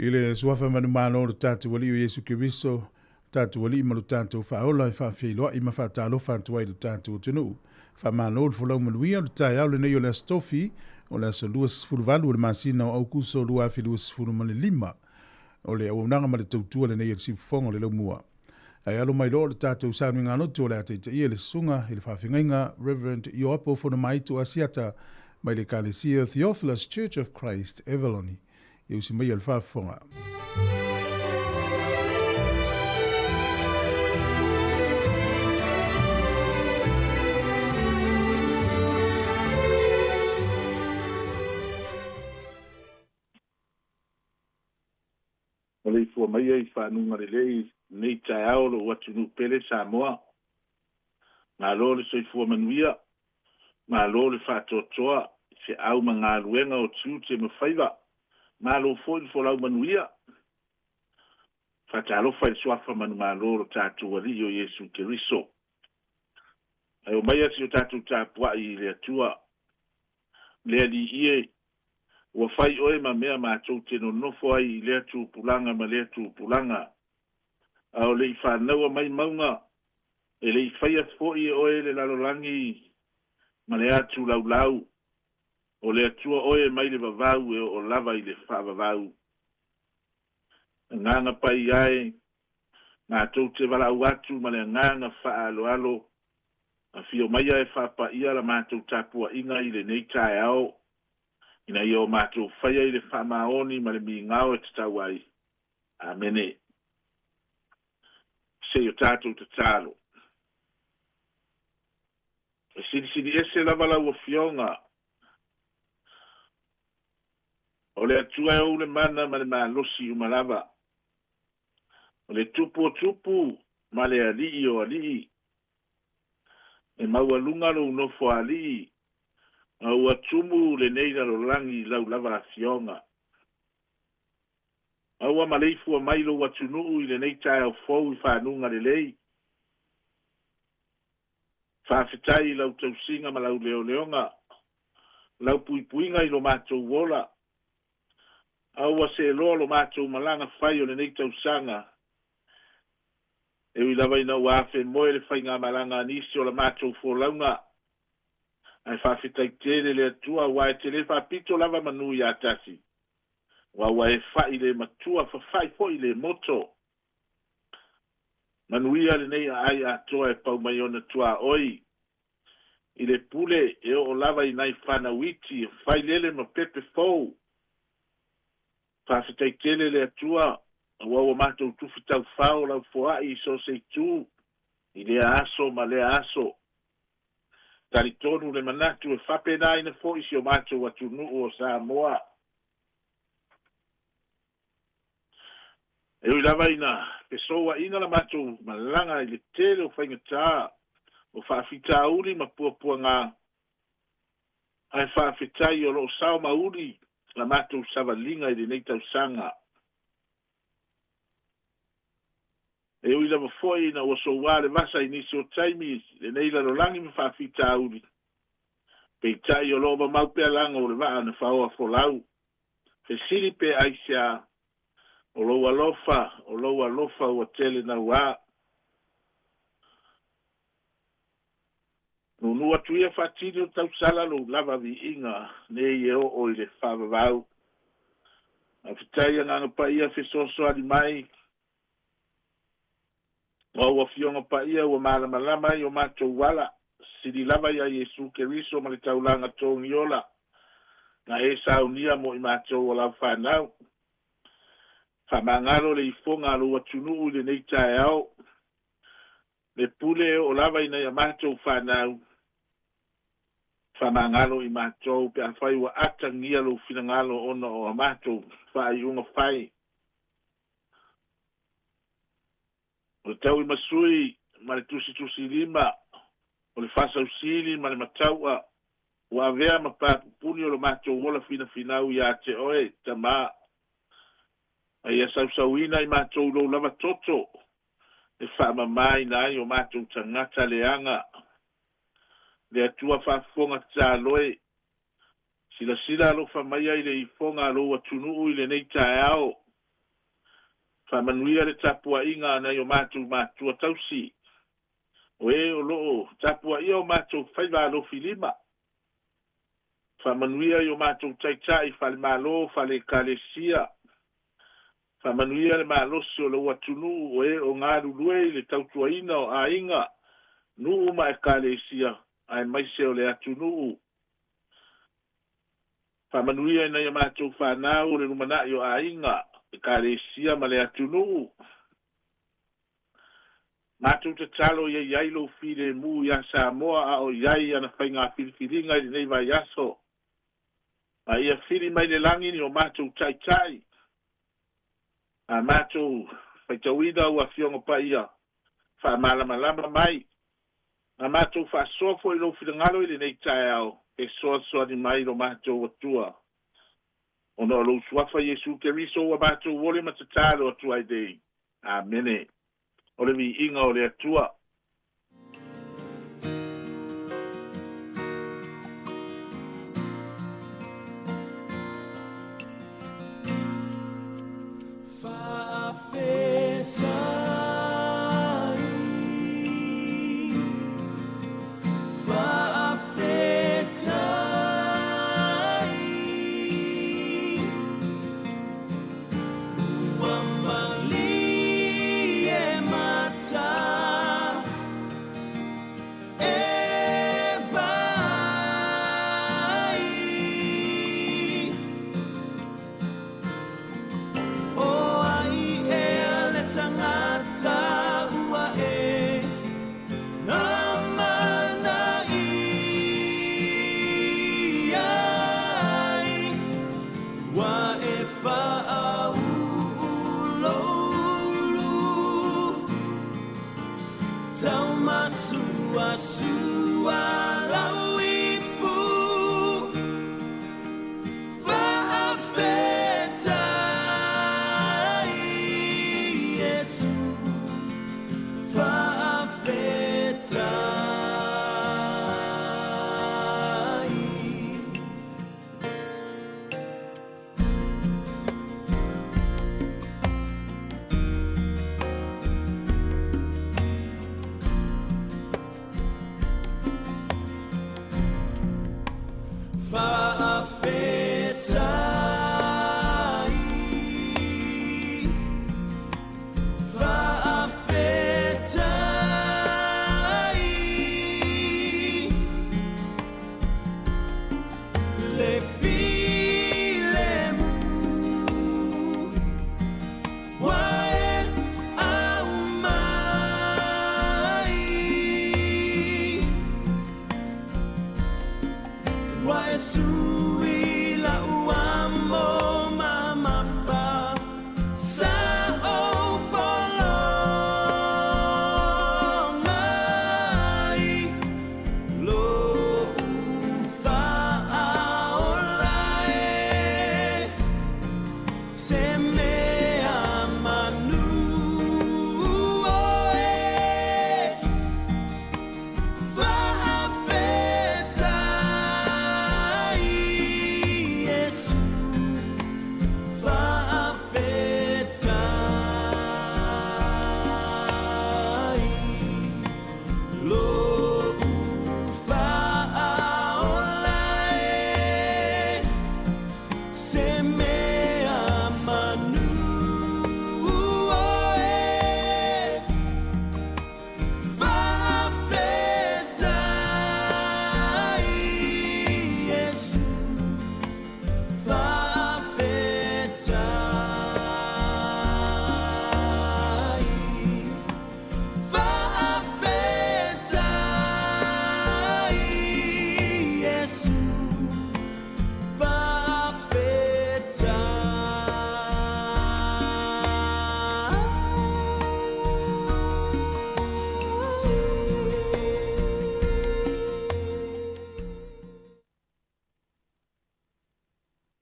I le Suafa manumalo o lo tatou Alii o Iesu Keriso, lo tatou Alii ma lo tatou Faaola, e faafeiloai ma faatalofa atu ai i lo tatou atunuu. Faamalo le folau manuia o le taeao lenei o le Aso Tofi, o le aso 28 o le masina o Aukuso 2025. O le auaunaga ma le tautua lenei a le Siufofoga o le Laumua. Ae alo mai loa le tatou sauniga lotu o le a taitaia le susuga i le faafeagaiga Reverend Ioapo Fonomaitu Asiata mai le Ekalesia Theophilus Church of Christ, Avalon. Ia usi maia le faafofoga. Maleifua maia i faanuga lelei lenei taeao lou atunuu pele Samoa. Malo le soifua manuia, malo le faatoatoa i feau ma galuega o tiute ma faiva, malo foi le folau manuia. Faatalofa i le Suafa manumalo o lo tatou Alii o Iesu Keriso. Ae omaia si o tatou tapuai i le Atua, le Alii e, ua fai oe ma mea matou te nonofo ai i lea tupulaga ma lea tupulaga. A o le i fanaua mai mauga, e le i faia foi e oe le lalolagi ma le atu laulau. O le Atua oe mai le vavau e oo lava i le faavavau. Agaga Paia e, matou te valaau atu ma le agaga faaaloalo, afio maia e faapaia la matou tapuaiga i lenei taeao, ina ia o matou faia i le faamaoni ma le migao e tatau ai. Amene. Se i o tatou tatalo. E silisili ese lava lau Afioga, o le Atua e ou le mana ma le malosi uma lava. O le Tupu o tupu ma le Alii o alii. E maualuga lou nofo alii, a ua tumu lenei lalolagi i lau lava Afioga. A ua maleifua mai lou atunuu i lenei taeao fou i fanuga lelei. Faafetai i lau tausiga ma lau leoleoga, lau puipuiga i lo matou ola. A ua seeloa lo matou malaga fai o lenei tausaga, e ui lava ina ua afemoe le faigamalaga a nisi o la matou folauga, ae faafetai tele le Atua aua e te le faapito lava manu ia tasi, aua ua e fa'i le matua fafa'i foi le moto. Manuia lenei aai atoa e pau mai ona tuaoi i le pule e oo lava i nai fanau iti, failele ma pepe fou. Faafetai tele le Atua aua ua matou tufi taufao lau foai i so o se itu i lea aso ma lea aso. Talitonu le manatu e faapenaina foi si o matou atunuu o Samoa. E ui lava ina fesouaina la matou malaga i le tele o faigata, o faafitauli ma puapuaga, ae faafetai o lo o sao ma uli la matou savaliga i lenei tausaga. E ui lava foi ina ua soua le vasa i nisi o taimi i lenei lalolagi ma faafitauli, peitai o lo o mamau pea lago o le vaa na faoa folau. Fesili pe aisea, O lou alofa, o lou alofa ua tele nauā. Nūnū atu ia faatini o tausala lou lava viiga nei e oo i le faavavau. Faafetai Agaga Paia fesoasoani mai. O au Afioga Paia ua malamalama ai o matou ala, sili lava iā Iesu Keriso ma le taulaga togiola na e saunia mo i matou o lau fanau. Faamagalo le ifoga a lou atunuu i lenei taeao, le pule e oo lava i nai a matou fanau. Faamagalo i matou pe afai ua atagia lou finagalo ona o a matou faaiuga fai. O le tauimasui ma le tusitusilima, o le faasausili ma le matau'a, ua avea ma papupuni o lo matou ola finafinau iā te oe, Tamā. A ia sausauina i matou i lou lava toto, e faamamāina ai o matou tagata leaga. Le Atua faafofoga tatalo e, silasila alofa maia i le ifoga a lou atunuu i lenei taeao. Faamanuia le tapuaiga a nai o matou matua tausi, o e o loo tapuaia o matou faiva alofilima. Faamanuia i o matou taitai faale-Malo, faale-Ekalesia. Faamanuia le malosi o lou atunuu o e o galulue i le tautuaina o aiga, nuu ma Ekalesia, aemaise o le atunuu. Faamanuia i nai a matou fanau o le lumanai o aiga, Ekalesia ma le atunuu. Matou tatalo ia i ai lou filemu iā Samoa a o i ai ana faiga filifiliga i lenei vaiaso. A ia fili mai le lagi ni o matou taitai. A matou faitauina au Afioga Paia faamalamalama mai. A matou faasoa foi i lou finagalo i lenei taeao, fesoasoani mai lo matou Atua. Ona o lou Suafa Iesu Keriso ua matou ole ma tatalo atu ai nei. Amene. O le viiga o le Atua.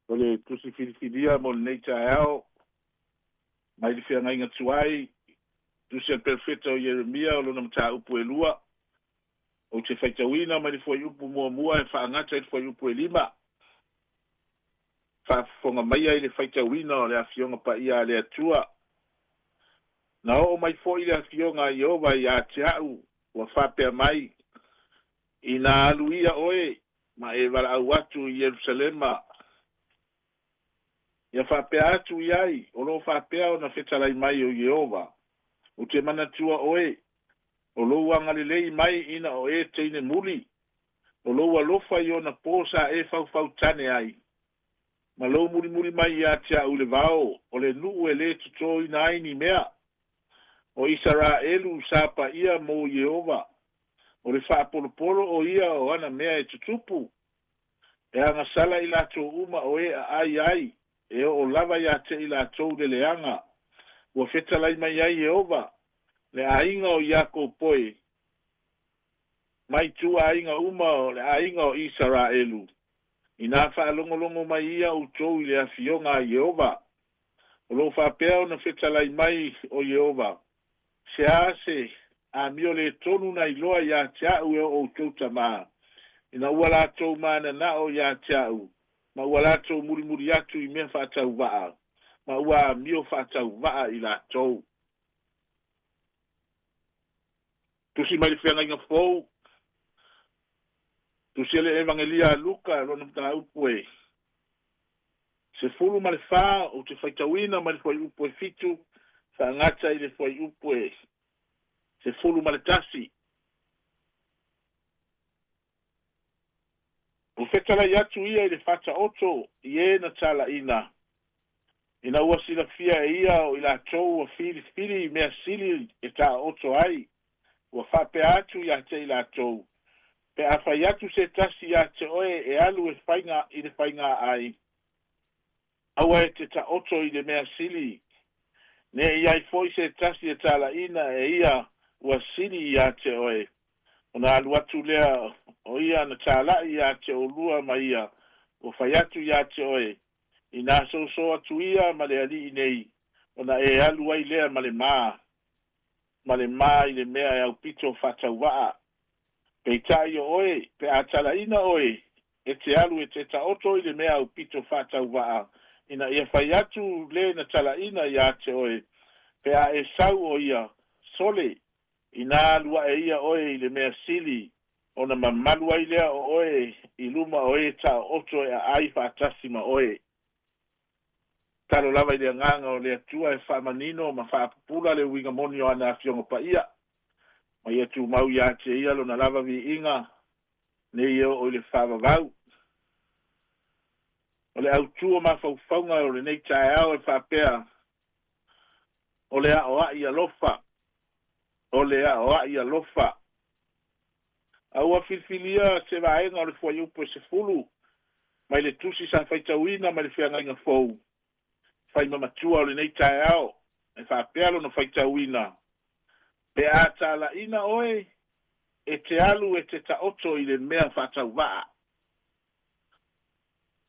O le tusi filifilia mo lenei taeao, mai le feagaiga tuai, tusi a le perofeta o Ieremia o lona mataupu e lua. Ou te faitauina mai le fuaiupu muamua e faagata i le fuaiupu e 5. Faafofoga maia i le faitauina o le Afioga Paia a le Atua. Na oo mai foʻi le afioga a Ieova iā te aʻu, ua faapea mai, Inā alu ia oe ma e valaau atu i Ierusalema, ia faapea atu i ai, o loo faapea ona fetalai mai o Ieova, Ou te manatua oe, o lou agalelei mai ina o e teine muli, o lou alofa i ona po sa e faufautane ai, ma lou mulimuli mai iā te aʻu i le vao, o le nuu e lē totōina ai ni mea. O Isaraelu sa paia mo Ieova, o le faapolopolo o ia o ana mea e tutupu. E agasala i latou uma o e aai ai, e oo lava iā te i latou le leaga. Ua fetalai mai ai Ieova, le aiga o Iakopo e, mai ituaiga uma o le aiga o Isaraelu, inā faalogologo mai ia outou i le afioga a Ieova. O loo faapea ona fetalai mai o Ieova, Se a se amio lē tonu na iloa iā te aʻu e o outou tamā, ina ua latou mananao iā te aʻu, ma ua latou mulimuli atu i mea faatauvaa, ma ua amio faatauvaa i latou. Tusi mai le Feagaiga Fou, Tusi a le Evagelia a Luka, lona mataupu e 14, ou te faitauina mai le fuaiupu e 7, faagata i le fuaiupu e 11. Ua fetalai atu ia i le Faataoto i e na talaiina, ina ua silafia e ia o i latou ua filifili i mea sili e taoto ai, ua faapea atu iā te i latou, Pe a fai atu se tasi iā te oe e alu e faiga i le faigā ai, aua e te taoto i le mea sili, ne i ai foi se tasi e talaiina e ia ua sili iā te oe, ona alu atu lea o ia na talai iā te olua ma ia ua fai atu iā te oe, inā soso atu ia ma le alii nei, ona e alu ai lea ma le mā, ma le mā i le mea e aupito faatauvaa. Peitai o oe, pe a talaina oe, e te alu e te taoto i le mea aupito faatauvaa, ina ia fai atu le na talaina iā te oe, pe a e sau o ia, sole, inā alu aʻe ia oe i le mea sili, ona mamalu ai lea o oe i luma o e taooto e aai faatasi ma oe. Tatalo lava i le Agaga o le Atua e faamanino ma faapupula le uiga moni o ana Afioga Paia, ma ia tumau iā te ia lona lava viiga nei e oo i le faavavau. O le autū o mafaufauga o lenei taeao e faapea, O le aoaʻi alofa, o le aoaʻi alofa. A ua filifilia se vaega o le fuaiupu e 10 mai le tusi sa faitauina mai le Feagaiga Fou, fai ma matua o lenei taeao, e faapea lona faitauina, Pe a talaina oe, e te alu e te taoto i le mea faatauvaa.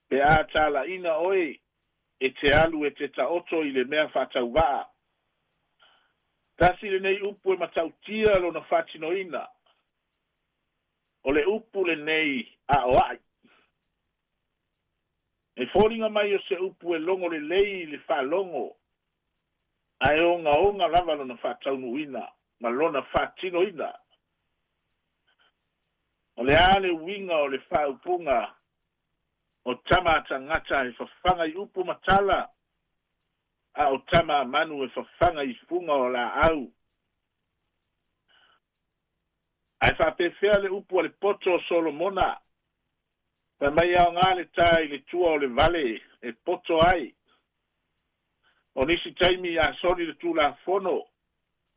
Pe a talaina oe, e te alu e te taoto i le mea faatauvaa. Tasi lenei upu e matautia lona faatinoina, o le upu lenei aoaʻi. E foliga mai o se upu e logo lelei i le faalogo, ae ogaoga lava lona faataunuuina ma lona faatinoina. O le a le uiga o le faaupuga o tama a tagata e fafaga i upu ma tala, a o tama a manu e fafaga i fuga o laau? Ae faapefea le upu a le poto o Solomona, Fai mai e aoga le tā i le tua o le vale e poto ai. O nisi taimi a soli le Tulafono,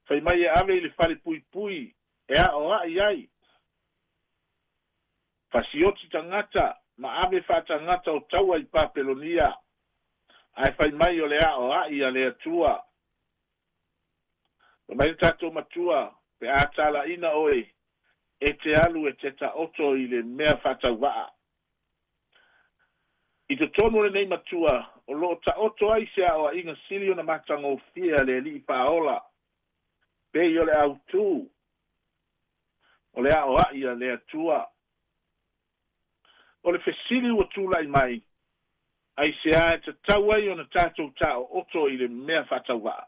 fai mai e ave i le fale puipui e aoaʻi ai. Fasioti tagata ma ave faatagata o taua i Papelonia, ae fai mai o le aoaʻi a le Atua. Fai mai le tatou Matua, pe a talaina oe, e te alu e te taoto i le mea faatauvaa. I totonu o lenei matua, o loo taoto ai se aoaiga sili ona matagofie a le Alii Faaola, pei o le autū o le aoaʻi a le Atua. O le fesili ua tulai mai, aisea e tatau ai ona tatou taooto i le mea faatauvaa?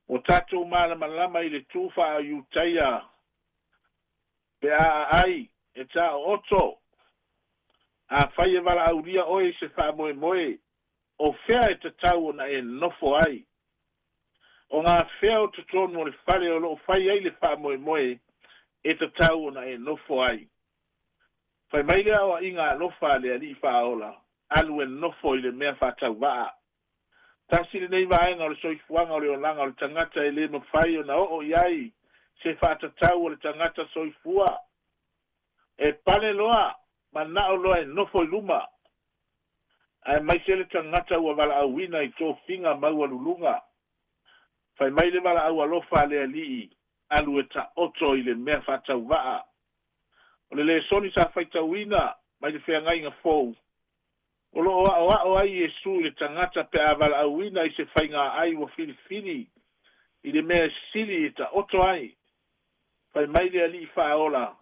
Ua tatou malamalama i le tu faa-Iutaia pe a aai e taooto. Afai e valaaulia oe i se faamoemoe, o fea e tatau ona e nofo ai? O ngā fea o totonu o le fale o lo o fai ai le faamoemoe e tatau ona e nofo ai? Fai mai le aoaiga alofa a le Alii Faaola, Alu e nofo i le mea faatauvaa. Tasi lenei vaega o le soifuaga o le olaga o le tagata e le mafai ona oo i ai se faatatau o le tagata soifua. E pale loa, manao loa e nofo i luma, aemaise le tagata ua valaauina i tofiga maualuluga. Fai mai le valaau alofa a le Alii, Alu e taoto i le mea faatauvaa. O le lesoni sa faitauina mai le feagaiga fou, O lo o aoao ai Iesu i le tagata pe a valaauina i se faiga-ai ua filifili i le mea e sili e taoto ai. Fai mai le Alii Faaola,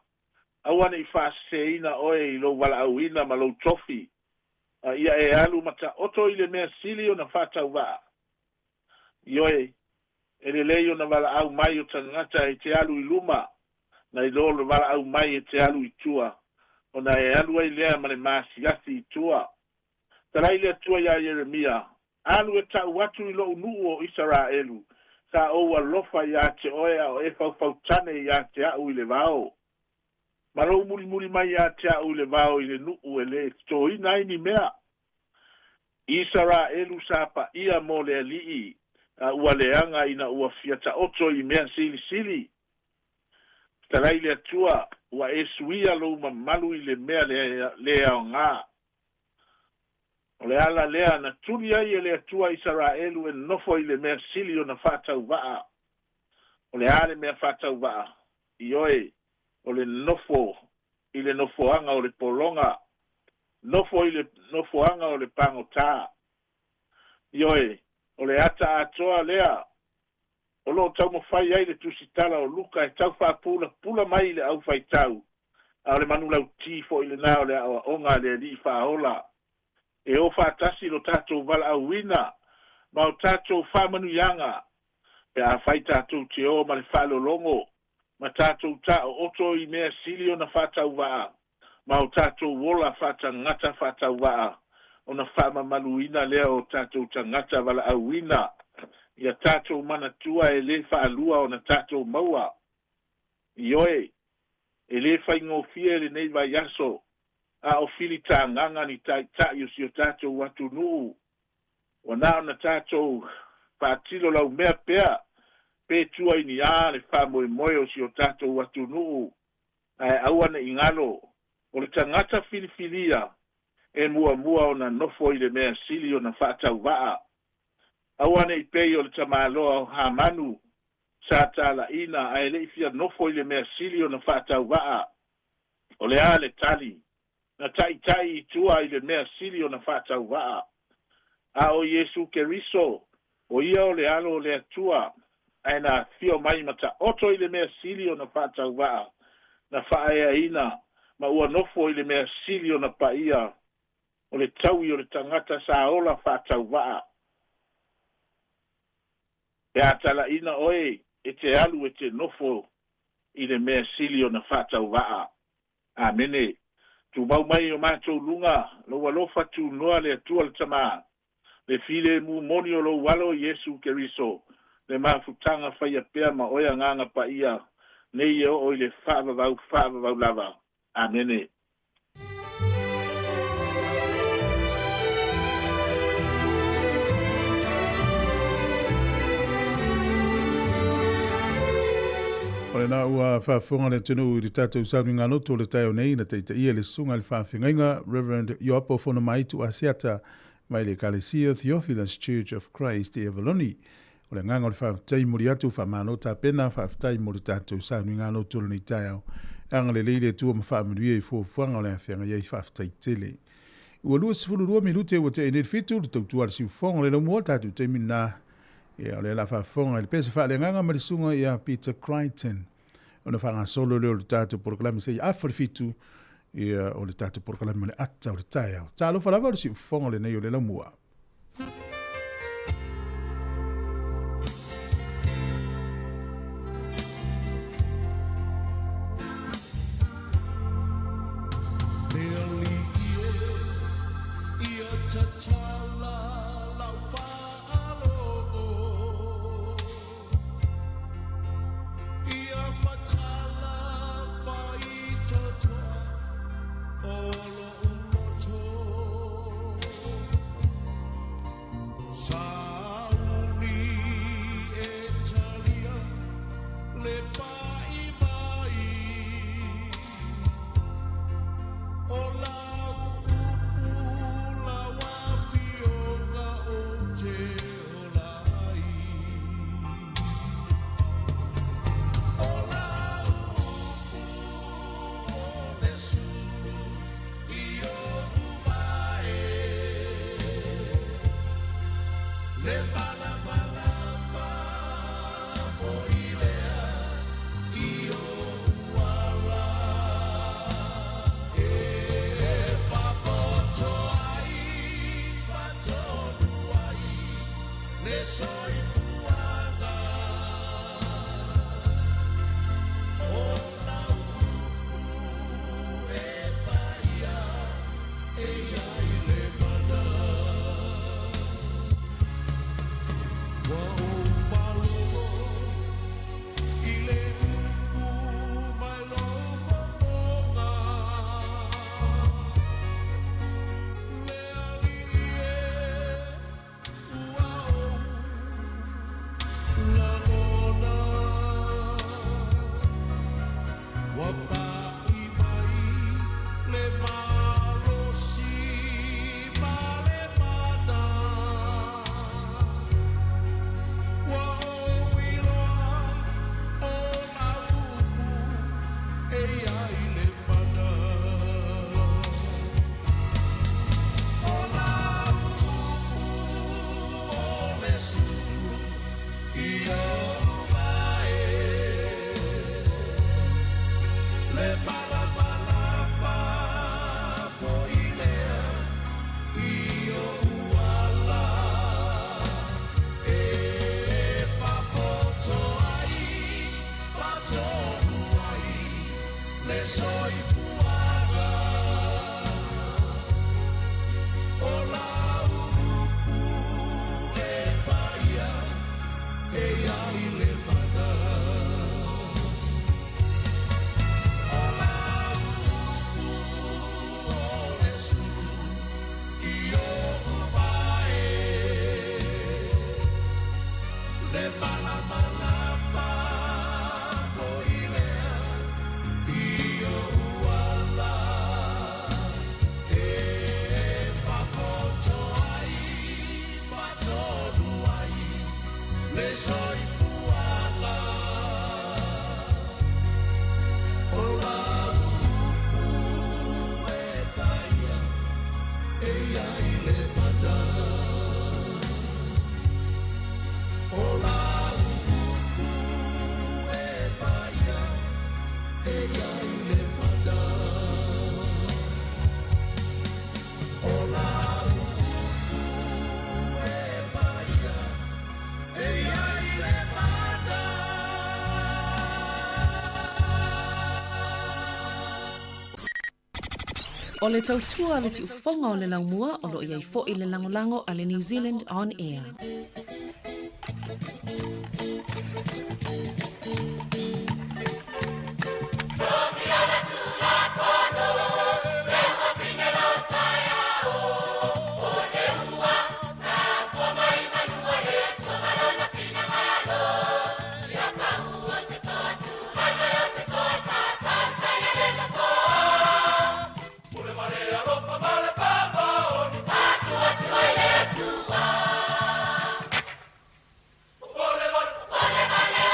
Aua ne i faaseseina oe i lou valaauina ma lou tofi, a ia e alu ma taoto i le mea sili ona faatauvaa. Ioe, e lelei ona valaau mai o tagata e te alu i luma, nai lo le valaau mai e te alu i tua, ona e alu ai lea ma le maasiasi i tua. Talai le Atua iā Ieremia, Alu e ta'u atu i lo'u nu'u o Isaraelu, sa ou alofa iā te oe a o e faufautane iā te a'u i le vao. Ma lou mulimuli mai iā te a'u i le vao i le nu'u e lē totoina ai ni mea. Isaraelu sa paia mo le Alii, a ua leaga ina ua fia taoto i mea silisili. Fetalai le Atua, ua e suia lou mamalu i le mea le aoga. O le ala lea na tuli ai e le Atua Isaraelu e nofo i le mea sili ona faatauvaa. O le a le mea faatauvaa? Ioe, o le nofo i le nofoaga o le pologa, nofo i le nofoaga o le pagotā. Ioe, o le ata atoa lea o lo o taumafai ai le tusitala o Luka e tau faapulapula mai i le aufaitau, a o le manulauti foi lena o le aoaoga a le Alii Faaola. E o faatasi lo tatou valaauina ma o tatou faamanuiaga pe afai tatou te o ma le faalologo ma tatou taooto i mea sili ona faatauvaa ma o tatou ola faatagata faatauvaa ona faamamaluina lea o tatou tagata valaauina ia tatou manatua e lē faalua ona tatou maua. Ioe, e lē faigofie lenei vaiaso a o filitagaga ni taitai o si o tatou atunuu. Ua na ona tatou faatilo laumea pea pe tua i ni a le faamoemoe o si o tatou atunuu, ae aua ne i galo, o le tagata filifilia e muamua ona nofo i le mea sili ona faatauvaa. Aua ne i pei o le tamaloa o Hamanu sa talaiina ae le i fia nofo i le mea sili ona faatauvaa. O le a le tali? Na taitai i tua i le mea sili ona faatauvaa. A o Iesu Keriso, o ia o le Alo o le Atua, ae na afio mai ma taoto i le mea sili ona faatauvaa, na faaeaina ma ua nofo i le mea sili ona paia, o le taui o le tagata sa ola faatauvaa. Pe a talaiina oe e te alu e te nofo i le mea sili ona faatauvaa. Amene. Tumau mai i o matou luga lou alofa tunoa le Atua le Tama, le filemu moni o lou Alo Iesu Keriso, le mafutaga faia pea ma oe Agaga Paia, nei e oo i le faavavau faavavau lava. Amene. O lena ua faafofoga le atunuu i le tatou sauniga loto o le taeao nei na taitaia le susuga i le faafeagaiga Reverend Ioapo Fonomaitu Asiata mai le Ekalesia Theophilus Church of Christ i Avaloni. O le agaga o le faafetai momoli atu, faamalo tapena, faafetai mo le tatou sauniga loto o lenei taeao. E agalelei le Atua ma faamanuia i fuafuaga o le a feagai ai, faafetai tele. Ua 22 minute ua tea i nei le fitu, le tautua a le siufofoga o le laumua, le tatou taimi lena. Ia, o lea la faafofoga i le pese faaleagaga ma le susuga ia Peter Crichton. Ona faagasolo lea o le tatou polokalame seia afa le fitu, ia, o le tatou polokalame ma le ata o le taeao. Talofa lava o le siufofoga lenei o le laumua. O le tautua le siufofoga o le laumua o loo iai fo'i le lagolago a le New Zealand On Air. Ole, ole.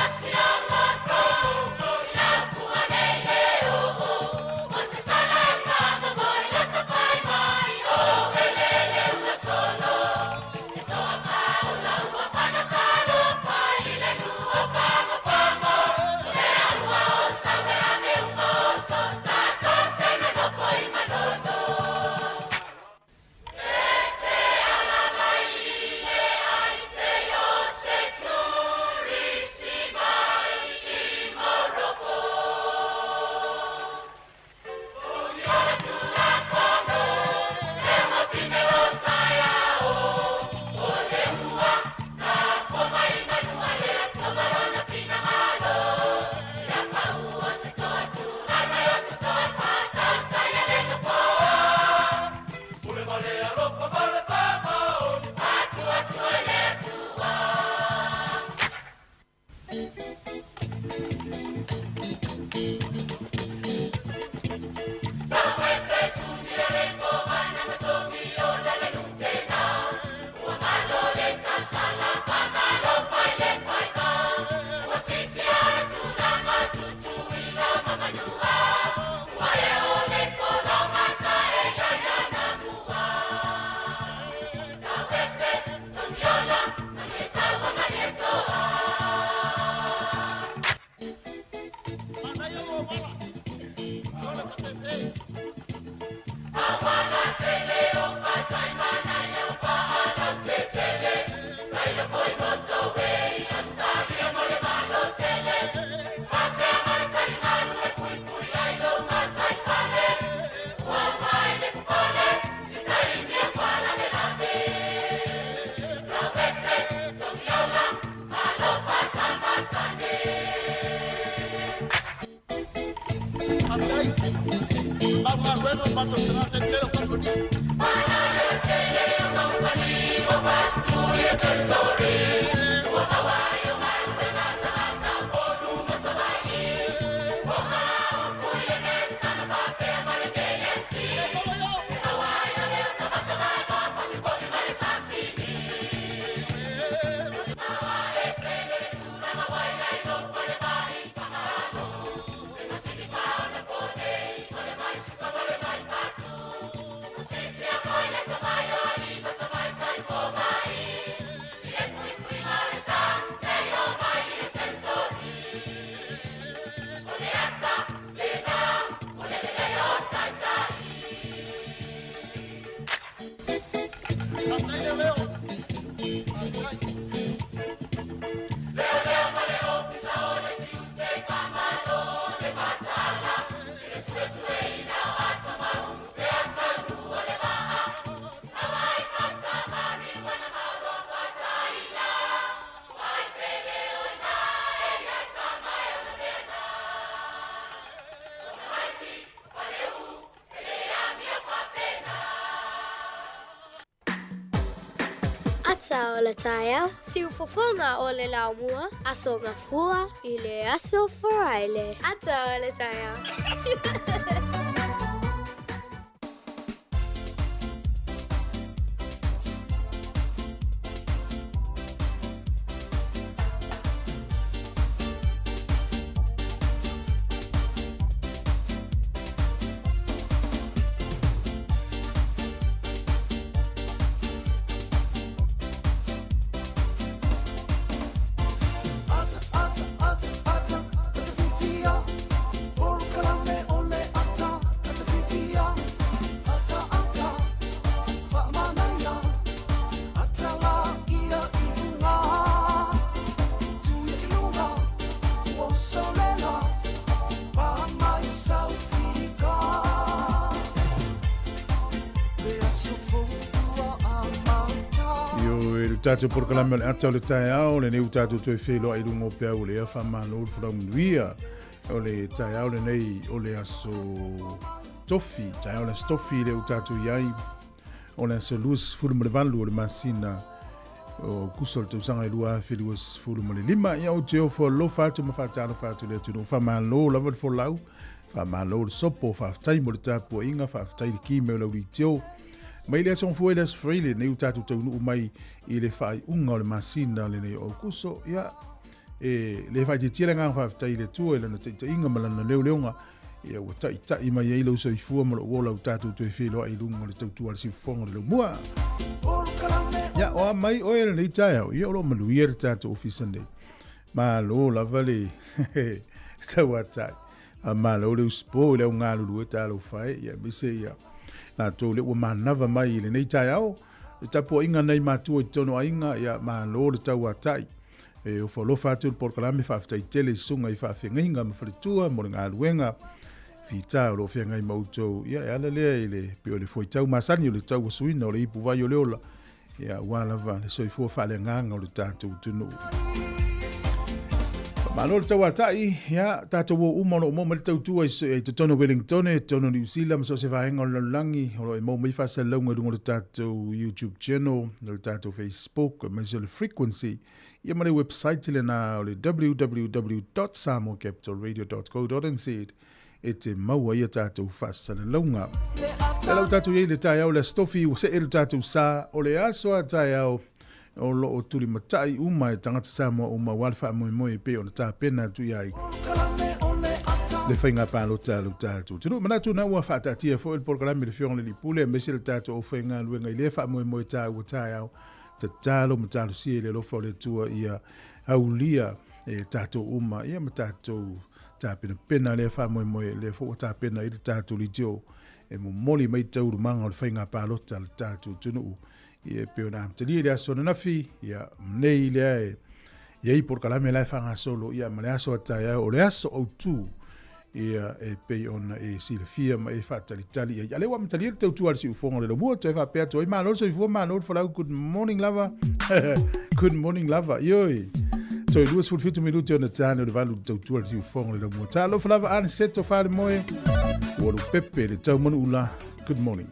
Ata o le taeao, siufofoga o le laumua, Aso Gafua i le Aso Faraile. Ata o le taeao. Io e le tātou porokalame o le ata o le taeao, lenei ua tātou toe feiloai i luga o peau o le ea faamalo le folau manuia o le taeao lenei o le aso tofi, taeao o le aso tofi lea ua tātou i ai o le aso 28 o le masina o Kuso o le tausaga e 2025. Ia ou te ofo alofa atu ma faatalofa atu i le atunuu. Faamalo lava le folau, faamalo le sopo, faafetai mo le tapuaiga, faafetai le ki mai o le auliitio. Mai le aso Gafua i le aso Faraile, nei ua tatou taunuu mai i le faaiuga o le masina lenei o Aukuso. Ia, e le faaitiitia le agaga faafetai i le Atua i lana taitaiga ma lana leoleoga, ia ua taitai mai ai lou soifua ma lou ola ua tatou toe feiloai i luga o le tautua a le siufofoga o le laumua. Ia, o a mai oe lenei taeao, ia o lo o manuia le tatou ofisa nei. Malo lava le tauatai. Malo le usupo i le au galulue talofa e, ia aemaise ia latou lea ua manava mai i lenei taeao. Le tapuaiga nai matua i totonu o aiga, ia malo le tauatai. E ofo alofa atu le polokalame, faafetai tele i susuga i faafeagaiga ma faletua mo le galuega fita o lo o feagai ma outou. Ia e ala lea i le pei o le fuaitau masani o le tauasuina o le ipuvai o le ola, ia aua lava le soifua faaleagaga o le tatou atunuu. Malo le tauatai, ia tatou o uma o lo o maua mai le tautua i totonu o Wellingtone, totonu o Niu Sila ma so o se vaega o le lalolagi, o lo o e maua mai faasalalauga i luga o le tatou YouTube channel, o le tatou Facebook, aemaise o le frequency, ia ma le website lena o le www.samoacapitalradio.co.nz e te maua ai a tatou faasalalauga. E lau tatou i ai le taeao le Aso Tofi, ua see le tatou sa o le aso a taeao o lo o tulimatai uma e tagata Samoa uma aua le faamoemoe e pei ona tapena atu i ai le faiga palota a lo tatou atunuu. Manatu na ua faataatia foi le polokalame i le Afioga i le Alii Pule aemaise le tatou aufaigaluega i lea faamoemoe taua taeao tatalo ma talosia i le alofa o le Atua ia aulia e tatou uma ia ma tatou tapenapena lea faamoemoe lea foi ua tapena ai le tatou leitio e momoli mai taualumaga o le faiga palota a le tatou atunuu. Ia e pei ona amatalia i le aso ananafi, ia nei lea e i ai polokalame la e faagasolo, ia ma le aso a taeao o le aso autu, ia e pei ona e silafia ma e faatalitali i ai. A lea ua amatalia le tautua a le siufofoga o le laumua, toe faapea atu ai, malo le soifua, malo le folau, good morning lava. Good morning lava. Ioi. Toe 27 minute ona tane o le 8 le tautua a le siufofoga o le laumua. Talofa lava Aniseto Falemoe. Ua lupepe le taumanuula. Good morning.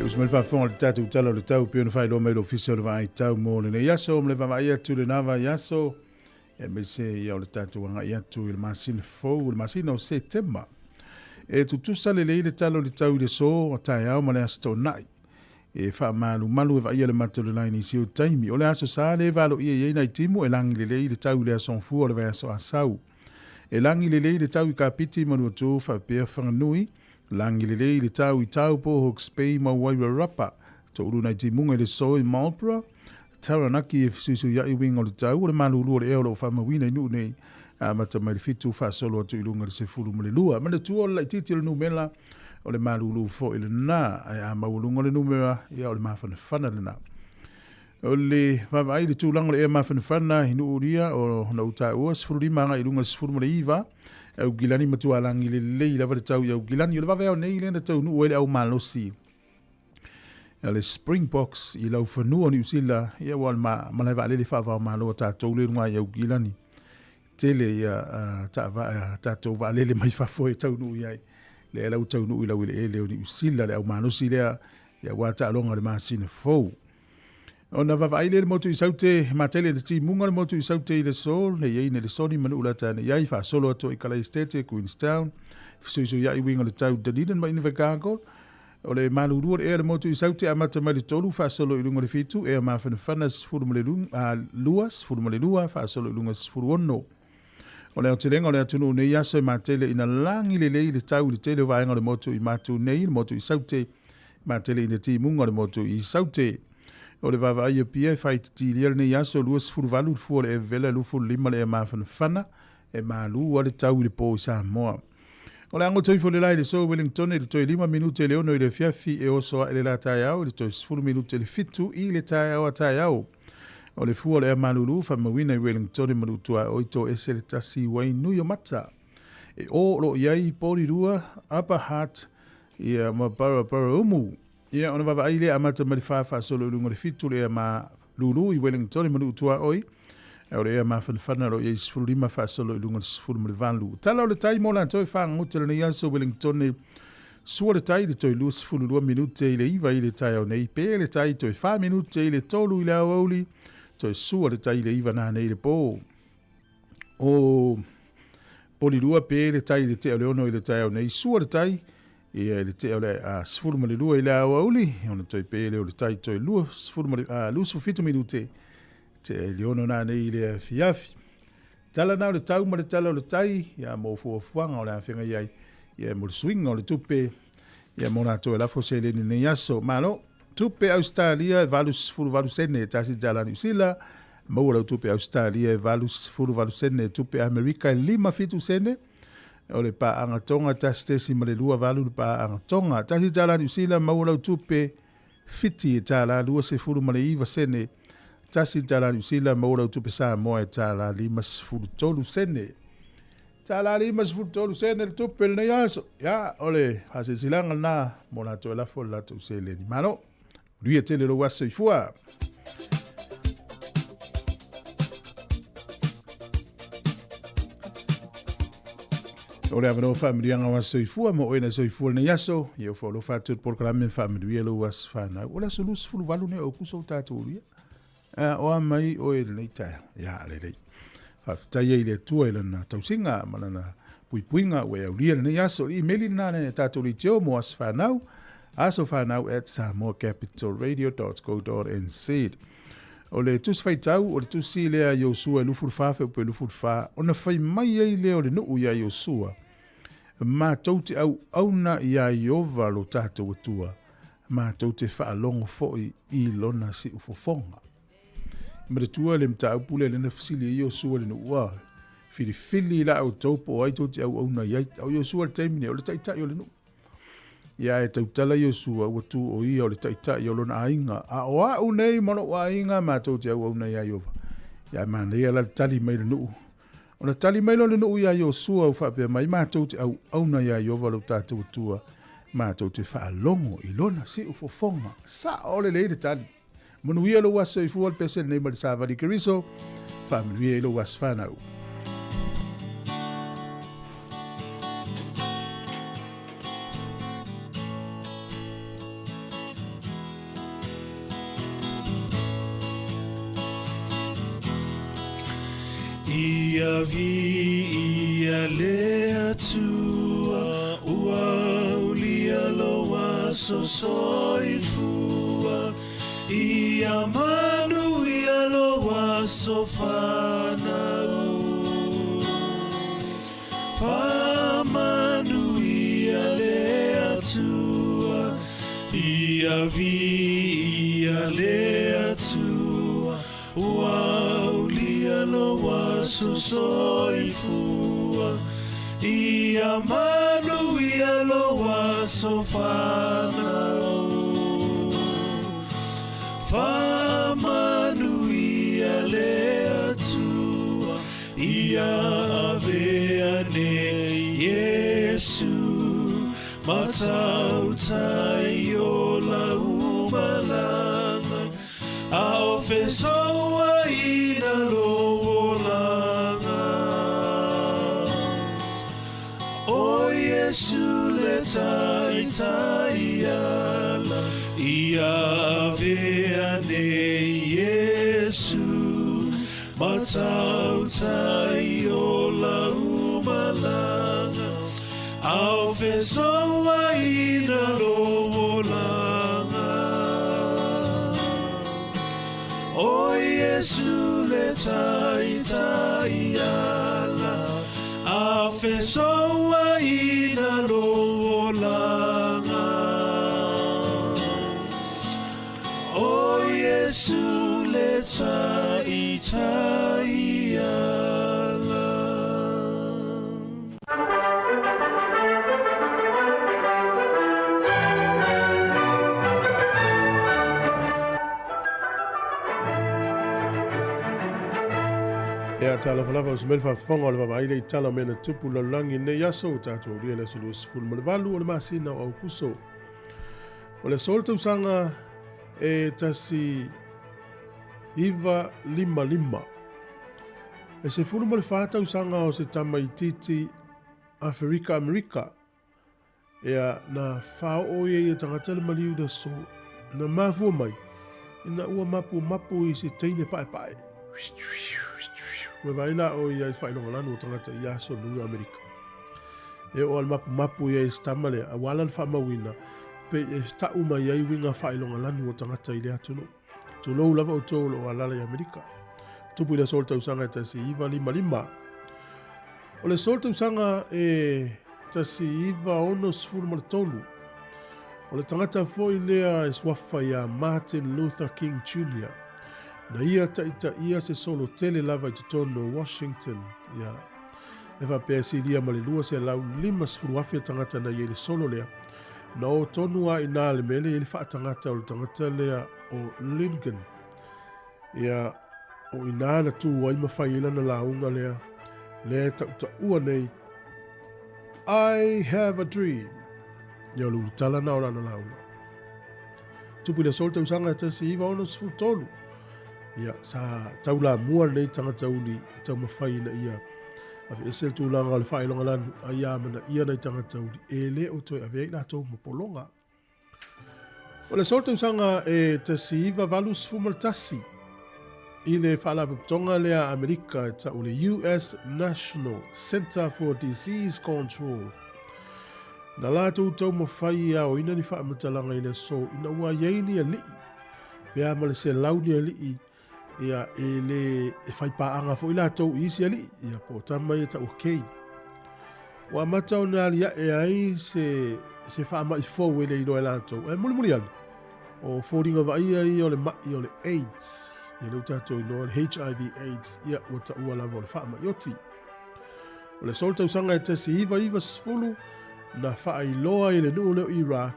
E usu mai le faafofoga i le tatou Tala o le Tau pei ona faailoa mai e le Ofisa o le Vaai Tau mo lenei aso ma le vaavaai atu i lena vaiaso aemaise ia o le tatou agai atu i le masina fou, le masina o Setema. E tutusa lelei le tala o le tau i le aso a taeao ma le Aso Toonai. E faamalumalu e vaaia le mata o le la i nisi o taimi. O le Aso Sa lea e valoia i ai nai timu e lagi lelei le tau i le Aso Gafua o le vaiaso Asau. E lagi lelei le tau i Kapiti, Manuatu faapea Whanganui. Lagi lelei le tau i Taupo, Hawke's Bay ma Wairarapa. Toulu nai timuga i le aso i Marlborough, Taranaki e fesuisuiaʻi uiga o le tau o le malulu o le ea o lo o faamauina i nuu nei, amata mai le 7 faasolo atu i luga i le 12. Manatua o le laitiiti o le numera o le malulu foi lena, ae a maualuga le numera, ia o le mafanafana lena. O le vaavaai i le tulaga o le ea mafanafana i Nuulia o na utaua 15 agai i luga 19 Aukilani matualagi lelei lava le tau i Aukilani. O le vaveao nei lea na taunuu ai le aumalosi le Springboks i laufanua o Niu Sila, ia ua malae vaalele faavaomalo a tatou le luga i Aukilani. Tele ia tatou vaalele mai fafo e taunuu i ai. Lea lau taunuu i laueleele o Niu Sila le aumalosi lea, ia ua taaloga le masina fou. Ona vaavaai lea i le motu i Saute, matele le timuga o le motu i Saute i le Sol, nei ai nei le Soni manu lata nei ai faasolo atu i Kalaistete, Queenstown, fesuisuiai uiga o le tau Dunedin ma Invercargill. O le malulu o le ea le motu i Saute amata mai le 3 faasolo i luga o le 7, ea mafanafana 12, 12 faasolo i luga 16. O le aotelega o le atunuu nei aso e matele ina lagi lelei le tau i le tele o vaega o le motu i matu nei, le motu i Saute, matele ina timuga o le motu i Saute. O le vaavaai Apia e faititilia lenei aso 28 le fua o le evela 25 le ea mafanafana e malu a le tau i le pō i Samoa. O le ago toifo le lai le so Wellington i le toe 5 minute le 6 i le afiafi e oso ae le la taeao i le toe 10 minute le 7 i le taeao a taeao. O le fua o le ea malulu faamauina i Wellington e manutua oi to ese le tasi wai nui o mata. E o lo iai Porirua, Upper Hutt, ia ma Barabara umu. Ia ona vaavaai lea amata mai le 4 faasolo i luga o le 7 le ea malulu i Wellington e manutua oi. O le ea mafanafana lo iai 15 faasolo i luga o le 18. Tala o le tai mo latou e fagagota lenei aso Wellington e sua le tai le toe 22 minute i le 9 i le taeao nei, pe le tai toe 4 minute i le 3 i le aoauli, toe sua le tai i le 9 nanei i le pō. O Porirua pe le tai i le tea o le 6 i le taeao nei, sua le tai ia i le tea o le 12 i le aoauli, ona toe pe le o le tai toe 27 minute tea i le 6 nanei i le afiafi. Tala na o le tau ma le tala o le tai, ia mo fuafuaga o le afega i ai, ia mo le suiga o le tupe, ia mo latou e lafo seleni nei aso. Malo, tupe Australia e 88 sene, tasi tala Niu Sila, maua lau tupe Australia e 88 sene, tupe Amerika e 57 sene, o le paaga Tonga 1.28 le paaga Tonga. Tasi tala Niu Sila, maua lau tupe Fiti e tālā 29 sene, tasi tālā Niu Sila, maua lau tupe Samoa e tālā 53 sene. Tālā 53 sene le tupe lenei aso. Ia, o le faasilasilaga lena mo latou e lafo le latou seleni. Malo, manuia tele lou aso i fua. O le avanoa faamanuiaga o aso soifua mo oe na soifua lenei aso. Ia ua alofa atu le polokalame faamanuia lou aso fanau. O le aso 28 nei o Aokuso o tatou ulia. O a mai oe lenei taeao. Ia, lelei. Faafetai ai i le Atua i lana tausiga ma lana puipuiga ua e aulia lenei aso. I imeli lena le tatou leitio mo aso fanau, asofanau@samoacapitalradio.co.nz. O le tusi faitau, o le tusi lea a Iosua e 24 feupe 24, ona fai mai ai lea o le nuu iā Iosua, Matou te auauna iā Ieova lo tatou Atua, matou te faalogo foi i lona siufofoga. Manatua le mataupu lea lena fesili ai Iosua i le nuu, a filifili la outou po o ai tou te auauna i ai. A o Iosua i le taimi nei, o le taitai o le nuu. Ia e tautala Iosua ua tu o ia o le taitai o lona aiga, a o a'u nei ma lo'u aiga matou te auauna iā Ieova. Ia e manaia la le tali mai le nuu. Ona tali mai loa le nuu iā Iosua ua faapea mai, matou te auauna iā Ieova lo tatou Atua, matou te faalogo i lona siufofoga. Sa'o lelei le tali. Manuia lou aso soifua le pese lenei ma le savali Keriso. Faamanuia i lou aso fanau. Ia vi ia le Atua ua ulia lou aso soifua Ia manuia lou aso fanau Faamanuia le Atua Ia viia le Atua Ua aulia lou aso soifua Ia manuia lou aso fanau. Faamanuia. Ia avea nei Iesu Matautai o lau malaga A o fesouaina lou olaga O Iesu le taitai ala Ia avea nei Iesu Matautai o lau malaga A o fesouaina lou olaga O Iesu le taitai ala A fesouaina lou olaga O Iesu le taitai ala. Ia, talofa lava, o se mea faafofoga o le vaavaai le i tala o mea na tupu i le lalolagi i lenei aso, ua tatou aulia le aso 28 o le masina o Aukuso. O le aso o le tausaga e 1955. E 14 tausaga o se tamaitiiti Aferika-Amerika, ea na faaoo ia ia tagata le maliu le aso na mafua mai ina ua mapumapu i se teine paepae. Ua vaai la o ia i faailoga lanu o tagata i aso nui o Amerika. E oo a le mapumapu ia i se tama lea, a ua ala le faamauina, pei e ta'u mai ai uiga faailoga lanu o tagata i lea atunuu. Tulou lava outou o lo o alaala i Amerika. Tupu i le aso o le tausaga e 1955. O le aso o le tausaga e 1963, o le tagata foi lea e suafa ia Martin Luther King Jr. Na ia ta'itaia se solo tele lava i totonu o Washington, ia, E faapea e silia ma le 250,000 tagata na i ai le solo lea. Na o tonu a inā le mea lea i ai le faatagata o le tagata lea o Lincoln. Ia, o inā na tū ai ma fai ai lana lauga lea, lea e tautaua nei, I have a dream. Ia, o le ulutala na o lana lauga. Tupu i le aso o le tausaga e 1963. Ia, sa taulamua lenei tagata uli e taumafai ina ia aveese le tulaga o le faailoga lanu, a ia amanaia nai tagata uli e le o toe avea i latou ma pologa. O le aso o le tausaga e 1981, i le Faalapotopotoga lea a Amerika e tau le US National Center for Disease Control, na latou taumafai e aoina ni faamatalaga i le aso ina ua i ai ni alii pe a ma le 100 ni alii ia e le e fai paaga foi latou i isi alii ia po o tama ia tau kei. Ua amata ona aliae ai se se faamai fou e le iloa e latou. E mulimuli ane, o foliga vaaia ia o le mai o le AIDS, ia lea ua tatou iloa le HIV AIDS, ia ua taua lava o le faamai oti. O le aso o le tausaga e 1990, na faailoa ai e le nuu lea o Iraq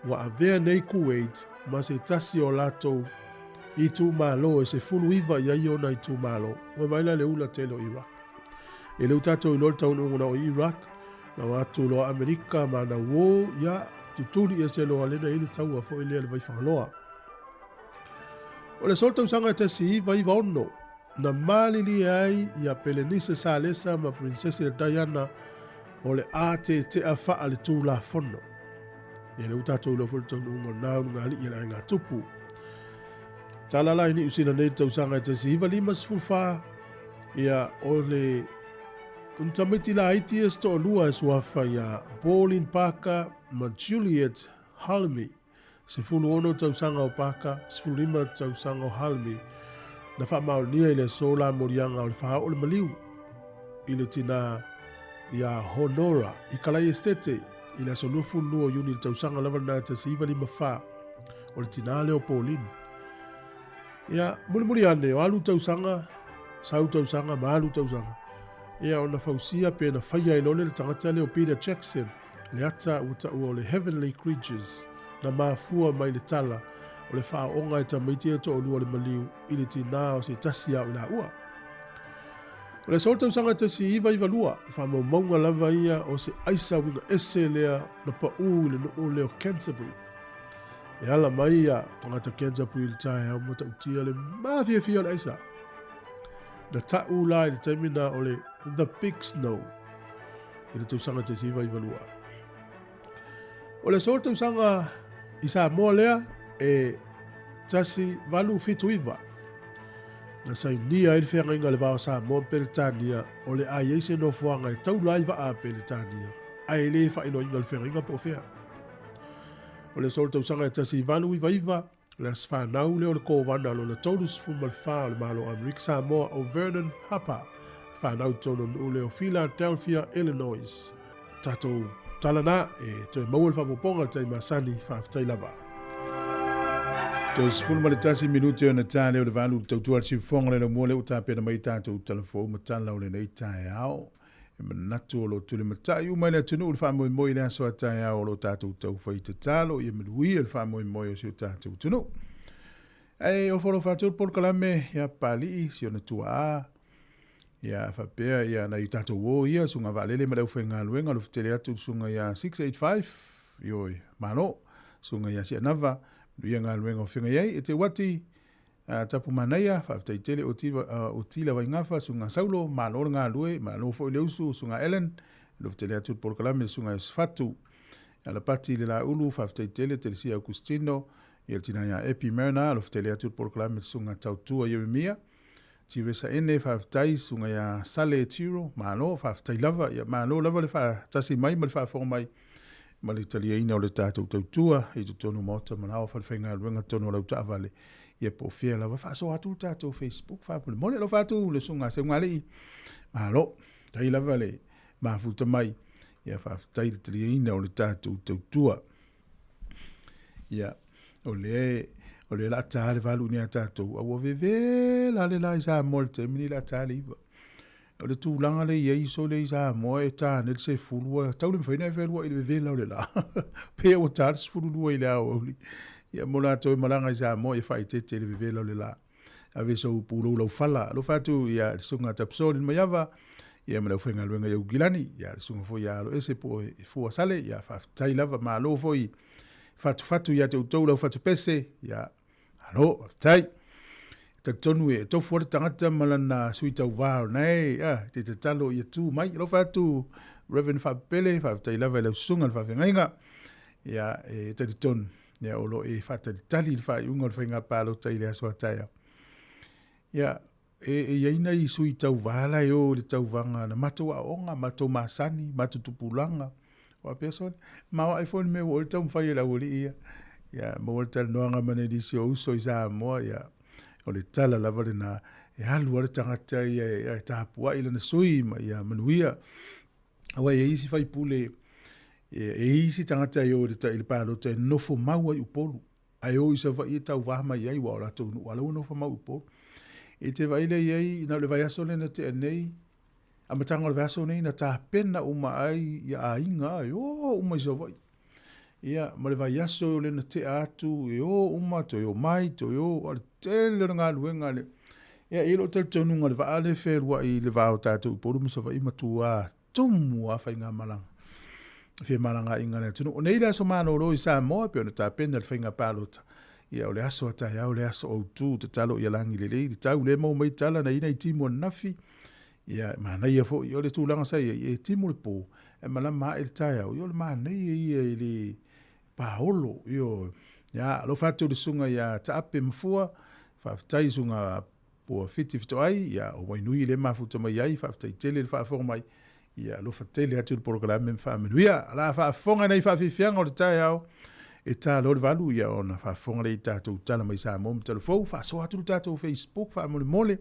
ua avea nei Kuwait ma se tasi o latou itumalo e 19 i ai ona itumalo. Ua vaai la le ula tele o Iraq. E le ua tatou iloa le taunuuga na o Iraq, na o atu loa Amerika ma na uo, ia, tutuli ese loa lena i le taua foi lea le Vaifagaloa. O le aso o le tausaga e 1996, na malilie ai ia Pelenise Salesa ma Prinsese Diana o le a tetea faa le Tulafono. Ia lea ua tatou iloa foi le taunuuga o lena ulugalii a le aiga tupu. Tala la i Niu Sila nei le tausaga e 1954, ia o le tamaiti laiti ia se toalua e suafa ia Pauline Parker ma Juliet Halmi. 16 tausaga o Parker, 15 tausaga o Halmi, na faamaonia i le aso la moliaga o le faaoo le maliu i le tinā iā Honora i Kalai Esitete i le aso 22 o Iuni i le tausaga lava lena 1954, o le tinā lea o Pauline. Ia, mulimuli ane, o alu tausaga, sau tausaga ma alu tausaga, ia ona fausia pe na faia ai loa lea le tagata lea o Peter Jackson, le ata ua taua o le Heavenly Creatures, na mafua mai le tala o le faaooga e tamaiti e toalua o le maliu i le tinā o se tasi ao i laua. O le aso o le tausaga 1992, e faamaumauga lava ia o se aisa uiga ese lea na paū i le nuu lea o Canterbury. E ala mai ia tagata Canterbury i le taeao matautia le mafiafia o le aisa. Na taʻu la i le taimi na o le The Big Snow i le tausaga 1992. O le aso o le tausaga i Samoa lea e 1879 na sainia ai le feagaiga a le va o Samoa ma Peretania o le a i ai se nofoaga e taula ai vaa a Peretania ae le faailoaina le feagaiga po o fea. O le aso o le tausaga e 1899, o le aso fanau lea o le Kovana lona 34 o le Malo o Amerika Samoa o Vernon Harper, fanau i totonu o le nuu lea o Philadelphia, Illinois. Tatou tala na e toe maua le faaopoopoga i le taimi masani, faafetai lava. Toe 11 minute ona ta lea o le 8 i le tautua a le siufofoga le laumua lea ua tapena mai tatou talafou ma tala o lenei taeao. E manatu o lo o tulimatai uma i le atunuu le faamoemoe i le aso a taeao o lo o tatou taufai tatalo ia manuia le faamoemoe o si o tatou atunuu. Ae o folo faatu le polokalame ia Papalii si ona tuaa ia faapea ia nai o tatou uo ia susuga Vaalele ma le aufaigaluega o lo o fetele atu le susuga ia 685 ioe malo susuga ia Sianava manuia galuega o feagai ai e te uati Tapu manaia, faafetai tele o Tiva, o Tila Vaigafa, Susuga Saulo, malo le galue, malo foi le usu, Susuga Ellen, alofa tele atu le polokalame le Susuga Iosefatu. Alapati le Laulu, faafetai tele Telesia Augustino, ia le tina ia Epi Myrna, alofa tele atu le polokalame le Susuga Tautua Ieremia. Tiresa Ene, faafetai, Susuga ia Sale Tiro, malo, faafetai lava, ia malo lava le faatasi mai ma le faafofoga mai ma le taliaina o le tatou tautua i totonu o maota ma laoa falefaigaluega totonu o lau taavale ia po o fea lava faasoa atu le tatou Facebook faamolemole alofa atu le susuga Seugalii malo tai lava le mafuta mai ia faafetai le taliaina o le tatou tautua ia o lea o lea la ta le 8 ni a tatou a ua vevela le la i Samoa le taimi ni la ta le 9 O le tulaga lea e i ai sole i Samoa e ta nei le 10 ua tau le mafai ona e fealuai i le vevela o le la. Pei ua ta le 12 i le aoauli. Ia mo latou e malaga i Samoa ia faaeteete i le vevela o le la. Ave sou pulou laufala. Alofa atu ia le susuga a Tapusoli Maiava ia ma le aufaigaluega i Aukilani, ia le susuga foi ia Aloese po o Fua Sale, ia faafetai lava, malo foi fatufatu ia te outou lau fatupese, ia Malo, faafetai. Talitonu e tofu le tagata ma lana sui tauvā o lena e, a, te tatalo ia tu mai. Alofa atu Reverend Faapele, faafetai lava i lau susuga i le faafeagaiga. Ia, e talitonu, ia, o lo o e faatalitali le faaiuga o le faiga palota i le aso a taeao. Ia, e, e i ai nai sui tauvā la e o i le tauvaga na matou aoga, matou masani, matou tupulaga, Faapea sole, maoae foi le mea ua oe taumafai e le aualii ia. Ia, maua le talanoaga ma nai nisi o uso i Samoa, ia, o le tala lava lena, e alu lava le tagata ia e, e tapuai lana sui ma ia manuia. Aua e i ai isi faipule, e, e i ai isi tagata e o i le, i le palota e nofo mau ai i Upolu. Ae o i Savaii e tauva mai ai, ua o latou nuu a la ua nofo mau i Upolu. E te vaai lea i ai, na o le vaiaso lea na tea nei, amataga o le vaiaso nei na tapena uma ai ia aiga e o uma i Savaii. Ia, ma le vaiaso lea na tea atu, e o uma, toe o mai, toe o, a le tele o le galuega le... Ia, e i ai lou talitonuga le vaa lea e fealuai i le va o tatou i Upolu ma Savaii matua tumu lava faigamalaga femalagaaiga a le atunuu. O nei le aso malolo i Samoa pei ona tapena le faiga palota. Ia o le aso a taeao le aso autu tatalo ia lagi lelei le tau lea maua mai tala na i nai timu ananafi. Ia manaia foi o le tulaga sa i ai e timu le pō e malama ae le taeao. Ia o le manaia ia i le paolo. Ioe. Ia alofa atu i le susuga ia Taape Mafua, faafetai susuga Ua fiti fetoai, ia, o Wainui lea e mafuta mai ai, faafetai tele le faafofoga mai, ia, alofa tele atu le polokalame ma faamanuia. O le a faafofoga nei faafiafiaga o le taeao, e ta loa le 8, ia, ona faafofoga lea i tatou tala mai Samoa ma Talafou, faasoa atu le tatou Facebook faamolemole.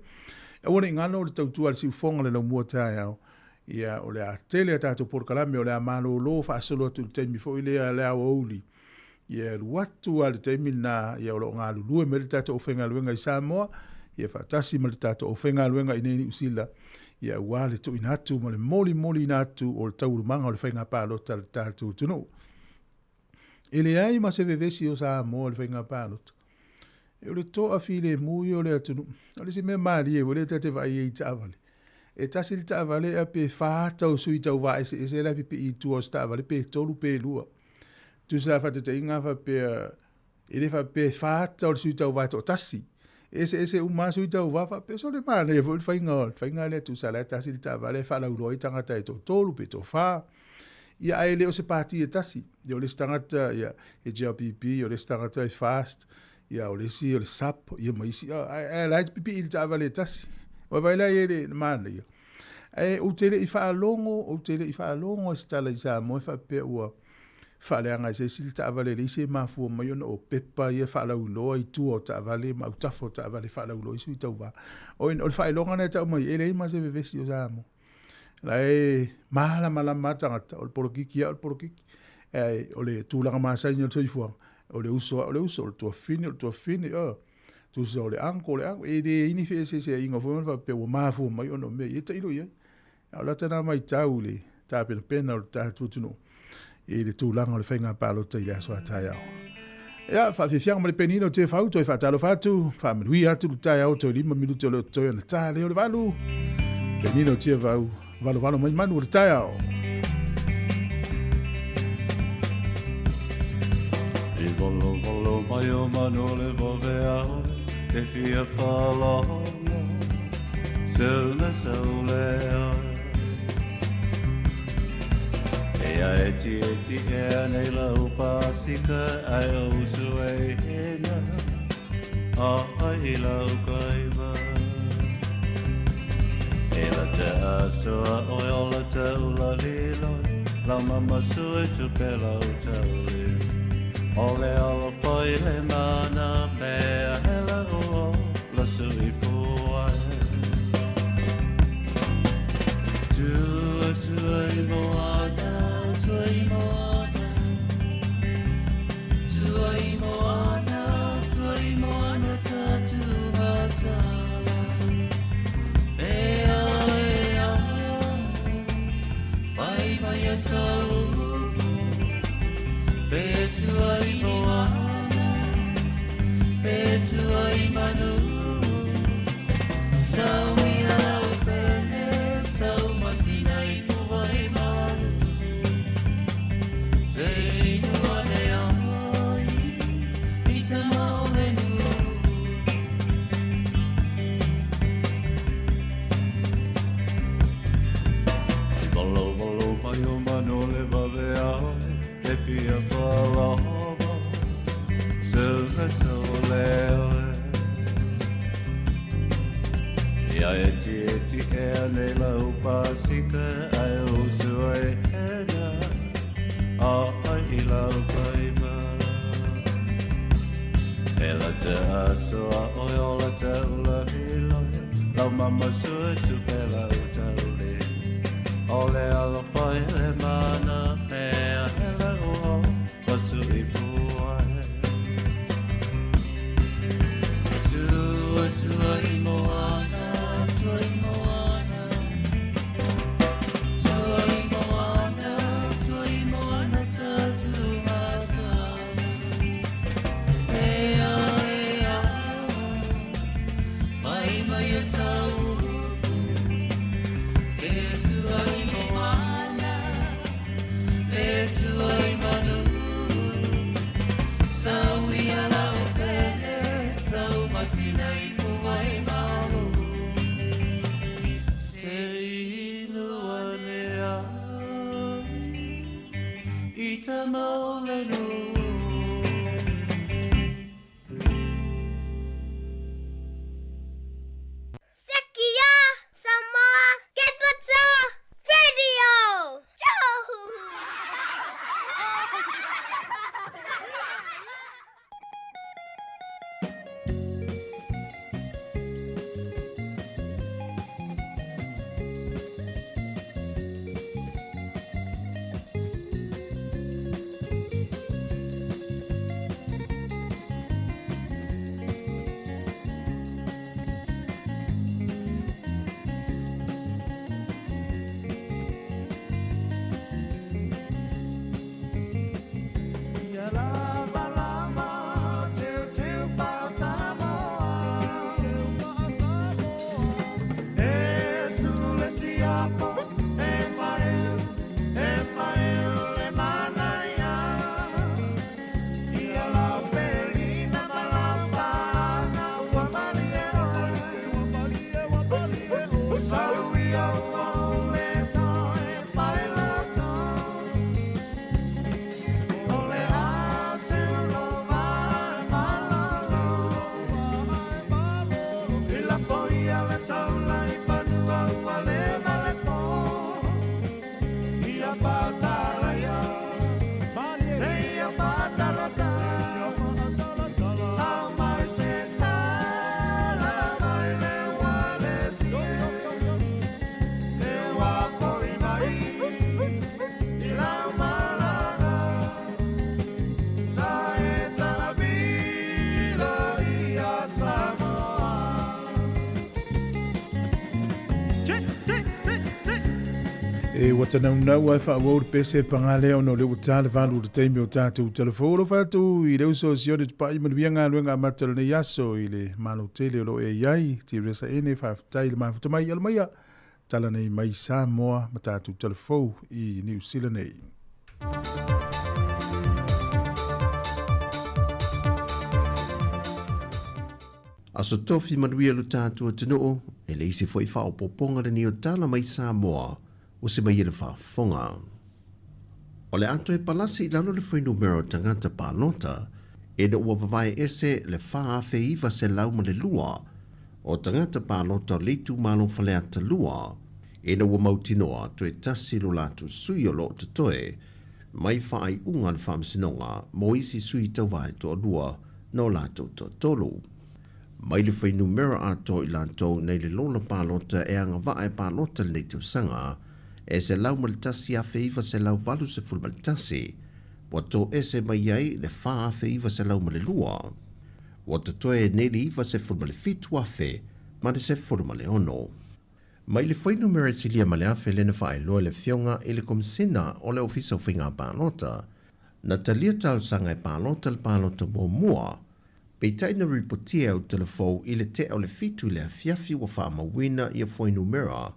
Aua ne i galo le tautua a le siufofoga le laumua taeao, ia, o le a tele a tatou polokalame, o le a malolo faasolo atu i le taimi foi lea le aoauli, Ia e alu atu lava i le taimi lena, ia o lo o galulue mai le tatou aufaigaluega i Samoa, ia faatasi ma le tatou aufaigaluega i inei i Niu Sila, ia aua le tuuina atu ma le molimoliina atu o le taualumaga o le faiga palota a le tatou atunuu. E leai ma se vevesi o Samoa i le faiga palota. E o le toafilemu ia o le atunuu. O le isi mea malie foi lea ta te vaai ai i taavale. E tasi le taavale ea pe fa ata o sui tauvā eseese la e pipii i tua o se taavale pe tolu pe lua. Tusa faataitaiga a faapea e le faapea e fa ata o le sui tauvā e toatasi. E eseese uma lava sui tauvā faapea sole manaia foi le faiga o le faiga lea tusa la e tasi le taavale e faalauiloa ai tagata e toatolu pe toafa. Ia ae le o se pati e tasi. Ia o le isi tagata ia e JLPP, o le isi tagata e FAST, ia o le isi o le SUP, ia ma isi, ae, ae la e pipii i le taavale e tasi. Ua vaai la i ai le manaia. Ae ou te le i faalogo, ou te le i faalogo i se tala i Samoa e faapea ua faaleaga e se isi le taavale e leai se mafua mai ona o pepa ia faalauiloa i tua o taavale ma autafa o taavale faalauiloa i sui tauvā. O, o le faailoga lena e tau mai, e leai ma se vevesi o Samoa. La e malamalama lava tagata, o le polokiki lava o le polokiki. Ae o le tulaga masani o le soifuaga, o le uso lava o le uso, o le tuafafine o le tuafafine, oh, tusa o le uncle o le uncle, e leai ni feeseeseaiga foi ma faapea ua mafua mai ona o mea ia, tailo i ai. A o lata na matau i le tapenapena o le tatou atunuu i le tulaga o le faiga palota i le aso a taeao. Ia, faafiafiaga ma le penina o Tefau, toe faatalofa atu, faamanuia atu le taeao toe 5 minute o le toe ona ta lea o le 8. Penina o Tiavau, valovalo mai manu o le taeao. I valo valo mai o manu le vave ao, te fia whalalo, se sau le ai. E a eti eti e nei lau pasika ai o usu e hena a ai lau kaiva. E la te asoa oi o la te ula lilo, lau mama sui tu pe lau tauli. O le alo fai le mana mea hela o la sui puai. Tua tua i moana, tua i moana, tua i moana, tua i moana tatu matala. E a e a, whai mai a sau, pe tua i moana, pe tua i manu, sau i lau pele, sau masina i puai malu. Se inua le ai, i tama o le nu. I valo valo mai o manu le vave ai, te fia whalava, se le sau le ai. Ia eti eti ea nei lau pasika ai usu ai hena, a ai i lau kaiva. E la te asoa oi o la te ula hilo, lau mama sui tu pe lau tauli. O le alo whai le mana mea hele o o sui puai. Tua tua i moana, tua i moana, tua i moana, tua i moana tatu matala. E a e a, mai mai e sau, e tua i moana, e tua i manu. Sau i a lau pele, sau masina i puai malu. Se inu ane ai, i tama o le nu. Sekia Samoa Capital Radio. E ua tanaunau ai faaauau le pese paga lea ona o lea ua ta le 8 o le taimi o tatou talafou. Alofa atu i le uso o Sione Tupai, manuia galuega amata o lenei aso i le malo tele o lo o e i ai. Tiresa Ene, faafetai i le mafuta mai. Alo maia, tala nei mai Samoa ma tatou talafou i Niu Sila nei. Aso Tofi manuia lo tatou atunuu, e leai se foi faaopoopoga lenei o tala mai Samoa ua se mai e le faafofoga. O le a toe palasi i lalo le fuainumera o tagata palota ina ua vavae ese le 4,902 o tagata palota o le itumalo Faleata 2 ina ua mautinoa toe tasi lo latou sui o lo o totoe mai faaiuga a le Faamasinoga mo isi sui tauva e toalua no latou toatolu. Mai le fuainumera atoa i latou nei le lola palota e agavaa e palota lenei tausaga e 101,981, ua toese mai ai le 4,902. Ua totoe nei le 97,000 ma le 16. Mai le fuainumera e silia ma le 1,000 lea na faailoa e le Afioga i le Komisina o le Ofisa o Faiga Palota, na talia talosaga e palota le palota muamua, peitai na ripotia e au telefou i le tea o le 7 i le afiafi ua faamauina ia fuainumera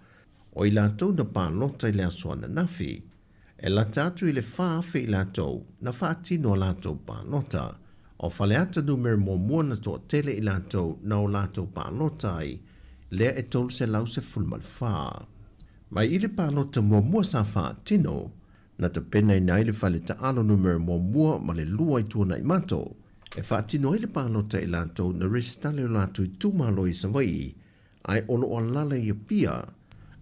o i latou na palota i le aso ananafi. E lata atu i le 4,000 i latou na faatino a latou palota. O Faleata numera muamua na toatele i latou na o latou palota ai, lea e 314. Mai i le palota muamua sa faatino, na tapenaina ai le fale taalo numera muamua ma le lua i Tuanaimato, e faatino ai le palota i latou na resitala i o latou itumalo i Savaii, ae o lo o alaala i Apia,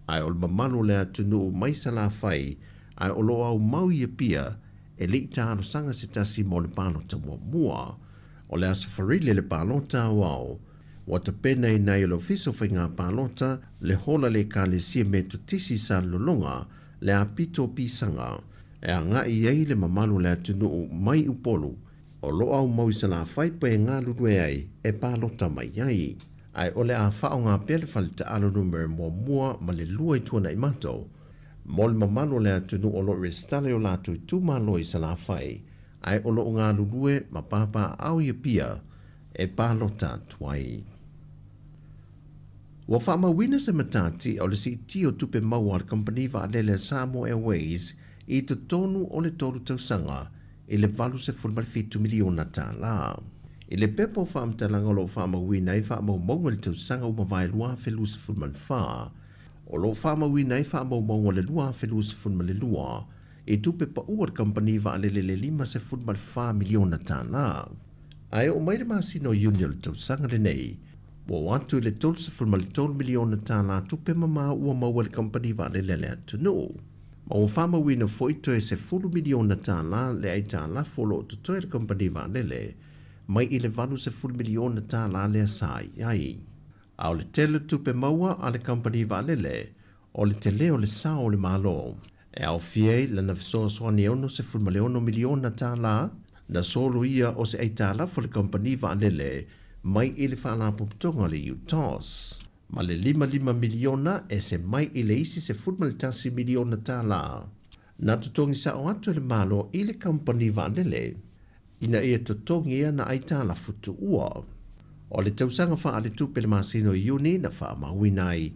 ae o le mamalu o le atunuu mai Salafai, ae o lo o aumau i Apia, e le i talosaga se tasi mo le palota muamua. O le Aso Faraile le palota aoao, ua tapenaina ai e le Ofisa o Faiga Palota le hola le Ekalesia Metotisi i Salelologa le apito o pisaga e agai ai le mamalu o le atunuu mai Upolu o lo o aumau i Salafai pe galulue ai e palota mai ai. Ae o le a faaaoga pea le fale taalo numera muamua ma le lua i Tuanaimato mo le mamalu o le atunuu o lo o resitala i o latou itumalo i Salafai ae o lo o galulue ma papaaao i Apia e palota atu ai. Ua faamauina se matati o le siitia o tupe maua a le kamupani vaalele a Samoa Airways i totonu o le tolu tausaga i le $87 miliona tala. I le pepa o faamatalaga o lo o faamauina ai faamaumauga i le tausaga ua mavae 2024, o lo o faamauina ai faamaumauga o le 2022 i tupe pau a le kamupani vaalele le $54 miliona tala. Ae oo mai le masina o Iuni o le tausaga lenei, ua oo atu i le $33 miliona tala tupe mamā ua maua e le kamupani vaalele a le atunuu. Ma ua faamauina foi toe $10 miliona tala le aitalafu o lo o totoe le kamupani vaalele mai i le $80 miliona tala lea sa i ai. A o le tele o tupe maua a le kamupani vaalele, o le tele o le sao o le Malo, e aofia ai lana fesoasoani e $66 miliona tala na soloia o se aitalafu a le kamupani vaalele mai i le Faalapotopotoga o le UTOS, ma le $55 miliona e se mai i le isi $11 miliona tala na totogi sao atu e le Malo i le kamupani vaalele ina ia totogi ana aitalafu tuua. O le tausaga faaletupe le masina o Iuni na faamauina ai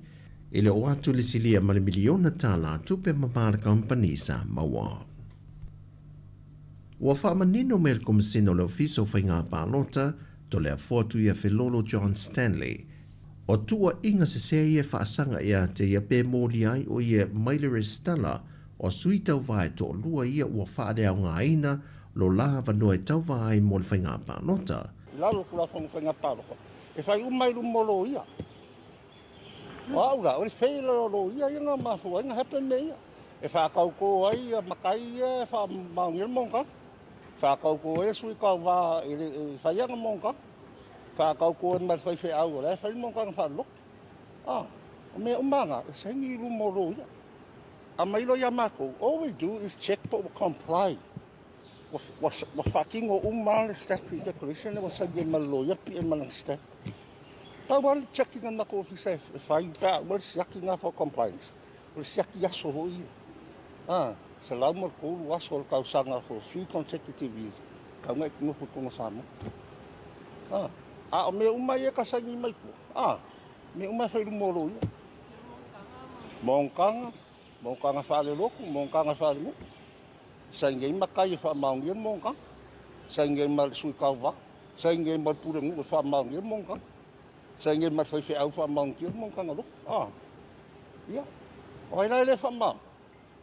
i le oo atu le silia ma le miliona tala tupe mama a le kamupani sa maua. Ua faamanino mai e le Komesina o le Ofisa o Faiga Palota Toleafoa Tuiafelolo John Stanley, o tuuaiga sesē ia e faasaga ia te ia pe molia ai o ia mai le resitala o sui tauva e toalua ia ua faaleaogaina lo la avanoa e tauva ai mo le faiga palota. I lalo o le Tulafono Faiga Palota, e fai uma i luma o loia. O au la, o le fail o loia ia na mafua ai na happen mea ia. E faatautō ai ia matai ia e faamaonia le monotaga. Faatautō ai le sui tauva e fai ana monotaga. Faatautō ai ma le faifeau o la e fai le monotaga faalelotu. A, o mea uma lava na, e saini i luma o loia. A mai loa ia matou, all we do is check po ua comply. Ua faatino uma le statutory declaration lea ua saini ai ma le loia, pie ma lana stamp. Pau lava le checking a le matou ofisa e fai pe a ua le siaki lena for compliance. O le siaki aso foi ia. A, 103 aso o le tausaga for 3 consecutive years, tau na e te nofo i totonu o Samoa. A, a o mea uma ia e ta saini mai tua, a, mea uma e fai i luma o loia. Monotaga, monotaga faalelotu, monotaga faalenuu. Saini ai matai e faamaonia le monotaga. Saini ai ma le sui tauva, saini ai ma le pulenuu e faamaonia le monotaga. Saini ai ma le faifeau e faamaonia le monotaga lotu. A, ia, o ai la e le faamaoni?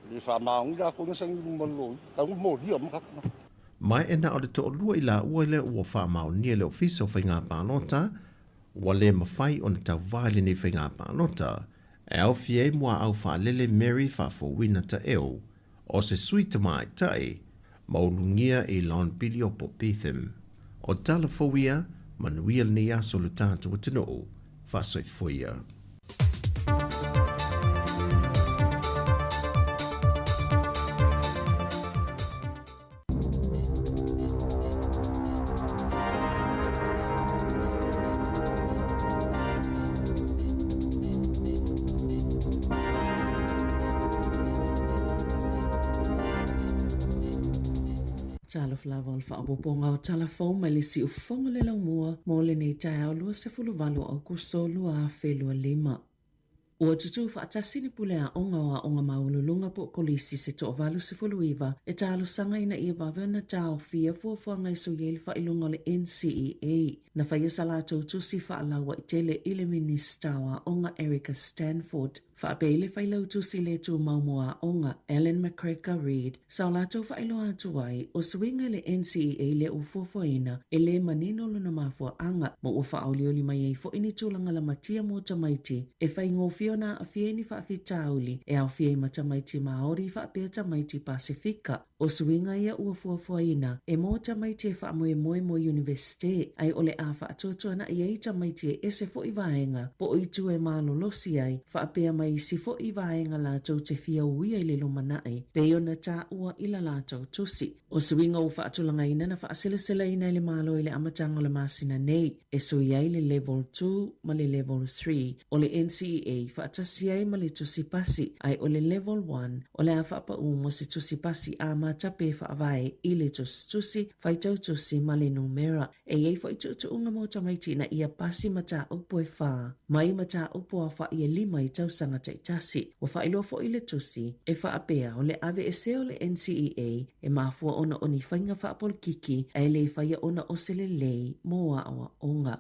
E le faamaoni latou na saini i luma o le loia, tau na molia uma tagata na. Ma e na o le toalua i laua lea ua faamaonia e le Ofisa o Faiga Palota, ua le mafai ona tauva i lenei faiga palota, e aofia ai muaau faalele Mary Faafouina Taeu, o se sui tamaitai, ma ulugia i Lon Piliopo Betham. O tala fou ia, manuia lenei aso lo tatou atunuu. Faasoifoia. Talofa lava o le faaopoopoga o tala fou mai le siufofoga le laumua mo lenei taeao 28 o Aokuso 2025. Ua tutū faatasi ni pule aoga o Aoga Maualuluga po o Kolisi se toa-89 e talosaga ina ia vave ona taofia fuafuaga e sui ai le faailoga o le NCEA. Na faia sa latou tusi faalauaitele i le Minisita o Aoga Erica Stanford. Faapea i le Failautusi le Tumau mo Aoga, Ellen MacGregor Reid, sa o latou faailoa atu ai, o suiga i le NCEA lea ua fuafuaina, e le manino lona mafuaaga, ma ua faaolioli mai ai foi ni tulaga lamatia mo tamaiti e faigofie ona aafia i ni faafitauli e aofia ai ma tamaiti Māori faapea tamaiti Pasefika. O suiga ia ua fuafuaina e mo tamaiti e faamoemoe mo Iunivesite, ae o le a faatuatuana'i ai tamaiti e ese foi vaega po o itu e malolosi ai, faapea ma isi foi vaega latou te fia uia i le lumanai, pei ona taua i la latou tusi. O suiga ua faatulagaina na faaselaselaina e le Malo i le amataga o le masina nei, e sui ai le Level 2 ma le Level 3 o le NCEA faatasi ai ma le tusi pasi, ae o le Level 1 o le a faapaū mo se tusi pasi amatape e faavae i le tusitusi, faitau tusi ma le numera. E i ai foi tuutuuga mo tamaiti ina ia pasi mataupu e whā, mai mataupu aofa'i e lima i tausaga taitasi. Ua faailoa foi le tusi e faapea o le aveesea o le NCEA e mafua ona o ni faiga faapolokiki ae le faia ona o se lelei mo aoaoga.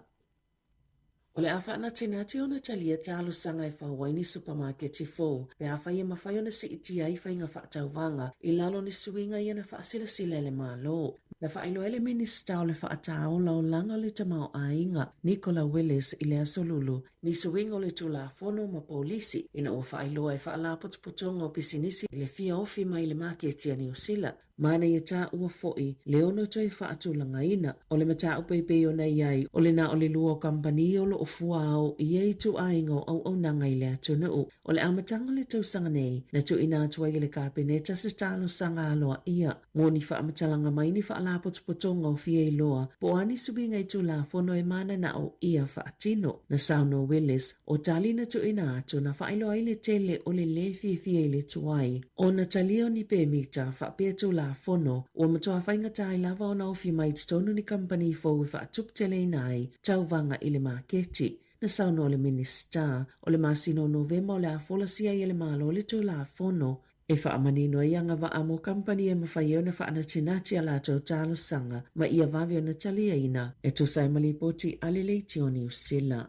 O le a faanatinati ona talia talosaga e fau ai ni supamaketi fou pe afai e mafai ona siitia ai faiga faatauvaga i lalo o ni suiga ia na faasilasila e le Malo. Na faailoa e le Minisita o le Faataolaolaga o le Tamaoaiga, Nicola Willis i le Aso Lulu, ni suiga o le Tulafono ma Polisi ina ua faailoa e Faalapotopotoga o Pisinisi le fia ofi mai i le maketi a Niu Sila. Manaia taua foi le ono toe faatulagaina o le mataupu e pei ona i ai o le na o le lua o kamupani o lo o fuaao i ia ituaiga o auaunaga i le atunuu. O le amataga o le tausaga nei, na tuuina atu ai e le Kapeneta se talosaga aloaia mo ni faamatalaga mai ni faalapotopotoga o fia iloa po o a ni suiga i Tulafono e mananao ia faatino. Na saunoa Willis, o tali na tuuina atu na faailoa ai le tele o le lē fiafia i le tuai ona talia o ni pemita faapea Tulafono ua matua faigata ai lava ona ofi mai i totonu ni kamupani fou e faatuputeleina ai tauvaga i le maketi. Na saunoa le Minisita, o le masina o Novema o le a folasia ai e le Malo le Tulafono E faamanino ai agavaa mo kamupani e mafai ai ona faanatinati a latou talosaga ma ia vave ona taliaina e tusa ai ma lipoti a le Leitio Niu Sila.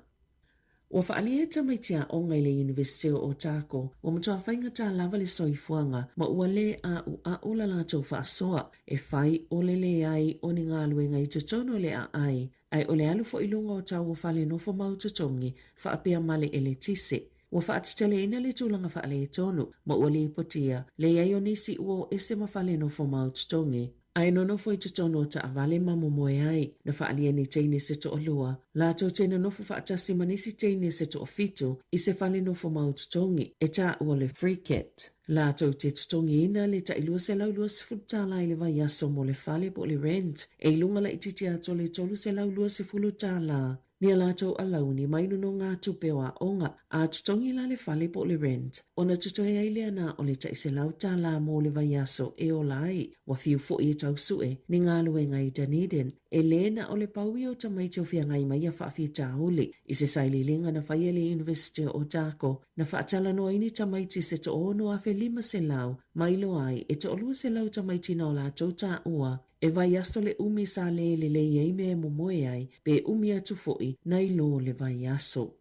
Ua faaalia e tamaiti aoga i le Iunivesite o Otago ua matua faigata lava le soifuaga ma ua lē a'ua'u la latou faasoa e fai o le leai o ni galuega i totonu o le aai ae o le alu foi i luga o tau o fale nofo mau totogi faapea ma le eletise. Ua faateteleina le tulaga faaletonu ma ua lipotia le i ai o nisi ua o ese ma fale nofo mau totogi ae nonofo i totonu o taavale ma momoe ai. Na faaalia ni teine se toalua, latou te nonofo faatasi ma nisi teine se toafitu i se fale nofo mau totogi e taua le Freecat. Latou te totogiina le tai $220 tala i le vaiaso mo le fale po o le rent, e i luga laitiiti atu o le $320 tala. ni a latou alauni mai nonogatupe o aoga, a totogi la le fale po o le rent, ona totoe ai lea na o le tai $100 mo le vaiaso e ola ai. Ua fiu foi e tau sue ni galuega i Dunedin, e lē na o le pau ia o tamaiti o feagai mai ia faafitauli. I se sailiiliga na faia e le Iunivesite o Otago, na faatalanoa ai ni tamaiti se 6,500 ma iloa ai e 200 tamaiti na o latou taua e vaiaso le umi sa lē lelei ai mea e momoe ai, pe umi atu foi nai lo le vaiaso.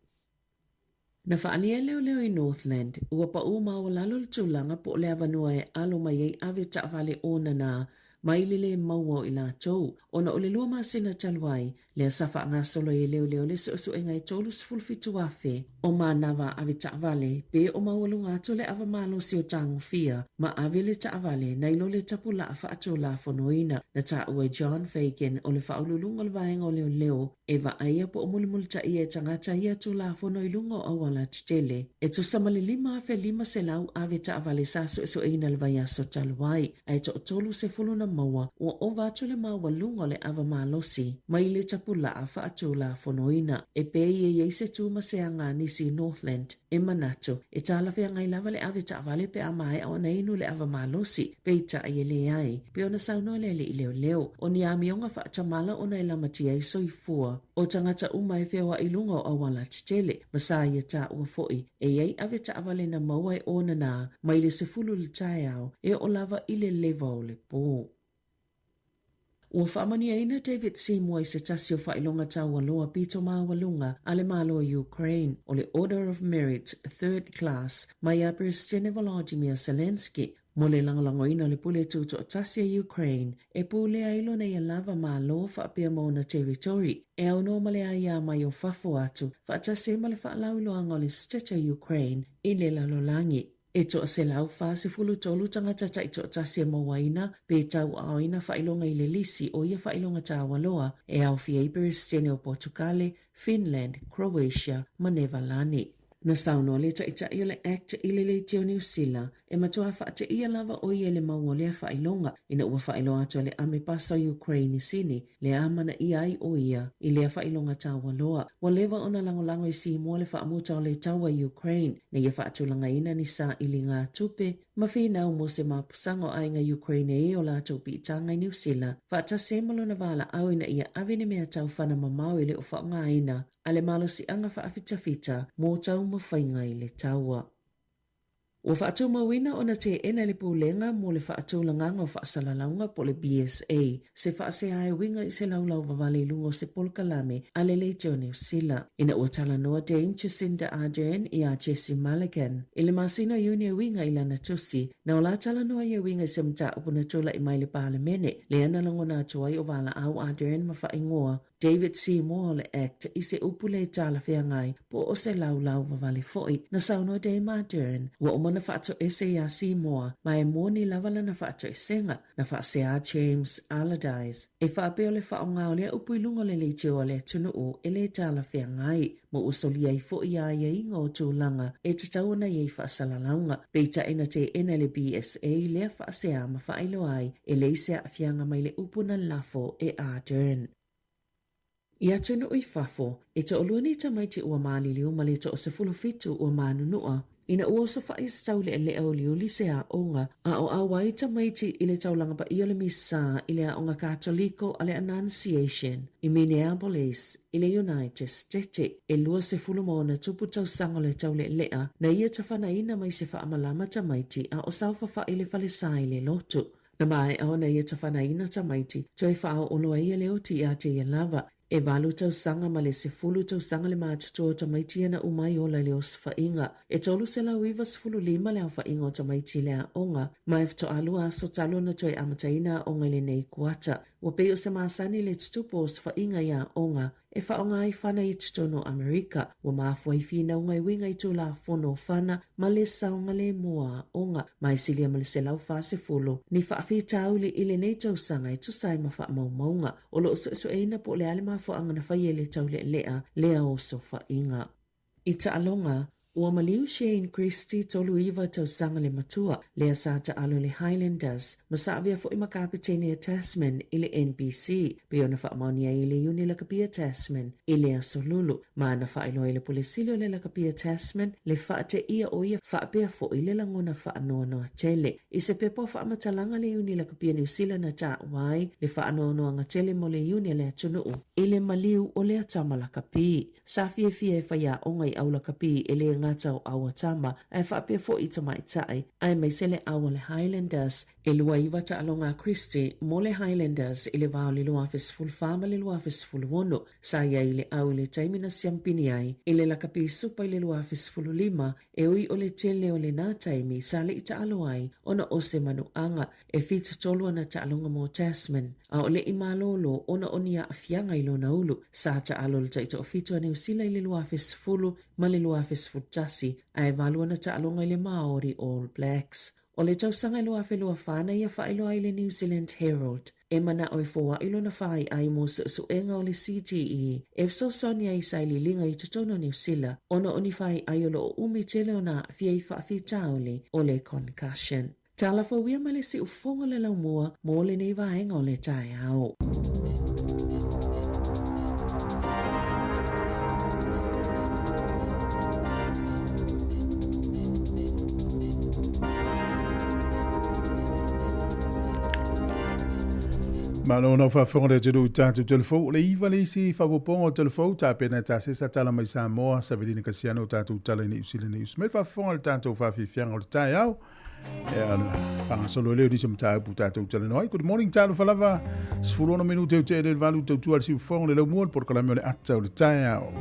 Na faaalia e leoleo i Northland, ua paʻū maualalo le tulaga po o le avanoa e alo mai ai ave taavale onana mai le lē maua o i latou, ona o le lua masina talu ai, lea sa faagasolo ai e leoleo le suesuega e 37,000 o manava ave taavale pe o maualuga atu le ava malosi o tagofia ma ave le taavale nai lo le tapulaa faatulafonoina. Na taua e John Fagan o le faauluuluga o le vaega o leoleo E vaaia po o mulimulitaia e tagata ia Tulafono i luga o auala tetele. E tusa ma le 5,500 ave taavale sa suesueina le vaiaso talu ai, ae toatolu sefulu na maua ua ova atu le maualuga o le ava malosi mai le tapulaa faatulafonoina. E pei e i ai se tu ma se aga a nisi i Northland e manatu e talafeagai lava le ave taavale pe a maea ona inu le ava malosi, peitai e leai, pei ona saunoa le alii leoleo. O ni amioga faatamala ona e lamatia ai soifua o tagata uma e feoai i luga o auala tetele, ma sa ia taua foi e i ai ave taavale na maua e onana mai le 10 i le taeao e oo lava i le leva o le po. Ua faamanuiaina David Seymour i se tasi o faailoga taualoa pito maualuga a le Malo o Ukraine, o le Order of Merit Third Class, mai ia Peresetene Volodymyr Zelenskyy, mo le lagolagoina o le pule tutoatasi a Ukraine e pulea ai lona ia lava Malo faapea ma ona territory e aunoa ma le aia mai o fafo atu faatasi ai ma le faalauiloaga o le State o Ukraine i le lalolagi. E 143 tagata taitoatasi e mauaina pe tauaaoina faailoga i le lisi o ia faailoga taualoa e aofia ai Peresetene o Potukale, Finland, Croatia ma Nevalani. Na saunoa le Taitai o le act i le Leitio Niu Sila e matua faateia lava ʻo ia i le mau o lea faailoga ina ua faailoa atu e le Amepasa o Ukraine i Sini lea amanaia ai ʻo ia i lea faailoga taualoa. Ua leva ona lagolago i Simoa le faamuta o le taua i Ukraine ina ia faatulagaina ni sailiga tupe ma finau mo se mapusaga o aiga Ukraine e i o latou piitaga i Niu Sila faatasi ai ma lona valaau ina ia ave ni mea taufana mamao e le o faaaogaina a le malosiaga faafitafita mo taumafaiga i le taua. Ua faatumauina ona teena e le Pulega mo le Faatulagaga o Faasalalauga po o le BSA se faasea e uiga i se laulau vavale i luga o se polokalame a le Leitio Niu Sila. Ina ua talanoa Dame Jacinda Ardern iā Jesse Mulligan i le masina o Iuni e uiga i lana tusi, na o la talanoa ia uiga i se mataupu na tulai mai i le Palemene, lea na lagona atu ai o valaau Ardern ma faaigoa David Seymour o le Act i se upu le talafeagai po o se laulau vavale foi. Na saunoa Dame Ardern, ua uma ona faatoese iā Seymour ma e moni lava lana faatoesega. Na faasea James Allardyce e faapea o le faaaoga o lea upu i luga o le leitio a le atunuu e le talafeagai ma ua solia ai foi ia aiaiga o tulaga e tatau ona i ai faasalalauga. Peitai na teena e le BSA lea faasea ma faailoa ai e leai se aafiaga mai le upu na lafo e Ardern. I atunuu i fafo, e toalua nei tamaiti ua maliliu ma le toa-17 ua manunua ina ua osofaʻi se taulealea uliuli se aoga a o ʻauai tamaiti i le taulaga paia o le Misa i le Aoga Katoliko a le Annunciation i Minneapolis i le United State. E 20 ma ona tupu tausaga o le taulealea na ia tafanaina mai se faamalama tamaiti a o saofafai i le falesa i le lotu. Na maea ona ia tafanaina tamaiti, toe faaoolo ai ia le oti ia te ia lava. E valu tausaga ma le 10 tausaga le matutua o tamaiti ia na uma ai ola i le osofaiga. E 395 le aofaiga o tamaiti i le aoga, ma e faatoa aso talu ona toe amataina aoga i lenei kuata. Ua pei o se masani le tutupu o osofaiga i aoga e faaaoga ai fana i totonu o Amerika. Ua mafua ai finauga e uiga i Tulafono o Fana ma le saogalemu o aoga, ma e silia ma le 140 ni faafitauli i lenei tausaga e tusa ai ma faamaumauga. O lo o suesueina po o le a le mafuaaga na fai ai le taulealea lea o osofaiga. I taaloga. Ua maliu Shane Christie 39 tausaga le matua, lea sa taalo i le Highlanders, ma sa avea foi ma kapetene a Tasman i le NPC, pei ona faamaonia ai e le Iuni Lakapi a Tasman i le Aso Lulu, ma na faailoa ai le Pule Sili o le Lakapi a Tasman le faateia o ia faapea foi le lagona faanoanoa tele. I se pepa o faamatalaga le Iuni Lakapi a Niu Sila na taua ai le faanoanoaga tele mo le Iuni a le atunuu i le maliu o lea tama lakapi. Sa fiafia e faiaoga i Aulakapi e le gata o Auatama ae faapea foi i tamaitai, aemaise le au a le Highlanders. E 29 taaloga a Christie mo le Highlanders i le va o le 2014 ma le 2016. Sa i ai i le au i le taimi na siampini ai i le lakapi supa i le 2015, e ui o le tele o lena taimi sa le i taalo ai ona o se manuaga. E 73 ana taaloga mo Tasman, a o le i malolo ona o ni aafiaga i lona ulu. Sa taalo le taitoafitu a Niu Sila i le 2010 ma le 2011, ae valu ana taaloga i le Maori All Blacks. O le tausaga e 2024 na ia faailoa ai le New Zealand Herald, e manao e foai lona faaiai mo suesuega o le CTE e fesoasoani ai i sailiiliga i totonu o Niu Sila ona o ni faaiai o lo o umi tele ona aafia i faafitauli o le concussion. Talafouia ma le siufofoga o le laumua mo lenei vaega o le taeao. Malo na faafofoga le atunuu i tatou telefou. O le iva le isi faaopoopoga o telefou, tapena e tasesa tala mai Samoa, Savelina Kasiano o tatou tala i Niu Sila News. Mai faafofoga le tatou faafiafiaga o le taeao. Ia, faagasolo ai lea o nisi o mataupu tatou talanoa ai. Good morning, talofa lava. 16 minute o te le valu tautua le siufofoga le laumua le polokalame o le ata o le taeao.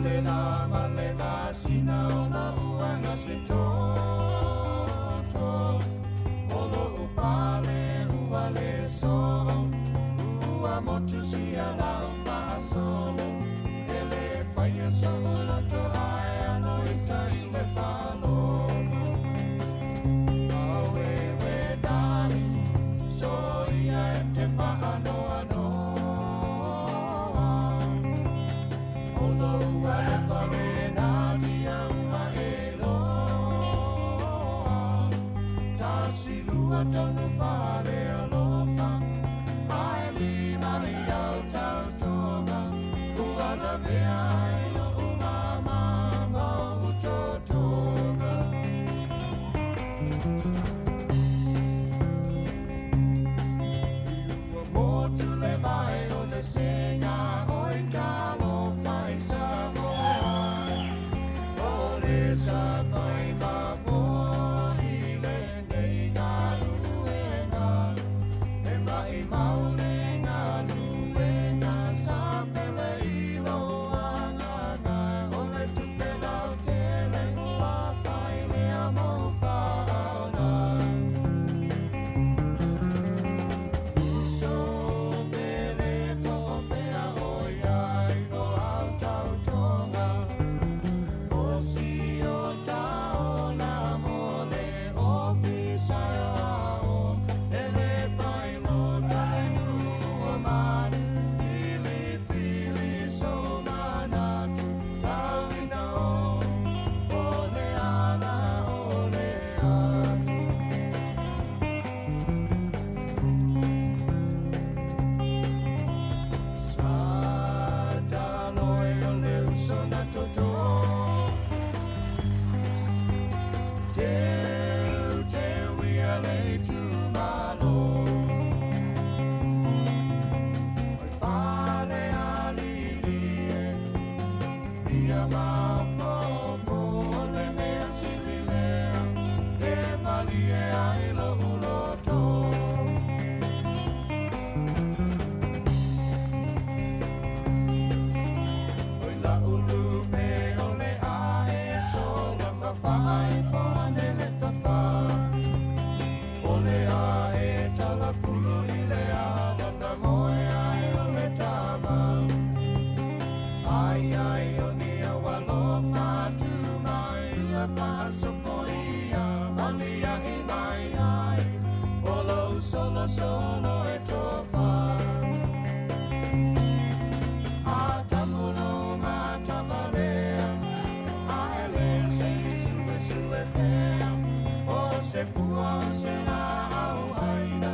le la ma le masina ona ua gase toto. O lo'u pale ua le soo, ua motu sia lau faasolo. E lē faia so'u loto ae alo i tai le faalogo. Aueue darling, soia e te faanoanoa. O lou alofa lena tia ua e loa. Tasi lua tolu fā le alofa, ae lima i au tautoga. Ua lavea ai o'u māmā ma o'u totoga. Ua motu le vai o le sega oi talofa i Samoa. O le sa fai ma moa i lenei galuega. E maʻimau le galuega sa pele i lou agaga. O le tupe lautele ua fai lea mou faaola. Uso pele po o fea oi ai o au tautoga. O si o taola mo le ofisa ao. E le fai lota le nuu o manu. Filifili so manatu tauina o. O le ala o le atu. Sa taloe o le uso na toto. Teu teu ia le tu malo. O le fale alili e, ia maopopo o le mea sili lea, e malie ai lo'u loto. Oi la'u lupe o le ae sola ma faaifo ane le tafā. O le ae talafulu i le ala na moe ai o le tama. Ai ai o ni au alofa tu mai ia faasopoia, aliaʻi mai ai. O lou solosolo e tofa. A tamulo matavalea, ae le se i suesue pea. O se pua o se laau aina,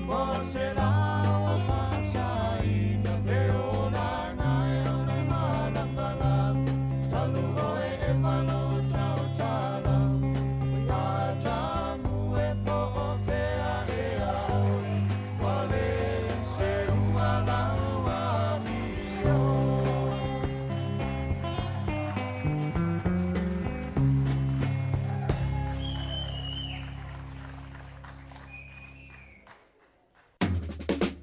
o se lao faasaina. Le olaga e o le malamalama, talu oe e malo tautala. Ia tamu e po o fea ea oe, ua le se ua lau amio.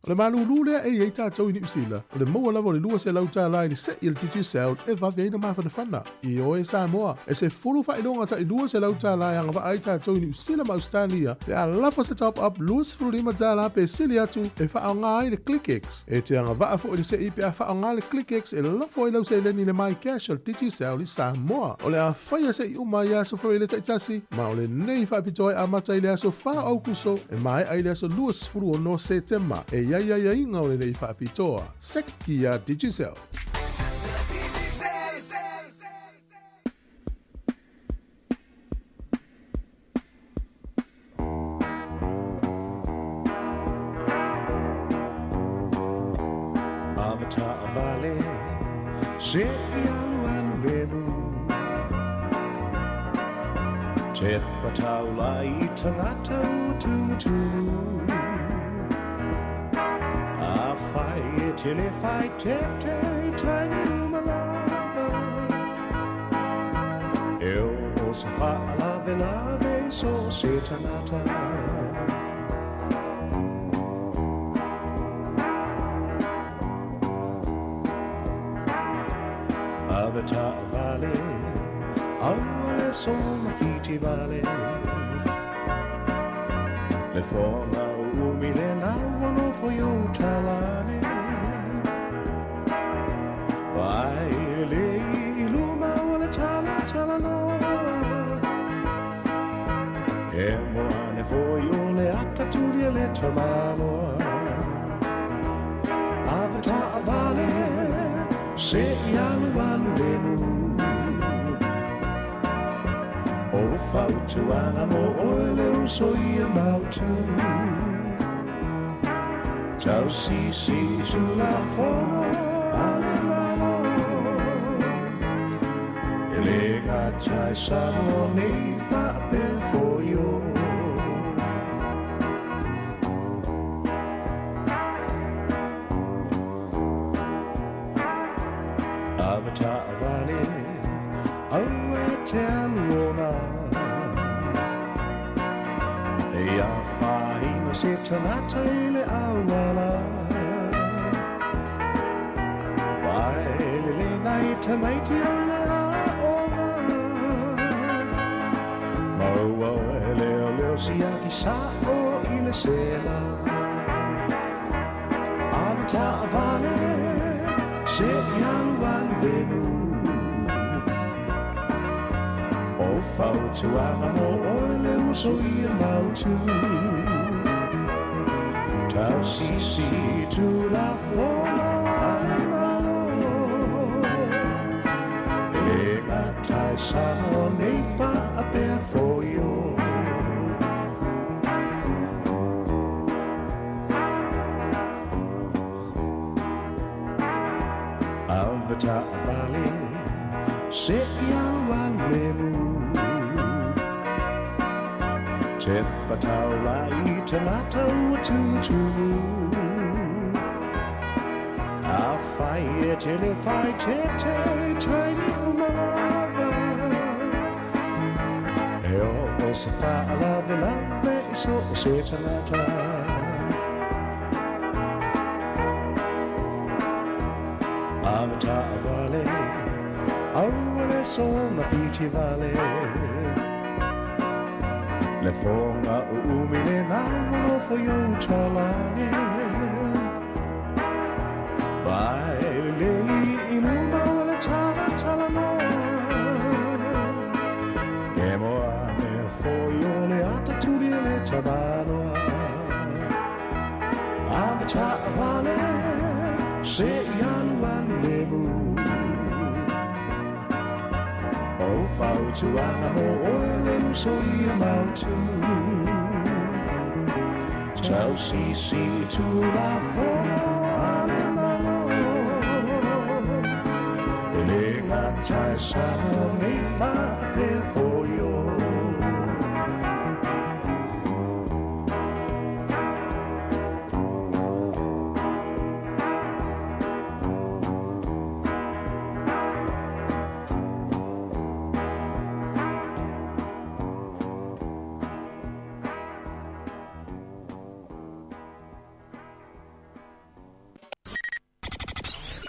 O le malūlū lea e i ai tatou i Niu Sila, o le maua lava o le $200 i le se'i a le Digicel e vave ai na mafanafana. I oe Samoa, e 10 faailoga ta'i $200 e agavaa ai tatou i Niu Sila ma Ausetalia pe a lafo se top-up $25 pe sili atu e faaaoga ai le ClickX. E te agavaa foi le se'i pe a faaaoga le ClickX e lafo ai lau seleni i le MyCash o le Digicel i Samoa. O le a faia se'i uma i aso Faraile taitasi, ma o lenei faapitoa e amata i le aso 4 o Aukuso e mae'a i le aso 26 Setema. E i ai aiaiga o lenei faapitoa. Seki ia Digicel. Avataavale se i alualu lemu. Te pataula i tangata ua tumutumu. A fai e tele fai te te tainu malama. E o se whaalave lave so se tangata. Ave taavale, aua le soga fitivale. Le foga o umi lena ua nofo i ou talane. Vaai lelei i luma o le talatalanoa. E mo ane foi o le ata tuli a le tamaloa. Ave taavale, se i alualu lemu. O fautuaga mo oe le uso ia mautu. Tausisi i Tulafono a le Malo. E le gata i Samoa nei faapea foio. Ave taavale, aua e te alu ona. E afaina se tagata i le auala. Vae lelei nai tamaiti o le aoga. Maua oe leoleo siaki sa'o i le sela. Ave taavale, se i alualu lemu. O fautuaga mo oe le uso ia mautu. Tausisi i Tulafono a le Malo. E le gata i Samoa nei faapea foio. Ave taavale, se i alualu lemu. Tepa taulai i tagata ua tutumu. Afai e te le faaeteete i taimi uma lava. E oo se faalavelave i so o se tagata. Ave taavale, aua le soga fitivale. Le foga o umi lena ua nofo i ou talane. Vaai lelei i luma o le talatalanoa. E mo ane foi o le ata tuli a le tamaloa. Ave taavale, se i alualu lemu. O fautuaga mo oe le uso ia mautu. Tausisi i Tulafono a le Malo. E le gata i Samoa nei faapea foio.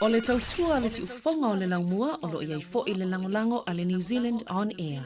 O le tautua a le siufofoga o le laumua o lo o i ai foi le lagolago a le New Zealand On Air.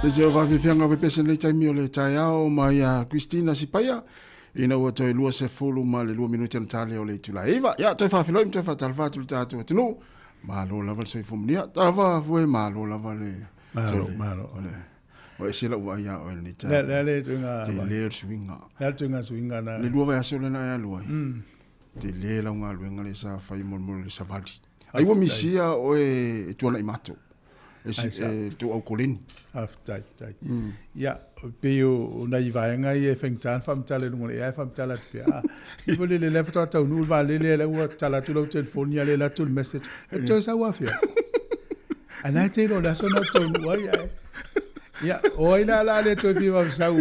Le se o faafiafiaga o pepese nei taimi o le taeao mai ia Christina Sipaia ina ua toe 22 minute na tale o le itula e 9. Ia, toe faafeiloai ma toe faatalofa atu le tatou atunuu. Malo lava le soifua manuia. Talofa fue, malo lava le... Malo, malo. O le, o ese lau vaai ia oe lenei taeao. Le, le, le tuiga... Tele le suiga. Le le tuiga suiga na. Le lua vaiaso lena e alu ai. Tele lau galuega lea sa fai mo le savali. Ai ua misia oe e tuanai matou. E si e tou au koleni. Faafetai, faafetai. Ia, pei o nai vaega ia e faigata ona faamatala i luga o le AI, faamatala atu pea. Ah, i foi lele lea faatoa taunuu le vaalele, lea ua tala atu lau telefoni, a lea alu atu le message, e toe sau afea. Ae na e te iloa o le aso lena ou te taunuu ai, ae. Ia, o ai la o le a le toe fia vavasau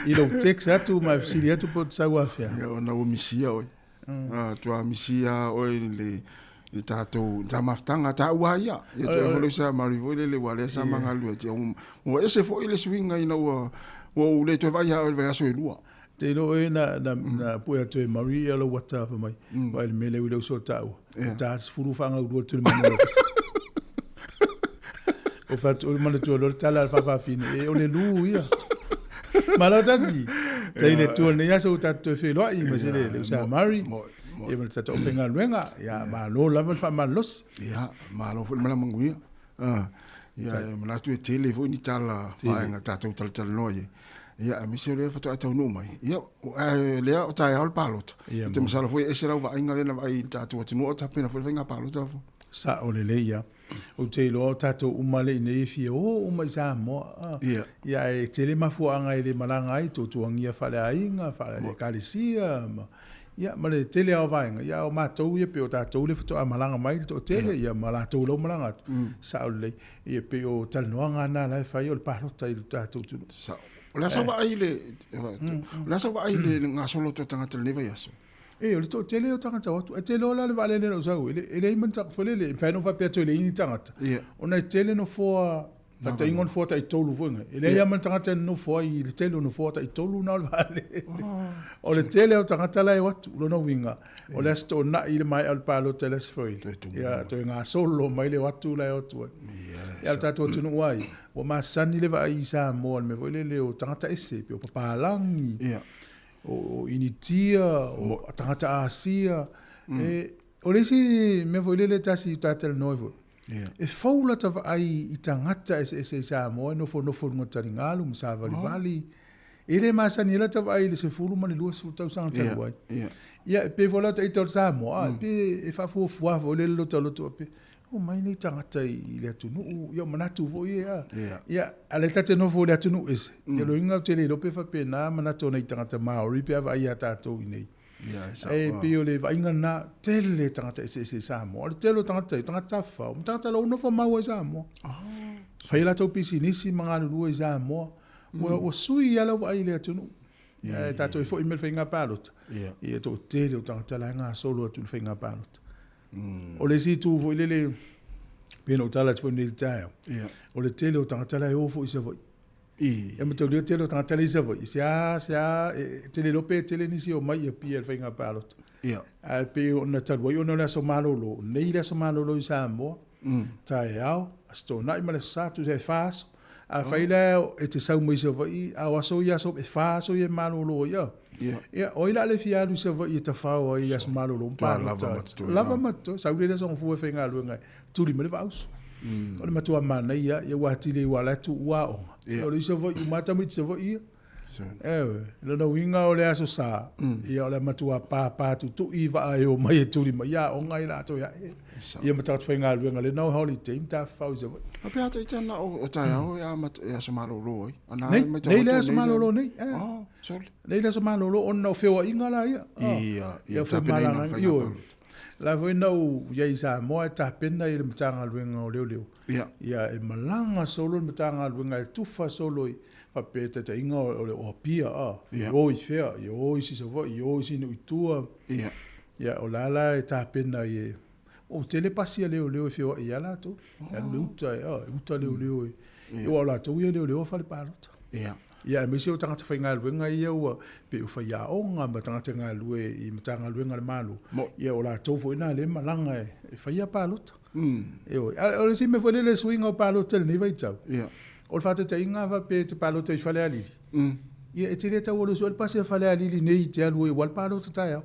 i lou text atu ma e fesili atu pe ou te sau afea. Ia, ona ua misia oe. Ah, tua misia oe i le i tatou ta mafutaga taua ia. Ia toe holo sa mari foi lele ua lea sa magalue tia ua ese foi le suiga ina ua ua ou le toe vaai ia oe i le vaiaso e lua. Te iloa oe na, na, na pue atu e Murray ia lou WhatsApp mai. Vaai le mea lea ua i le uso taua. Ta 10 whangaurua atu le mana o ofisa. O whatu, o le manatua loa le tala a le faafafine, e o le lū ia. Malo tasi. Tai le tua nei aso ua tatou toe feiloai ma se le le uso a Murray. Ia ma le tatou aufaigaluega. Ia malo lava le faamalolosi. Ia, malo foi le malamaguia. Ah, ia, e manatu e tele foi ni tala vaega tatou talatalanoa i ai. Ia, aemaise o lea faatoa e taunuu mai. Ia, ae lea o taeao le palota. Ia, Ou te masalo foi e ese lau vaaiga lea na vaai i le tatou atunuu o tapena foi le faiga palota. Sao lelei ia. Ou te iloa o tatou uma lea i inei e fia o uma i Samoa. Ah. Ia. Ia, ae tele mafuaaga e le malaga ai, tuatuagia faaleaiga, faale-ekalesia, ma, ia, ma le tele lava o vaega. Ia, a o matou ia, pei o tatou lea faatoa malaga mai le toatele, ia, ma latou la ua malaga atu. Sao lelei. Ia, pei o talanoaga na la e fai o le palota i le tatou atunuu. Sao. O le a sau vaai i le, o le a sau vaai i le gasolo atu o tagata i lenei vaiaso? E, o le toatele o tagata o atu. E te iloa la le vaalele na ou sau ai, e leai ma ni tagata foi lele, e mafai ona ou faapea atu e leai ni tagata, ona e tele nofoa, faatainga o nofoa taitolu foi nai. E leai lava ma ni tagata e nonofo ai i le tele o nofoa taitolu na o le vaalele. O le tele o tagata la e o atu, o lona uiga, o le Aso Toonai i le maea o le palota i le Aso Faraile, ia, toe gasolo mai le o atu la e o atu ai. Ia, o le tatou atunuu lava ia, ua masani le vaai i Samoa i le mea foi lele o tagata ese, pei o papalagi, o Initia, o tagata Asia. E, o le isi mea foi lele tasi ta talanoa ai foi, e fou lata vaai i tagata eseese i Samoa e nofonofo i luga o taligalu ma savalivali. E le masani ai lata vaai i le 10 ma le 20 tausaga talu ai. Ia, e pei foi la o ita o le Samoa, e pei e faafuafua foi lele lota loto pe, omai nei tagata i le atunuu, ia o manatu foi ia. Ia, a o lea ta te nofo i le atunuu ese, ia lona uiga ou te le iloa pe faapena manatu o nai tagata Maori pe a vaai ia tatou i inei. E pei o le vaaiga lena, tele tagata eseese i Samoa. O le tele o tagata, o tagata tafafao, ma tagata la ua nofo mau ai i Samoa. Fai a latou pisinisi ma galulue i Samoa. Ua sui lava lau vaai i le atunuu. Ae tatou e foi mai le faiga palota, ia toatele o tagata la e gasolo atu i le faiga palota. O le isi itu foi lele, pei ona ou tala atu foi nei i le taeao, o le tele o tagata la e o foi i Savaii. E mataulia le tele o tagata la i Savaii, se a, se a, e te le iloa pe tele nisi e omai i Apia i le faiga palota. Ae pei ona talu ai ona o le aso malolo, nei le aso malolo i Samoa, taeao, Aso Toonai ma le Aso Sa, tusa e fa aso. Afai la e te sau mai Savaii, a o aso ia aso, e fa aso ia e malolo ai, a. Ia, o ai la le fia alu i Savaii e tafao ai i aso malolo ma palota ai? Lava ma totoe. Sau lea i le aso Gafua e faigaluega ai, tuli mai le vaaauso. O le matua manaia, ia ua atili ai aua o la e tuua aoga. Ia o le isi Savaii, uma lava tamaiti Savaii ia. Ioe, lona uiga o le Aso Sa, ia o le matua pāpā tutui vaa e omai e tuli mai ia aoga ai latou ia e. Ia ma tagata faigaluega lena o holiday ma tafafao i Savaii. A pe a taita na o taeao e amata e aso malolo ai. Ana nei, nei le aso malolo nei. Eh. Oh, sorry. Nei le aso malolo ona o feoaiga la ia. Ia, ia tapenaina o faiga palota. La foi na ou i ai i Samoa e tapena i le Matagaluega o Leoleo. Ia. Ia e malaga solo le Matagaluega e tufa solo i faapea taitaiga o le o Apia, a, i o i fea, i o i Savaii, i o i isi nuu i tua. Ia. Ia o la la e tapena i e, o tele pasi a leoleo e feoai ia latou. E alu i uta, e, a, e uta leoleo e. Ia aua o latou ia leoleo a fale palota. Ia. Ia aemaise o tagata faigaluega ia ua pei o faiaoga ma tagata galulue i Matagaluega a le Malo, ia o latou foi na lea e malaga e faia palota. Ioe. A o le isi mea foi lele, le suiga o palota i lenei vaitau, Ia. O le faataitaiga a faapea e te palota i Falealili, ia e te le tau alu e sue le pasi a Falealili nei e te alu ai aua le palota taeao.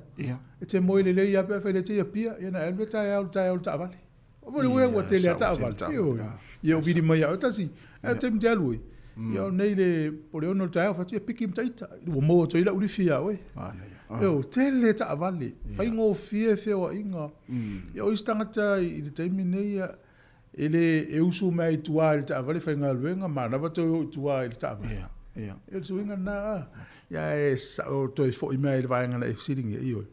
E te moe lelei lava pe afai e le te i Apia, ia ona e alu lea taeao i le taeao i le taavale. O le uiga ua tele lava taavale. Ioe. Ia ou vili mai ia oe tasi, ae o le taimi e te alu ai, ia o nei le po o le 6 o le taeao, fai atu, ia piki ma ita, ua maua atu ai lau lifi ia oe. Ioe, tele taavale, faigofie feoaiga. Ia o isi tagata i le taimi nei, ia, E le e usu mai i tua i le taavale faigaluega manava toe o i tua i le taavale. Ia, ia. E o le suiga lena, a. Ia e sao toe foi mai i le vaega na e fesiligia, ioe.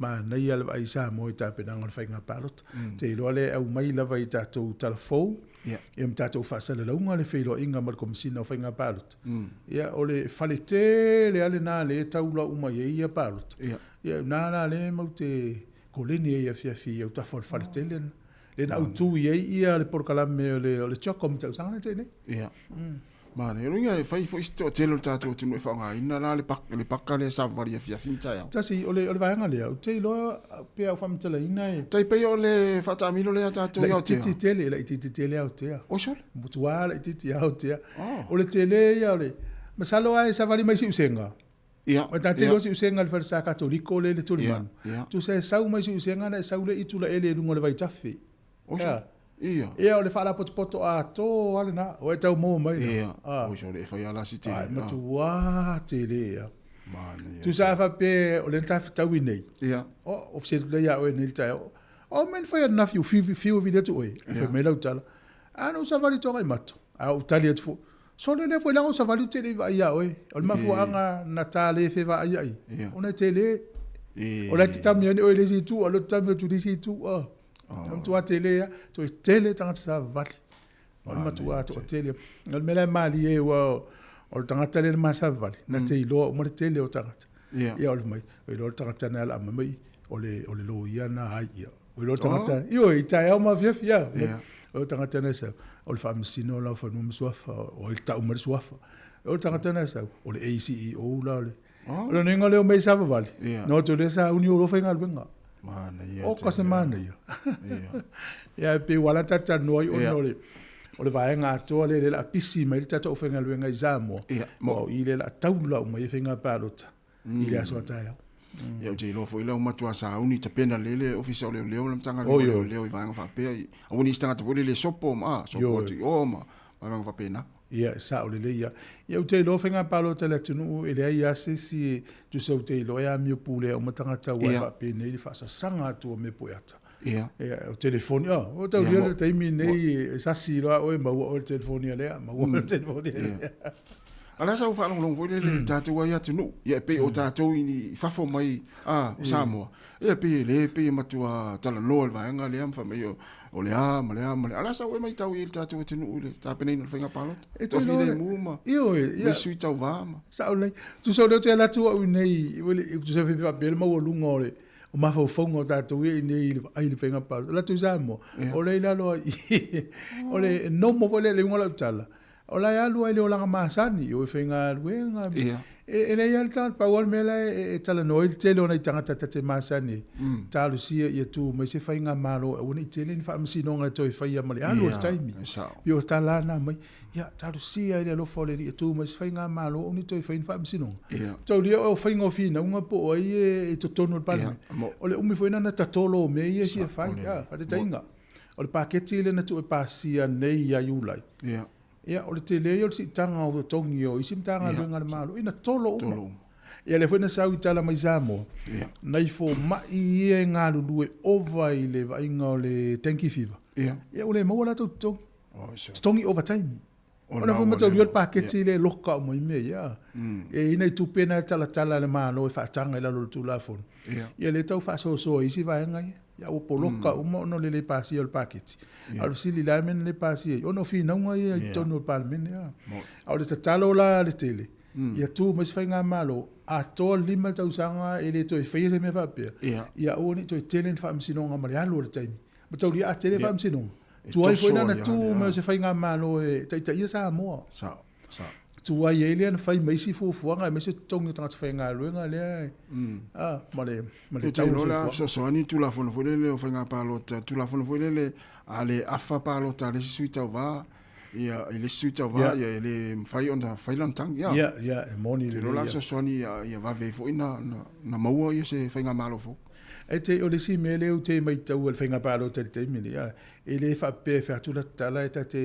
Manaia le vaai i Samoa i tapenaga o le faiga palota. Mm. Te iloa lea e aumai lava i tatou tala fou, yeah. ia ma tatou faasalalauga le feiloaiga ma le Komesina o Faiga Palota. Mm. Ia, o le fale tele a lena lea e taula uma i ai ia palota. Yeah. Ia, na la lea mau te koleni ai afiafi i autafa o le fale tele lena. Lea na autu i ai ia le polokalame o le, o le CHOGM i tausaga na tea nei. Ia. Mm. Manaia. O lona uiga e fai foi si toatele o le tatou atunuu e faaaogaina la le paka, le paka lea e savavali afiafi ma taeao. Tasi, o le, o le vaega lea, ou te iloa pe a ou faamatalaina e... Tai pei o le faataamilo lea a tatou i Aotea. Laitiiti tele, laitiiti tele Aotea. Oi sole. Matua laitiiti Aotea. Oh. O le tele ia o le... Masalo lava e savali mai Siusega. Ia. Ua tatou iloa siusega i le falesa Katoliko lea i le Tulimanu. Ia. Tusa e sau mai siusega na e sau lea i Tulaele i luga o le vaitafe. Oso. Ia. Ia, o le faalapotopoto atoa lava lena. Ua e tau maua mai la. Ia. Oso, e fai lava la si tele. Ai, matua tele ia. Manaia. Tusa a faapea o lea na tafetaui nei. Ia. O, o fesili atu lea ia oe nei le taeao. O mea na fai ananafi ua fiu, fiu e vili atu oe. Fai mai lau tala. A na ou savali i Togaimatu. A ou tali atu foi. Sole lea foi leaga o savali ou te le i vaai ia oe. O le mafuaaga na ta le fevaaiai, ona e tele. O la e te tami ane oe i le isi itu, a o lea ou te tami atu i le isi itu. O le matua tele lava, toe tele tagata savavali. O le matua toatele. O le mea la e malie aua o le tagata lea na ma savavali, na te iloa uma le tele o tagata. Ia o le mai, o iloa le tagata na ala mai, o le, o le loia na ai ia. O iloa le tagata, oh. ioe, i taeao ma afiafi, ia. Yeah. O le tagata na sau, o le faamasino la o fanua ma suafa, o ai le tau mai le suafa. O le tagata na sau, o le ACEO la o le. Oh. O le nenga leo mai savavali. Yeah. No te le sa uni o lo faigaluega. Manaia. O ka se manaia. Ia e pei ua ala talanoa ai ona o le o le vaega atoa lea lea o le a pisi mai le tatou aufaigaluega i Samoa. Ia. Aua o i lea o le a taula uma ai faiga palota i le aso a taeao. Ia ou te iloa foi la ua matua sauni tapena lelei le Ofisa o Leoleo ma le Matagaluega o Leoleo i vaega faapea. Aua ne i se tagata foi lele e sopo ma a, sopo atu i o ma vaega faapena. Ia, e sao lelei lava. Ia, ou te iloa faiga palota a le atunuu e leai lava se isi e tusa ou te iloa e amio pulea uma tagata aua e faapenei le faasasaga atu o mea pueata. Ia. Ia, o telefoni, oh, ua taulia le taimi nei e sasi loa oe maua oe le telefoni a lea, maua oe le telefoni a lea. A la sa ou faalogologo foi lele i tatou ai atunuu, ia e pei o tatou i fafo mai a, o Samoa, ia e pei e le pei e matua talanoa i le vaega lea ma fai mai o le a ma le a ma le a. A la sa ou e matau i ai i le tatou atunuu i le tapenaina o le faiga palota? E te iloa Toafilemu ma Ioe, ia. ma sui tauva ma. Sao lelei. Tusa o lea ou te alu atu au i inei, tusa faapea le maualuga o le o mafaufauga o tatou ia i inei i le vaai i le faiga palota. O latou i Samoa, o lea i lalo ai, o le normal foi lea i le uiga o lau tala, O la e alu ai i le olaga masani, o e faigaluega. Yeah. E leai lava le tagata, pau lava le mea la e talanoa ai le tele o nai tagata ta te masani ai, talosia ia tu mai se faigamalo e aua ne i tele ni faamasinoga e toe faia ma le alu o le taimi. Yeah, e sao. Pei o tala lava na aumai, ia talosia i le alofa o le Alii e tu mai se faigamalo aua ne i toe faia ni faamasinoga. Yeah. Taulia o faiga o finauga po o ai e i totonu o le Palemene. Yeah, mo. O le umi foi lena na tatolo o mea ia e fia fai, Sao, faataitaiga. O le paketi lea na tuu e pasia nei ia Iulai. Ia. Ia, o le tele ia o le siitaga o totogi o isi Matagaluega a le Malo, ina tolo uma. Tolo uma. Ia, lea foi na sau i tala mai Samoa, Ia. nai fomai ia e galulue ova i le vaaiga o le dengue fever. Ia. Ia, ua le maua latou totogi. Oh, sure. Totogi overtime. Ona foi mataulia le paketi lea e loka uma i mea ia. E i ai nai tupe na e talatala e le Malo e faataga i lalo o le Tulafono. Ia lea e tau faasoasoa i isi vaega ia. Ia ua poloka uma ona o le le pasia o le paketi. A o le fesili, o le a le mea na le pasia ai? Ona o finauga ia i totonu o le Palemene. A o le tatalo la a le tele, ia tu mai se faigamalo atoa 5 tausaga e le toe faia se mea faapea, ia aua ne i toe tele ni faamasinoga ma le alu o le taimi. Mataulia a tele faamasinoga, tuai foi la na tu mai o se faigamalo e taitaia Samoa. Sao, sao. Tuai ai lea na fai ma isi fuafuaga aemaise totogi o tagata faigaluega lea a ma le ma le tau o le soifuaga. Fesoasoani Tulafono foi lele o faiga palota, Tulafono foi lele a le afa palota a le isi sui tauva. Ia, i le isi sui tauva, ia, e le mafai ona fai lana tagi, ia. Ia, ia, e moni lelei. Te iloa la fesoasoani ia vave ai foi na maua ia se faigamalo fou. E te, o le isi mea lea ou te maitau i le faiga palota i le taimi lenei, a, e le faapea e fai atu lata tala e ta te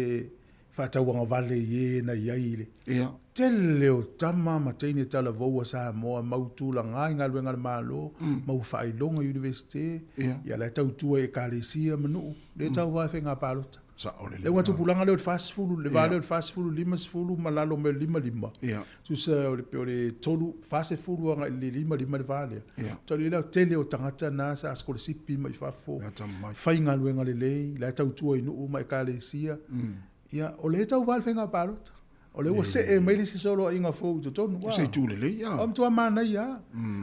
faatauagavale i e na i ai i le Ia. tele o tama ma teine talavou a Samoa mau tulaga i galuega a le Malo, maua faailoga i Iunivesite, Ia. ia la e tautua i Ekalesia ma nuu, lea e tauva i faiga palota. Sao lelei. Le ugatupulaga lea o le 40, le va lea o le 40, 50 ma lalo mai o le 55. Ia. Tusa o le, o le 3, 40 agai i le 55 le va lea. Ia. Talu ai la, tele o tagata na sa sikolasipi mai fafo, Ia, tamai. faigaluega lelei, la e tautua i nuu ma ekalesia. Ia, o lea e tauva le faiga palota. O lea ua see mai le isi soloaiga fou i totonu. O se itu lelei, ia. O matua manaia lava.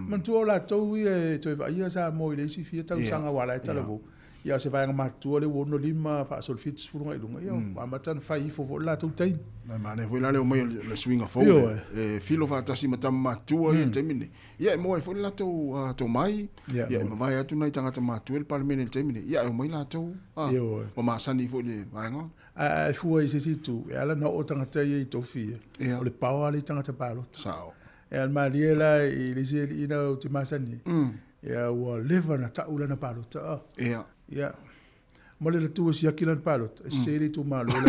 Manatua o latou ia e toe vaaia Samoa i le isi fia tausaga aua o la e talavou. Ia o se vaega matutua lea ua 65 faasolo 70 agai i luga, ia ua amata ona fai ifo foi le latou taimi. E manaia foi la le omai o le suiga fou lea, e filo faatasi ma tama matutua ia i le taimi lenei. Ia e maua ai foi le latou tomai, ia e mavae atu nai tagata matutua i le Palemene i le taimi lenei, ia e omai latou, ua masani foi i le vaega. Ae fua i se isi itu, e ala ona oo tagata ia i tofi ia, o le paoa lea i tagata palota. Sao. E ala malie la i le isi alii na ou te masani ai, ia ua leva ona tau lana palota. A. Ia. Ia. Ma le latu e siaki lana palota, e sese le itumalo la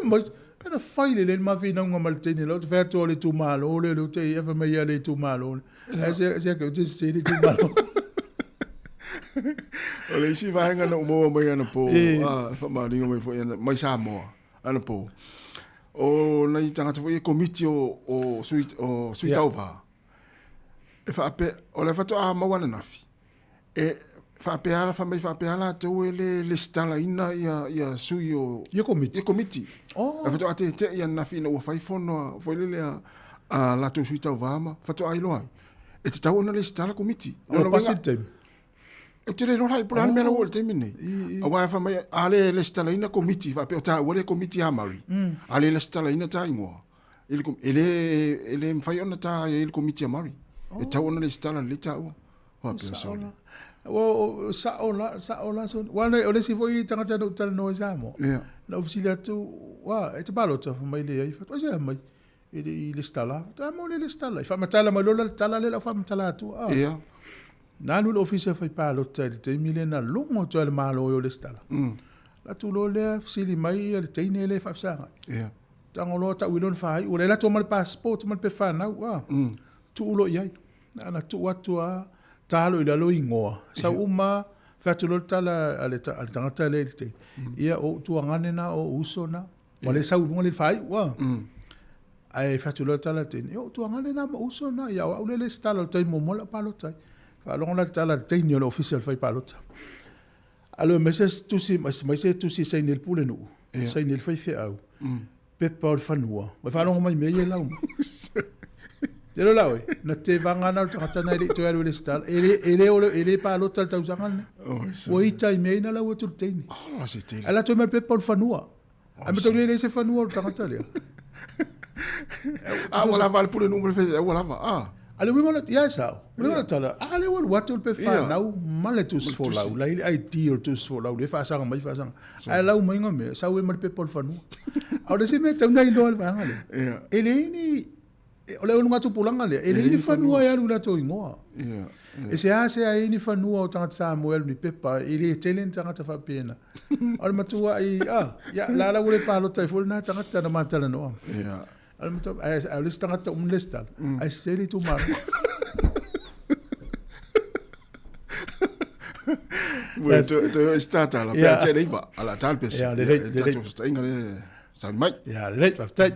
le Ana fai lelei le ma finauga ma le teine lea, ou te fai atu o le itumalo lea, lea ou te i ai, fai mai ia le itumalo lea. Ae se, se ake, ou te sese le itumalo. O le isi vaega na ou maua mai anapo, a, e faamaoniga mai foi ana, mai Samoa, anapo. O nai tagata foi e komiti o, o sui, o sui tauva. E faapea, o le faatoa maua ananafi, E faapea fai mai faapea latou e le lesitalaina ia ia sui o ia komiti. Ia komiti. Oh. E faatoa tete'i ananafi ina ua fai fono a foi lele a a latou sui tauva ma faatoa iloa ai. E tatau ona lesitala komiti. Ua pasi le taimi. Ou te le iloa la po o le a le mea la ua oo i le taimi lenei. Aua fai mai a le lesitalaina komiti faapea o taua le komiti a Murray. A le lesitalaina ta igoa. I le, e le, e le mafai ona ta i ai le komiti a Murray. E tatau ona lesitala lelei taua. Faapea Sao la. Ua sao la, sao la. Ua o le isi foi tagata na ou talanoa i Samoa. Yeah. Na ou fesili atu, ua, e te palota, fai mai leai. Fai atu, ai se mai, e le i lesitala. Fai atu, a mo le lesitala. I faamatala mai loa le tala lea la faamatala atu. Ah. Yeah. Na alu i le ofisa e fai palota i le taimi lea na logo atu ai le Malo e o lesitala. La tu loa lea fesili mai le teine lea e faafesagai. Yeah. Tago loa tau i lona faaiu. Ua le alu atu ma le passport ma le pepa fanau. Ah. Tuu loa i ai. Na ona tuu atu lava, ta loa i lalo igoa, sau uma fai atu loa le tala a le tagata lea i le teine, ia o ou tuagane na, o ou uso na. Ua le sau i luga le faaiu a. Ae fai atu loa le tala a le teine, ia o ou tuagane na ma uso na, ia o au lea e lesitala i le taimi muamua la palota ai. Faalogo la le tala a le teine o le ofisa o le fai palota. Alu mai se tusi, mai se tusi e saini ai le pulenuu, saini ai le faifeau. Pepa o le fanua. Ua faalogo mai mea ia e lau mai. Te iloa la oe, na tevaga na o le tagata na e le i toe alu e lesitala. E le, e le, ole, e le palota le tausaga lenei. Ua ita i mea ia na lau atu le teine. Ola se tele. Ae latou mai le pepa o le fanua. Ae mataulia e leai se fanua o le tagata lea. A ua lava le pulenuu ma le faifeau ua lava. A. A le uiga o le, ia e sao. O le uiga o le tala, a lea ua alu atu le pepa fanau ma le tusi folau, la i le ID o le tusi folau, lea e faasaga mai faasaga. Ae lau mai ngā mea, sau e ma le pepa o le fanua. A o le isi mea e tatau ona iloa e le vaega lea, e leai ni, o le ulugatupulaga lea, e leai ni fanua e alu i latou igoa. E seasea ai ni fanua o tagata Samoa e alu ni pepa, e le tele ni tagata faapena. O le matuai, a, ia, la la ua le palota ai foi lena tagata na ma talanoa. O le matua, ae o le isi tagata uma le isi tala, ae sese le itumalo. Ua toe toe isi tātala, pea te leiva, ala tāle pesi. Ia, lelei, lelei. Tātou whatainga le sauni mai. Ia, lelei, faafetai.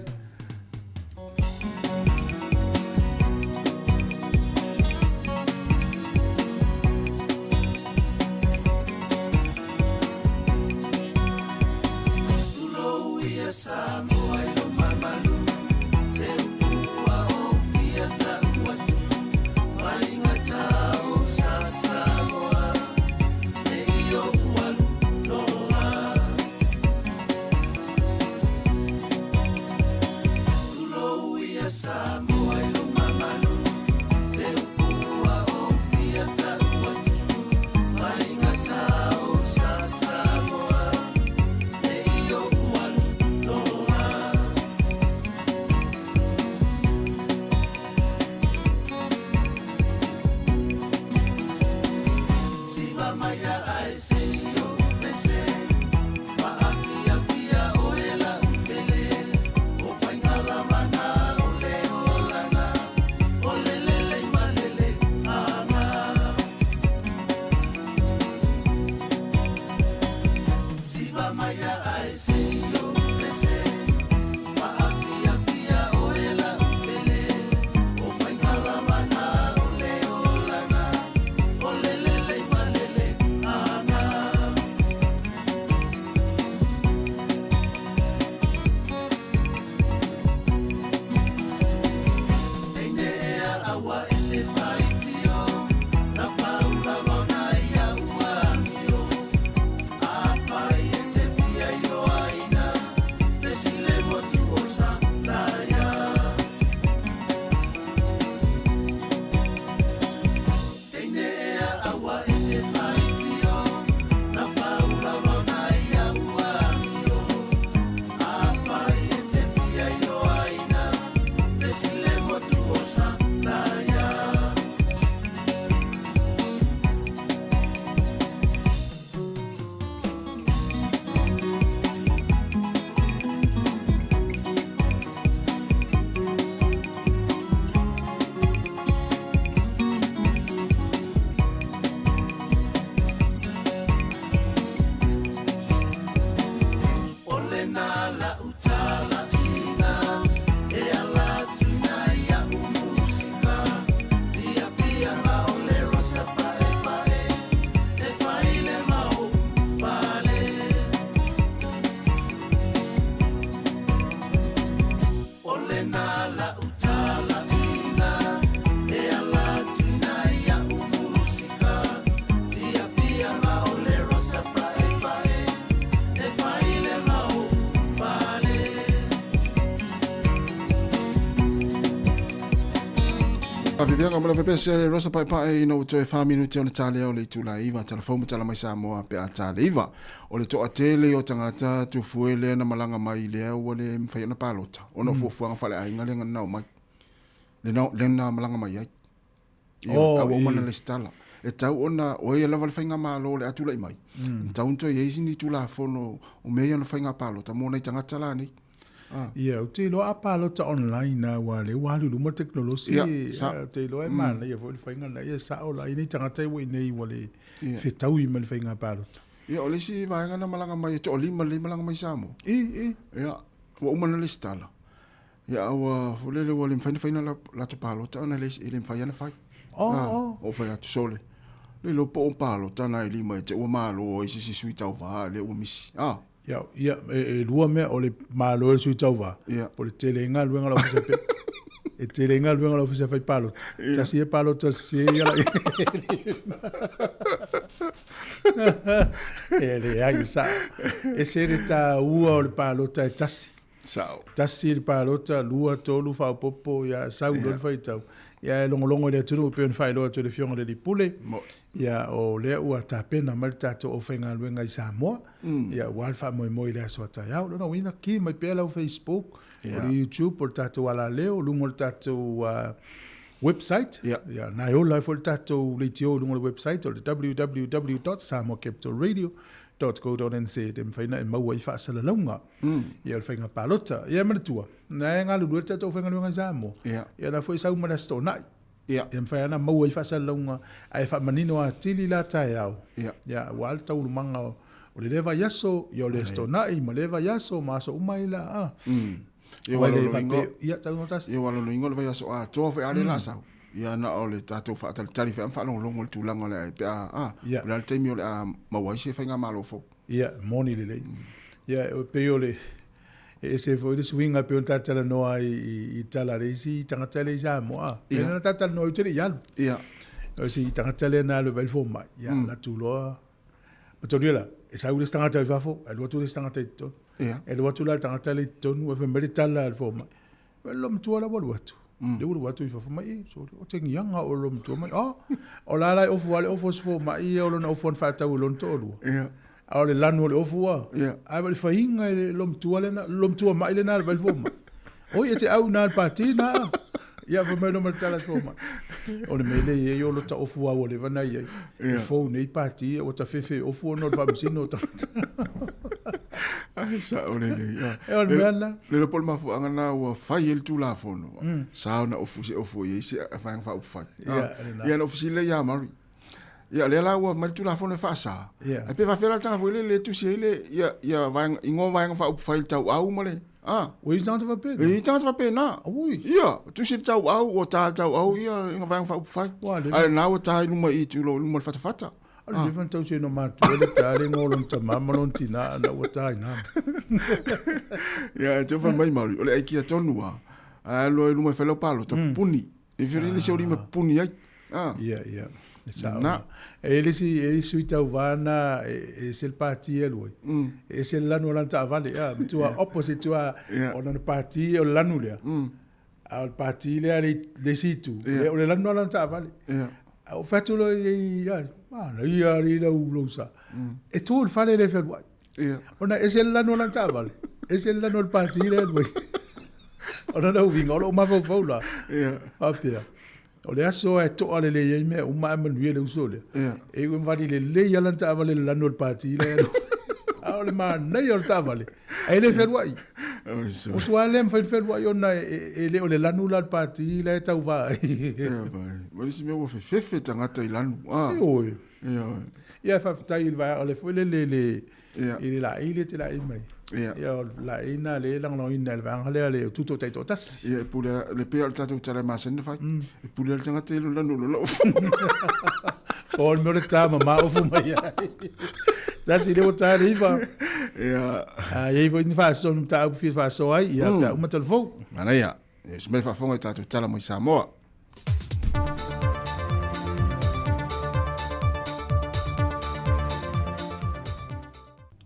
Faafefiaga ma le fepese le Rosa Paepae ina ua toe 4 minute ona talea o le itula e 9 tala fou ma tala mai Samoa pe a tale 9. O le toatele o tagata tufue lea na malaga mai lea ua le mafai ona palota ona o fuafuaga faaleaiga lea na omai. Lea na malaga mai ai. Ia, oh, a ua uma ona lesitala. E tau ona, o ia lava le faigamalo o le a tulai mai, mm. tau ona toe i ai sini tulafono o mea ia ona faiga palota mo nai tagata la nei. Ah. Ia, ou te iloa a palota online na ua le ua alu i luma tekonolosi, Ia, sa. ou te iloa e manaia foi le faiga lena. Ia, sao la, i nei tagata ua i nei ua le Ia. fetaui ma le faiga palota. Ia, o le isi vaega na malaga mai, e toalima lelei malaga mai Samoa. I, i. Ia, ua uma ona lesitala. Ia, a ua, foi lele ua le mafai ona fai na latou palota ona e le mafai lava ona fai. Oh, Ah, oh. Ou fai atu, sole, le iloa po o palota na e lima e te ua malo ai se isi sui tauva lea ua misi. Ah. Ia, ia e, e lua mea, o le malo e le sui tauva, Ia. po o le tele ai galuega a le ofisa pe. E tele ai galuega a le ofisa fai palota. Ia. Tasi e palota sese ia la. E leai, sao. E se le taua o le palota e tasi. Sao. Tasi le palota, lua, tolu, faaopoopo, ia sau loa le faitau. Ia e logologo i le atunuu e pei ona faailoa atu e le Afioga i le Alii Pule. Ia o lea ua tapena mai le tatou aufaigaluega i Samoa, ia aua le faamoemoe i le aso a taeao. O lona uiga, ki mai pea lau Facebook, o le YouTube, o le tatou alaleo, luga o le tatou website. Ia, na e ola ai foi le tatou leitio i luga o le website o le www.samoacapitalradio .co.nz e mafai ona e maua ai faasalalauga ia o le faiga palota. Ia manatua, na e galulue le tatou aufaigaluega i Samoa. Ia la foi e sau ma le Aso Toonai. Ia mafai lava ona maua ai faasalalauga ae faamanino atili la taeao. Ia aua le taualumaga o le lea vaiaso, ia o le Aso Toonai ma lea vaiaso ma aso uma ai la. A. Ia ua loloingo, ia tau tasi. Ia ua loloingo le vaiaso atoa foi a le la sau. Ia na o le tatou faatalitali foi ma faalogologo i le tulaga o le a pe a, a, Ia. o le a le taimi o le a maua ai se faigamalo fou. Ia, moni lelei. Ia, e pei o le, e ese foi le suiga e pei ona ta talanoa ai i, i tala a le isi tagata lea i Samoa. A, Ia. pei ona ta talanoa ai ou te le i alu. Ia. O isi tagata lea na alu e vaai le fomai, ia, alu atu loa, Mataulia la, e sau le isi tagata i fafo, ae alu atu le isi tagata i totonu. Ia. E alu atu la le tagata lea i totonu, ae fai mai le tala a le fomai, le loomatua la ua alu atu. Lea ua alu atu i fafo mai, e, sorry, o te ngiaga o le loomatua mai. Ah, o la la e ofu lava le ofu o se fomai ia o lona ofu na faatau e lona toalua. Ia. A o le lanu o le ofu a. Ia. Ae le faiga e le loomatua lena, loomatua mai lena le vai le fomai. Oi, e te au na le pati na. Ia, fai mai loa ma le tala se fomai. O le mea lea e i ai o lo ta ofu au o leva na i ai. E fou nei pati ia ua tafefe ofu ona o le faamasino o tagata. Ai, sao lelei. Ia. E o le mea lena. Le iloa po o le mafuaaga lena ua fai ai le Tulafono, sa ona ofu se ofu e i ai se vaega faaupufai. Ia, lena. Ia, na ou fesili lea ia Murray. Ia, o lea la ua aumai le Tulafono e faasa. Ia. Ae pe faafefea la le tagata foi lele e tusi ai le, ia, ia vaega, igoa vaega faaupufai i le tauau ma le, a. Ua i ai tagata faapena? E i ai tagata faapena. Ui. Ia, tusi le tauau, ua ta le tauau ia vaega faaupufai. Ua leva. Ae o lena ua ta i luma i i luma o le fatafata. A le leva ona tausi ai no matua le ta le igoa o lona tama ma lona tina ana ua ta i na. Ia, e te fai mai Maori, o le aikia tonu a. A alu ai i luma e fai lau palota, pupuni. E whiri le se o lima pupuni ai. Ah. Ia, ia. E sao. Na. E le isi, e le isi sui tauva na e, e ese le pati e alu ai. E ese le lanu o lana taavale. Ia, matua opposite tua Ia. o lana pati o le lanu lea. A o le pati lea le, le isi itu, Ia. o le lanu o lana taavale. Ia. A o fai atu loa i ai, mana ia ali lau lau sa. E tu i le fale e le fealuai. Ia. Ona ese le lanu o lana taavale, ese le lanu o le pati lea e alu ai. O lona uiga, o lou mafaufau la, Ia. faapea, o le aso e toa lelei ai mea uma ae manuia le uso lea. Ia. E iu e vali lelei lava lana taavale i le lanu o le pati lea e alu. A o le manaia o le taavale, ae le fealuai. Oi, so. Ua tua le mafai ona fealuai ona e le o le lanu la o le pati la e tauva ai. Ia, vai. Ma le isi mea ua fefefe tagata i lanu. Ah. Ioe. Ia, oi. Ia, faafetai i le vaega o le foi lele i le Ia. i le laei lea e te laei mai. Ia, o le laei lena lea e lagolagoina e le vaega lea le tuto taitoatasi. Ia, e pule, le pei o le tatou tala masani na fai. E pule le tagata i lona nuu lona ofu. Po o le mea o le tā mamā ofu mai ai. Tasi lea ua tā le 9. Ia. A i ai foi ni faasoa ni mataupu fia faasoa ai, ia, pe a uma talafou. Manaia. Ia, se mea faafofoga i tatou tala mai Samoa.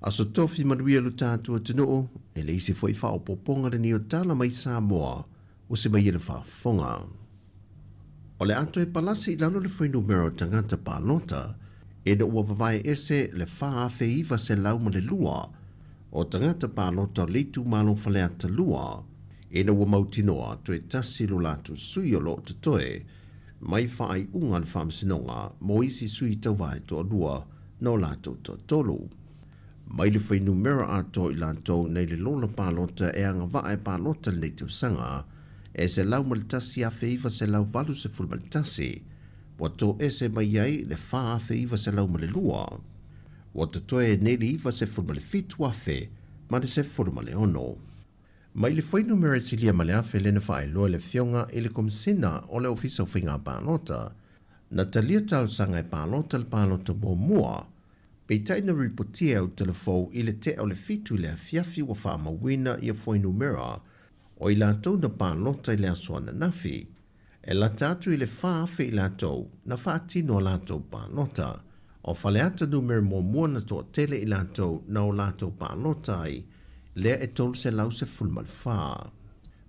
Aso Tofi manuia lo tatou atunuu, e le isi foi faaopoopoga lenei o tala mai Samoa ua se mai e le faafofoga. O le a toe palasi i lalo le fuainumera o tagata palota ina ua vavae ese le 4,902 o tagata palota o le itumalo Faleata 2 ina ua mautinoa toe tasi lo latou sui o lo o totoe mai faaiuga a le Faamasinoga mo isi sui tauvae toalua na o latou toatolu. Mai le fuainumera atoa i latou nei le lola palota e agavaa e palota lenei tausaga e 101,981, ua toese mai ai le 4,902. Ua totoe nei le 97,016. Mai le fuainumera e silia ma le 1,000 lea na faailoa e le Afioga i le Komesina o le Ofisa o Faiga Palota, na talia talosaga e palota le palota muamua, peitai na ripotia e Autalafou i le tea o le 7 i le afiafi ua faamauina ia fuainumera o i latou na palota i le aso ananafi. E lata atu i le 4,000 i latou na faatino a latou palota. O Faleata numera muamua na toatele i latou na o latou palota ai, lea e 314.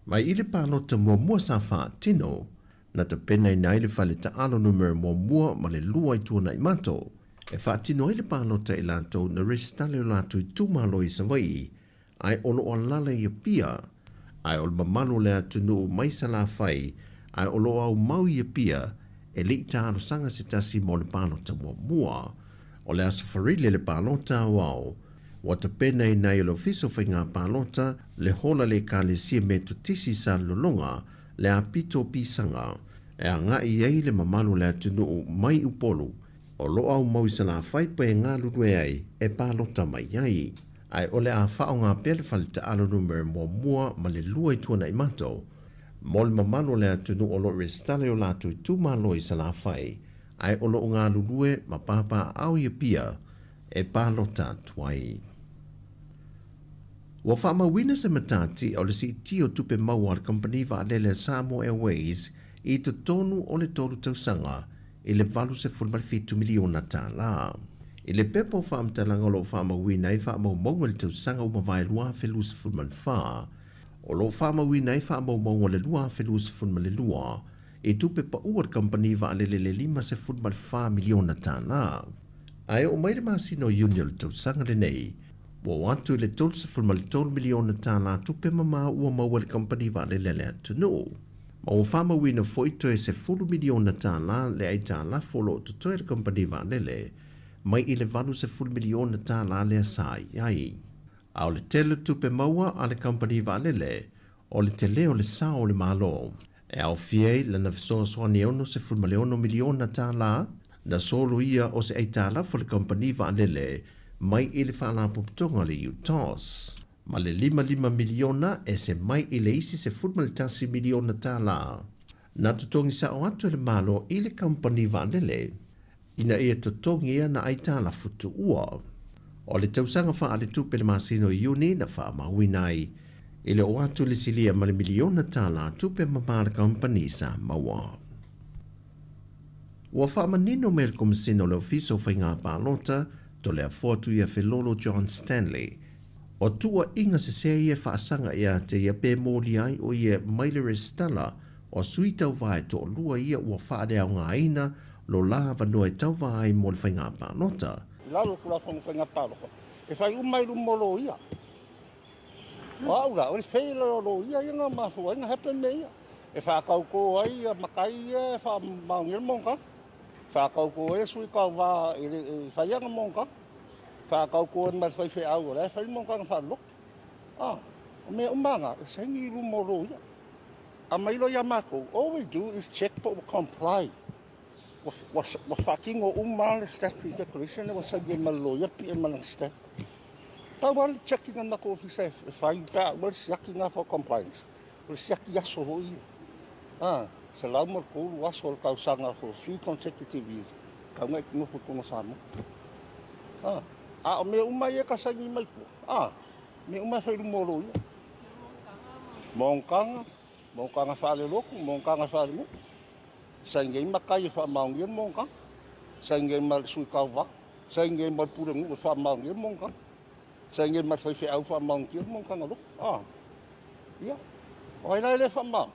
Mai i le palota muamua sa faatino, na tapenaina ai le fale taalo numera muamua ma le lua i Tuanaimato, e faatino ai le palota i latou na resitala i o latou itumalo i Savaii ae o lo o alaala i Apia, ae o le mamalu o le atunuu mai Salafai, ae o lo o aumau i Apia, e le i talosaga se tasi mo le palota muamua. O le Aso Faraile le palota aoao, ua tapenaina ai e le Ofisa o Faiga Palota le hola le Ekalesia Metotisi i Salelologa le apito o pisaga e agai i ai le mamalu o le atunuu mai Upolu o lo o aumau i Salafai pe e galulue ai e palota mai ai. Ae o le a faaaoga pea le fale taalo numera muamua ma le lua i Tuanaimato mo le mamalu o le atunuu o lo o resitala i o latou itumalo i Salafai ae o lo o galulue ma papaaao i Apia e palota atu ai. Ua faamauina se matati o le siitia o tupe maua a le kamupani vaalele a Samoa Airways i totonu o le tolu tausaga i le $87 miliona tālā. I le pepa o faamatalaga o lo o faamauina ai faamaumauga i le tausaga ua mavae 2024, o lo o faamauina ai faamaumauga o le 2022 i tupe pau a le kamupani vaalele le $54 miliona tālā. Ae oo mai le masina o Iuni o le tausaga lenei, ua oo atu i le $33 miliona tālā tupe mamao ua maua e le kamupani vaalele a le atunuu. Ma ua faamauina foi toe $10 miliona tālā le aitalafu o lo o totoe le kamupani vaalele mai i le $80 miliona tālā lea sa i ai. A o le tele o tupe maua a le kamupani vaalele, o le tele o le sao o le Malo, e aofia ai lana fesoasoani e $66 miliona tālā na soloia o se aitalafu a le kamupani vaalele mai i le Faalapotopotoga o le UTOS. ma le 55 miliona e se mai i le isi $11 miliona tālā na totogi sao atu e le Malo i le kamupani vaalele ina ia totogi ana aitalafu tuua. O le tausaga faaletupe le masina o Iuni na faamauina ai i le oo atu le silia ma le miliona tālā tupe mamā le kamupani sa maua. Ua faamanino mai e le Komesina o le Ofisa o Faiga Palota, Toleafoa Tuiafelolo John Stanley, O tuuaiga sesē ia e faasaga ia te ia pe molia ai o ia mai le resitala o sui tauva e toalua ia ua faaleaogaina lo la avanoa e tauva ai mo le faiga palota. I lalo o le Tulafono Faiga Palota, e fai uma i luma o loia. O au la, o le fail o loia ia na mafua ai na happen mea ia. E faatautō ai ia matai ia e faamaonia le monotaga. E faatautō ai le sui tauva e fai ana monotaga. Faatautō ai ma le faifeau o la e fai le monotaga faalelotu. A, o mea uma na, e saini i luma o loia. A mai loa ia matou, all we do is check po ua comply. Ua, ua, ua faatino uma le statutory declaration lea ua saini ai ma le loia, pie ma lana stamp. Pau lava le checking a le matou ofisa e fai pe a uma le siaki lena for compliance, o le siaki aso foi ia. A, 103 aso o le tausaga for 3 consecutive years, tau na e te nofo i totonu o Samoa. A, a o mea uma ia e ta saini mai tua, a, mea uma e fai i luma o loia. Monotaga, monotaga faalelotu, monotaga faalenuu. Saini ai matai e faamaonia le monotaga. Saini ai ma le sui tauva. Saini ai ma le pulenuu e faamaonia le monotaga. Saini ai ma le faifeau e faamaonia le monotaga lotu. A, ia, o ai la e le faamaoni?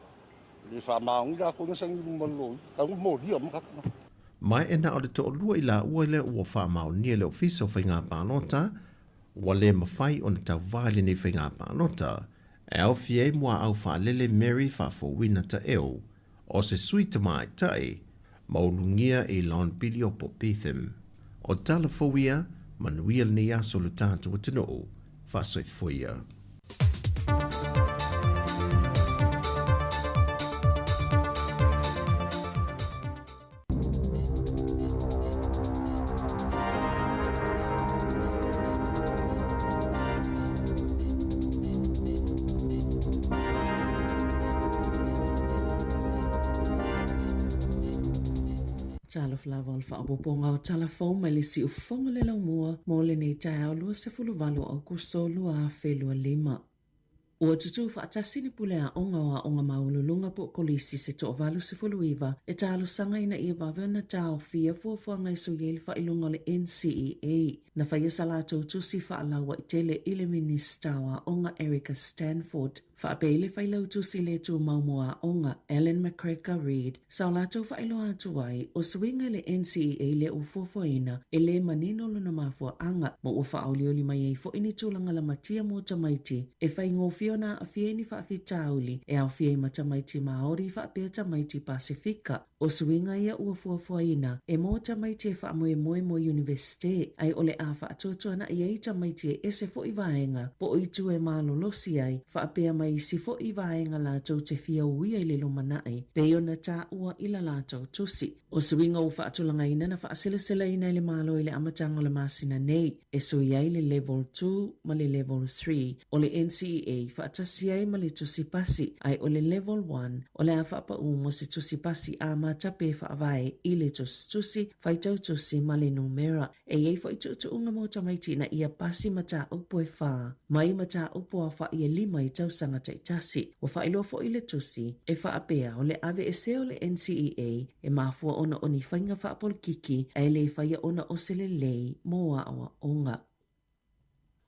E le faamaoni latou na saini i luma o le loia. Tau na molia uma tagata na. Ma e na o le toalua i laua lea ua faamaonia e le Ofisa o Faiga Palota, ua le mafai ona tauva i lenei faiga palota, e aofia ai muaau faalele Mary Faafouina Taeu, o se sui tamaitai, ma ulugia i Lon Piliopo Betham. O tala fou ia, manuia lenei aso lo tatou atunuu. Faasoifoia. Talofa lava o le faaopoopoga o tala fou mai le siufofoga le laumua mo lenei taeao 28 Aokuso 2025. Ua tutū faatasi le Pule Aoga o Aoga Maualuluga po o Kolisi se toa-89 e talosaga ina ia vave ona taofia fuafuaga e sui ai le faailoga o le NCEA. Na faia sa latou tusi faalauaitele i le Minisita o Aoga Erica Stanford. Faapea i le Failautusi le Tumau mo Aoga, Ellen McGregor Reid, sa o latou faailoa atu ai, o suiga i le NCEA lea ua fuafuaina, e le manino lona mafuaaga, ma ua faaolioli mai ai foi ni tulaga lamatia mo tamaiti e faigofie ona aafia i ni faafitauli e aofia ai ma tamaiti Māori faapea tamaiti Pasefika. O suiga ia ua fuafuaina e mo tamaiti e faamoemoe mo Iunivesite, ae o le a faatuatuana'i ai tamaiti e ese foi vaega po o itu e malolosi ai, faapea ma isi foi vaega latou te fia uia i le lumanai, pei ona taua i la latou tusi. O suiga ua faatulagaina na faaselaselaina e le Malo i le amataga o le masina nei, e sui ai le Level 2 ma le Level 3 o le NCEA faatasi ai ma le tusi pasi, ae o le Level 1 o le a faapaū mo se tusi pasi amata pe faavae i le tusitusi, faitau tusi ma le numera. E i ai foi tuutuuga mo tamaiti ina ia pasi mataupu e fā mai mataupu aofaʻi e lima i tausaga taitasi. Ua faailoa foi le tusi e faapea o le aveesea o le NCEA e mafua ona o ni faiga faapolokiki ae le faia ona o se lelei mo aoaoga.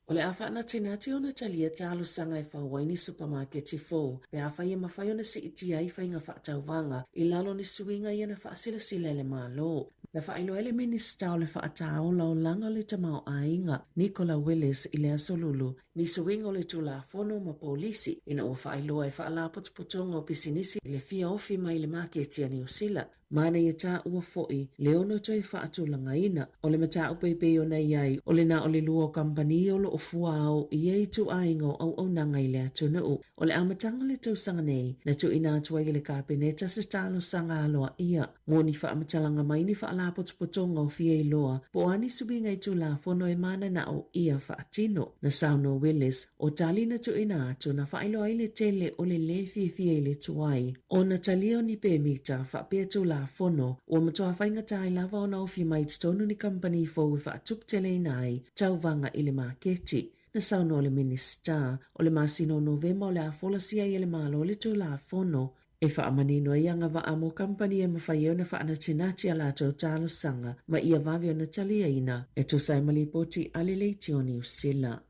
O le a faanatinati ona talia talosaga e fau ai ni supamaketi fou pe afai e mafai ona siitia ai faiga faatauvaga i lalo o ni suiga ia na faasilasila e le Malo. Na faailoa ai le Minisita o le Faataolaolaga o le Tamaoaiga, Nicola Willis i le Aso Lulu, ni suiga o le Tulafono ma Polisi ina ua faailoa e Faalapotopotoga o Pisinisi le fia ofi mai i le maketi a Niu Sila. Manaia taua foi le ono toe faatulagaina o le mataupu e pei ona i ai o le na o le lua o kamupani o lo o fuaao i ia ituaiga o auaunaga i le atunuu. O le amataga o le tausaga nei, na tuuina atu ai e le Kapeneta se talosaga aloaia mo ni faamatalaga mai ni faalapotopotoga o fia iloa po o a ni suiga i Tulafono e mananao ia faatino. Na saunoa Willis, o tali na tuuina atu na faailoa ai le tele o le lē fiafia i le tuai Ona talia o ni pemita faapea Tulafono, ua matua faigata ai lava ona ofi mai i totonu ni kamupani fou e faatuputeleina ai tauvaga i le maketi. Na saunoa le Minisita, o le masina o Novema o le a folasia ai e le Malo le Tulafono e faamanino ai agavaa mo kamupani e mafai ai ona faanatinati a latou talosaga ma ia vave ona taliaina e tusa ai ma lipoti a le Leitio Niu Sila.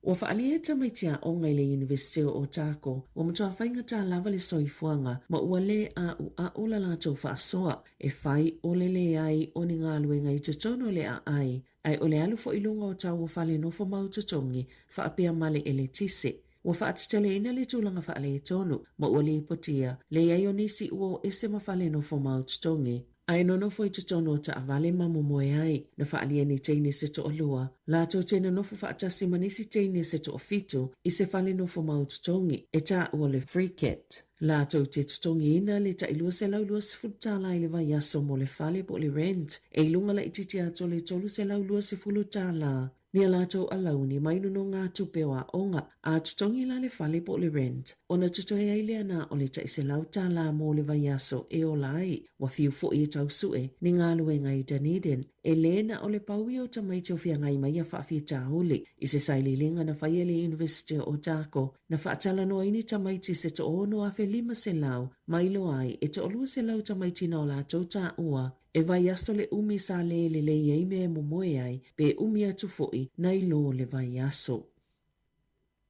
Ua faaalia e tamaiti aoga i le Iunivesite o Otago, ua matua faigata lava le soifuaga ma ua lē ʻaʻuʻaʻu la latou faasoa e fai o le leai o ni galuega i totonu o le aai, ae o le alu foi i luga o tau o fale nofo mau totogi faapea ma le eletise. Ua faateteleina le tulaga faaletonu ma ua lipotia le i ai o nisi ua o ese ma fale nofo mau totogi. Ae nonofo i totonu o taavale ma momoe ai. Na faaalia ni teine se toalua, latou te nonofo faatasi ma nisi teine se toafitu i se fale nofo mau totogi, e taua le Freecat. Latou te totogiina le tai $220 tala i le vaiaso mo le fale po o le rent, e i luga laitiiti atu o le $320 tala. ni a latou alauni mai nonogatupe o aoga, a totogi la le fale po o le rent, ona totoe ai lea na o le $100 mo le vaiaso e ola ai. Ua fiu foi e tau sue ni galuega i Dunedin, e lē na o le pau ia o tamaiti o feagai mai ia faafitauli. I se sailiiliga na faia e le Iunivesite o Otago, na faatalanoa ai ni tamaiti se 6,500 ma iloa ai e 200 tamaiti na o latou taua e vaiaso le umi sa lē lelei ai mea e momoe ai, pe umi atu foi nai lo le vaiaso.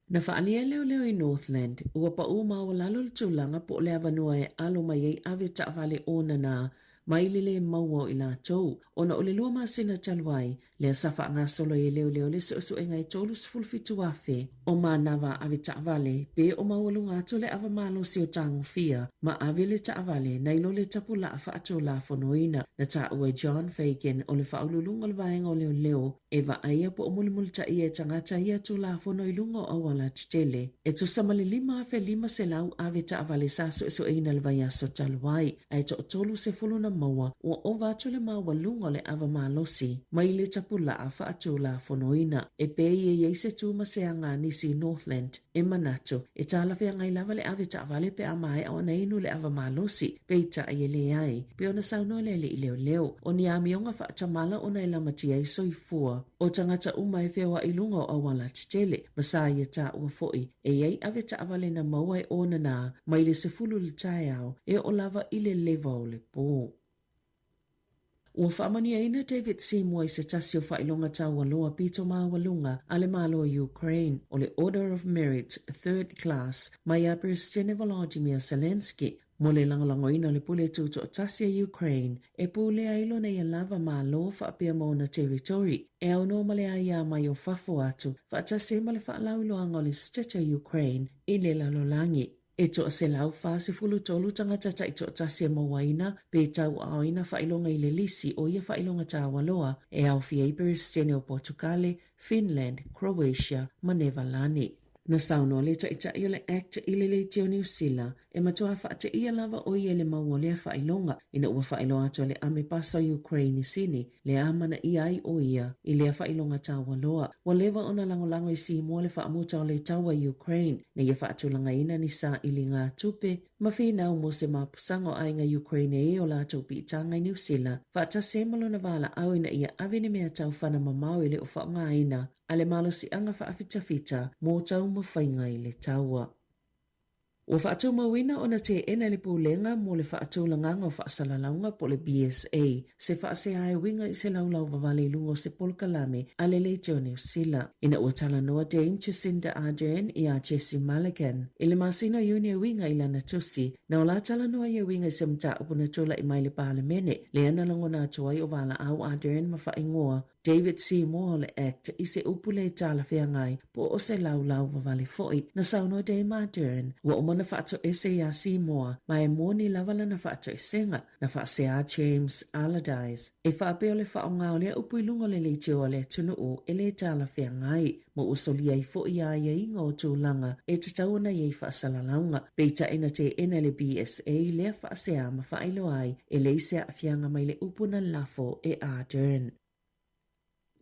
Na faaalia e leoleo i Northland, ua paʻū maualalo le tulaga po o le avanoa e alo mai ai ave taavale onana mai le lē maua o i latou, ona o le lua masina talu ai, lea sa faagasolo ai e leoleo le suesuega e 37,000 o manava ave taavale pe o maualuga atu le ava malosi o tagofia ma ave le taavale nai lo le tapulaa faatulafonoina. Na taua e John Fagan o le faauluuluga o le vaega o leoleo E vaaia po o mulimulitaia e tagata ia Tulafono i luga o auala tetele. E tusa ma le 5,500 ave taavale sa suesueina le vaiaso talu ai, ae toatolu na maua ua ova atu le maualuga o le ava malosi mai le tapulaa faatulafonoina. E pei e i ai se tu ma se aga a nisi i Northland e manatu e talafeagai lava le ave taavale pe a maea ona inu le ava malosi, peitai e leai, pei ona saunoa le alii leoleo. O ni amioga faatamala ona e lamatia ai soifua o tagata uma e feoai i luga o auala tetele, ma sa ia taua foi e i ai ave taavale na maua e onana mai le 10 i le taeao e oo lava i le leva o le po. Ua faamanuiaina David Seymour i se tasi o faailoga taualoa pito maualuga a le Malo o Ukraine, o le Order of Merit Third Class, mai ia Peresetene Volodymyr Zelensky, mo le lagolagoina o le pule tutoatasi a Ukraine e pulea ai lona ia lava Malo faapea ma ona territory e aunoa ma le aia mai o fafo atu faatasi ai ma le faalauiloaga o le State o Ukraine i le lalolagi. E 143 tagata taitoatasi e mauaina pe tauaaoina faailoga i le lisi o ia faailoga taualoa e aofia ai Peresetene o Potukale, Finland, Croatia ma Nevalani. Na saunoa le Taitai o le act i le Leitio Niu Sila e matua faateia lava ʻo ia i le mau o lea faailoga ina ua faailoa atu e le ame pasa o Ukraine i Sini le amanaia ai ʻo ia i lea faailoga taualoa. Ua leva ona lagolago i Simoa le faamuta o le taua i Ukraine ina ia faatulagaina ni sailiga tupe ma finau mo se mapusaga o aiga Ukraine e o latou piitaga i Niu Sila faatasi ai ma lona valaau ina ia ave ni mea taufana mamao e le o faaaogaina a le malosiaga faafitafita mo taumafaiga i le taua. Ua faatumauina ona teena e le Pulega mo le Faatulagaga o Faasalalauga po o le BSA se faasea e uiga i se laulau vavale i luga o se polokalame a le Leitio Niu Sila. Ina ua talanoa Dame Jacinda Ardern iā Jesse Mulligan i le masina o Iuni e uiga i lana tusi, na ola talanoa ia uiga i se mataupu na tulai mai i le Palemene, lea na lagona atu ai o valaau Ardern ma faaigoa David Seymour o le Act i se upu le talafeagai po o se laulau vavale foi. Na saunoa Dame Ardern, ua uma ona faatoese iā Seymour ma e moni lava lana faatoesega. Na faasea James Allardyce e faapea o le faaaoga o lea upu i luga o le leitio a le atunuu e le talafeagai ma ua solia ai foi ia aiaiga o tulaga e tatau ona i ai faasalalauga. Peitai na teena e le BSA lea faasea ma faailoa ai e leai se aafiaga mai le upu na lafo e Ardern.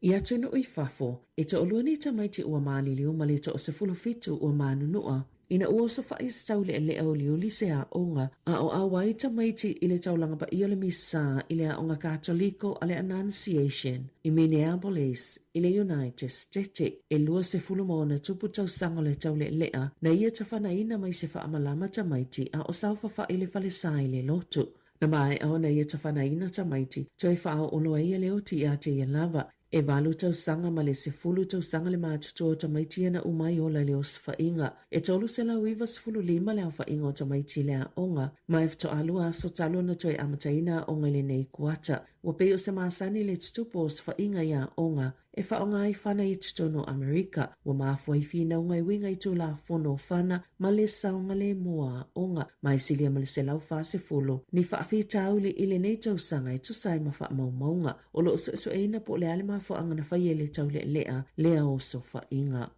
I atunuu i fafo, e toalua nei tamaiti ua maliliu ma le toasefulufitu ua manunua ina ua osofaʻi se taulealea uliuli se aoga a o ʻauai tamaiti i le taulaga paia o le Misa i le Aoga Katoliko a le Annunciation i Minneapolis i le United Stete. E 20 ma ona tupu tausaga o le taulealea na ia tafanaina mai se faamalama tamaiti a o saofafai le falesa i le lotu. Na maea ona ia tafanaina tamaiti, toe faaoolo ai ia le oti iā te ia lava. E valu tausaga ma le 10 tausaga le matutua o tamaiti ia na uma ai ola i le osofaiga. E 395 le aofaiga o tamaiti i le aoga, ma e faatoa aso talu ona toe amataina aoga i lenei kuata. Ua pei o se masani le tutupu o osofaiga i aoga e faaaoga ai fana i totonu o Amerika. Ua mafua ai finauga e uiga i Tulafono o Fana ma le saogalemu o aoga, ma e silia ma le 140 ni faafitauli i lenei tausaga e tusa ai ma faamaumauga. O lo o suesueina po o le a le mafuaaga na fai ai le taulealea lea o osofaiga.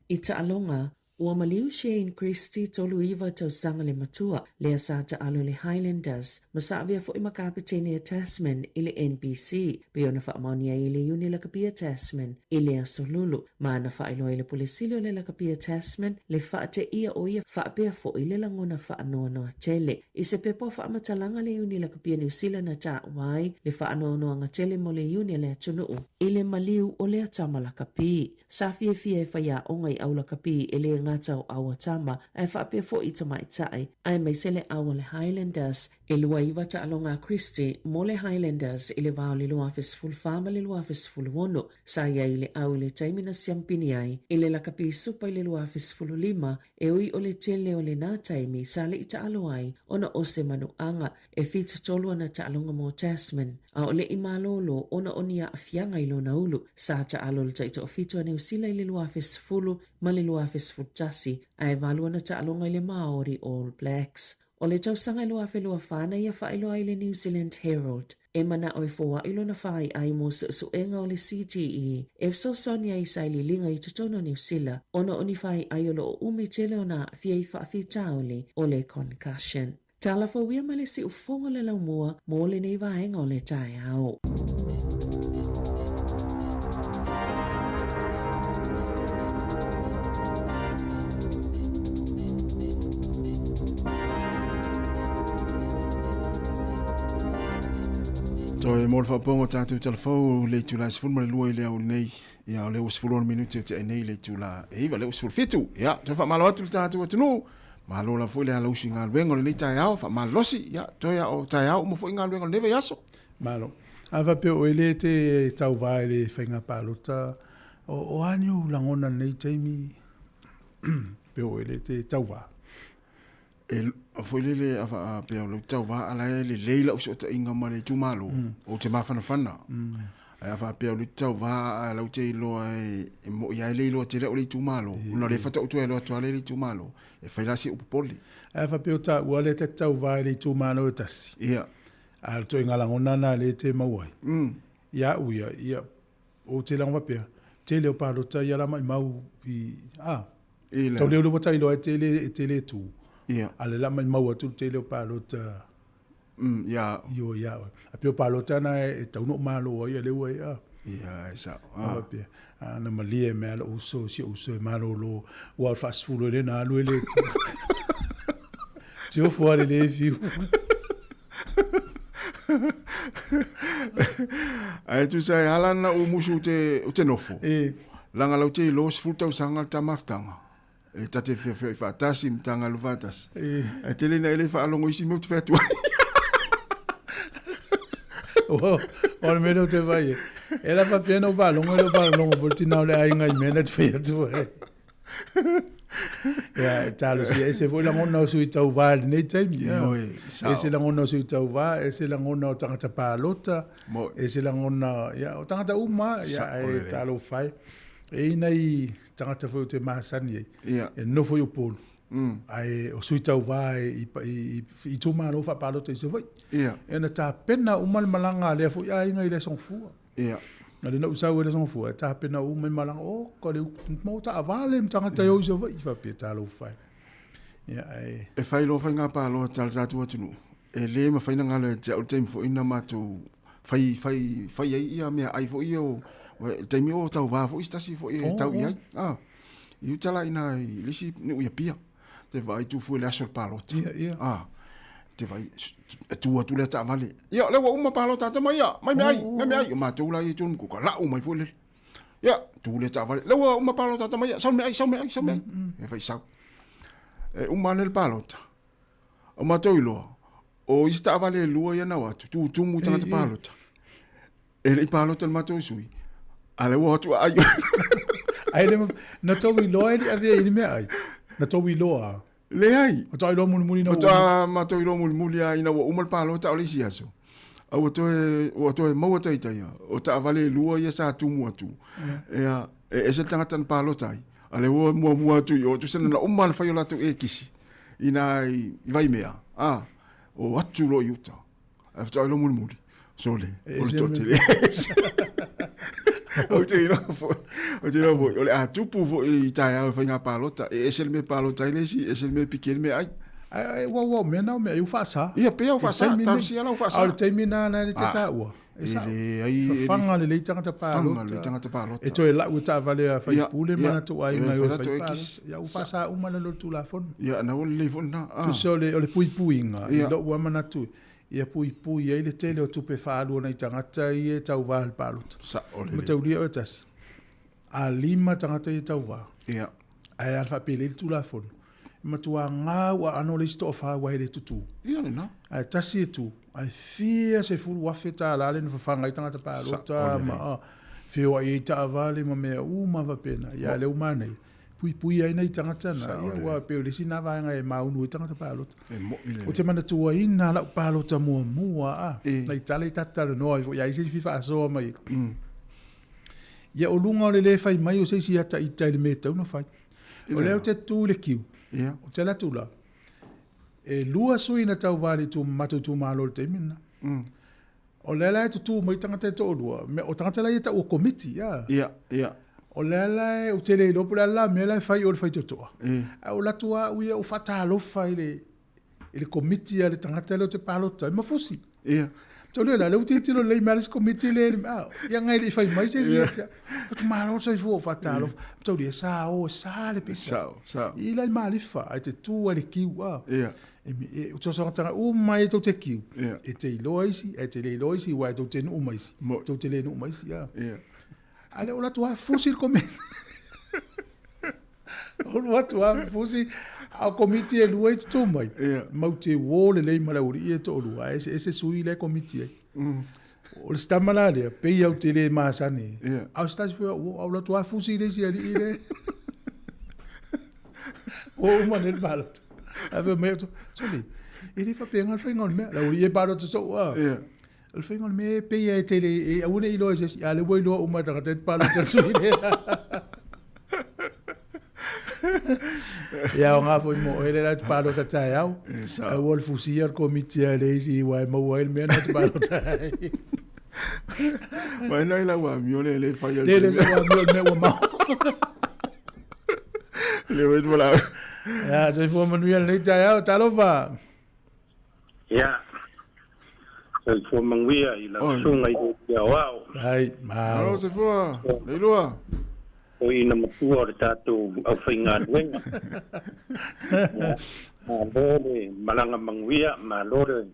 I taaloga, Ua maliu Shane Christie 39 tausaga le matua, lea sa taalo i le Highlanders, ma sa avea foi ma kapetene a Tasman i le NPC, pei ona faamaonia ai e le Iuni Lakapia Tasman i le Aso Lulu, ma na faailoa i le Pule Sili o le Lakapia Tasman le faateia o ia faapea foi le lagona faanoanoa tele. I se pepa o faamatalaga le Iuni Lakapia Niu Sila na taua ai le faanoanoaga tele mo le Iuni a le atunuu i le maliu o lea tama lakapi. Sa fiafia e faiaoga i Aulakapi e le gata o aua tama ae faapea foi i tamaitai, aemaise le au a le Highlanders. E 29 taaloga a Christie mo le Highlanders i le va o le 2014 ma le 2016. Sa i ai i le au i le taimi na siampini ai i le lakapi supa i le 2015, e ui o le tele o lenā taimi sa le i taalo ai ona o se manuaga. E 73 ana taaloga mo Tasman, a o le i malōlō ona o ni aafiaga i lona ulu. Sa taalo le taitoafitu a Niu Sila i le 2010 ma le 2011, ae valu ana taaloga i le Māori All Blacks. O le tausaga e 2024 na ia faailoa ai le New Zealand Herald, e manao e foai lona faaiai mo suesuega o le CTE e fesoasoani ai i sailiiliga i totonu o Niu Sila ona o ni faaiai o lo o umi tele ona aafia i faafitauli o le concussion. Talafouia ma le siufogo le laumua mo lenei vaega o le taeao. Toe mo le faapopoga o tatou talafou le itula e 12 i le aoauli nei. Ia, o lea ua 16 minute o tea nei le itula e 9, lea ua 17. Ia, toe faamalo atu le tatou atunuu. Malo lava foi le alausu i galuega o lenei taeao, faamalolosi, ia, toe a o taeao uma foi galuega o lenei vaiaso. Malo. A faapea o oe le te tauva i le faiga palota, o, o a ni ou lagona i lenei taimi pe o oe le te tauva? E, foi lele a faapea o lou tauva a la e lelei lau fesootaiga ma le itumalo, ou te mafanafana. Ae a faapea o le tauva ae lau te iloa e moi lava e le iloa tele au le itumalo, ona o lea faatoa ou toe alu atu lava lea i le itumalo, e fai la si ou popole. Ae a faapea o taua lea ta te tauva i le itumalo e tasi, Ia. a o le ituaiga lagona lena lea e te maua ai, ia au ia, ia, ou te lago faapea, tele o palota ia la maimau i, a, I le tau lea ua ta iloa e te le, e te le tu, Ia. a le la maimau atu le tele o palota Ia. I o ia oe. A pei o palota na e tau no malo ai le ua ia. Ia, e sao. Ah. Pea. A na malie mea lo uso, si uso e malo lo, ua faasefulu e le na alu e le tu. Tio fua le le fiu. Ae tusa e ala na u musu te, u te nofo. E. Langa lau te ilo 10 tausaga le tamafutaga. E ta te whiawhioi whaatasi, ma tanga alu whaatasi. E. E tele na ele whaalongo isi mea o te whai atu ai. O, o le mea lea ou te vaai ai. E la faapea na ou faalogo e le o faalogo foi le tina o le aiga i mea na te fai atu ai. Ia, e talosia ese foi lagona o sui tauva i lenei taimi. Ia. Ioe, sao. Ese lagona o sui tauva, ese lagona o tagata palota, Mo. ese lagona, ia, o tagata uma, ia, Sao e lelei. talofa e. E i nai tagata foi o te masani ai, Ia. e nofo i Upolu, ae o sui tauva i, i, i, i itumalo faapalota i Savaii. Ia. E na tapena uma le malaga a lea foi aiga i le Aso Gafua. Ia. Na le na ou sau i le Aso Gafua, e tapena uma i malaga, o, ka le mau taavale ma tagata e o i Savaii, faapea talofa e. Ia, ae... E fai loa faiga palota a le tatou atunuu, e le mafai ona galo ia te au le taimi foi na matou fai, fai, fai ai ia meaai foi ia o, le taimi o tauva foi se tasi foi e tau i ai. Ah, i uta la ina i le isi nuu i Apia, te vaai tu fua i le aso o le palota. Ia, ia. Ah, te vaai, e tu atu lea taavale. Ia, lea ua uma palota a tama ia, mai meaai, mai meaai. O matou la ia i tonu kuka, lau mai foi lele. Ia, tu lea taavale. Lea ua uma palota a tama ia, sau meaai, sau meaai, sau meaai. E fai sau. E uma ane le palota. O matou iloa, o isi taavale e lua ia na o atu, tutumu i tagata palota. E le i palota le matou sui, a lea ua o atu aai. Ai le na tou iloa e le i avea i ni meaai. Na tou iloa. Leai. Faatoa iloa mulimuli ina ua uma. Faatoa matou iloa mulimuli lava ina ua uma le palota o le isi aso. A ua toe, ua toe maua taitaia, o taavale e lua ia sa tumu atu. Ia, e ese le tagata na palota ai, a lea ua muamua atu i o, tusa na uma ona fai o latou ekisi. Ina i Vaimea, a, o atu loa i uta. Ae faatoa iloa mulimuli, sole, o le toatele. Ou te iloa foi, ou te iloa foi, o le a tupu foi i taeao i faiga palota, e ese le mea e palota ai le isi, ese le mea e piki ai le meaai. Ai, ua, ua, o mea na o mea ai ua faasa. Ia, pei lava ua faasa, talosia la ua faasa. A o le taimi lena na e te taua. E sao. E leai, e le. Fafaga lelei tagata palota. Fafaga lelei tagata palota. E toe lau e taavale a faipule ma latou aiga e o e fai palota. Ia ua faasa uma lalo o le Tulafono. Ia, na ua lelei foi lena. Tusa o le puipuiga, i lou lava manatu, ia puipui ai le tele o tupe faaalu a nai tagata ia e tauva i le palota. Sao lelei. Mataulia oe tasi, a lima tagata ia e tauva, Ia. ae a faapelei le Tulafono, e matua gau aano le isi toafa aua e le tutū. Ia lena. Ae tasi e tū, ae fia $10,000 le na fafaga ai tagata palota ma feoai ai taavale ma mea uma faapena. Ia a o lea ua manaia, puipui ai nai tagata na, ia aua pei o le isi na vaega e maunu ai tagata palota. E mo'i lelei. Ou te manatuaina lau palota muamua a, nai tala i tatou talanoa ai foi, a i ai se isi fia faasoa mai. Ia o luga o le le fai mai o se isi ata ita i le mea e tatau ona fai. O lea ou te tu i le kiu, ou te alu atu la, e lua sui na tauva i le matou itumalo i le taimi lena. O lea la e tutū mai tagata e toalua, o tagata la ia e tau o komiti, a. Ia, ia. O lea la e, ou te le iloa po o le a la mea la e fai i o i le faitotoa. Ae ou alu atu lava au ia ou faatalofa i le, i le komiti a le tagata lea ou te palota ai, ma fusi. Ia. Tau lea la, lea ua tilotilo lelei mai le isi komiti lea, a, ia ngai le i fai mai se isi ia te au. Atu malo le soifua, ou faatalofa. Tau lea, sa o, e sa le pisa. Sao, sao. I la i Malifa, ae te tu ai le kiu, a. Ia. E, e, o uma ai tou te kiu, e te iloa isi, e te le iloa isi, aua e tou te nuu ma isi, tou te le nuu ma isi, a. Ia. A lea ua alu atu lava fusi le komiti. Ua alu atu lava fusi, a o komiti e lua e tutū mai, mau te uō lelei ma le aualii ia e toalua, ae eseese sui la e komiti ai. O le si tama la lea, pei au te le masani. A o se tasi foi au, ua alu atu lava fusi le isi alii lea. Ua uma nei le palota. Ae fai mai au, sole, e le faapena le faiga o le mea. Le aualii e palota soo lava. O le faiga o le mea e pei e te le, e aua ne i iloa e se isi, a o lea ua iloa uma e tagata e te palota i le sui lea. Ia o ngā foi mo oe le la te palota taeao. Aua le fusia le komiti a le isi aua e maua ai le mea na te palota ai. Mai nai lau amio le le fai o le. Le le sa amio le mea ua mau. Le wait mo la. Ia, soifua manuia lenei taeao, talofa. Ia, soifua manuia i lau susuga i le aoao. Ai, malo. Malo soifua, Leilua. O ina matua o le tatou aufaigaluega. Malo le malaga manuia, malo le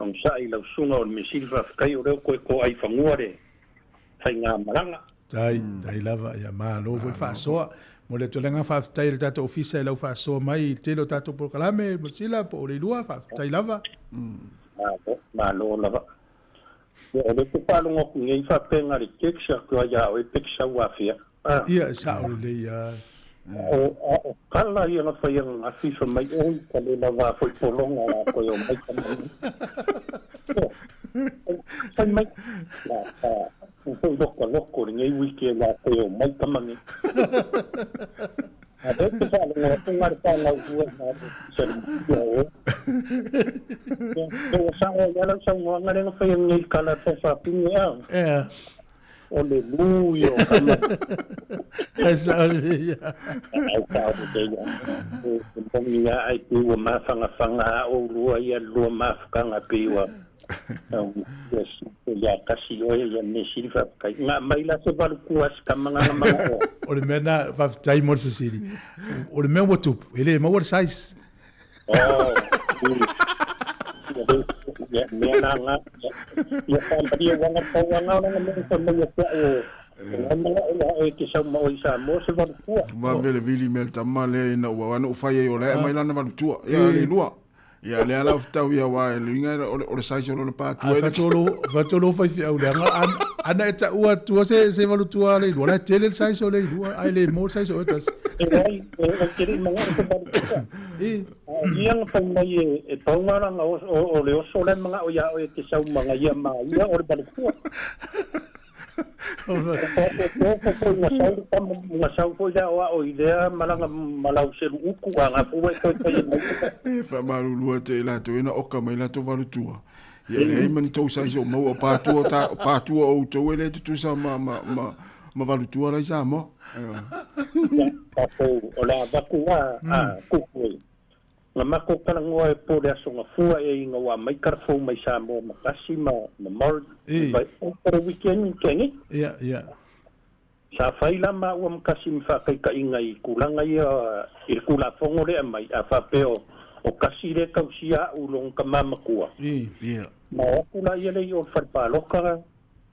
onosai i lau susuga o le Measili faafetai o lea ua toe toai fanua le faigamalaga. Tai, tai lava, ia malo foi le faasoa. Momoli atu le agaga faafetai i le tatou ofisa i lau faasoa mai i le tele o tatou polokalame, Masila po o Leilua, faafetai lava. Malo, malo lava. Ia, o lea ou te faalogo atu nei faapea na o le text atu lava ia oe pe te sau afea. Ia, e sao lelei lava. O tala ia na fai ananafi fai mai oi ka le lava foi pologa la koe o mai ka mai. Fai mai la ka foi loko loko lenei wiki la koe o mai ka mani. A lea te faalogo atu na le fanau ua na se le matua o. Ia ua sao ai lau saunoaga lea na fai ananei kala faafafine a. Yeah. O le lū ia o kama. Ai sao lelei ia. Ai sao lelei ia. E moni lava ai pei ua mafanafana lava oulua ia le lua mafutaga pei ua ia tasi oe ia mea sili faafetai. Na aumai la se valutua a si tama na manao. O le mea na, faafetai mo le fesili. O le mea ua tupu, e le maua le size. Oh, ia mea na nga, ia whaamaria wanga tauanga o lana mea wha mai a te au o manao ia oe te sau ma oe i Samoa se valutua. Ua vele vili mea le tama lea ina ua ana ufai ai o lea mai lana valutua. Ia le lua. Ia lea la ufitau ia wa e luinga o le size o lona pātua. A fatolo lo fai whiau leaga ana e taua atua se se valutua le lua la tele le size o le lua ai le mo size o e tasi. E ai e te le manao se valutua. E. Ia na fai mai e pau ngā ranga o le oso le manao ia oe te sau manga ia ma ia o le valutua. Nga sau foi lea o ao i lea malaga ma lau selu uku a nga fua e toe fai mai. E faamalulu atu i latou ina oka mai latou valutua. Ia, e leai ma ni tou size o maua, o patua o ta, o patua o outou e le tutusa ma, ma, ma, ma valutua la i Samoa. Ia, tatou, o le a avatu a, a kuku e. Na matou talanoa e po le Aso Gafua e ina ua aumai kalafou mai Samoa ma Kasi ma, ma Morris, i vai, o le weekend na tea nei. Ia, ia. Sa fai la maua ma Kasi ma faataitaiga i tulaga ia i le Tulafono lea e aumai, a faapea o, o Kasi lea e tausia a'u i lona tama matua. Ia. Ma o atu la ia lea i o i le fale palota,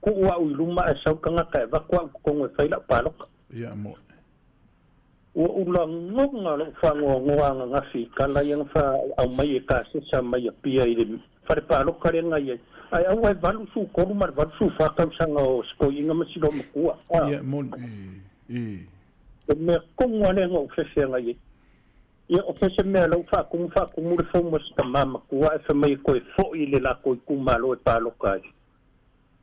tuu a'u i luma ae sau le tagata e avatu a'u i totonu e fai la'u palota. Ia, moe. Ua ou lagona lou faanoanoa ananafi i tala ia na aumai e Kasesa mai Apia i le fale palota lea na i ai. Ae aua e 83 ma le 84 tausaga o Sikoiina ma Silomatua. A. Ia, moni. O le mea tonu lava lea na ou fefe agai ai. Ia, o fea se mea la ua faatumu faatumu le fomu a si tama matua ae fai mai e toe foi i le latou itumalo e palota ai.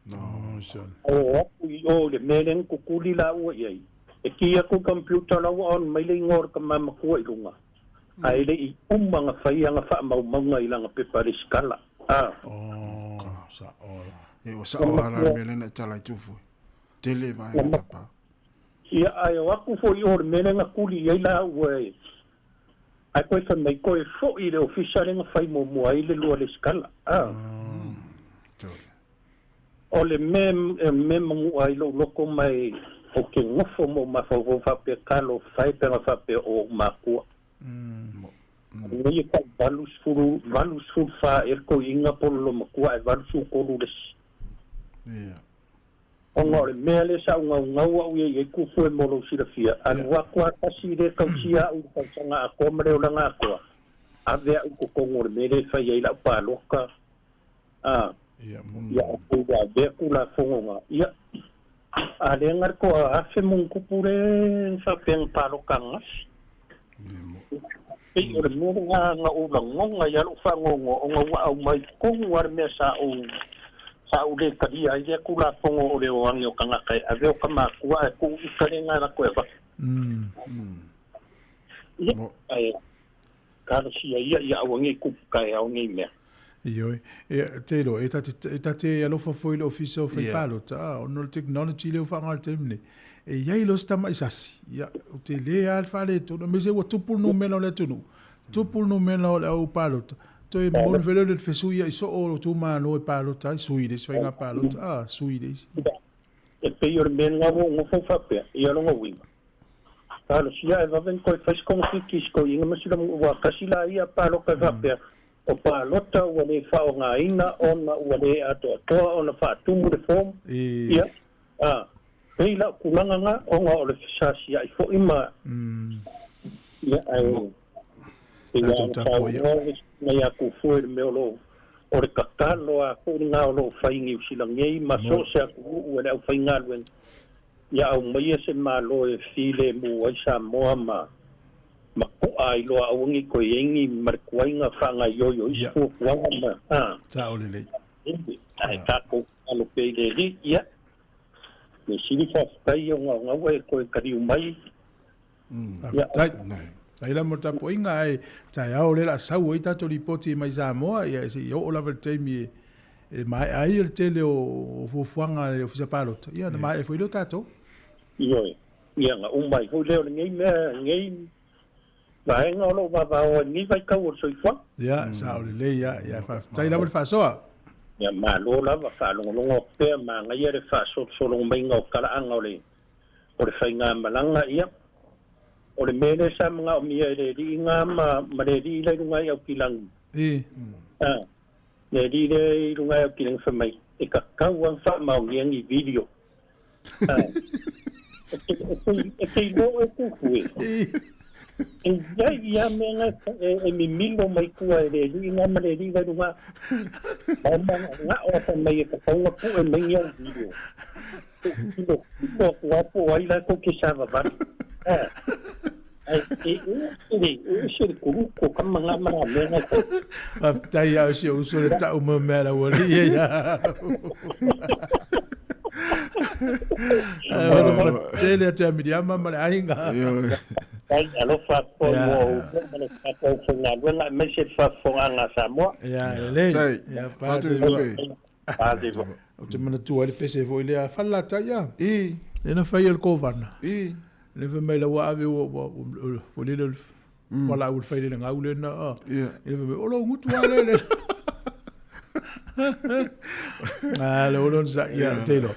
Ae o atu i o i le mea lea na tutuli laua i ai, e kī atu i computer la ua on mai le igoa o le tama matua i luga, ae le i uma ona fai ana faamaumauga i lana pepa resitala. A. Oh, sa'o la. E ua sa'o lava la le mea lea na e tala i Tufue. Tele vaega tapa. Ia, ae o atu foi i o i le mea lea na tuli i ai laua e, ae koe fai mai, koe foi i le ofisa lea na fai muamua ai le lua resitala. A. O le mea e mea manua ai lou loto mai ou te nofo ma ou mafaufau faapea talofa e pe ana faapea o ou makua. Nei e tai 80, 84 ea le toeaina po o le lomatua ae 83 le isi. Ona o le mea lea sa ou naunau au ia i ai kufu e mo lou silafia, alu atu lava tasi lea tausia au i le tausaga atoa ma le olaga atoa, ave au i totonu o le mea lea e fai ai lau palota. A, ia atu ua avea Tulafono na, ia, a lea na le toa afe ma ona tupu le faapea na palota ananafi. Pei o le mea lena na ou lagona ai lava lou faanoanoa ona ua aumai tonu lava le mea sa ou sa ou le talia ai lea Tulafono o le o ane o tagata e ave o ta matua ae tuu ita lena e latou e avatu. Ia, ae Talosia ia ia aua nei kupu taeao nei mea. Ioe. E, te iloa, e ta te, e ta te alofa foi i le ofisa o fai palota, a, ona o le technology lea ua faaaoga i le taimi nei. E i ai loa si tama'i sasi, ia, ou te le lava le faaletonu, aemaise ua tupu le numera o le atunuu, tupu le numera o le au palota, toe momoli foi lea o le fesuia'i soo o itumalo e palota ai, sui le isi faiga palota, a, sui le isi. E pei o le mea lena ua ou nofo faapea, ia lona uiga. Talosia ae vave ona toe fai se togafiti i si toeaina ma sila ua tasi la ia palota e faapea, o palota ua le faaaogaina ona ua le atoatoa ona faatumu le form, ia, a, pei la o tulaga na ona o le fesaasiai foi ma, ia, ae pei lava ona saunoa le susuga ia Tufue i le mea o lo o, o le tatalo lava foi lena o lo o fai i Niu Sila nei ma so o se atunuu e le aufaigaluega, Ia aumaia se Malo e filemu ai Samoa ma ma to'a ai loa aua nei toe i ai ni malekuaiga faagaioio o isi fuafuaga ma a. Sao lelei. Ae tatou tatalo pea i le Alii, ia, mea sili faafetai ia ogaogaua e toe taliu mai. Faafetai. Faafetai la mo le tapuaiga ae taeao lea o le a sau ai tatou lipoti mai Samoa ia se i oo lava i le taimi e maea ai le tele o fuafuaga a le Ofisa Palota, ia ona maea foi lea o tatou. Ioe. Ia na uma ai foi lea o lenei mea, lenei vaega o lo o vavao ai lenei vaitau o le soifuaga. Ia, sao lelei lava. Ia, faafetai lava le faasoa. Ia, malo lava, faalogologo atu pea, manaia le faasolosologo maiga o talaaga o le O le faigamalaga, ia, o le mea lea sa manaomia e le alii na ma, ma le alii la i luga i Aukilagi. A, le alii lea i luga i Aukilagi fai mai, e tatau lava ona faamaonia ni video. A, e te, e te, e te iloa oe Tufu e. E i ai ia mea na e, e mimilo mai tua e le alii na ma le alii la i luga. Ma mana'o a fai mai e tatau ona pue mai ni au video. Tino atu lava po o ai la tou te savavali. Ae e ese le kuluku o kama nga ma la mea nga e Faafetai lava si ou uso le tau mai o mea la ua alii e ia au. Ae ua tele atu ia Miriama ma le aiga. Faafetai, alofa atu foi mo outou ma le tatou aufaigaluega aemaise le faafofogaaga a Samoa. Ia, lelei. Ia, pa te lua. Pa te lua. Ou te manatua ai le pese foi lea, Falelatai a. I. Lea na fai e le Kovana. I. Lea fai mai la ua ave ua ua ua lele le valaau le fai le gau lena a. Ia. Lea fai mai, o lou gutu lava lea le. Ah, le olo sa ia te lo.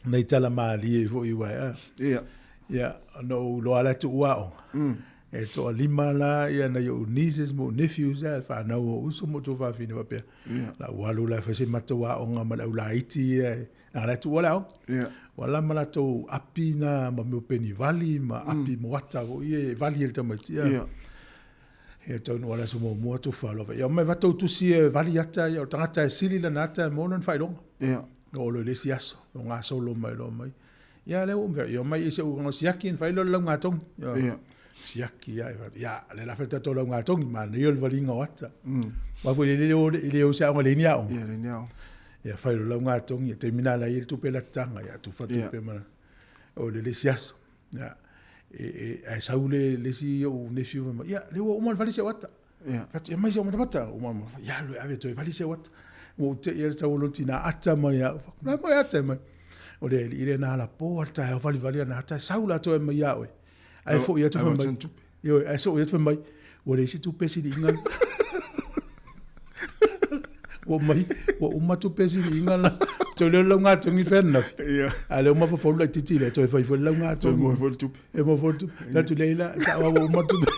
Nei tala malie foi ua a. Ia. Ia, ona ou iloa la tuua aoga. E toalima la ia nai ou nieces ma ou nephews a whanau o uso mo tō whawhine wapea. Ia. La ua alu la e fai se matou aoga ma le au laiti ia e na la tuua le aoga. Ia. Ua la ma latou api na ma mea o penivali ma api moata foi ia e vali e le tamaiti. Ia. Ia. Ia taunuu lava le aso muamua tufa loa. Ia omai vatou tusi e vali ata ia o le tagata e sili lana ata e maua lona faailoga. Ia. Na oo loa i le isi aso, o gasolo mai loa mai. Ia lea ua uma, ia omai i se uga siaki na fai loa le laugatogi. Ia. Siaki ia, ia lea la fai le tatou laugatogi, manaia le valiga o ata. Aua foi e le o e le o se aoga e leai ni aoga. Ia, leai ni aoga. Ia fai loa le laugatogi, ia taimi na la i ai le tupe lataga, ia tufa tupe ma o le isi aso. Ia, e, e, ae sau le, le isi ou nephew fai mai, ia, lea ua uma ona vali si au ata. Ia. Fai atu, ia mai si au matamata. Uma ma, ia alu e ave toe vali si au ata. Ua ou te i ai le sau o lona tina ata mai au. Fai atu, mai ata e mai. O le alii lea na alapo lava le taeao valivali ana ata, e sau la toe mai ia oe. Ae foi atu fai mai. Ioe, ae foi atu fai mai, ua leai se tupe siliiga. Ua mai, ua uma tupe siliiga la. Toe leo le laugatogi fai ananafi. Ia. A lea ua mafaufau laitiiti lea, toe fai foi le laugatogi. Toe maua foi le tupe. E maua foi le tupe. Fai atu lea ila, sao lava ua uma tupe.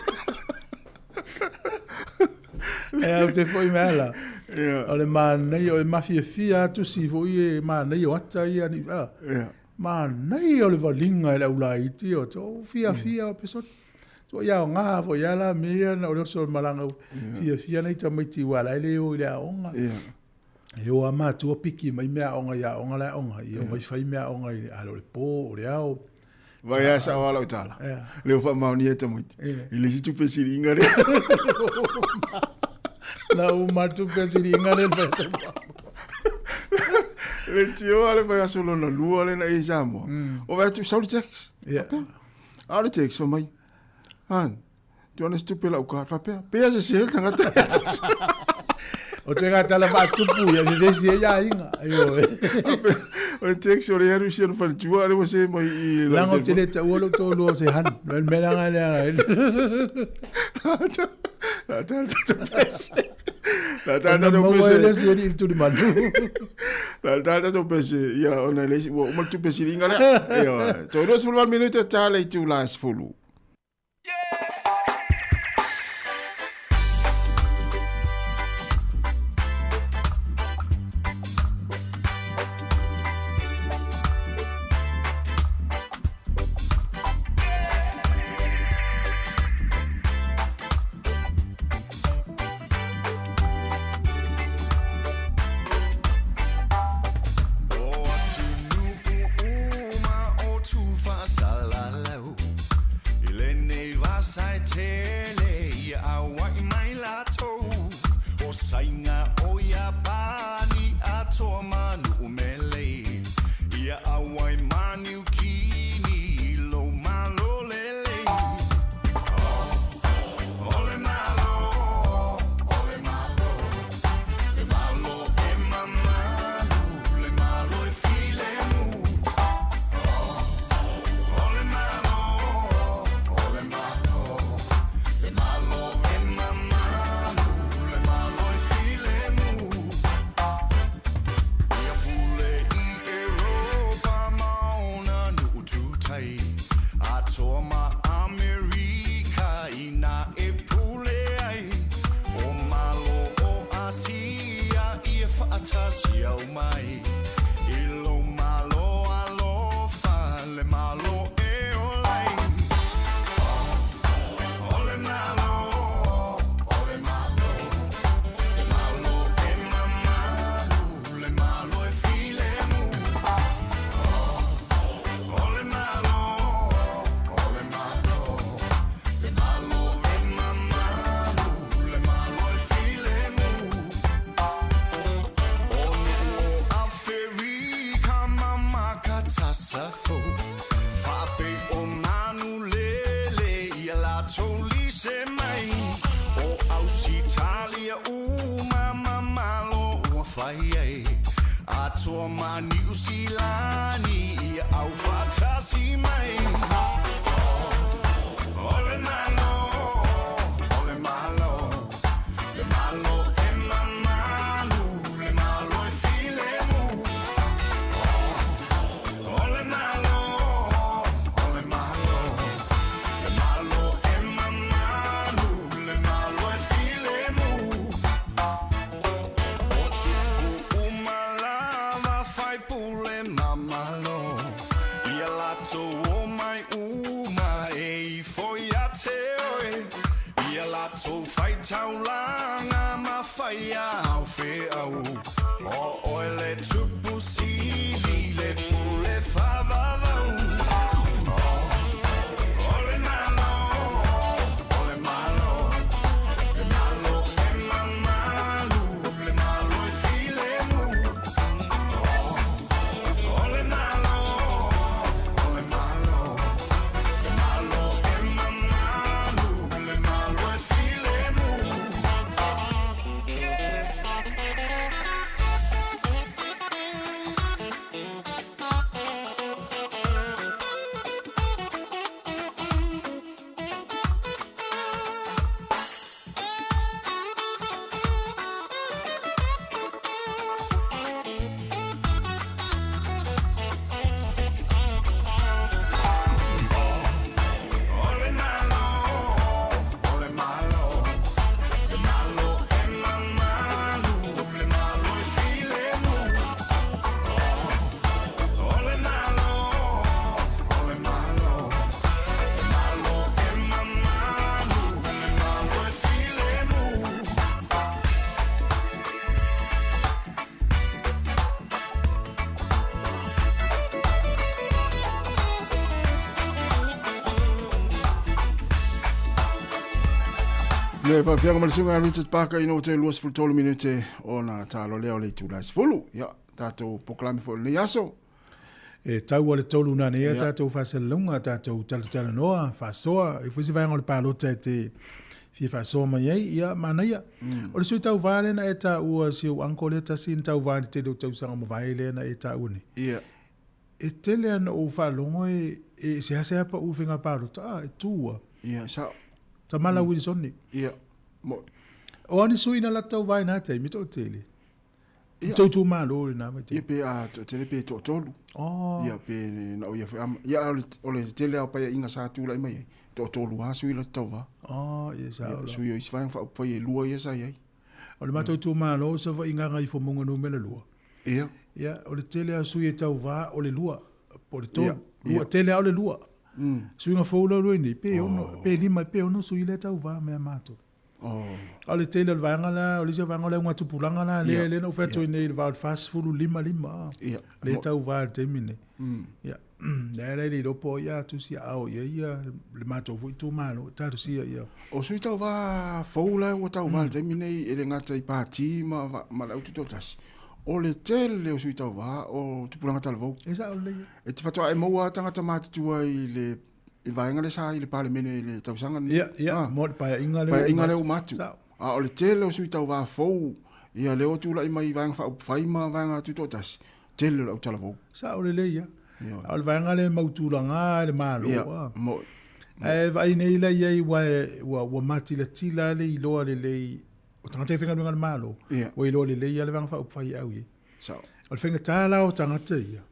E au te foi mai ala. Ia. O le manaia, o le mafiafia lava tusi foi e manaia o ata ia. Ni, a. Ia. Manaia o le valiga e le au laiti o te o fiafia o pesoni. Ua ia aoga foi lava la mea ia na o le oso o le malaga fiafia nai tamaiti aua la e le o i le aoga. E o lava matua piki mai meaaoga i aoga la e aoga ai, omai fai meaaoga i le, a o le po, o le ao. Vaai lava sao lava lau tala. Lea ua faamaonia e tamaiti. I le isi tupe siliiga lea. Na uma tupe siliiga lea na fai Le tio le vaiaso lona lua lea na i Samoa. O vaai atu sau le text. A o le text fai mai. Han, tu ana se tupe lau card. Faapea, pea se se le tagata. O te ngā tala whaatupu, ia vevesi e ia inga. O le text o le alu si ana faletua, le ua se mai i lau Lango te le taua lou toalua o se han. Le mea langa lea. La tala tatou pese. La tala tatou Ona maua pese. e le isi alii le tulimanu. La tala tatou pese. Ia, ona le isi, ua uma le tupe siliga lea. Ia, toe 28 minute ta le itula e 10. Atoa ma Niu Silani ia aufaatasi mai. O le Malo, o le Malo, le Malo e mamalu, le Malo e filemu. O le Malo, o le Malo, le Malo e mamalu, le Malo e filemu. O tupu uma lava faipule ma malo, ia latou omai uma e ifo ia te oe, ia latou faitaulaga ma faia au feau. O oe le tupu sili, le pule faavavau. O le Malo, o le Malo, le Malo e mamalu, le Malo e filemu. O le Malo, o le Malo, le Malo e mamalu, le Malo e filemu. O le Malo, o le Malo, le Malo e mamalu, le Malo e filemu. O le Malo, o le Malo, le Malo e mamalu, le Malo e filemu. Le faafiaga ma le susuga ia Richard Parker ina ua toe 23 minute ona talo lea o le itula e 10. Ia, tatou polokalame foi o lenei aso. E tau a le tolu nā nei a tātou faasalalauga, tātou talatalanoa, faasoa, e foi se vaega o le palota e te fia faasoa mai ai, ia manaia. O le sui tauva lea na e taua si ou uncle lea tasi na tauva i le tele o tausaga mavae lea na e taua nei. Ia. E tele ana ou faalogo e, e seasea pau i faiga palota, a, e tu a. Ia, sao. Tamala Wilson. Ia. Mo. O ani sui na latou vai na taimi toatele. Ia. Tou itumalo i lena vaitaimi. Ia pe a toatele pe toatolu. Oh. Ia pe na o ia foi ama. Ia o le, o le tele o paeaiga sa tulai mai ai. Toatolu lava sui la tauva. Oh, ia sao la. Sui o isi vaega faaupufai e lua ia sa i ai. O le matou itumalo o Savaii Gagaifomauga numera 2. Ia. Ia, o le tele lava o sui e tauva o le lua, po o le tolu. Lua, tele lava o le lua. Suiga fou la ua i nei, pe ono, pe lima, pe ono sui lea e tauva mai a matou. A o le tele o le vaega la, o le isi vaega o le augatupulaga la, lea, lea na ou fai atu ai nei i le va o le 45 lima, lea e tauva i le taimi lenei. Ia, lea la e le iloa po o ai a tusi aao i ai ia le matou foi itumalo, talosia ia. O sui tauva fou la ua tauva i le taimi lenei e le gata i pati ma, ma le aututoatasi, o le tele o sui tauva o tupulaga talavou. E sao lelei. E te faatoa e maua lava tagata matutua i le i vaega lea sa i le Palemene i le tausaga lenei. Ia, ia, ah, mo le paeaiga lea. Paeaiga lea uma atu. A o le tele o sui tauva fou, ia lea ua tulai mai i vaega faaupufai ma vaega tutoatasi, tele o le autalavou. Sao lelei ia. A o le vaega lea e mautulaga le Malo. Ia, mo. Ae vaai nei la i ai ua, ua, ua matilatila le iloa lelei o tagata e faigaluega i le Malo, ua iloa lelei lava le vaega faaupufai e au i ai. Sao. O le faigata la o tagata ia,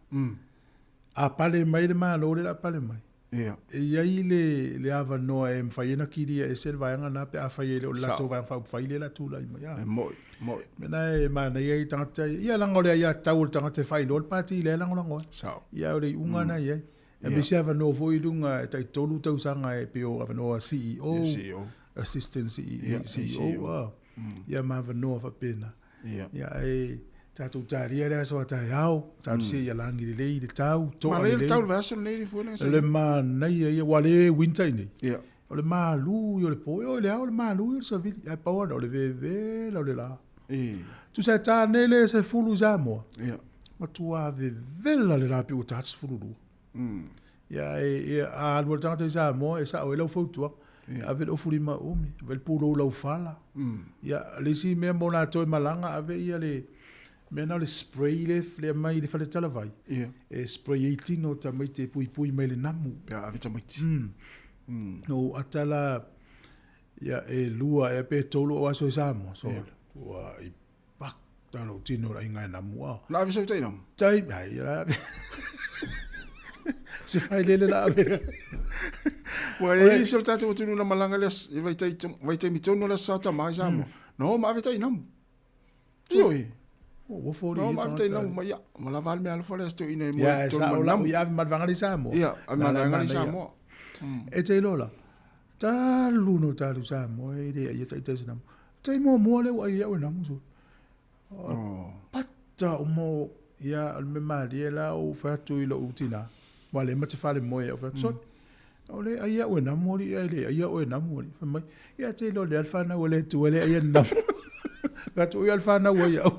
A pale mai le Malo lea o le a pale mai, e i ai le, le avanoa e mafai ai ona kilia ese le vaega lena pe afai e le o le latou vaega faaupufai lea o le a tulai mai. E mo'i, mo'i. Mea na e manaia ai tagata ia, ia leaga o le aiatatau a le tagata e faailoa le pati lea e lagolago ai. Sao. Ia o le iuga lena e i ai. Aemaise avanoa foi i luga e tai 3 tausaga e pei o avanoa CEO, CEO. Assistant CEO, CEO. Ia ma avanoa faapena. Ia. Ia e tatou talia le aso a taeao, talosia ia lagi lelei le tau, toa lelei. Manaia le tau le vaiaso lenei le fuela. Le manaia ia, ua le winter i nei. Ia. O le malu ia o le po, e oi le ao o le malu ia o le savili, ae pau lava o le vevela o le la. E. Tusa e ta nei le 10 i Samoa. Ia. Matua vevela le la pe ua ta 12. Ia, e, e, a alu le tagata i Samoa, e sao ai lau fautuaga. Ia. Ave le ofulima umi, ave le pulou laufala. Ia, le isi mea mo latou e malaga, ave ia le, Mea na o le spray le le mai le fale talavai. Yeah. E spray ai tino tamaiti e puipui mai le namu. Pe a ave tamaiti. No atala ia e lua e pe tolu o aso i Samoa. So Yeah. ua i pak talo tino la inga e namu a. Na ave sau tai namu? Tai, ai la. Se fai lele la ave. Ua e i se o tātou atunu na malanga lea, i vai taimi tonu lea sa tama i Samoa. No, ma ave tai namu. Ioe. Ua fori No, i ma ave tai tagata. namu mai ia. Ma lava le mea alofa lea sto ina e Ia, moe e tonu sa ma o lau namu. i ave ma le vaega le Samoa. Ia, ave ma Na le la vaega le manaia. Samoa. E te iloa la, talu no talu Samoa e le ia taitai se namu. Tai muamua lea ua ai au e namu so. Oh. Pata o mo, ia, o le mea malie la o fai atu i lou tina. Ua le ma te fale moe au fai atu, Sorry. O le ai au e namu ali, ia le ai au e namu ali. Fai mai, ia te iloa le alfa nau le tu le ai e namu. Fai atu, ia alfa nau ai au.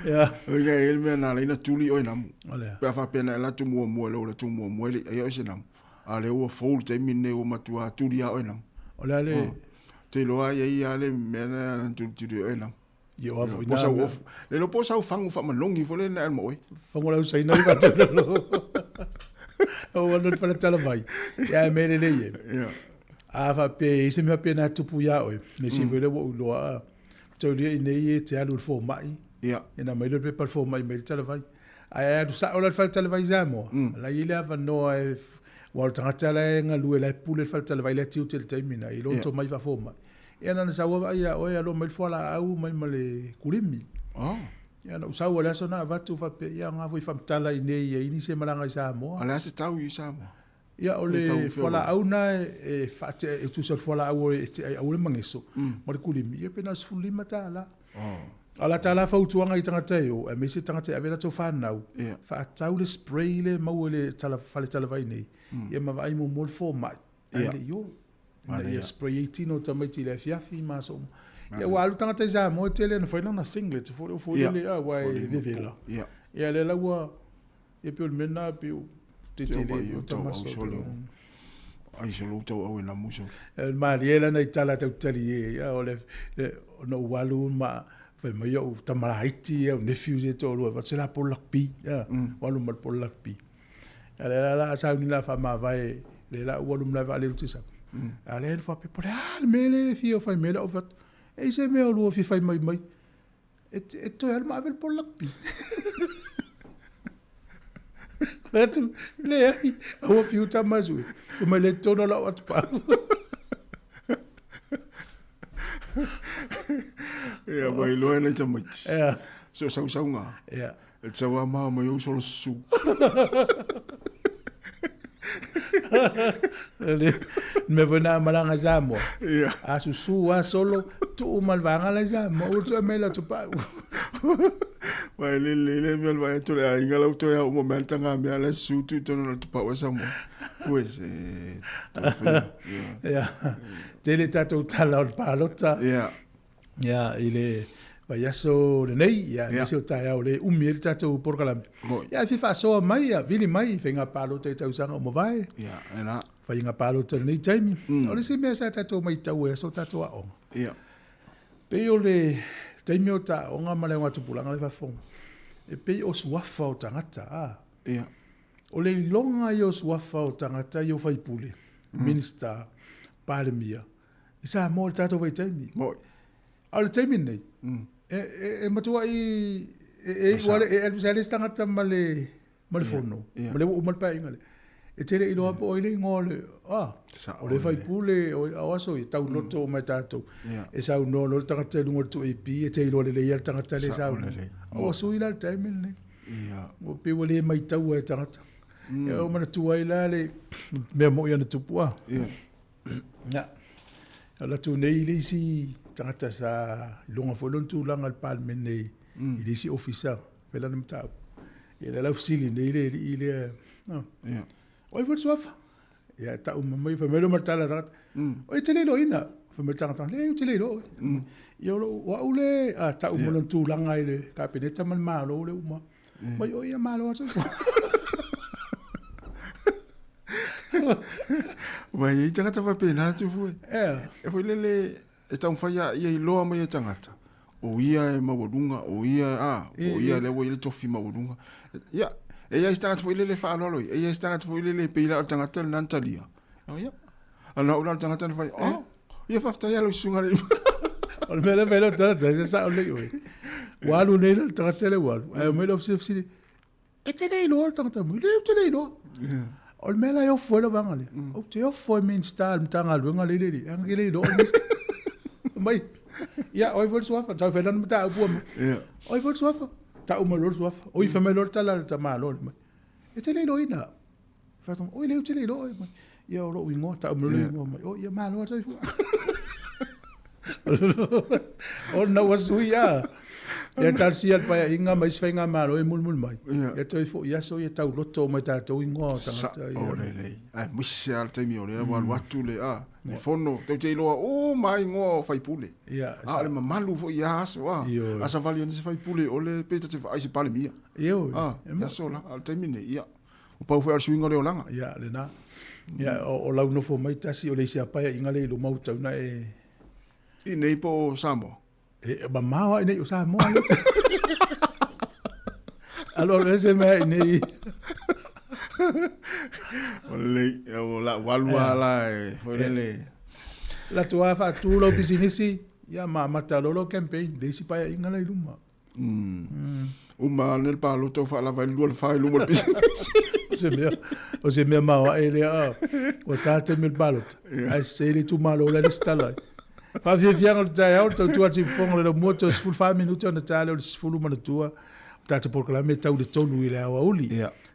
Ia. O ia e le mea nā leina tuli o e namu. O lea. Pe a whapena e la tu mua mua le o la tu mua mua le ai o se namu. A le ua fou le taimi nei ua matua tuli a o e namu. O lea le... Oh. Te iloa ia ia le mea na na tuli tuli o e namu. Ia o afu Po sau ofu. Le lo po sau fangu wha manongi fo le na alma oe. Fangu lau saina i whatalolo. O anu le whala tala vai. Ia e mele le ie. Ia. A wha pe, i se mea pe nā tupu ia oe. Ne si vele wa uloa a. Tau lia i nei e te alu le fō mai. Ia. E nā mai le pepa le fō mai mai le tala vai. A e alu sa o la le whala tala vai Samoa. La i le awa noa e wa o le tangata la e ngalue la e pule le whala tala vai le tiu te le taimi na. I loto mai wha fō mai. Ia nana saua vai ia oe alo mai le fuala au mai ma le kulimi. Oh. Ia na usaua le aso na avatu faapea ia ngā foi whamtala i nei ia ini se malanga i Samoa. A le ase tau i Samoa. Ia o Le tau le whio fuala au na e whaate e tusa le fuala au e te au le mangeso. Ma le kulimi. Ia pena 15 tāla. Oh. A la tāla fautuanga i tangata e o, e me se tangata e avela tō whānau. Ia. Whaatau le spray le mau e le tala, fale tala vai nei. Ia ma vaai mo mo le fō mai. Ai Ia. le io. Manaia. Ina ia spray e tino tamaiti le afiafi ma so. Ia ua alu tangata i Samoa e tele na whai nana singlet fo le fo Ia. le a ua e Fo le vevela. Ia. Ia le la ua ia pe o le mena pe o te Te tele o mai o o tau tamaso. au sole o. Ai solo tau au e namu so. E malie la na i tala tau tali e ia o le le no walu ma fai mai o tamalaiti o nephew se to lua se la pol lakpi ia walu ma pol lakpi. Ia le la la sa ni la fa ma vai le la walu ma va le tisa. A le fa pe pole a le mele fi o fai mele o fat. E se me o lua fi fai mai mai. E e to al ma vel pol lakpi. Atu, le ai, ua fiu tamasu. O mai le tono la o atu pa. Ia, mai loa nei tamaiti. Ia. So sau sau ngā. Ia. E te sau a maa mai au solo susu. Le me vena malanga Samoa. Ia. A susu a solo tu mal vanga la Samoa. U tu me la tu pa. Mai le le le mea le vai le ainga lau toe au mo mea le tanga mea le susu tu tono na tu pau e Samoa. Ue se tau whea. Ia. Ia. Tele tātou tala o le palota. Ia. Ia, i le vaiaso lenei, ia, Ia. nisi o taeao le umi e le tātou porokalame. Moi. Ia, e faasoa mai, ia, vili mai, whainga palota i tausaga o mavae. Ia, e nā. Whainga palota lenei taimi. O le se mea sa tātou mai tau e aso tātou aonga. Ia. Pei o le taimi o ta aonga ma le aonga tupulaga le faafofoga. E pei o suafa o tagata, a. Ia. O le iloga ia o suafa o tagata ia o faipule, minister, palemia. I Samoa le tātou vaitaimi. Moi. A o le taimi lenei, e matua i e e ua le e alu sa le isi tagata ma le ma le fono, ia. ma le ua uma le paeaiga lea. E tele iloa po o ai le igoa o le a, Sa o le o le. faipule o o aso i tauloto uma e tātou. Ia. E saunoa loa le tagata i luga o le 2AP, e te iloa lelei ai le tagata le Sa o saunoa. lelei. A ua sui la le taimi lenei. Ia. Ua pei ua le maitaua e tagata. Ia o manatua ai la le mea mo'i ana tupu a. Ia. Ia. O le atu nei le isi tagata sa iloga foi lona tulaga i le Palemene i le isi ofisa, pela na mataupu. Ia le lau fesili nei le alii lea, no. Ia. O ai foi le suafa. Ia tau ma mai, fai mai loa ma le tala a tagata. O e te le iloaina. Fai mai le tagata, le, ou te le iloa oe. Ia o lou, o au le, a tau ma lona tulaga i le Kapeneta ma le Malo le uma. Mai o ia Malo atu. Vai i tagata whapena atu fue. Ia. E foi lele, e taumafai a ia iloa mai e tagata, o ia e maualuga, o ia, a, o ia lea ua i ai le tofi maualuga. Ia, e i ai se tagata foi lele e faaaloalo ai, e i ai se tagata foi lele e pei la o le tagata lena na talia. Ia, a na au la o le tagata na fai, oh, ia faafetai lava lau susuga i le O le mea lea e fai ai lau tagata, e sao lelei oe. Ua alu nei la le tagata lea ua alu, ae omai le ofisa fesili, E te le iloa le tagata mai, le ou te le iloa. O le mea la e ofo ai lau vaega lea, ou te ofo i Minisita o le Matagaluega lea i le ana ke le iloa o le Minisita. Mai, ia, o ai foi le suafa, tau fai lana mataupu mai. O ai foi le suafa, tau mai loa le suafa. Oi, fai mai loa le tala a le tamaloa mai. E te le iloaina au. Fai atu, oi, le ou te le iloa oe mai. Ia, o lou igoa, tau mai loa le igoa mai. O, ia, malo lava soifua. O lena ua sui lava. Ia talosia le Paeaiga ma isi faigamalo e mulimuli mai. Ia toe foi aso ia tauloto uma i tatou igoa o tagata ia. Sao lelei. Aemaise lava le taimi o lea ua alu atu le, a, le fono, tou te iloa uma lava igoa o faipule. A o le mamalu foi i ia aso, a, a savali ane se faipule o le pe ta te vaai i se Palemia. Ioe. A, i aso la, a o le taimi lenei, ia, ua pau foi lava o le suiga o le olaga. Ia, lena. Ia, o lau nofo mai tasi o le isi Paeaiga lea i luma ua tatau ona e... I nei po o Samoa? E mamao lava i nei o Samoa. Alualu ese mai i nei. O lelei, o lau alu lava la e foi lele. Latou lava faatu lau pisinisi, ia ma amata loa lau campaign, le isi paeaiga la i luma. Uma ane le palota ua faalava ai le 2 le 4 i luma o le pisinisi. O se mea maoae lea, ua ta le taimi o le palota, ae sese le itumalo la e resitala ai. Faafiafiaga o le taeao, le tautua a le Siufofoga o le Laumua, toe 14 minute ona ta lea o le 10 manatua, o tatou polokalame e tau i le 3 i le aoauli.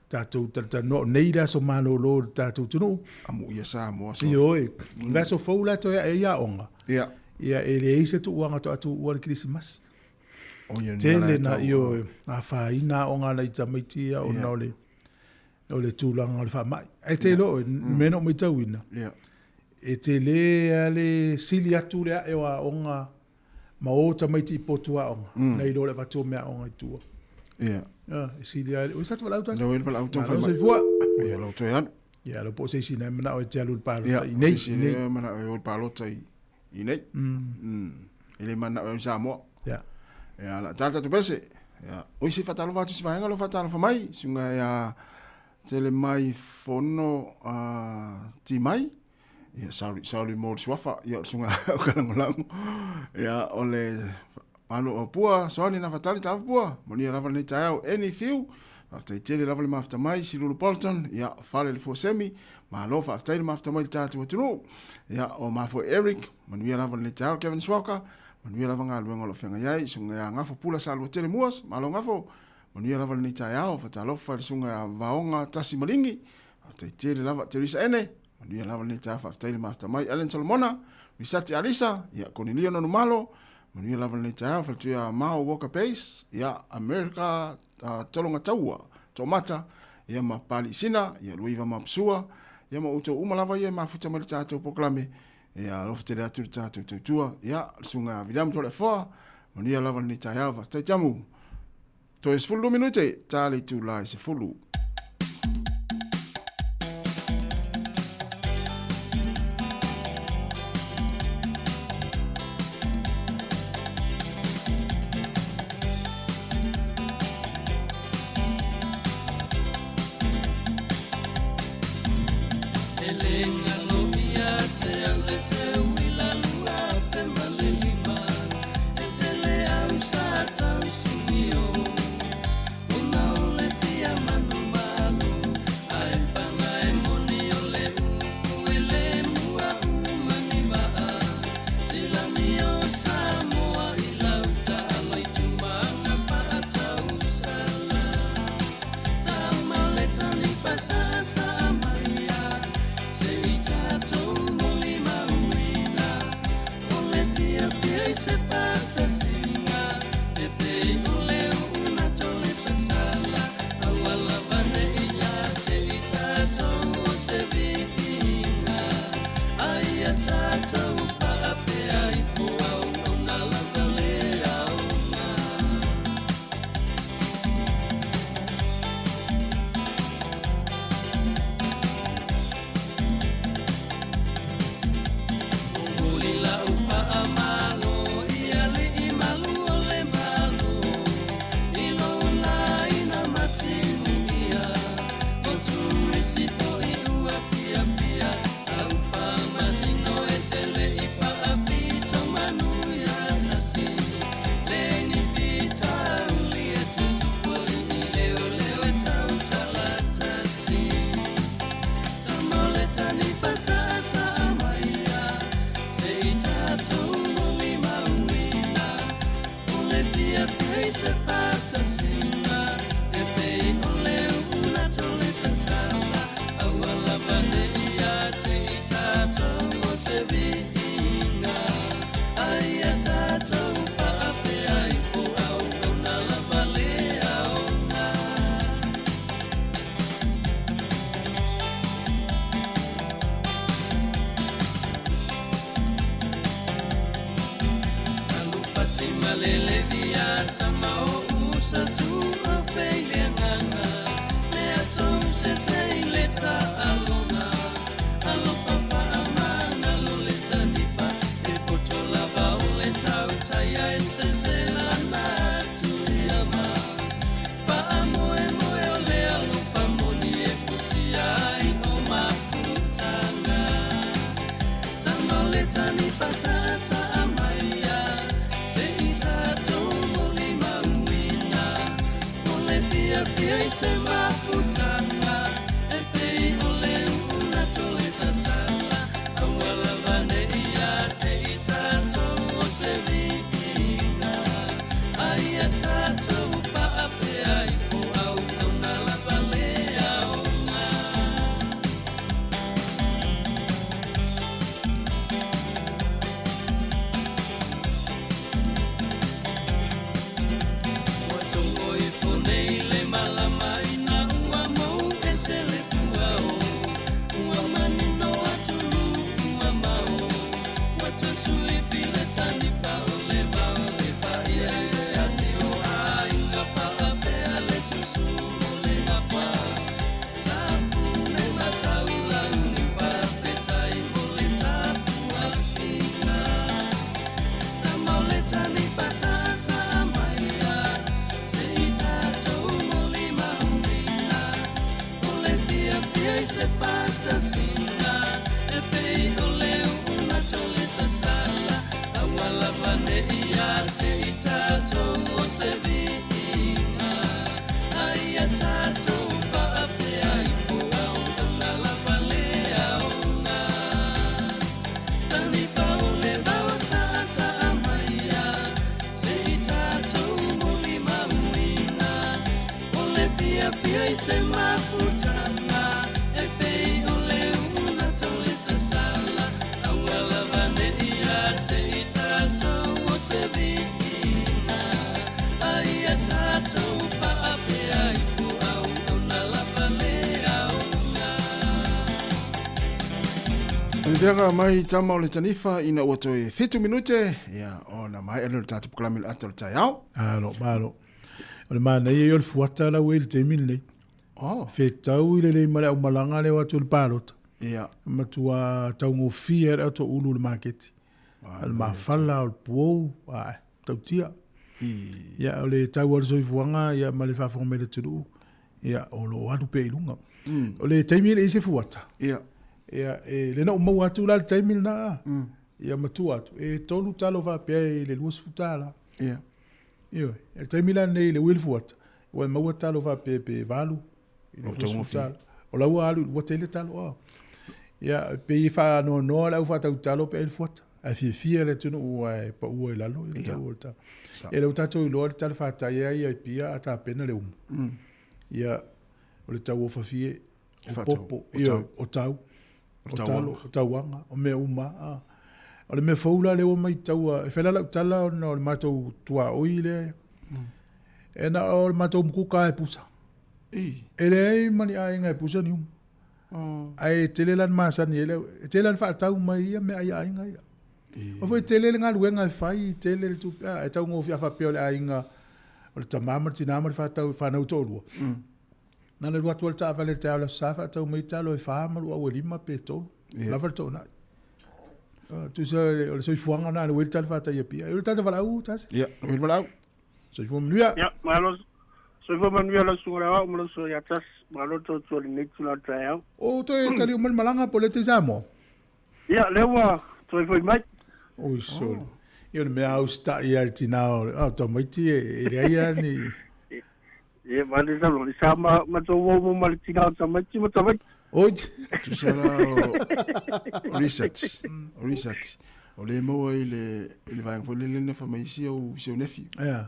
Tatou talatalanoa, o nei le aso malolo o le tatou atunuu. Amuia Samoa. Ioe. O le aso fou la e toe ae ai aoga. Ia, e leai se tuuaga faatoa tuua le Kerisimasi. Tele na ioe, afaina aoga a nai tamaiti ia ona o le o le tulaga o le faamai. Ae te iloa oe, mea na ou matauina, e tele lava le sili atu le ae o aoga ma o tamaiti i potu aoga, nai lo le avatu o meaaoga i tua. E sili lava, oi sa te valaau tasi. Lau le valaau tau fai mai. Soifua. Ia, lau toe alu. Ia, lau po o se isi na e manao e te alu i le palota i nei. Ia, se isi e manao e o i le palota i i nei. E le manao i Samoa. Ia. Ia, la tala tatou pese. Ia, oi se faatalofa atu si vaega lo faatalofa mai, suga ia tele mai fono timai. Ia, sorry, sorry mo le suafa. Ia, o le suga o kalagolago. Ia, o le Alo o Pua, Soani na fatali talofa Pua, manuia lava lenei taeao, Any Fiu, faafetai tele lava le mafuta mai, Silulu Bolton, ia, fale le Fuasemi, malo faafetai le mafuta mai le tatou atunuu, ia, o mafoe Eric, manuia lava lenei taeao, Kevin Swalker, manuia lava galuega o lo o feagai ai, susuga ia Gafo Pula Salua Tele Muas, malo Gafo, manuia lava lenei taeao, fatalofa i le susuga ia Vaoga Tasi Maligi, faafetai tele lava, Teresa Ene, manuia lava lenei taeao, faafetai le mafuta mai, Allen Solomona, Risati Alisa, ia, Konilio Nonumalo, Manuia lava lenei taeao, faletuia Mao Walker Base, ia, America, Tologataua, Toomata, ia, ma Paliisina, ia, Luiva Mapsua, ia, ma outou uma lava ia e mafuta mai le tatou polokalame, ia, alofa tele atu le tatou tautua, ia, le susuga ia Viliamu Toleafoa, manuia lava lenei taeao, faafetai Tamu. Toe 12 minute, ta le itula e 10. Tega mai tama o le tanifa ina ua toe fitu minute ia ona mai ele le tatou polokalame le ata o le taeao. Alo, malo. O le manaia ia o le fuata la ua i le taimi lenei. Oh. Fetau i le lei ma le aumalaga lea o atu i le palota. Ia. Matua taugofie le auto ulu i le maketi. O le mafala, o le puou, ae, tautia. Ia, o le tau o le soifuaga ia, ma le faafofoga mai le atunuu, ia, o lo o alu pea i luga. O le taimi e leai se fuata. Ia. Ia, e le na ou maua atu la le taimi lena. Ia, matua atu, e tolu talo faapea i le $20. Ia. Ioe, e taimi la lenei i le ui le fuata, ua e maua talo faapea pe valu, i le O taugofie. talo. O la ua alu, ua tele talo. Oh. Ia, pei e faanoanoa le au faatau talo pe ai le fuata. Ae fiafia le atunuu ae paua i lalo i le tau o le talo. E le o tatou iloa le tala faataia ia i Apia a tapena le umu. Ia, o le tau ofafie, o popo, ioe, o tau, o talo, o tauaga, o mea uma. A. O le mea fou la lea ua maitaua, e fai la lau tala ona o le matou tuaoi lea. E na o le matou mukuka e pusa. E leai ma ni aiga e pusa ni umu. Ae tele la ni masani ai le, e tele la ni faatau mai ia mea ai aiga ia. O foi tele le galuega e fai, tele le tupe, e taugofie a faapea o le aiga, o le tama ma le tina ma le faatau, whanau to'olua. Na le alu atu le taavale i le taeao o le Aso Sa faatau mai talo e fa ma luau e lima pe tolu. Lava le toonai. Tusa o le soifuaga na le ueli tale fatai Apia. E o le tata valaau tasi. Ia, ueli valaau. Soifua manuia. Ia, malo. Soifua manuia lau susuga le aoao ma lau susuga ia Tasi. Malo tautua i lenei itula o le taeao. O toe tali uma le malaga po o le te Samoa? Ia, lea ua toe foi mai. Oi sole. Ia o le mea au stai a le tina o le, oh, tamaiti e leai a ni. Ia, ma le salo, i sa ma, ma tō wau ma le tina o tamaiti ma tamaiti. Oi! Tusa la o, o research, o research. O le maua i le, i le vaega foi lele na fai mai si au, si au nephew. Yeah.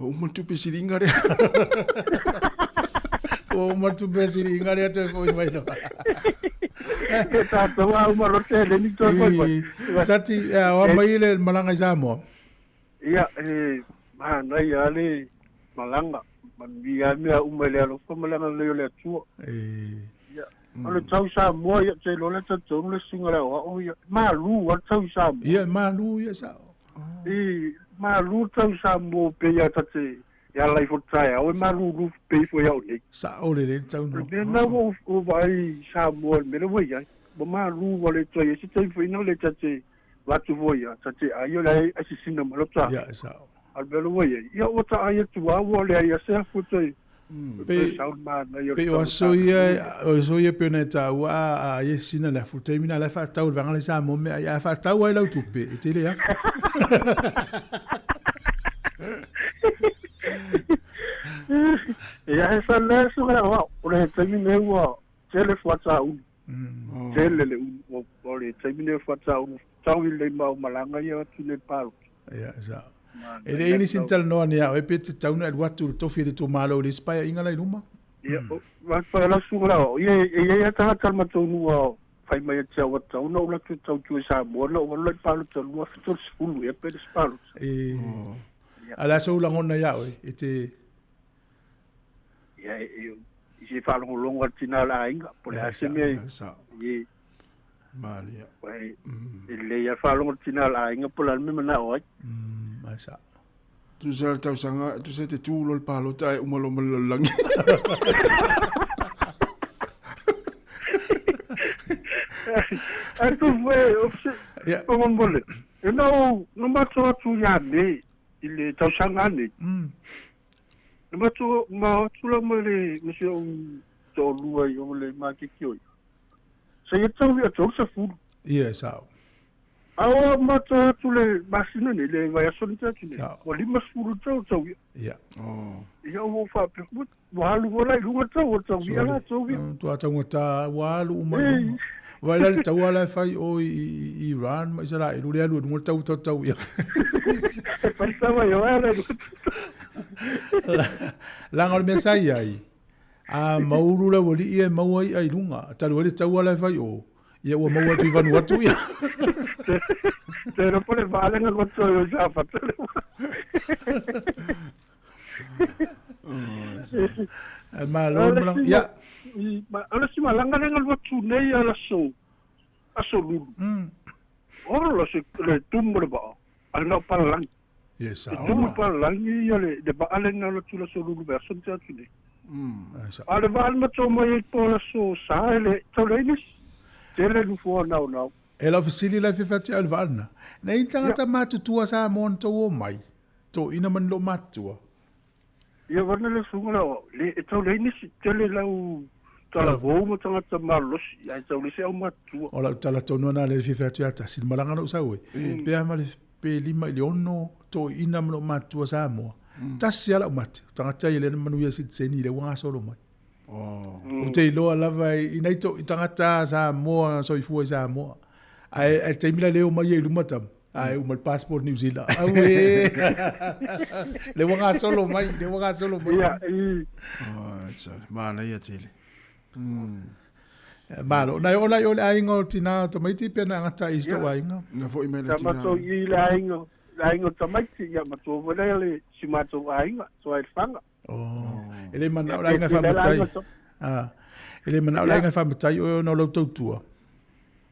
O uma le tupe siliga lea. Ua uma le tupe siliga lea toe foi mai loa. E tātou a uma lo te le ni toe foi mai. Sati, o mai le malaga i Samoa. Ia, e manaia lava le malaga, manuia lava mea uma i le alofa ma le agalelei o le Atua. Ia, o le tau Samoa, ia, ou te iloa o le talitonu le susuga i le aoao, ia, e malu lava le tau i Samoa. Ia, e malu, ia, e sao. I malu tau Samoa pei a ta te e ala ifo taeao e malulu pei ifo iā o nei. Sa'o lelei le taunoaga. O le mea lena ua ou vaai i Samoa i le mea lea ua i ai, ua malu ua le toe i ai se taimi foi na le ta te avatu foi ia, ta te ai o le ai sisina mai loa ta. Ia, e sa'o. A o le mea lea ua i ai, ia ua ta ai atu lava ua leai lava se afu e toe Pei, pei o aso ia, o aso ia pei ona e taua a, a ai e sina le afu, taimi na la e faatau i le vaega lea i Samoa mea ai, a faatau ai lau tupe, e tele afu. Ia, he sa le aso ka wa, o le taimi nei ua tele fuata ulu. Tele le ulu, o le taimi nei fuata ulu, tau i le mau malaga ia atu le palota. Ia, sa. E leai nisi na talanoa nei au e pe tatau ona alu atu i le tofi a le itumalo i le isi paeaiga la i luma. Ia, o pa la suga la, ia e iai a tagata o le matou nuu a fai mai ia te au a tatau ona ou alu atu e tautua i Samoa na ou alu la i palota 2030 ea pe le isi palota. E, a o le a sou lagona ia oe, e te... Ia, e, i se faalogologo a le tina o le aiga, po o le a se mea e... Malia. E lelei lava faalogo le tina o le aiga po o le a le mea manao ai. Ai sa. Tusa le tausaga, tusa e te tu loa le palota ae uma loa ma le lalolagi. Ae tu foi, o Pongomole, e na ou, na matou atu ia nei, i le tausaga nei. Na matou, ma atu la ma le, ma si ou toalua i o le maketi o ia. Seia tau ia 30. Ia, e sao. A o matou atu le masina nei, le vaiaso nei atu nei, ua 50 tau tau ia. Ia. Oh. Ia ua ou faapea, ua alu foi la i luga tau o tau ia la tau ia. Tua taugata, ua alu uma i luga. Vaai la le taua la e fai o i Iran ma Isaraelu le alu i luga le tau tau tau ia. E pai taua i o ala i luga. Leaga o le mea sa i ai, A maulu le aualii e maua i'a i luga, talu ai le taua la e fai o, ia ua maua atu i Vanuatu ia. Te ropo le valenga ko toi o sa fatele. Malo le malanga. Ia. Ala si malanga le ngalu atu nei ala so aso lulu. Oro la se le tumu le ba. Ala na palalangi. Ia e sao. E tumu palalagi ia le vaa lena o le atu le aso lulu vaiaso na tea atu nei. A o le vaa le matou mai ai po o le aso Sa e le tau leai nisi. Tele nofoa naonao. E lau fesili la e fiafia atu ia au i le vaa lena. Nei ni tagata matutua Samoa na tou omai, toeaina ma ni loomatutua? Ia vana le susuga lea o au, le e tau leai nisi, tele lau talavou ma tagata malolosi, ae tau leai se au matutua. O lau tala tonu ana lea e fiafia atu ia tasi le malaga na ou sau ai, pe a ma le pe 5 i le 6 toeaina ma loomatutua Samoa, tasi lava lau mate, o tagata ia lea na manuia sitiseni lea ua gasolo mai. Ou te iloa lava i nai to, i tagata Samoa soifua i Samoa. Ae ae taimi la leo mai ai i luma tama. Ae uma le passport New Zealand. Auē. Le ua gasolo mai, le ua gasolo mai. Ia, i. Oh, sorry. Manaia tele. Malo. Nai o lai o le aiga o tina o tamaiti pe na agata i sto aiga. Na foi mai le tina. Matou i le aiga, le aiga o tamaiti, ia matou foi lea le si matou aiga, toa i le fanga. Oh. E le manao le aiga e faamatai. Ah. E le manao le aiga e faamatai oe ona o lau tautua.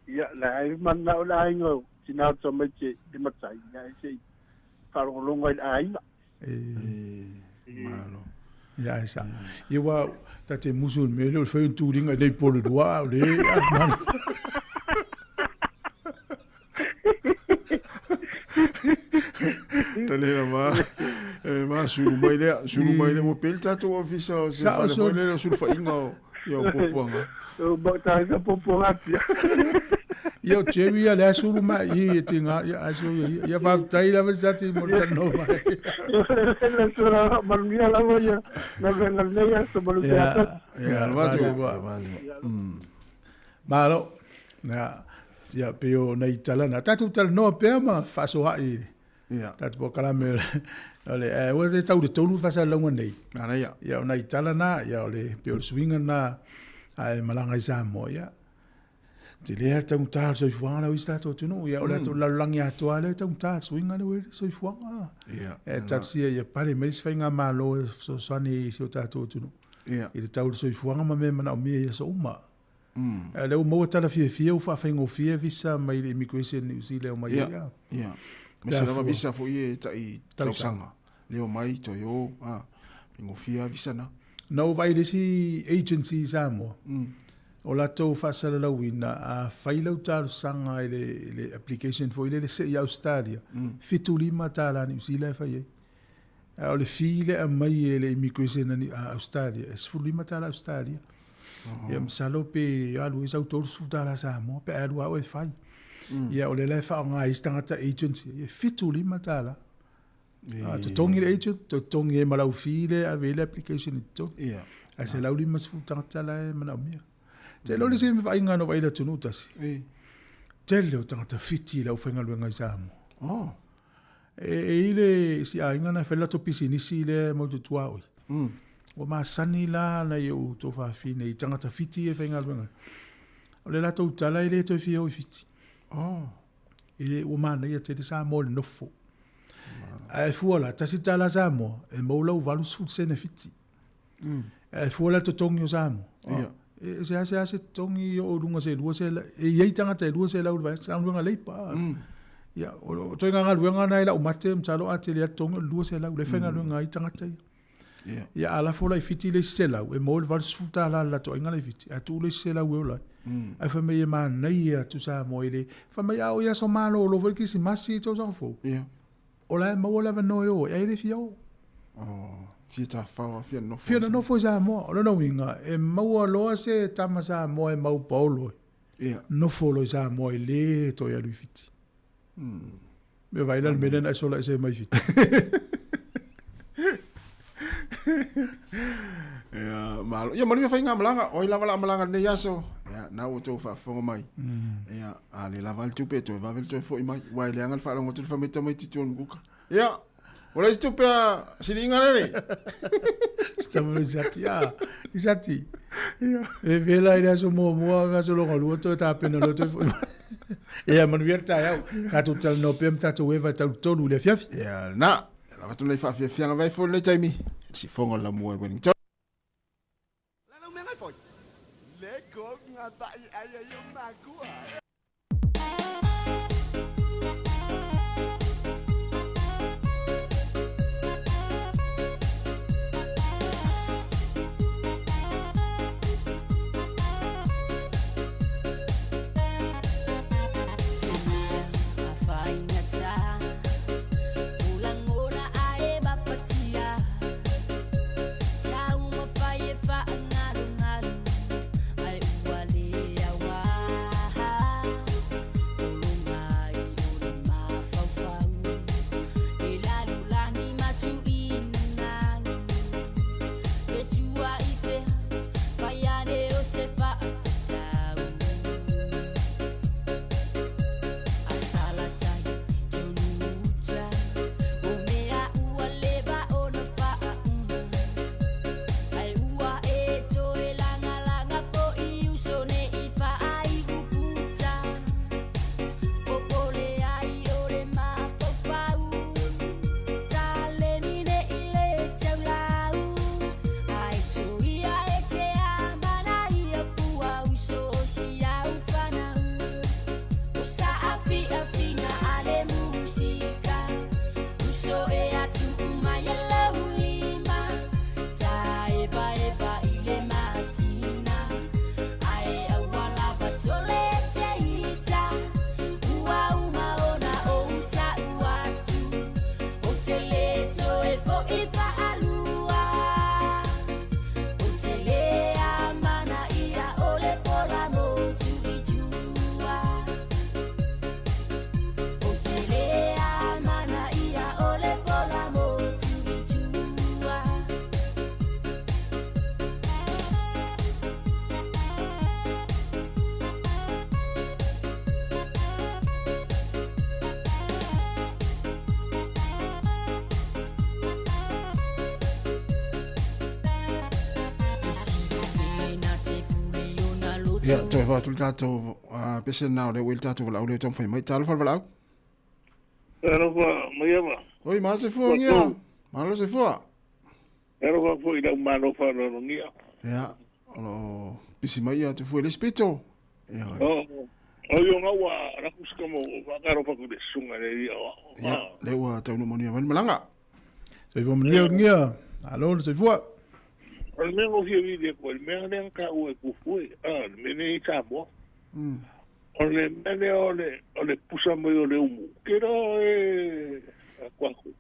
Ia, le ai manao le aiga o tina o tamaiti e matai, ia e se i faalogologo ai le aiga. E, malo. Ia, e sa. Ia ua ta te musu le mea lea o le fai o ni tuliga i nei po le lua, o le, ah, malo. Tale lava e ma sulu mai lea, sulu mai lea ua pei le tatou ofisa o se fale foi lele o sulufaiga o ia o puapuaga. O ba ta ka puapuaga atu ia. Ia o Jerry ia le sulu mai i e tinga ia a sulu ia ia faafetai lava sa ti mo le talanoa mai. Le sura manuia lava ia na venga nei ia so malu te ata. Ia, vatu. Malo. Ia, ia pei o nai tala na. Tatou talanoa pea ma faasoa'i Ia. Tatou polokalame o le eh, ua te tau le tolu faasalalauga nei. Ana ia. Ia o nai tala na, ia o le pei o le suiga na ae malaga i Samoa, ia. Tele lava le taugata o le soifuaga la ua i si tatou atunuu. Ia o le atunuu lalolagi atoa lea e taugata le suiga lea ua i ai le soifuaga. Ia. E talosia ia pale mai se faigamalo e fesoasoani i si o tatou atunuu. Ia. I le tau o le soifuaga ma mea e manaomia i aso uma. A o lea ua maua tala fiafia ua faafaigofie visa mai le immigration New Zealand mai ai. Ia. Aemaise lava visa foi e tai tausaga. Le omai toe o, a, faigofie lava visa na. Na ou vaai i le isi agency i Samoa, o latou faasalalauina a fai lau talosaga i le application foi lele se i Ausetalia, $75 Niu Sila e fai ai. A o le fee lea e aumai e le immigration a Ausetalia, e $15 Ausetalia. Ia masalo pe alu ai sau $30 Samoa pe a alu lava oe e fai. Ia o lea la e faaaoga e isi tagata agency, e $75. A totogi le agent, totogi ai ma lau fee lea e ave ai le application i totonu. Ae 150 tagata la e manaomia. Te iloa le isi vaaiga na vaai i le atunuu tasi. Tele o tagata Fiti i le aufaigaluega i Samoa. Oh. E i le isi aiga na e fai le latou pisinisi lea e mau i tuaoi. Ua masani la nai ou tuafafine i tagata Fiti e faigaluega. O le latou tala e le toe fia o i Fiti. Oh. E le, ua manaia tele Samoa i le nofo. Ae fua la, $1 Samoa, e maua lau 80 sene Fiti. Ae fua la totogi o Samoa. Yeah. E se ase ase totogi o lunga se lua se e iai tagata e 200 le vaiaso, galuega leipa. Ia, o ituaiga galuega na e lau mate, masalo a tele atu totogi o le 200 le faigaluega ai tagata ia. Yeah. Ia, a lafo la i Fiti le isi 100, e maua le $80 le latou aiga la i Fiti, ae tuu le isi 100 e ola ai. Ae fai mai e manaia atu Samoa i le, fai mai a oo i aso malolo foi le Kerisimasi i tausaga fou. Yeah. O la e maua le avanoa e o ai, ae le fia o. Oh, fia tafafao, fia nonofo. Fia nonofo i Samoa. O lona uiga, e maua loa se tama Samoa e mau paolo ai. Yeah. Nofo loa i Samoa e le toe alu i Fiti. Me vaai la le mea lea na e sola ese mai Fiti. Ia, malo. Ia, manuia faigamalaga. O ai lava la malaga lenei aso. Ia, na ua outou faafofoga mai. Ia, a le lava le tupe, toe vave le toe foi mai. Ua e leaga le faalogo atu le fai mai tamaiti tua o le mukuka. Ia, ua leai se tupe a siliiga lele. Sitama Isati, a, Isati. E vela i le aso muamua, le aso lona lua, toe tapena loa toe foi mai. Ia, manuia le taeao. Tatou talanoa pea ma tatou eva e tau tolu i le afiafi. Ia, lena. E lava atu nei faafiafiaga vai foi lenei taimi. Sifoga o le lamua i Wellington. Ia, toe avatu le tatou pese lena o lea ua i le tatou valaau lea o taumafai mai. Talofa le valaau. Talofa Maiava. Oi, malo soifua ngia. Malo soifua. Talofa foi i lau malo faaaloalogia. Ia, o lo o pisi mai ia Tufua i le isi pito. Ia. Oh. O io nga ua raku sika mo whakaro whaku le sunga le ia o. Ia, le ua taunu manuia mai le malaga. Soifua manuia Ulugia. Malo le soifua. O le mea ngau fia vili aku ai, le mea lea ka ua e kufu e, a, le mea nei i Samoa. O le mea lea o le, o le pusa mai o le umu, ke roa e a kuaku.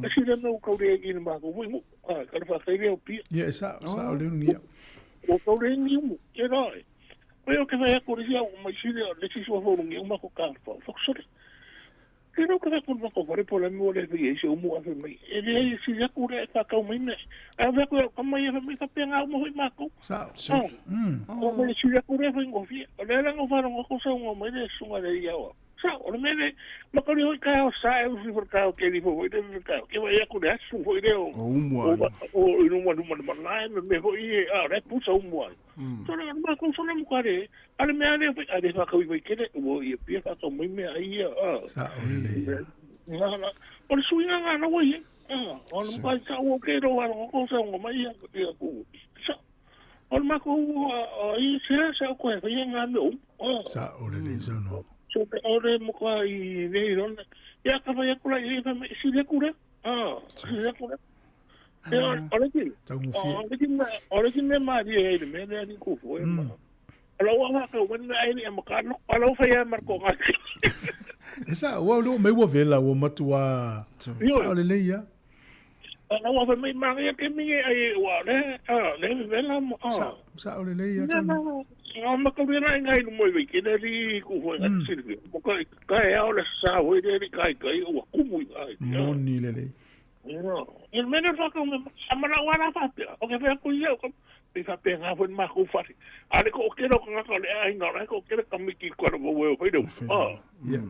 E sila mea ua kau le egi na mākou foi mo, a, ka le whakai lea o pia. Ia, e sa, sa o le Ulugia. Ua kau le egi umu, ke roa e. Koe o ke whai aku le sia o mai sile o le sisua fo rungi o mako ka fa fa sore. Ke no ka ku mako fare po le mo le fi se umu afe mai. E le ai si aku le fa kau mai me. A ve ku ka mai e mai fa penga umu hoi mako. Sa. O mo le si aku le fa ngo fi. O le la ngo fa ngo ko sa ngo mai le sunga le ia o. Sa o le mele ma ka hoi ka o sa e usi for ka o ke li fo hoi le ka ke vai aku le asu hoi le o. O umu ai. O i no ma ma ma me me hoi e a re pusa umu ai. So le ma ko so le mo kare ale me ale ale fa ka wi kele o ia pia fa ka mai me ai ia a. Sa o le ia. Na na o le suinga nga na wai. Ah, o le mai sa o ke ro ala ko sa ngo mai ia ia ku. Sa o le ma ko o i se sa ko e ia nga me o. Sa o le le sa no. So te o le mo ka i le ro na. Ia ka fa ia kula i fa me si le kula. Ah, si le kula. Ia o le ki. Taugofie. O le ki me o le ki me ma ri e le me le ni ku fo e ma. Ala ua fa ka wen me ai ni ma ka no. Ala ua fa ia mar ko nga. E sa ua lo me ua vela ua matua. Sa o le le ia. Ala ua fa mai ma ia ke mi ai ua le a le vela mo a. Sa sa o le le ia. Na ma ka vela ngai no mo i ke le ri ku fo e si le. Mo ka ka e au le sa ho le ri kai kai ua kumu i ai. Moni le le. Il mene fa ka me amara wala fa pe. O ke fa ku ia ko pe fa pe nga fo ma ku fa. Ale ko ke ro ka ka le ai nga ko ke ka mi ki ko ro wo wo do. Ah. Yeah.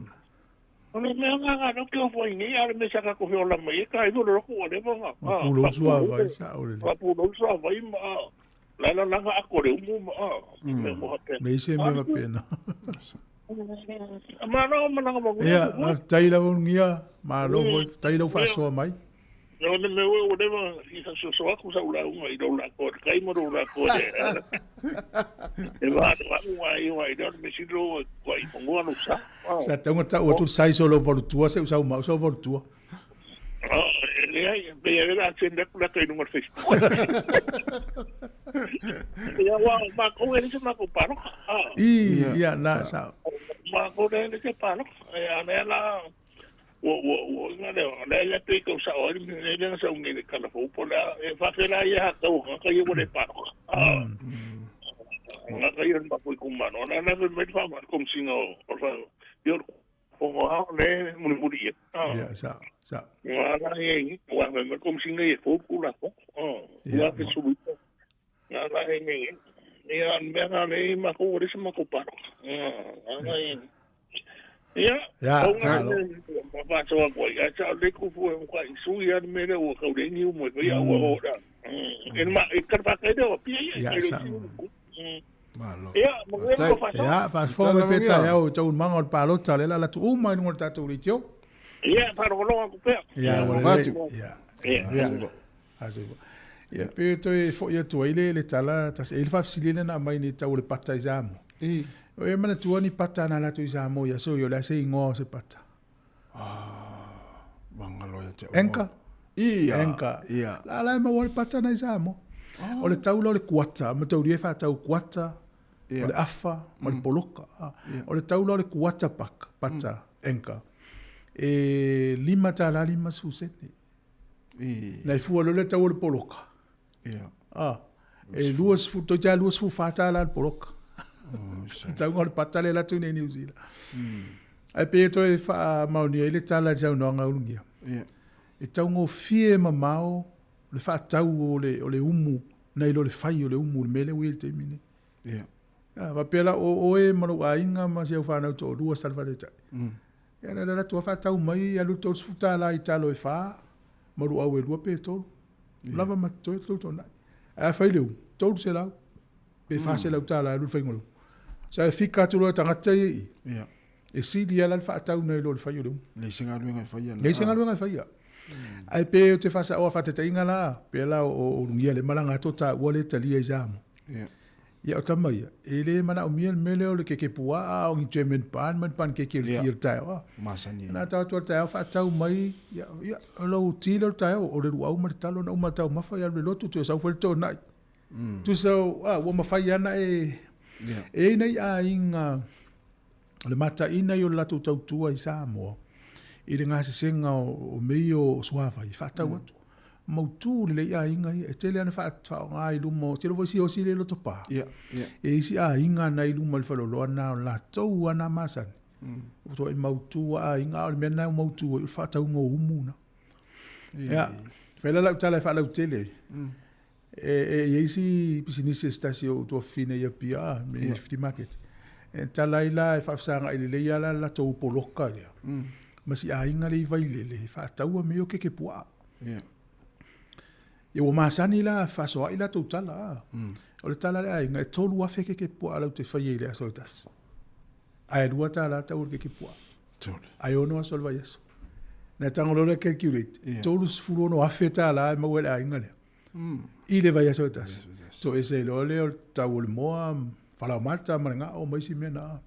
O le mea nga nga no ke o fo ini ale me saka ko fiola mai ka i ro ko le nga. Ma pulo sua vai sa o le. Ma pulo sua vai ma. La la la nga ko le umu ma. Me mo ha pe. Me se me va pena. Ma no ma nga mo. Ia, tai la ungia, ma lo tai lo fa soa mai. No ne me o le ma i sa so so aku sa ula unga i ro la ko kai mo ro la ko e. E va va unga i wa i ro me si ro ko i pongo no sa. Sa taunga tau atu sai so lo volutua se usau ma usau volutua. Ah, le ai pe ia la senda kula kai no Facebook. Ia wa ma ko e se ma ko paro. Ah. I ia na sa. Ma ko le se paro. E ana la wo wo wo nga le le le pe ko sa o le le sa unge le kala fo po la e fa fe la ia ka o ka ia le paro. Ah. Nga ka ia ma ko ku ma no na na me fa ma kom singa o fa yo o ha le mu mu ia. Ia sa sa. Nga la ia wa me kom singa ia fo ku la ko. Ah. Wa fe su. Nga la ia ia me nga le ma ko le ma ko paro. Ah nga ia. Ia, Ya, o ngā malo. le whātua koe, ia tā le kufu e mka i sui a mere ua kau le niu mo, ia ua o rā. E ma, e karpaka i rewa, pia ia, Ia, e sa. Malo. Ia, mo ngā ko whātua. Ia, fa fo me pe tai au tau manga o le palota le la la tu uma i lunga o le tatou leitio. Ia, wharongolonga ko pea. Ia, ua Fatu. lelei. Ia. Ia. Ia. Ase. Ia, pe toe fo ia tua i le le tala, tasi e le whafisili le na mai ni tau le pata i Samoa. I. O e mana tua ni pata na lato i Samoa ia so i o le ase ingoa o se pata. Wangalo ia te Enka. Ia. Enka. Ia. La la e maua le pata na i Samoa. O le taula o le kuata, ma tau rie whātau kuata, Ia. o le afa, ma le poloka. O le taula o le kuata pak, pata, enka. E lima tā la lima su sene. I. Nei fua lo le tau o le poloka. Ia. Ah, e lua sifu, toi tā lua sifu whātā la le poloka. Tau ngā le pata le latu nei New Zealand. Ai pe toe wha maoni ai le tala jau no ngā ulungia. Ia. E tau ngō fie ma mao le wha tau o le umu, nei lo le whai o le umu, le mele ui le teimine. Ia. Ia, wa pela o oe ma lo ainga ma se au whanau tō rua sala whatetai. Ia, na la tua wha tau mai, alu tō sufuta la i talo e wha, maru au e lua pe tōru. Lava ma tō tō tō nai. A whai le umu, tōru se lau, pe wha se lau tā la alu le whaingo le umu. Sa le fika atu loa tangata i i. Ia. E sili ala le wha tau nei lo le whai o le umu. Le singa luenga e whai ana. Nei singa luenga e whai a. Ai pe o te whasa o whateteinga la, pe la o lungia le malanga tō tā ua le talia i Samoa. Ia. Ia, o tama ia, e le manaomia le mea lea o le keke puaa o ni German bun ma ni panikeke o le ti o le taeao. a. Masani. Na tau atu le taeao faatau mai, ia, ia, o lau ti lea o le taeao, o le luau ma le talo na uma taumafa, ia alu i le lotu, toe sau foi le toonai. Tusa, a, ua mafai lava ona e, e i ai nai aiga, o le mataina ia o le latou tautua i Samoa i le gasesega o mea ia o suavai e faatau atu. Mautu lelei aiga ia, e tele lava ina faaaoga i luma o, tele foi isi osi lea e lotopa. E isi aiga na i luma o le faleoloa na o latou lava na masani. Ua matuai mautu lava aiga, a o le mea lena e mautu ai o le faatauga o umu na. Ia, fai la lau tala e faalautele ai. E i ai si pisinisi e se tasi o ou tuafafine i Apia, me yeah. flea market. E tala ai la e faafesagai lelei lava la latou poloka lea. Ma si aiga lea i Vailele e faataua mea ia o keke puaa. Yeah. Ia ua masani la faasoa'i latou tala. A. O le tala a le aiga e 3,000 keke puaa latou te faia i le aso e tasi. Ae $2 le tau o le keke puaa. Ae 6 aso o le vaiaso. Na tago loa lea calculate, $36,000 e maua e le aiga lea. I le vaiaso e tasi. Toese ai loa lea o le tau o le moa, falaoamata ma le gao ma isi mea na.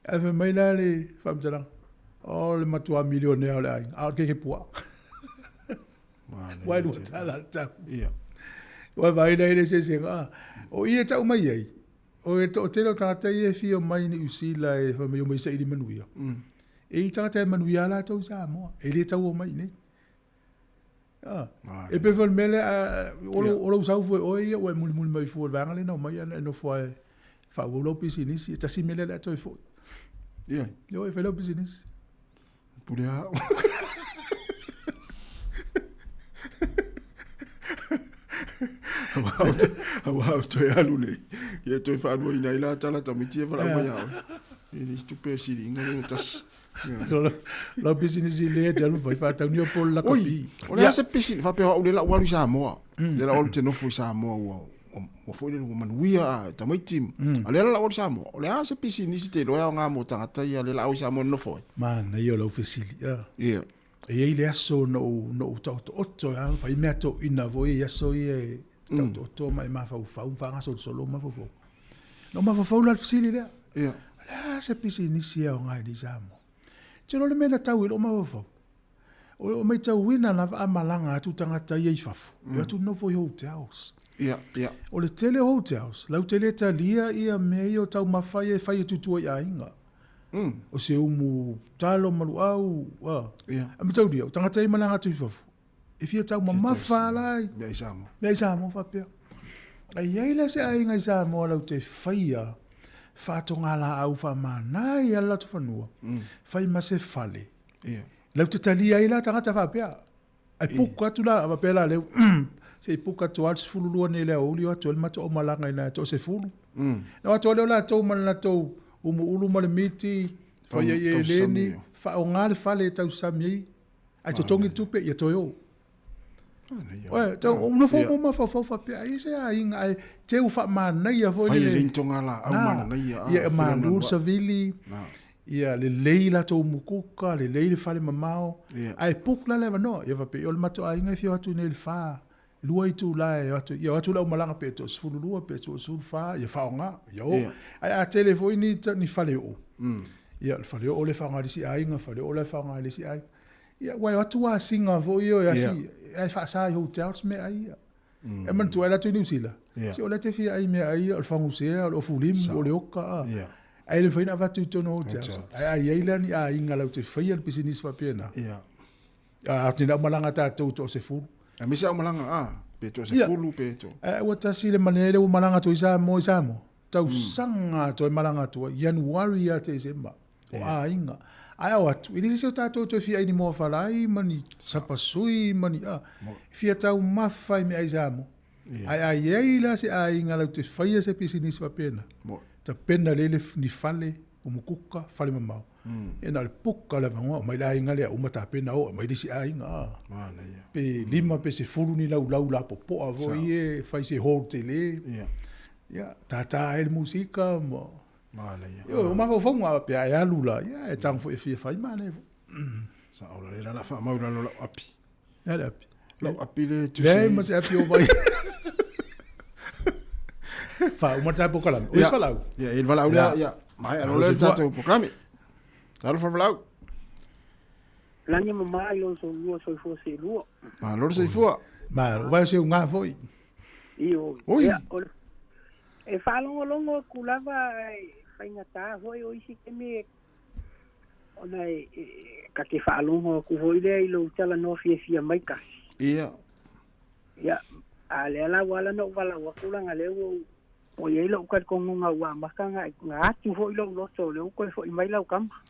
Ae fai mai la le faamatalaga, o le matua milionea o le aiga, a o le keke puaa. Ua e $2 le tau. Ua vaai la i le eseesega. O i e tau mai ai, o le toatele o tagata ia e fia omai i Niu Sila e fai mai omai e saili manuia. E i ai tagata e manuia lava latou i Samoa, e le tau omai i inei. E pei foi o le mea lea, o lou sau foi oe ia ua e mulimuli mai fua i le vaega lea na omai ana e nofo lava e faaauau lau pisinisi. E tasi mea lea o le a toe foi. Ia. Ia e fai lau pisinisi. Pule au. Aua o toe alu nei. Ia toe faaluaina ai la tala tamaiti e valaau mai ia oe. E le isi tupe a siliga lea o tasi. Lau pisinisi le e te alu fai faatau ni o polo lakapi. O le a se pisinisi, faapea o au lea la ua alu i Samoa. Lea la ua alu te nofo i Samoa ua ua foi lele ua manuia a tamaiti. A lea la ua alu i Samoa. O le a se pisinisi te iloa e aoga mo tagata ia lea la au i Samoa e nofo ai? Manaia o lau fesili. Ia. E i ai le aso na ou, na ou taotooto a fai mea toeaina foi i aso ia e taotooto ma e mafaufau ma faagasolosolo mafaufau. Na ou mafaufau la i le fesili lea. Ia. O le a se pisinisi e aoga ai nei Samoa? Te iloa le mea na tau i lou mafaufau. O matauina lava a malaga atu tagata ia i fafo, e o atu nofo i hotels. Ia, ia. O le tele o hotels, latou te le talia ia mea ia o taumafa ia e fai atu i tua i aiga. O se umu talo ma luau, a. Ia. A mataulia, o tagata ia e malaga atu i fafo, e fia taumamafa la i Meaai Samoa. Meaai Samoa faapea. A i ai la se aiga i Samoa latou te faia faatogalaau faamanaia le latou fanua, fai ma se fale. Ia. Latou te talia ai la tagata faapea. Ae puka atu la, faapea la leu, se i puka atu lava le 12 nei i le aoauli, o atu ai le matou aumalaga i ina e toasefulu. Na o atu ai lea o latou ma le latou umuulu ma le miti, fai ai eleni, faaaoga le fale e tausami ai, ae totogi le tupe, ia toe o. Oe, tau, o nofo mo mafaufau faapea, ai se aiga, ae teu faamanaia foi Fai lelei ni togalaau mananaia. Ia, malu le savili, ia lelei latou mukuka, lelei le fale mamao, ae book la le avanoa. Ia faapea, o le matou aiga e fia o atu nei i le fa, 2 itula e o atu, ia o atu le aumalaga pe toasefululua pe toasefulufa, ia faaaoga, ia o. Ae a tele foi ni, ni faleoo, ia o le faleoo lea e faaaoga e le isi aiga, faleoo la e faaaoga e le isi aiga. Ia, ua o atu asiga foi ia e asi, ae faasa i hotels meaai ia. E manatua e alu atu i Niu Sila, se o lea e te fia ai meaai ia, o le fagusea, o le ofu limu, o le oka, a. Ae le mafai ona avatu i totonu o hotels. Ae a i ai la ni aiga latou te faia le pisinisi faapena, a o ni aumalaga tatou toasefulu. Aemaise aumalaga, a, pe toasefulu pe to. Ae ua tasi le manea lea ua malaga atu ai Samoa i Samoa, tausaga atoa e malaga atu ai, Ianuari ia Tesema. O aiga. Ae ao atu, e le se isi o tatou e toe fia ai ni moafalai ma ni sapasui ma ni a. E fia taumafa i meaai Samoa. Ae a i ai la se aiga latou te faia se pisinisi faapena, tapena lelei le ni fale, umukuka, fale mamao. Ia na o le puka o le avanoa, omai le aiga lea uma tapena o, aumai le isi aiga a. Pe 5 pe 10 ni laulau lapopoa foi e fai se hall tele. Ia, tata ai le musika ma Manaia. Ioe, o mafaufauga pe a e alu la, ia e tago foi e fia fai manaia foi. Sao la, lea la faamau i lalo lau api. Le a le api? Lau api le tusi. Leai ma se api o mai. Faauma le tatou polokalame. O isi valaau? Ia, i le valaau lea, ia, maea loa lea le tatou polokalame. Talofa le valaau. Lagi mamā i lou soifua soifua seelua. Malo le soifua. Malo, vai o se uga foi. Ioe. Oi. Ia, o le, e faalogologo atu lava e faigata foi o isi taimi e ona e, e, ta te faalogo atu foi lea i lou talanoa fiafia mai kasi. Ia. Ia, a lea la ua ala ona ou valaau atu leaga lea ua ou ua i ai lou talitonuga ua amata ona ona atu foi lou loto o lea ua toe foi mai lau tama.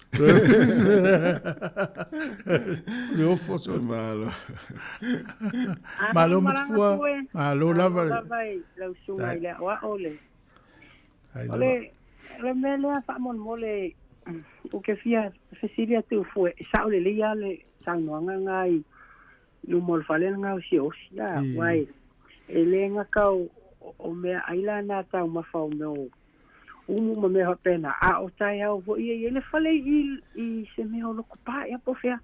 Le ofo so. Malo. Malo Matafua. Malo lava. Malo lava i lau susuga i le aoao le. O le le mea lea faamolemole ou te fia fesili atu fue, e sao lelei lava le saunoaga na i luma o le fale lena o Siaosi, a, aua e le gata o meaai la na taumafa o mea o umu ma mea faapena, a o taeao foi e i ai le fale i se mea o Lotopa ea po o fea,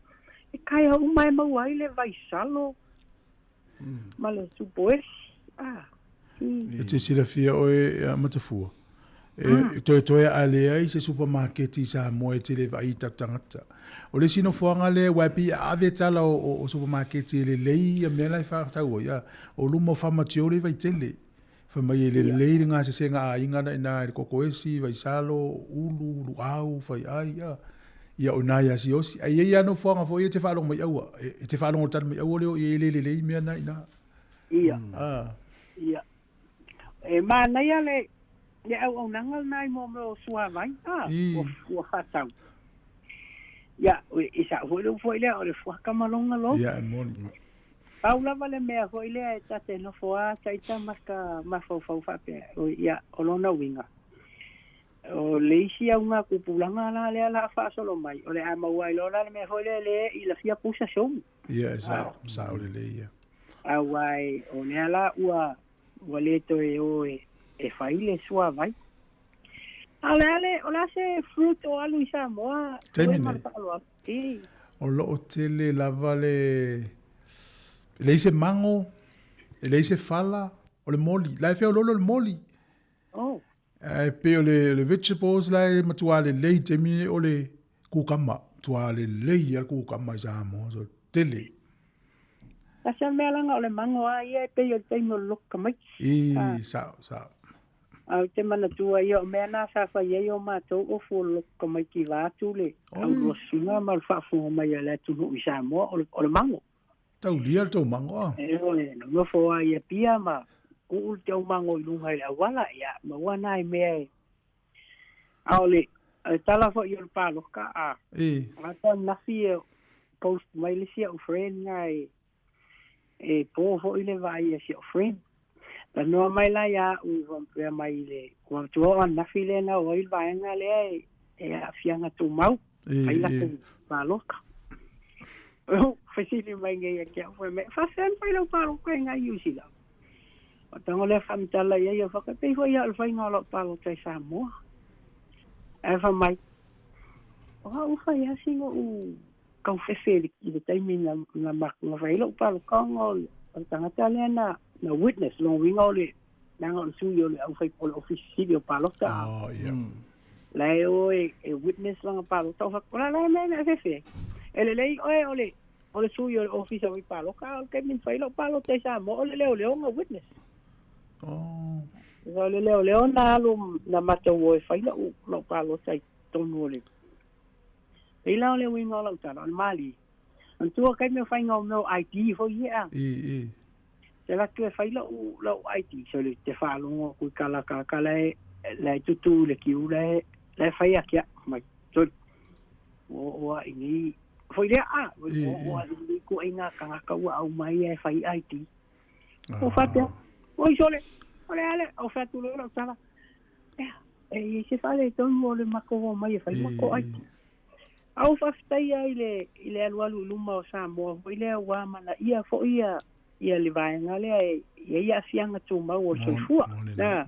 e taeao uma e maua ai le vaisalo ma le supo esi, a. E te silafia oe e Matafua, e toetoe a leai se supamaketi i Samoa e tele vaai i tatou tagata. O le isi nofoaga lea aua e pei e ave tala o supamaketi e lelei ia mea la e faatau ai, o luma o Famatio lea i Vaitele. Fai mai e lelei le gasesega a aiga na i ina i le kokoesi, vaisalo, ulu, luau, faiai, a. Ia o ina i Asiosi. Ae i ai lava nofoaga foi ia e te faalogo mai aua, e te faalogo tali mai aua lea o i ai e le lelei mea na i ina. Ia. Ia. E manaia le le auaunaga lena i mea o suavai, a, ua, ua faatau. Ia, i sa'u foi le upu foi lea, o le fuata ma lona logo. Ia, e moni. Pau lava le mea foi lea e ta te nofo a taita ma ka mafaufau faapea, ia, o lona uiga, o le isi auga tupulaga la lea o le a faasolo mai, o le a maua ai loa la le mea foi lea le i lafia pusa somu. Ia, e sao, sao lelei ia. Aua e, o lea la ua, ua le toe o e, e fai le suavai. A o le a le, o le a se fruit o alu i Samoa? Taimi nei. I. O lo o tele lava le, e leai se mango, e leai se fala, o le moli. La e feoloolo le moli. Oh. Ae pei o le, le vegetables la e matua lelei i taimi nei o le kukama. Matua lelei lava le kukama i Samoa, so tele. Tasi a mea leaga o le mango a ia e pei o le taimi o le loku tamaiti. I, sao, sao. A ou te manatua ia o mea na sa fai ai o matou ofu o le loku tamaiti vaeatu le auluasuga ma le faafofoga mai a le atunuu i Samoa o le, o le mango. Taulia le tou mango a. Ioe, nonofo lava i Apia ma tuu le tou mango i luga i le auala, ia, maua nai mea e... A o le, o le tala foi o le paloka, a, a tau nafi e post mai le isi au friend na e, e po foi le vaai a si au friend. Talanoa mai la ia au i faapea mai i le, ua tua o ananafi lea na oo ai le vaega lea e, e aafiaga tumau, ai latou paloka. Fesili mai nei ia te au, fai mai, faafefea ona fai lau palota i nai Niu Sila? O tago lea faamatala i ai, e pei foi lava o le faiga o lau palota i Samoa. Ae fai mai, o au fai lava sina ou taufefe i le taimi na, na, na fai ai lau palota ona o le, o le tagata lea na, na witness, lona uiga o le, leaga o le sui o le aufai, o le Ofisa Sili o Palota. Oh, yeah. La e o e, e witness lana palota, o fak, o la la mea na fefe. E lelei oe o le, o le sui o le ofisa o i paloka, a o le taimi na fai lau palota i Samoa, o le leoleo na witness. Oh. O le leoleo na alu na matou o e fai lau, lau palota i totonu o le. Pei la o le uiga o lau tala, o le malie. Manatua taimi o faiga o mea o ID foi ia. I, i. Te alu atu e fai lau, lau ID, so le te faalogo atu i kalaka la e, la e tutu i le kiu la e, la e fai ake au, mai, sorry. Ua oo lava i nei, foi lea a, ua oo lava i nei ituaiga tagata ua aumai e fai ID. Ua faapea, oi sole, o le a le, o fai atu loa lau tala, ea, e i ai se faaletonu o le matou omai e fai matou ID. A ua faafetai lava i le, i le alualu i luma o Samoa foi lea ua amanaia foi ia, ia le vaega lea e i ai aafiaga tumau o le soifua. Na.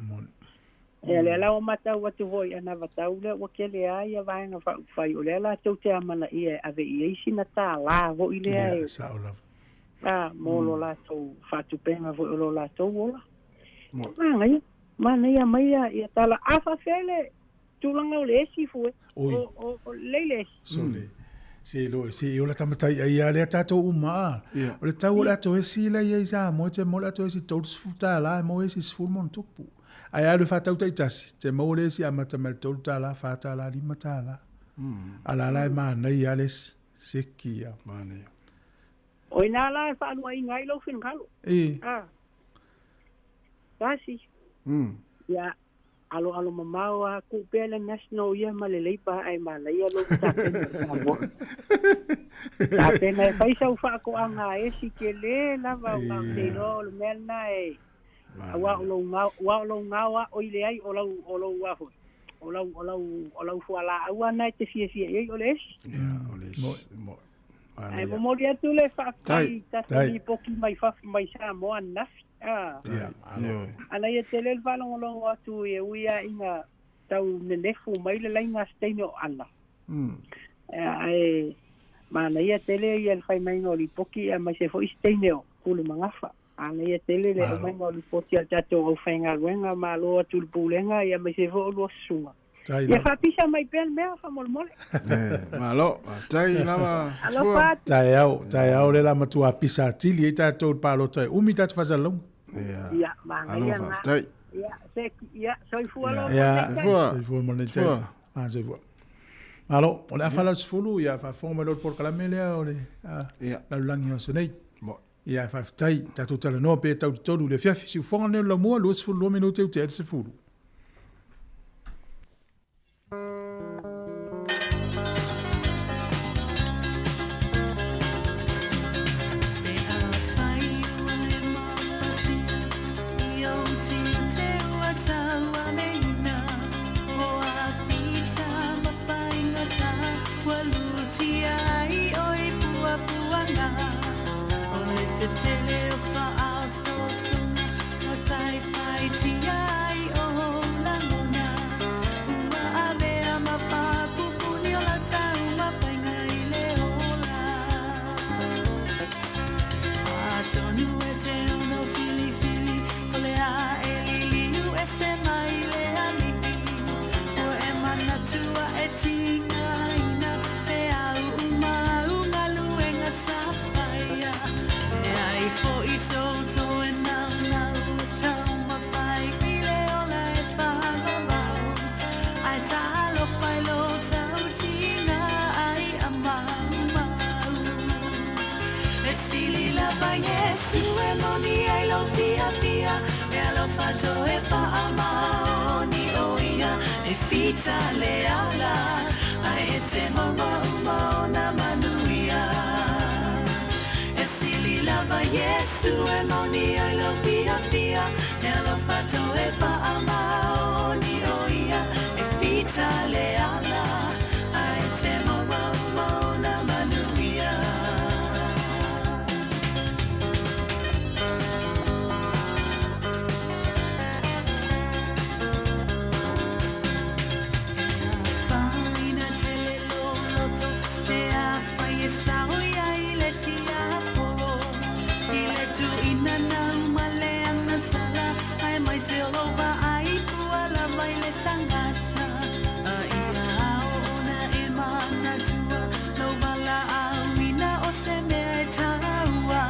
Ia lea la ua matau atu foi i anavatau lea ua tele lava ia vaega faaupufai o lea latou te amanaia e ave i ai sina tālā foi lea e, Ia, sao lava. a, mo lo latou faatupega foi o lo latou ola. Manaia. Manaia mai ia tala a faafefea le tulaga o le esi fue Oi. o o o lei le esi. Sole. Se lo se e ola tamatai ai a lea tatou uma a. Ia. O le tau o le ato esi la i ai Samoa e te maua le ato esi $30 e maua esi 10 ma ona tupu. Ae alu e faatau taitasi, te maua le esi amata mai le $3, $4, $5. A la la e manaia lava le esi. Seki ia. Manaia. O ina la e faaluaina ai lou finagalo. E. A. Tasi. Ia aloalo mamao a tuu pea le National ia ma le Labour ae manaia lou tapena i Samoa. Tapena e fai sau faatoaga a esi tele lava o na te iloa o le mea lena e aua o lou gao aua o lou gao a oi leai o lau o lou a foi o lau o lau o lau fualaau lava lena e te fiafia i ai o le esi. Ia, o le esi. Mo. Ae Manaia. momoli atu le faafetai Tai. i tatou Tai. lipoti mai fafo mai Samoa ananafi. A. Ia, alo. Ioe. Ana ia tele le faalogologo atu e ui lava ina tau nenefu mai le laina a se taimi o ana. Ae manaia tele ia le faimaiga o lipoti aemaise foi se taimi o pule magafa. Anaia tele le Malo. aumaiga o lipoti a le tatou aufaigaluega malo atu i le pulega aemaise foi o lua susuga. Tai Ia lava. faapisa mai pea le mea faamolemole. Eh, malo. Tai lava. Alofa Fua. atu. Taeao, taeao le la matua pisa atili ai tatou i le palota e umi tatou faasalalauga. Ia. Ia, manaia Alofa. na. Tai. Ia, se ia, soifua Ia. loa Ia, ma lenei taimi. Soifua. soifua ma lenei taimi. Soifua. Ah, soifua. Malo, o le afa la o le 10, ia faafofoga mai loa le polokalame lea o le Ia. lalolagi o aso nei. Mo. Ia, faafetai, tatou talanoa pe tau tolu i le afiafi. Siufoga lenei o le laumua, 22 minute ua tea ai le 10. Pe afai ua e mafatia i ou tiute ua tauameina, o afita ma faigata ua lutia ai oe puapuaga. O le tetele o faaosoosoga ua saisaitia ai ou lagona, ua avea ma papupuni o lau taumafaiga i le ola. Atonu e te ono filifili, o le a e liliu e se mai le alii. O e manatua e tigaina, e au uma au galuega sa faia. E ai fo'i sou toe naunau e taumafai i le ola e faavavau. Ae talofa i lou tautiga ai a maumau. E sili lava Iesu e moni ai lou fiafia, e alofa toe faamaoni o ia, e fita le ala, ae e te maua uma ona manuia. E sili lava Iesu e moni ai lou fiafia, e alofa toe faamaoni o ia, e fita le ala, ae e te maua uma ona manuia. Faina tele loloto, e afai e sao ia i le tiapolo. I le tuuina nau ma le agasala, ae mai se o lou vaai fua lava i le tagata. A ia ao ona e manatua, lou valaauina o se mea e taua.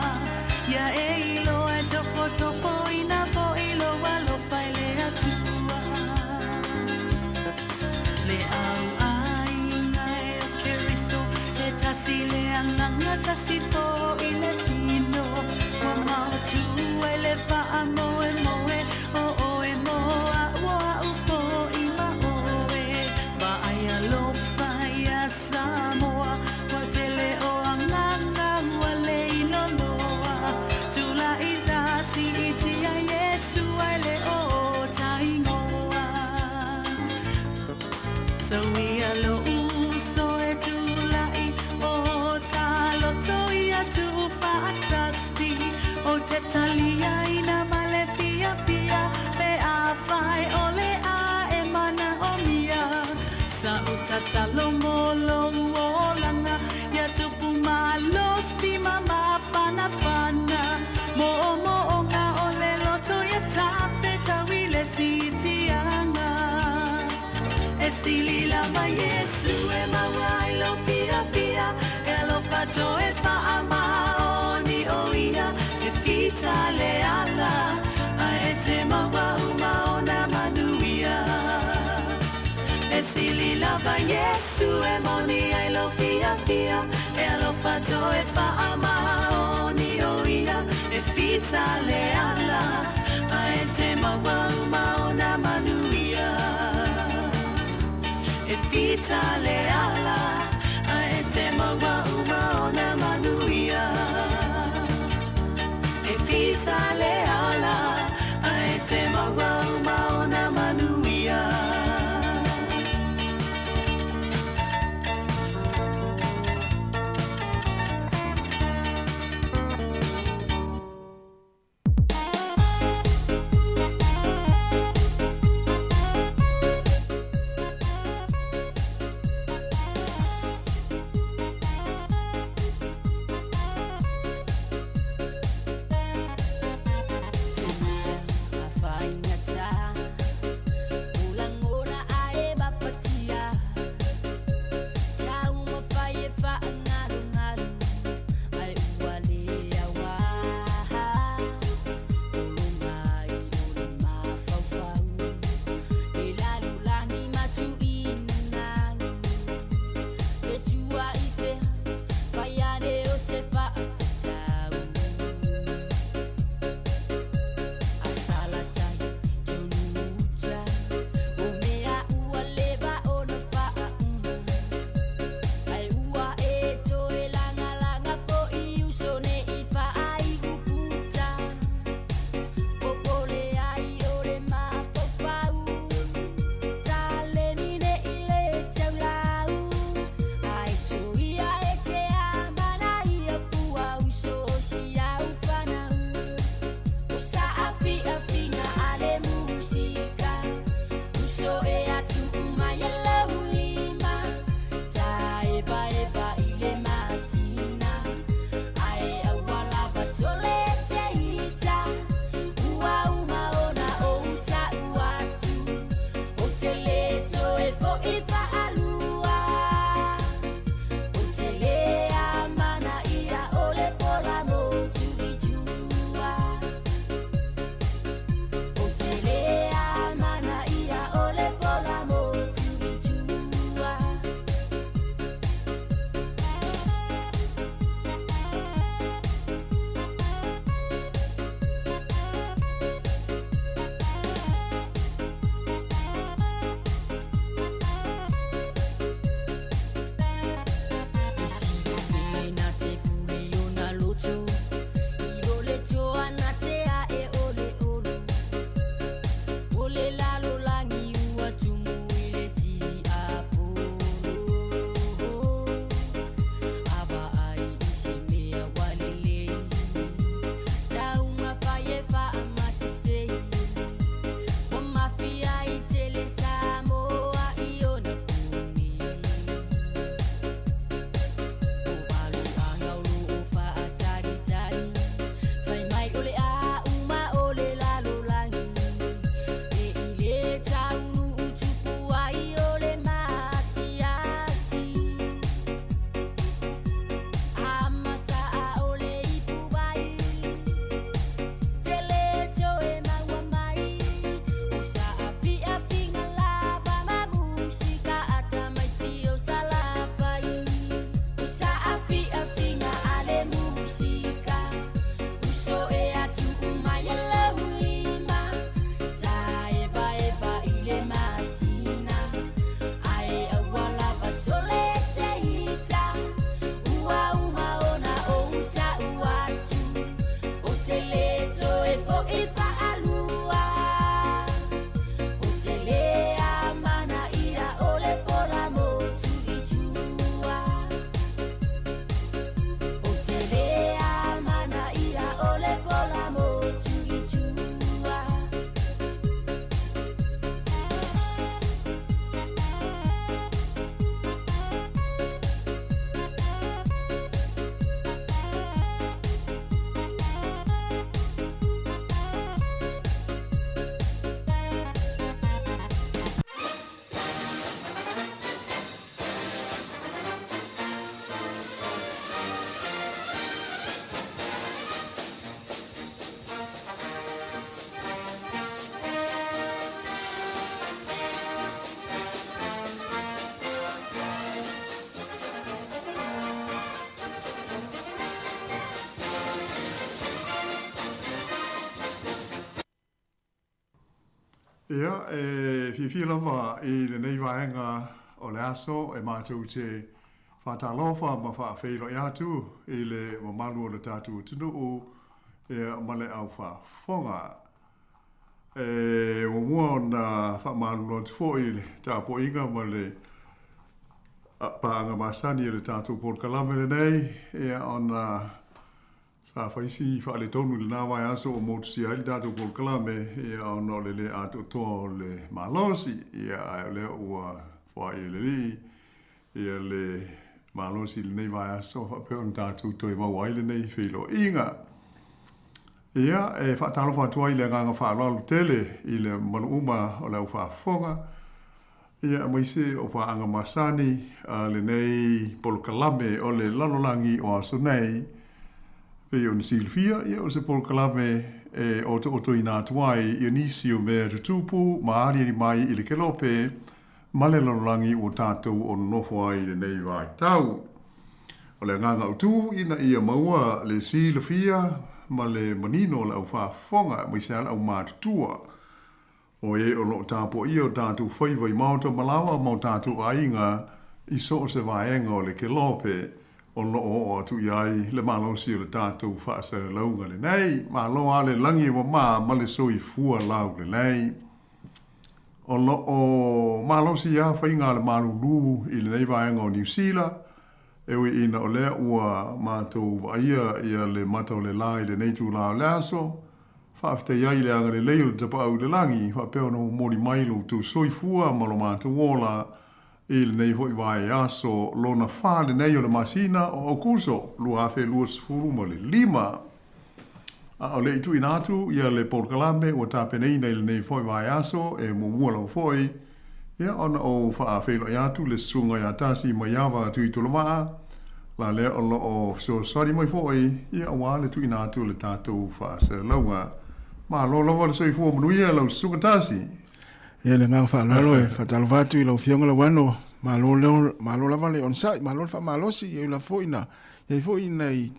Ia e iloa e tofotofoina fo'i lou alofa i le Atua. Le au aiga e o Keriso, e tasi le agaga, tasi fo'i le tino. Ua maotu ai le faamoemoe, o oe mo a'u o a'u fo'i ma oe. Vaai alofa ia Samoa, ua tele o agaga ua le iloloa. Tula'i tasi i tia Iesu ai le o taigoa. So ia lo'u uso e tula'i, o taloto ia tuufaatasi, o te taliaina ma le alofa toe faamaoni o ia e fita le ala ae te maua uma ona manuia. E sili lava Iesu e moni ai lou fiafia e alofa toe faamaoni o ia e fita le ala ae te maua uma ona manuia. E fita le ala ae te maua uma ona manuia. E fita le ala ae te maua uma ona manuia. Ia, e fiafia lava i lenei vaega o le aso e matou te faatalofa ma faafeiloai atu i le mamalu o le tatou atunuu ia, ma le au faafofoga. E muamua ona faamalulu atu foi i le tapuaiga ma le paaga masani o le tatou polokalame lenei, ia, ona Sa fai si faaletonu i lena vaiaso ua motusia ai le tatou polokalame, ia, ona o le le atoatoa o le malosi, ia, ae o lea ua foai e le Alii, ia, le malosi i lenei vaiaso faapea ona tatou toe maua ai lenei feiloaiga. Ia, e faatalofa atu ai i le agaga faaaloalo tele i le mamalu uma o le au faafofoga, Ia, aemaise o paaga masani a lenei polokalame o le lalolagi o aso nei. Pei ona silafia, ia, o se polokalame e otootoina atu ai ia nisi o mea tutupu ma aliali mai i le kelope ma le lalolagi ua tatou o nonofo ai i lenei vaitau. O le agaga autu ina ia maua le silafia ma le manino o le au faafofoga aemaise lava le au matutua. O e o lo o tapuaia o tatou faiva i maota ma laoa ma o tatou aiga i so o se vaega o le kelope o lo o oo atu i ai le malosi o le tatou faasalalauga lenei. Malo a le lagi e mamā ma le soifua laulelei. O lo o malosi a faiga a le malulu i lenei vaega o Niu Sila, e ui ina o lea ua matou vaaia ia le mata o le la i lenei itulā o le aso, Faafetai ai i le agalelei o le Tapaau i le Lagi, faapea ona momoli mai lo outou soifua ma lo matou ola i lenei foi vaiaso lona fa lenei o le masina o Aokuso 2025. A o le i tuuina atu ia le polokalame ua tapenaina i lenei foi vaiaso e muamua lava foi ia ona ou faafeiloai atu le susuga ia Tasi Maiava Tuitolovaa, la lea o lo o fesoasoani mai foi ia aua le tuuina atu o le tatou faasalalauga. Malo lava le soifua manuia lau susuga Tasi. Ia le agaga faaaloalo e faatalofa atu i lau Afioga Lauano, malo leo, malo lava le onosai, malo le faamalosi, e ui lava foi na i ai foi nai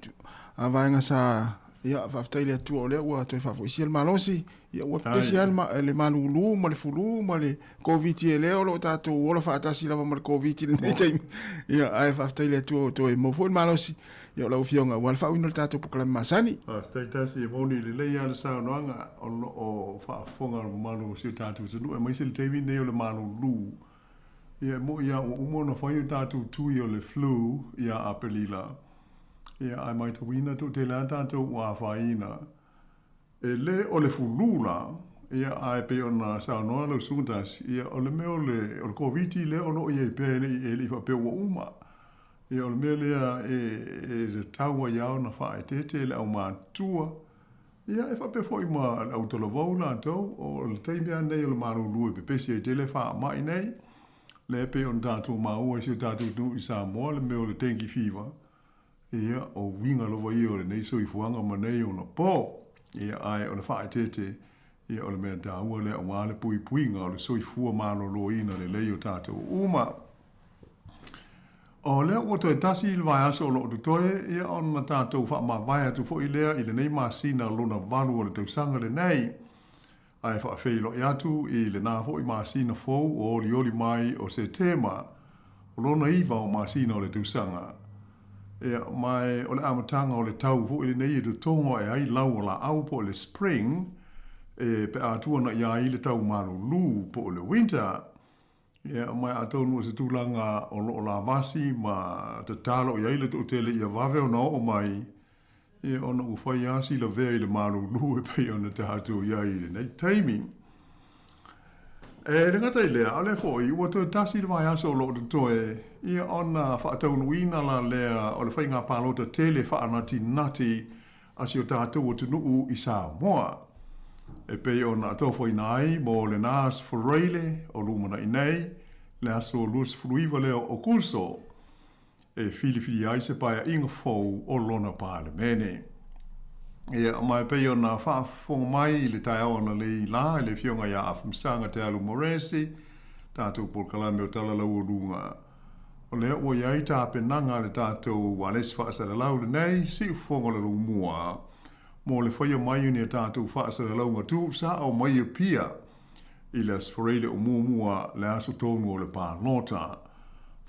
vaega sa, ia faafetai i le Atua o lea ua toe faafoisia le malosi, Ia ua pepesi lava le malulu ma le fulu ma le Koviti e lea o lo o tatou ola faatasi lava ma le Koviti i lenei taimi. Ia, ae faafetai i le Atua ua toe maua foi le malosi ia o lau Afioga aua le faauiina o le tatou polokalame masani. Faafetai Tasi, e moni lelei lava le saunoaga o lo o faafofoga le mamalu o si o tatou atunuu aemaise le taimi lenei o le malulu. Ia e moni lava ua uma ona fai o tatou tui o le flu ia Aperila, ia ae matauina toatele lava tatou ua afaina. E le o le fulu la, ia, ae pei ona saunoa lau Susuga Tasi, ia, o le mea o le, o le Koviti lea o lo o i ai pea, e le i, e le i faapea ua uma. Ia, o le mea lea e, e tatau ai lava ona faaeteete le aumatutua, ia, e faapea foi ma le autalavou latou, o le taimi lava lenei o le malulu e pepesi ai tele faamai nei, lea e pei ona tatou maua i si o tatou atunuu i Samoa le mea o le dengue fever, Ia, o uiga lava ia o lenei soifuaga ma nei ona po. Ia, ae o le faaeteete, ia, o le mea taua lea aua le puipuiga o le soifua maloloina lelei o tatou uma. O lea ua toe tasi le vaiaso o lo o totoe, ia, ona tatou faamavae atu foi lea i lenei masina lona valu o le tausaga lenei, ae faafeiloai atu i lena foi masina fou o olioli mai o Setema, o lona iva o masina o le tausaga. Ia, ma o le amataga o le tau foi lenei e totogo ae ai lau o laau po o le spring, e pe a tuanaia ai le tau malulu po o le winter. Ia, ma atonu o se tulaga o lo o lavasi ma tatalo i ai le toatele ia vave ona oo mai, ia, ona ua fai lava si lavea i le malulu e pei ona tatou i ai i lenei taimi. E le gata i lea, a o lea foi ua toe tasi le vaiaso o lo o totoe, ia, ona faataunuuina la lea o le faiga palota tele faanatinati a si o tatou atunuu i Samoa, e pei ona atofaina ai mo lena Aso Faraile o lumanai nei, le aso 29 lea o Aokuso, e filifilia ai se paeaiga fou o lona Palemene. Ia, ma e pei ona faafofoga mai i le taeao analeila i le Afioga ia Afamasaga Te Alu Moresi, tatou polokalame o Tala Laualuga, O lea ua i ai tapenaga a le tatou ualesi faasalalau lenei siufofoga o le Lumua mo le faia mai o ni a tatou faasalalauga tuusao mai Apia. i le Aso Faraile o muamua le aso tonu o le palota.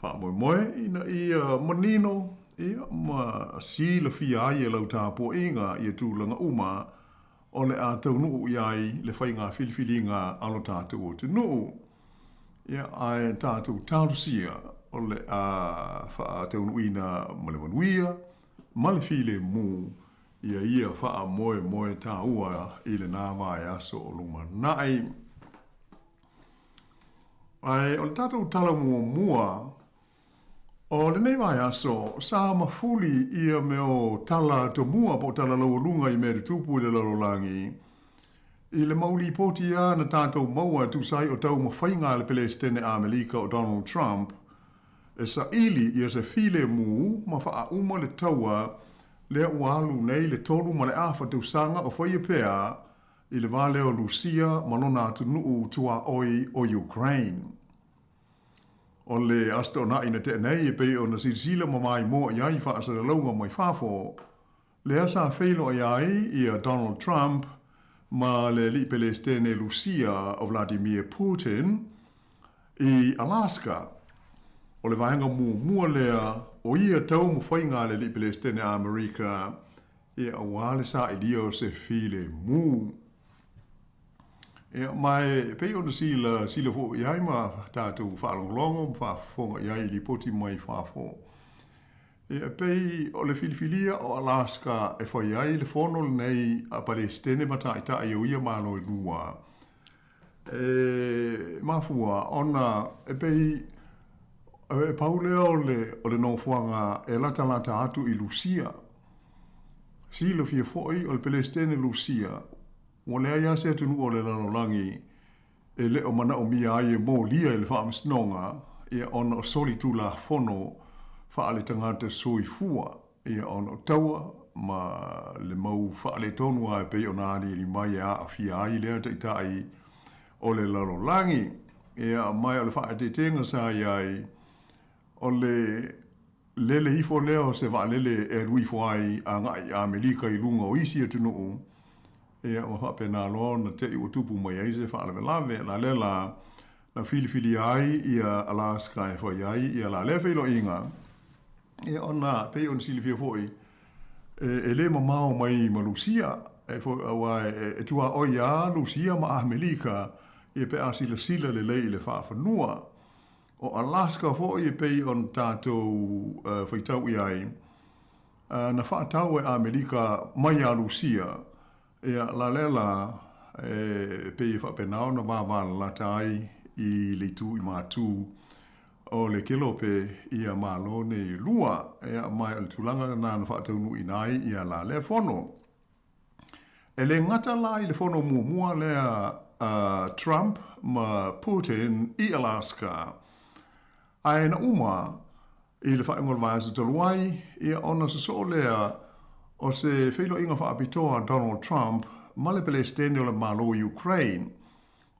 Faamoemoe ina ia manino ia ma silafia ai e lau tapuaiga ia tulaga uma o le a taunuu i ai le faiga filifiliga a lo tatou atunuu. Ia, ae tatou talosia o le a faataunuuina ma le manuia ma le filemu ia ia faamoemoe taua i lena vaiaso o lumanai. Ae o le tatou tala muamua o lenei vaiaso, sa mafuli ia mea o tala tomua po o tala laualuga i mea tutupu i le lalolagi, i le mau lipoti a na tatou maua e tusa ai o taumafaiga a le Peresetene Amelika o Donald Trump e saili ia se filemu ma faauma le taua lea ua alu nei le 3 ma le afa tausaga o faia pea i le va lea o Lusia ma lona atunuu tuaoi o Ukraine. O le Aso Toonai na tea nei e pei ona silasila ma maimoa i ai faasalalauga mai fafo, lea sa feiloai ai ia Donald Trump ma le alii Pelestene Lusia o Vladimir Putin i Alaska. O le vaega muamua lea o ia taumafaiga a le alii Pelestene Amerika ia aua le sailia o se filemu. Ia, ma e pei ona silasila foi i ai ma tatou faalogologo ma faafofoga i ai i lipoti mai fafo. Ia, e pei o le filifilia o Alaska e fai ai le fono lenei a Palesitene ma Taitai o ia Malo e lua, e mafua ona e pei e pau lea o le, o le nofoaga e latalata atu i Lusia. Silafia foi o le Pelesitene Lusia, ua leai lava se atunuu o le lalolagi e le o manaomia ai e molia e le Faamasinoga ia ona o solitulafono faaletagata soifua ia ona o taua ma le mau faaletonu lava e pei ona aliali mai e aafia ai lea taitai o le lalolagi. Ia ma o le faaeteetega sa i ai o le lele ifo lea o se vaalele e alu ifo ai agai i Amerika i luga o isi atunuu, ia ua faapena loa ona te i ua tupu mai ai se faalavelave. La lea la na filifilia ai ia Alaska e fai ai ia la lea feiloaiga, ia ona pei ona silafia foi e le mamao mai ma Lusia, e foi aua e tuaoi lava Lusia ma Amerika ia pe a silasila lelei i le faafanua. O Alaska foi e pei ona tatou faitau i ai, na faatau e Amerika mai iā Lusia, ia la lea la e pei e faapena ona vavalalata ai i le itu i matu o le kelope ia Malo nei e lua. Ia ma o le tulaga lena na faataunuuina ai ia la lea fono. E le gata la i le fono muamua lea a Trump ma Putin i Alaska, ae na uma i le faaiuga o le vaiaso talu ai, ia ona sosoo lea o se feiloaiga faapitoa a Donald Trump ma le Pelesitene o le Malo o Ukraine,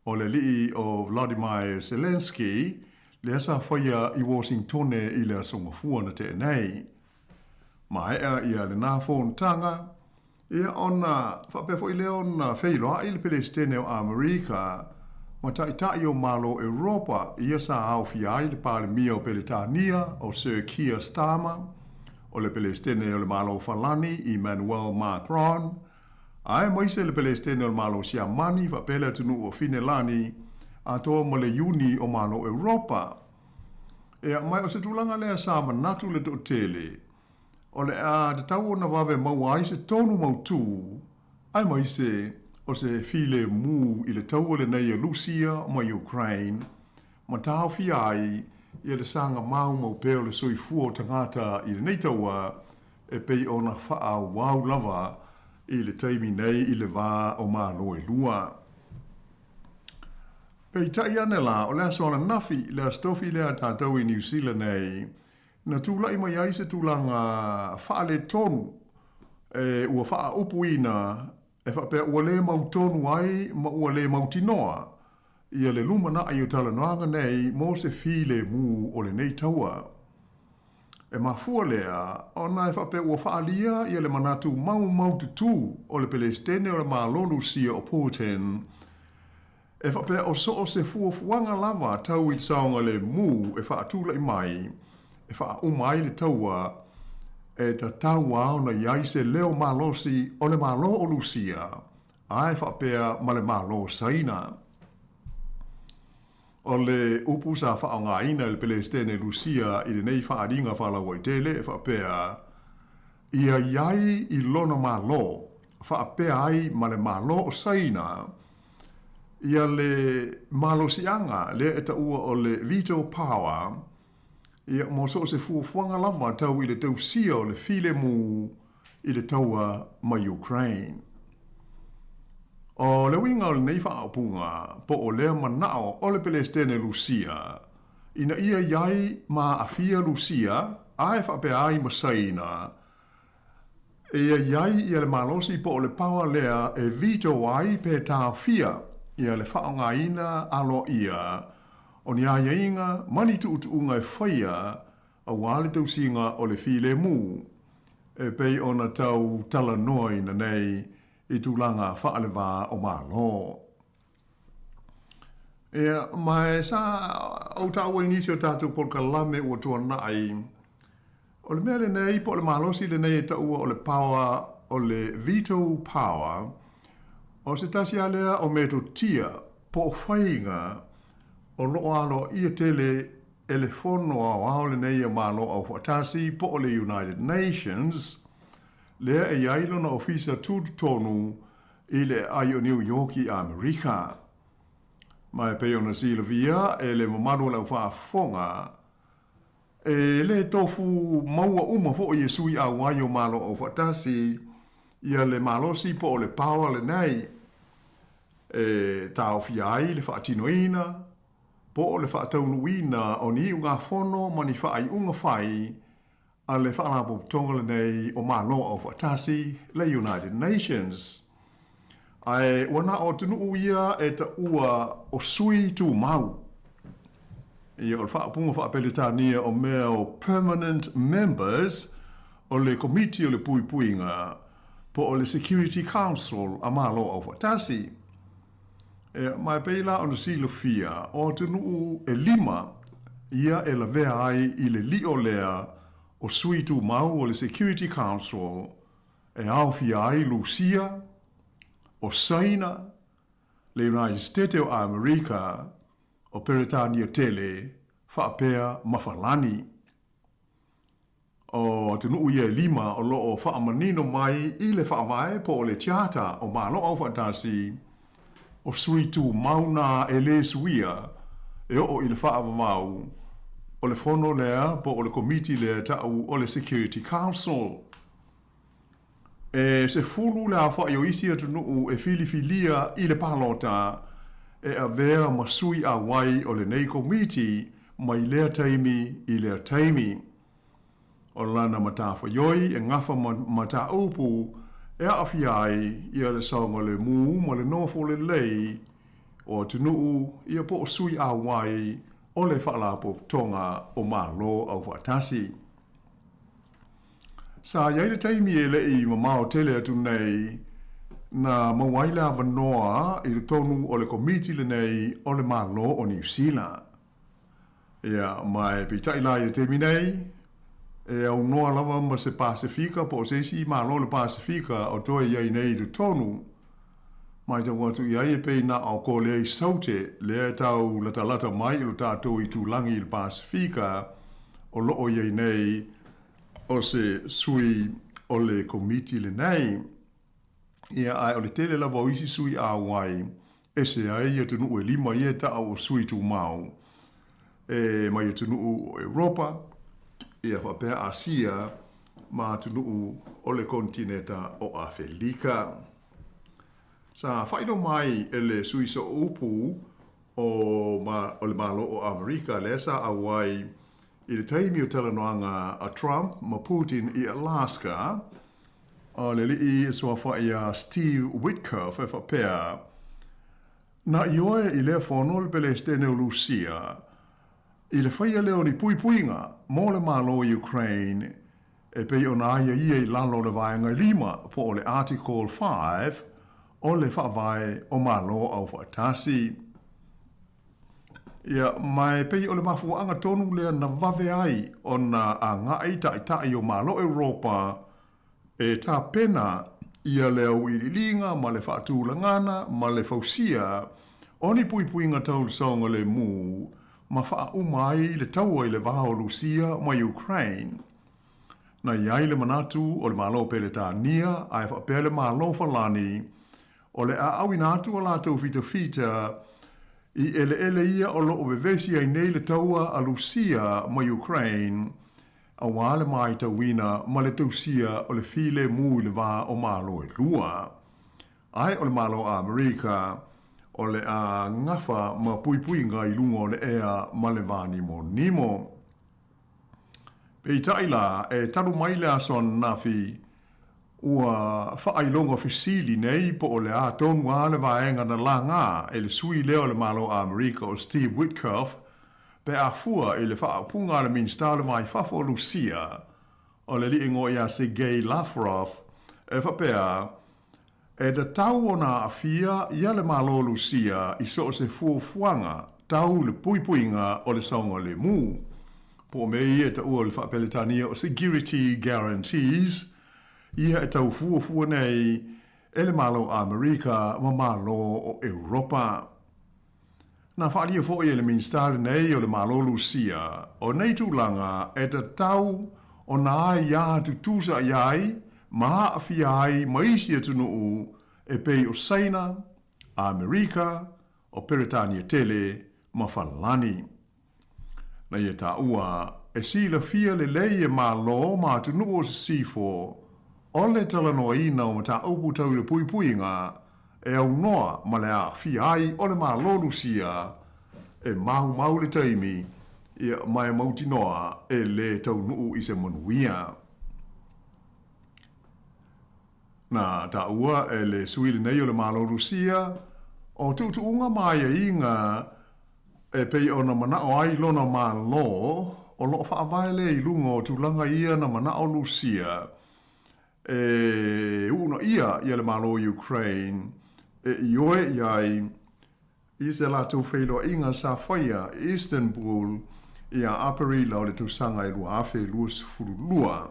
o le alii o Vladimir Zelensky, lea sa faia i Washingtone i le Aso Gafua na tea nei. Maea ia lena fonotaga, ia ona faapea foi lea ona feiloai le Pelesitene o Amerika ma Taitai o Malo Europa ia sa aofia ai le Palemia o Peretania o Sir Keir Starmer, o le Pelesitene o le Malo Falani Emmanuel Macron, aemaise le Pelesitene o le Malo Siamani faapea le atunuu o Finelani atoa ma le Iuni o Malo Europa. Ea, ma o se tulaga lea sa manatu le toatele, o le a tatau ona vave maua ai se tonu mautū, aemaise o se filemu i le taua lenei a Lusia ma Ukraine, ma taofia ai ia le saga maumau pea o le soifua o tagata i lenei taua e pei ona faaauau lava i le taimi nei i le va o Malo e lua. Peitai ane la, o le aso ananafi, le Aso Tofi lea a tatou i Niu Sila nei, na tulai mai ai se tulaga faaletonu e ua faaupuina e faapea ua le mautonu ai ma ua le mautinoa ia le lumanai o talanoaga nei mo se filemu o lenei taua. E mafua lea ona e faapea ua faaalia ia le manatu maumaututū o le Pelesitene o le Malo Lusia o Putin. E faapea o so o se fuafuaga lava tau i le saogalemu e faatula'i mai e faauma ai le taua, e tatau lava ona i ai se leo malosi o le Malo o Lusia ae faapea ma le Malo o Saina. O le upu sa faaaogaina e le Pelesitene Lusia i lenei faaaliga faalauaitele e faapea, Ia i ai i lona Malo faapea ai ma le Malo o Saina ia le malosiaga lea e taua o le veto power, ia mo so o se fuafuaga lava tau i le tausia o le filemu i le taua ma Ukraine. O le uiga o lenei faaupuga po o lea manao o le Pelesitene Lusia ina ia i ai ma aafia Lusia ae faapea ai ma Saina, Ia i ai ia le malosi po o le power lea e veto ai pe taofia ia le faaaogaina aloaia o ni aiaiga ma ni tuutuuga e faia aua le tausiga o le filemu e pei ona tau talanoaina nei i tulaga faaleva o Malo. Ia, ma e sa ou taua i nisi o tatou polokalame ua tuanai, o le mea lenei po o le malosi lenei e taua o le power, o le veto power, o se tasi lava lea o metotia po o faiga o lo o aloaia tele e le Fono Aoao lenei a Malo Aufaatasi po o le United Nations, lea e i ai lona ofisa tutotonu i le aai o Niu Ioki i Amerika. Ma e pei ona silafia e le mamalu o le au faafofoga, e le tofu maua uma foi e sui auai o Malo Aufaatasi ia le malosi po o le power lenei e taofia ai le faatinoina po o le faataunuuina o ni iugafono ma ni faaiuga fai a le Faalapotopotoga lenei o Malo Aufaatasi, le United Nations. Ae ua na o atunuu ia e taua o sui tumau. Ia, o le faaupuga faa-Peretania o mea o permanent members o le Komiti o le Puipuiga po o le Security Council a Malo Aufaatasi. Ia, ma e pei la ona silafia, o atunuu e lima ia e lavea ai i le lio lea o sui tumau o le Security Council e aofia ai Lusia, o Saina, le United State o Amerika, o Peretania tele, faapea ma Falani. O atunuu ia e lima o lo o faamanino mai i le Faavae po o le Charter o Malo Aufaatasi, o sui tumau nā e lē suia e oo i le faavavau o le fono lea po o le komiti lea ta'u o le Security Council. E 10 le aofa'i o isi atunuu e filifilia i le palota e avea ma sui auai o lenei komiti mai lea taimi i lea taimi. O lana matafaioi e gafa ma mataupu e aafia ai ia le saogalemu ma le nofo lelei o atunuu ia po o sui auai o le Faalapotopotoga o Malo Aufaatasi. Sa i ai le taimi e le i mamao tele atu nei na maua ai le avanoa i totonu o le komiti lenei o le Malo o Niu Sila. Ia, ma e peitai la i le taimi nei, e aunoa lava ma se Pasefika po o se isi Malo o le Pasefika o toe i ai nei i totonu. Matau atu i ai e pei na o Kolea i Saute lea e tau latalata mai i lo tatou itulagi i le Pasefika o lo o i ai nei o se sui o le komiti lenei. Ia, ae o le tele lava o isi sui auai ese ai atunuu e lima ia e taʻau o sui tumau e mai atunuu o Europa, ia faapea Asia ma atunuu o le konetineta o Afelika. Sa faailoa mai e le sui sooupu o o le Malo o Amerika lea sa auai i le taimi o talanoaga a Trump ma Putin i Alaska, o le alii e suafaʻi iā Steve Witkoff e faapea, Na ioe i lea fono le Pelesitene o Lusia i le faia lea o ni puipuiga mo le Malo o Ukraine e pei ona aiaia i lalo o le Vaega 5 po o le Article 5 o le Faavae o Malo Aufaatasi. Ia, ma e pei o le mafuaaga tonu lea na vave ai ona agai taitai o Malo Europa e tapena ia le auiliiliga ma le faatulagana ma le fausia o ni puipuiga tau le saogalemu ma faauma ai le taua i le va o Lusia ma Ukraine. Na i ai le manatu o le Malo Peretania ae faapea le Malo Falani o le a auina atu a latou fitafita i eleele ia o lo o vevesi ai nei le taua a Lusia ma Ukraine aua le maitauina ma le tausia o le filemu i le va o Malo e lua. Ae o le Malo Amerika o le a gafa ma puipuiga i luga o le ea ma le vānimonimo. Peitai la, e talu mai le aso ananafi, ua faailoga fesili nei po o le a tonu a le vaega na lagā e le sui lea o le Malo Amerika o Steve Witkoff pe a fua i le faaupuga a le Minisita o le Va i Fafo o Lusia, o le alii igoa ia Sergei Lavrov, e faapea, E tatau ona aafia ia le Malo o Lusia i so o se fuafuaga tau i le puipuiga o le saogalemu, po o mea ia e taua o le faa-Peretania o security guarantees, ia e tau fuafua nei e le Malo o Amerika ma Malo o Europa. Na faaalia foi e le Minisita lenei o le Malo Lusia, o nei tulaga e tatau ona aia tutusa i ai ma aafia ai ma isi atunuu e pei o Saina, Amerika, o Peretania Tele ma Falani. Na ia taua e silafia lelei e Malo ma atunuu o Sisifo o le talanoaina o mataupu tau i le puipuiga e aunoa ma le aafia ai o le Malo Lusia e maumau le taimi ia ma e mautinoa e lē taunuu i se manuia. Na taua e le sui lenei o le Malo Lusia o tuutuuga ma aiaiga E pei ona manao ai lona Malo, o lo o faavae lea i luga o tulaga ia na manao Lusia e uunaia ia le Malo o Ukraine e ioe i ai i se latou feiloaiga sa faia i Istanbul ia Aperila o le tausaga e 2022.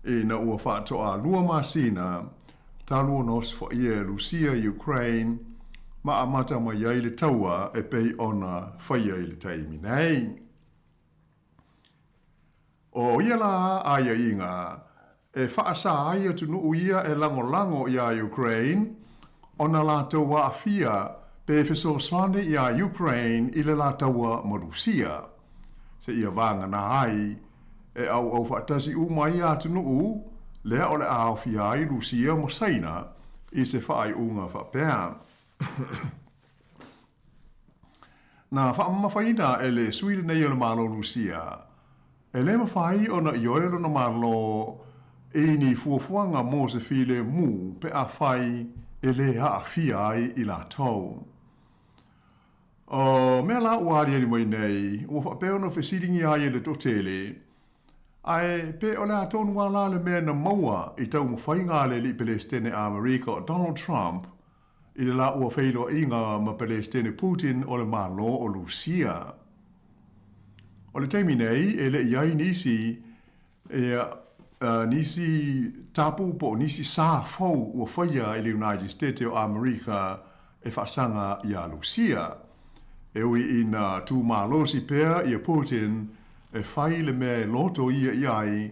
Ina ua faatoalua masina talu ona osofaia e Lusia i Ukraine ma amata mai ai le taua e pei ona faia i le taimi nei. O ia la aiaiga e faasā ai atunuu ia e lagolago iā Ukraine ona latou aafia pe fesoasoani iā Ukraine i le la taua ma Lusia, seia vagana ai E auau faatasi uma ai ia atunuu lea o le a aofia ai Lusia ma Saina i se faaiuga faapea. Na faamamafaina e le sui lenei o le Malo Lusia, e le mafai ona ioe lona Malo i ni fuafuaga mo se filemu pe afai e le aafia ai i latou. O mea la ua aliali mai nei, ua faapea ona fesiligia ai e le toatele, Ae pe o le a tonu lava la le mea na maua i taumafaiga a le alii Pelesitene Amerika o Donald Trump i le la ua feiloaiga ma Pelesitene Putin o le Malo o Lusia? O le taimi nei, e le i ai nisi Ia, nisi tapu po o nisi sa fou ua faia i le United States o Amerika e faasaga iā Lusia. E ui ina tū malosi pea ia Putin e fai le mea e loto ia i ai,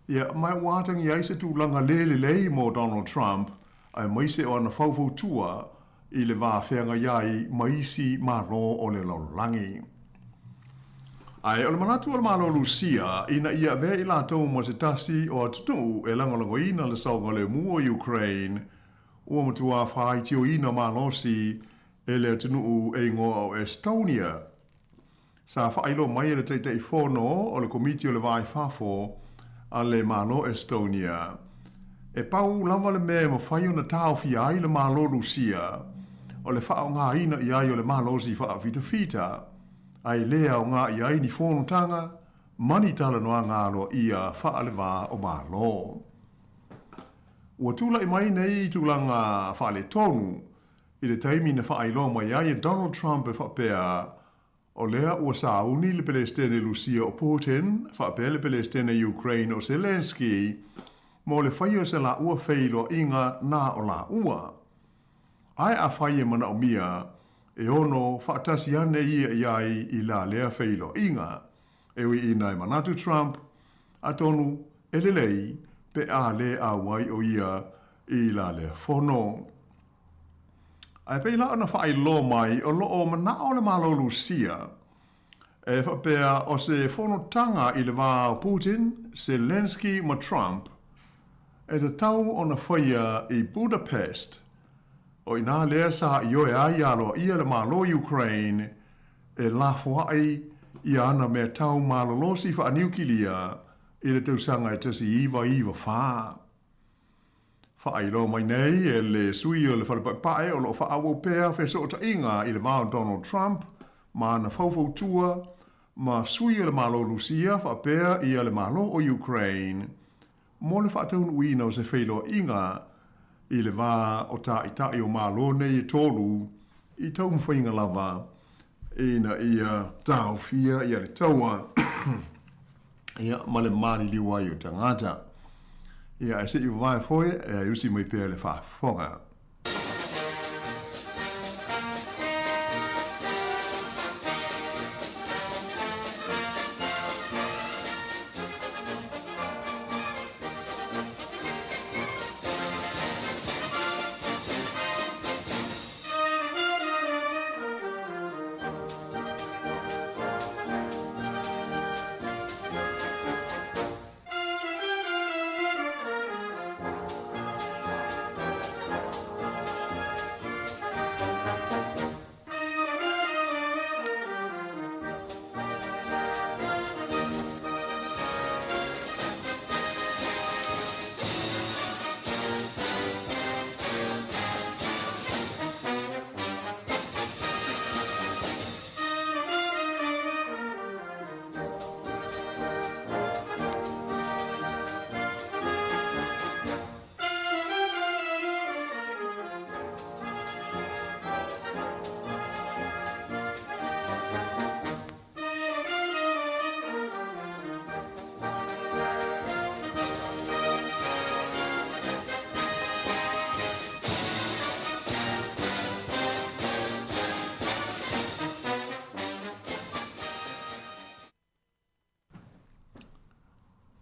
ia, ma ua atagi ai se tulaga le lelei mo Donald Trump aemaise o ana faufautua i le va feagai ai ma isi Malo o le lalolagi. Ae o le manatu o le Malo Lusia ina ia avea i latou ma se tasi o atunuu e lagolagoina le saogalemu o Ukraine, ua matua faaitioina malosi e le atunuu e igoa o Estonia. Sa faailoa mai e le Taitaifono o le Komiti o le Va i Fafo a le Malo Estonia, e pau lava le mea e mafai ona taofia ai le Malo Lusia, o le faaaogaina i ai o le malosi faafitafita, a e le aoga i ai ni fonotaga ma ni talanoaga aloaia faale-va o Malo. Ua tulai mai nei tulaga faaletonu i le taimi na faailoa mai ai e Donald Trump e faapea, O lea ua sauni le Pelestene Lusia o Putin faapea le Pelestene Ukraine o Zelenskyy mo le faia o se laua feiloaiga na o laua. Ae afai e manaomia, e ono faatasi ane ia i ai i la lea feiloaiga. E ui ina e manatu Trump, atonu e lelei pe a le auai o ia i la lea fono. Ae pei la ona faailoa mai o lo o manao le Malo Lusia e faapea o se fonotaga i le va o Putin, Zelenskyy ma Trump e tatau ona faia i Budapest, o inā lea sa ioe ai aloaia le Malo Ukraine e lafoai ia ana meatau malolosi faaniukilia i le tausaga e 1994. Faailoa mai nei e le sui o le Fale Paepae o lo o faaauau pea fesootaiga i le va o Donald Trump ma ana faufautua ma sui o le Malo Lusia faapea ia le Malo o Ukraine mo le faataunuuina o se feiloaiga i le va o Taitai o Malo nei e tolu i taumafaiga lava ina ia taofia ia le taua ia, ma le maliliu ai o tagata. Ia, ae se i vavae foi e ai usi mai pea le faafofoga.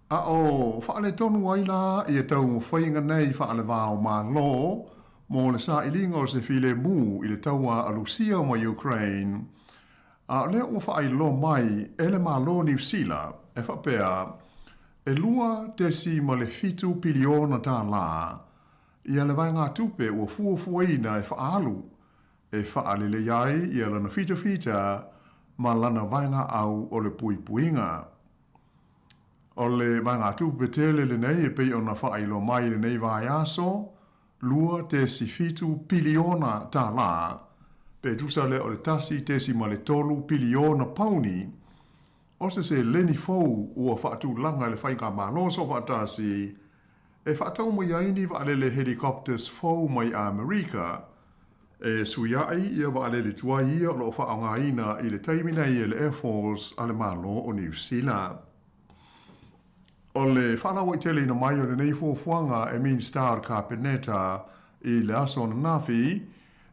A o faaletonu ai la ia taumafaiga nei faale-va o Malo mo le sailiga o se filemu i le taua a Lusia ma Ukraine, A o lea ua faailoa mai e le Malo o Niu Sila e faapea, e $2.7 piliona tālā ia le vaegatupe ua fuafuaina e faaalu e faalelei ai ia lana fitafita ma lana vaegaau o le puipuiga. O le vaegatupe tele lenei e pei ona faailoa mai i lenei vaiaso, $2.7 piliona tālā, pe tusa lea o le 1.3 piliona pauni, o se seleni fou ua faatulaga e le Faigamalo Soofaatasi e faatau mai ai ni vaalele helicopters fou mai Amerika e suiaʻi ia vaalele tuai ia o lo o faaaogaina i le taimi nei e le Air Force a le Malo o Niu Sila. O le faalauaiteleina mai o lenei fuafuaga e Minisita o le Kapeneta i le aso ananafi,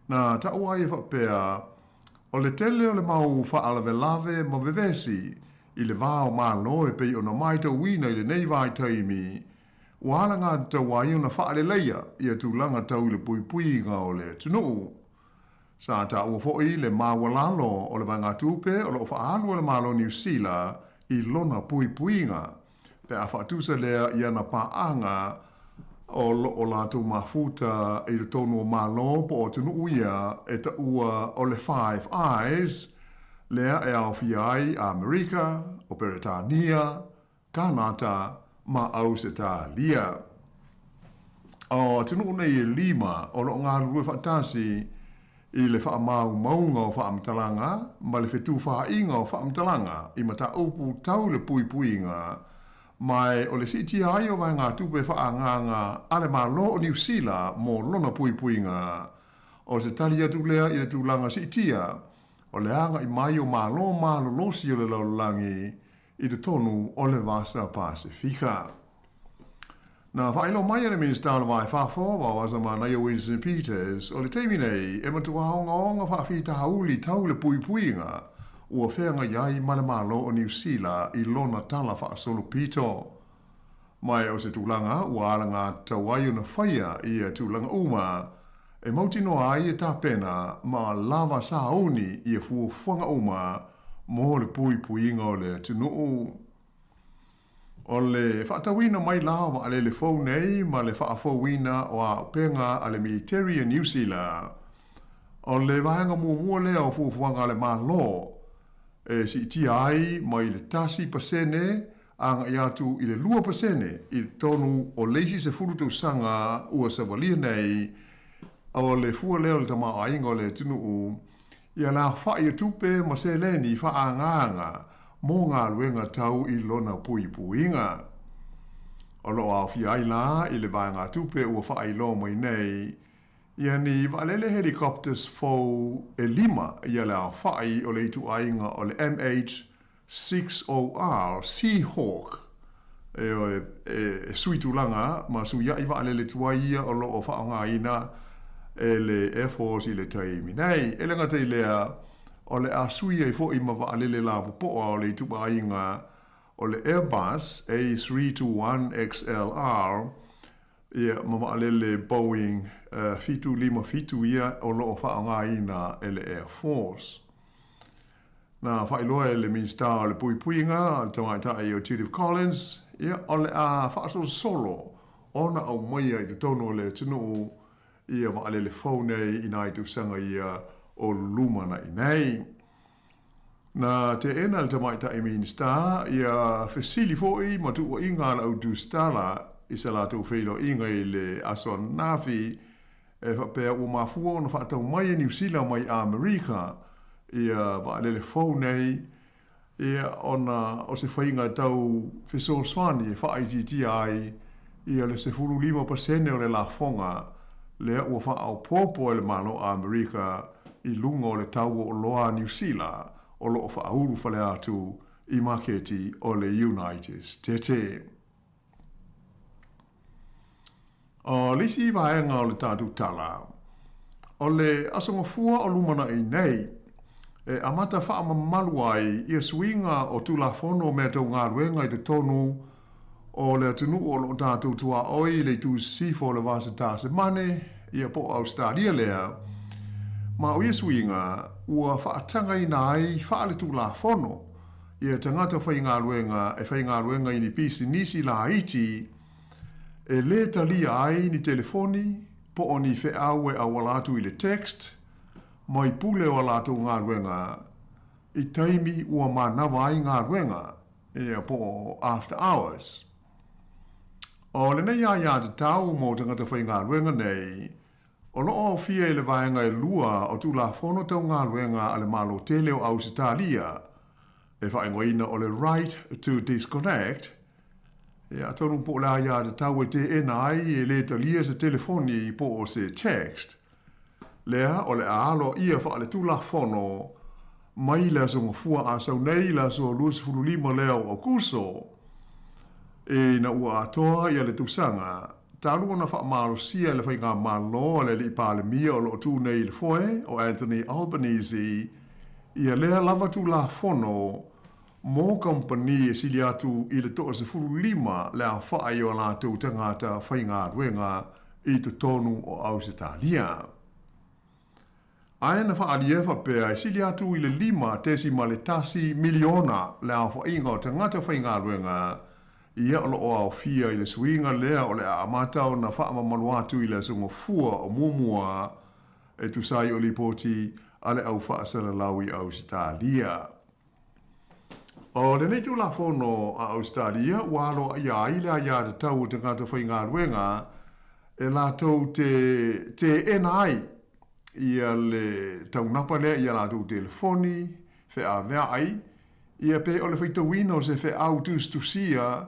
na taua ai e faapea, o le tele o le mau faalavelave ma vevesi i le va o Malo e pei ona maitauina i lenei vaitaimi, ua alagatatau ai ona faaleleia ia tulaga tau i le puipuiga o le atunuu. Sa taua foi le maualalo o le vaegatupe o lo o faaalu e le Malo o Niu Sila i lona puipuiga, pe a faatusa lea i ana paaga o lo o latou mafuta i totonu o Malo po o atunuu ia e taua o le Five Eyes, lea e aofia ai Amerika, o Peretania, Kanata ma Ausetalia. O atunuu nei e lima o lo o galulue faatasi i le faamaumauga o faamatalaga ma le fetufaaiga o faamatalaga i mataupu tau le puipuiga ma o le siitia ai o vaegatupe faaagaaga a le Malo o Niu Sila mo lona puipuiga. O se tali atu lea i le tulaga siitia. o le agaʻi mai o Malo malolosi o le lalolagi i totonu o le Vasa Pasefika. Na faailoa mai e le Minisita o le Va i Fafo, Vaovasamanaia Winston Peters, o le taimi nei e matua ogaoga faafitauli tau le puipuiga ua feagai ai ma le Malo o Niu Sila i lona tala faasolopito. Ma e o se tulaga ua alagatatau ai ona faia ia tulaga uma e mautinoa ai e tapena ma lava sauni ia fuafuaga uma mo le puipuiga o le atunuu. O le faatauina mai la o vaalele fou nei ma le faafouina o auupega a le militeri a Niu Sila, o le vaega muamua lea o fuafuaga a le Malo e siitia ai mai le 1% agai atu i le 2% i totonu o le isi 10 tausaga ua savalia nei o le fua lea o le tamaoaiga o le atunuu ia le aofai o tupe ma seleni faaagaaga mo galuega tau i lona puipuiga. O lo o aofia ai la i le vaegatupe ua faailoa mai nei ia ni vaalele helicopters fou e lima ia le aofai o le ituaiga o le MH-60R Seahawk e e sui tulaga ma suiaʻi vaalele tuai ia o lo o faaaogaina e le Air Force i le taimi nei. E le gata i lea, o le a sui ai foi ma vaalele lapopoa o le ituaiga o le Airbus A321XLR ia ma vaalele Boeing 757 ia o lo o faaaogaina e le Air Force. Na faailoa e le Minisita o le Puipuiga, le Tamaitai o Judith Collins, ia, o le a faasolosolo ona aumaia i totonu o le atunuu ia vaalele fou nei i nai tausaga ia o lumanai nei. Na teena e le Tamaitai Minisita ia fesili foi ma tuuaiga a le au tusitala i sa latou feiloaiga i le aso ananafi e faapea ua mafua ona faatau mai e Niu Sila mai Amerika ia vaalele fou nei, ia ona o se faiga tau fesoasoani e faaitiitia ai ia le 15% o le lafoga lea ua faaopoopo e le Malo o Amerika i luga o le tau o oloa a Niu Sila o lo o faaulu fale atu i maketi o le United Stete. O le isi vaega o le tatou tala, o le Aso Gafua o lumanai nei, e amata faamamalu ai ia suiga o Tulafono o Mea Tau Galuega i totonu o le atunuu o lo o tatou tuaoi i le itu sisifo o le Vasa Tasemane, ia po o Ausetalia lea, ma o ia suiga ua faatagaina ai faaletulafono ia tagata faigaluega e faigaluega i ni pisinisi laiti e lē talia ai ni telefoni po o ni feau e auala atu i le text mai pule o a latou galuega i taimi ua manava ai galuega, ia po o after hours. O lenei aiatatau mo tagata faigaluega nei, o lo o aofia i le vaega e lua o Tulafono Tau Galuega a le Malo Tele o Ausetalia, e faaigoaina o le Right to Disconnect, ia atonu po o le aiatatau e teena ai e lē talia se telefoni po o se text, lea o le a aloaia faaletulafono mai le Aso Gafua a sau nei i le aso 25 lea o Aokuso, ina ua atoa ia le tausaga talu ona faamalosia e le Faigamalo a le Alii Palemia o lo o tu nei i le foe, o Anthony Albanese, ia lea lava Tulafono mo kamupani e sili atu i le 15 le aofai o a latou tagata faigaluega i totonu o Ausetalia. Ae na faaalia e faapea e sili atu i le 5.1 miliona le aofaiga o tagata faigaluega ia o lo o aofia i le suiga lea o le a amata ona faamamalu atu i le Aso Gafua o muamua e tusa ai o lipoti a le au faasalalau i Ausetalia. O lenei Tulafono a Ausetalia ua aloaia ai le aiatatau o tagata faigaluega e latou te teena ai ia le taunapa lea i a latou telefoni feaveai, ia pe o le faitauina o se feau tusitusia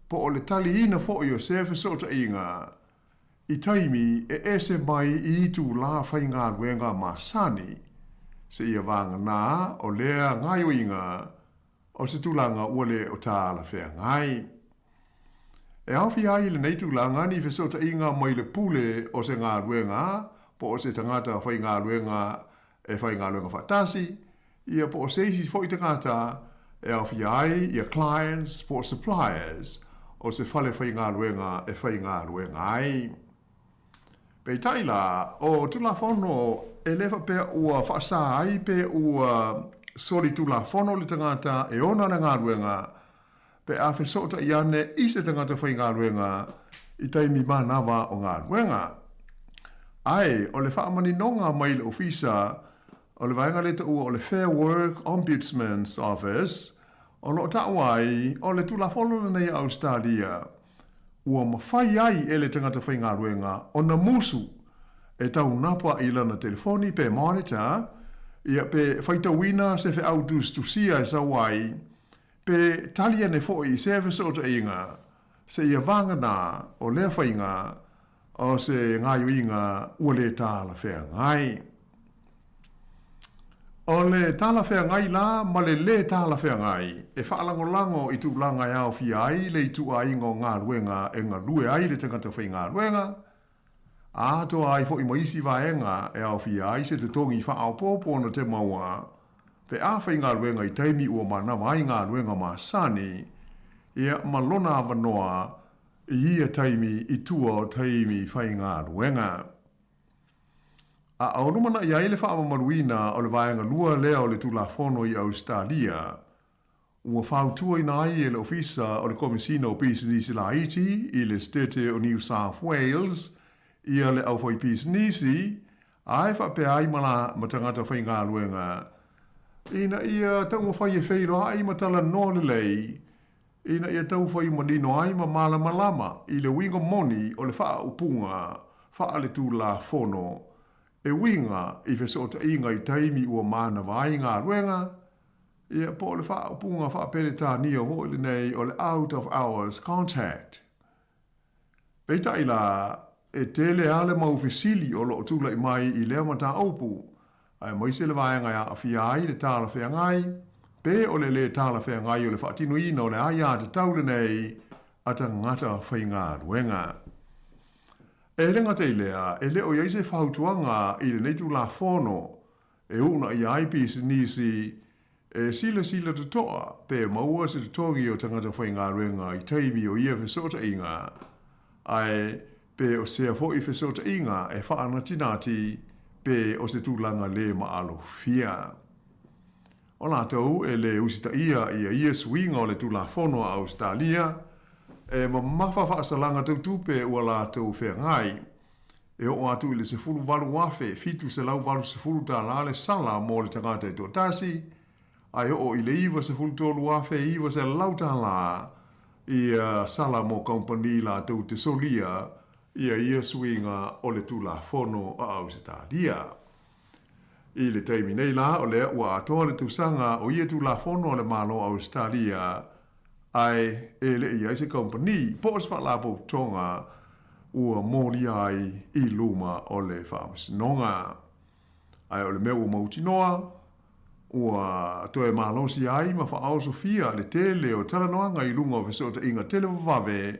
po o le taliina foi o se fesootaiga I taimi e ese mai i itulā faigaluega masani, Seia vagana o lea gaoioiga o se tulaga ua le o talafeagai. E aofia ai i lenei tulaga ni fesootaiga mai le pule o se galuega po o se tagata faigaluega e faigaluega faatasi, ia po o se isi foi tagata e aofia ai ia clients po o suppliers o se fale faigaluega e faigaluega ai. Peitai la, o Tulafono e le faapea ua faasā ai pe ua solitulafono le tagata e ona le galuega pe a fesootai ane i se tagata faigaluega i taimi manava o galuega. Ae o le faamaninoga mai le Ofisa o le vaega lea taua o le Fair Work Ombudsman's Office, o lo o taua ai o le Tulafono lenei a Ausetalia ua mafai ai e le tagata faigaluega ona musu e taunapa i lana telefoni pe monitor, ia pe faitauina se feau tusitusia e sau ai, pe tali ane foi i se fesootaiga seia vagana o lea faiga o se gaoioiga ua le talafeagai. O le talafeagai la ma le lē talafeagai e faalagolago i tulaga e aofia ai le ituaiga o galuega e galue ai le tagata faigaluega, atoa ai foi ma isi vaega e aofia ai se totogi faaopoopo na te maua pe a faigaluega i taimi ua manava ai galuega masani, ia ma lona avanoa i ia taimi i tua o taimi faigaluega. A o lumanai ai le faamamaluina o le vaega lua lea o le Tulafono i Ausetalia, ua fautuaina ai e le Ofisa o le Komesina o Pisinisi Laiti i le Setete o New South Wales ia le aufaipisinisi ae faapea ai ma la ma tagata faigaluega ina ia taumafai e feiloai ma talanoa lelei ina ia taufai manino ai ma malamalama i le uiga moni o le faaupuga faaletulafono e uiga i fesootaiga i taimi ua manava ai galuega, ia po o le faaupuga faa-Peretania foi lenei o le out of hours contact. Peitai la, e tele lava le mau fesili o lo o tulai mai i lea mataupu, aemaise le vaega e aafia ai le talafeagai, pe o le lē talafeagai o le faatinoina o le aiatatau lenei a tagata faigaluega. E le gata i lea, e le o i ai se fautuaga i lenei Tulafono e uunaia ai pisinisi e silasila totoa pe maua se totogi o tagata faigaluega i taimi o ia fesootaiga, ae pe o sea foi fesootaiga e faanatinati pe o se tulaga lē maalofia. O latou e lē usitaia ia ia suiga o le Tulafono a Ausetalia, e mamafa faasalaga tau tupe ua latou feagai. E oo atu i le $18,780 tala le sala mo le tagata e toatasi, ae oo i le $93,900 tala ia sala mo kamupani latou te solia ia ia suiga o le Tulafono a Ausetalia. I le taimi nei la, o lea ua atoa le tausaga o ia Tulafono a le Malo o Ausetalia, ae e le i ai se kamupani po o se faalapotopotoga ua molia ai i luma o le faamasinoga. Ae o le mea ua mautinoa, ua toe malosi ai ma faaosofia le tele o talanoaga i luga o fesootaiga televavave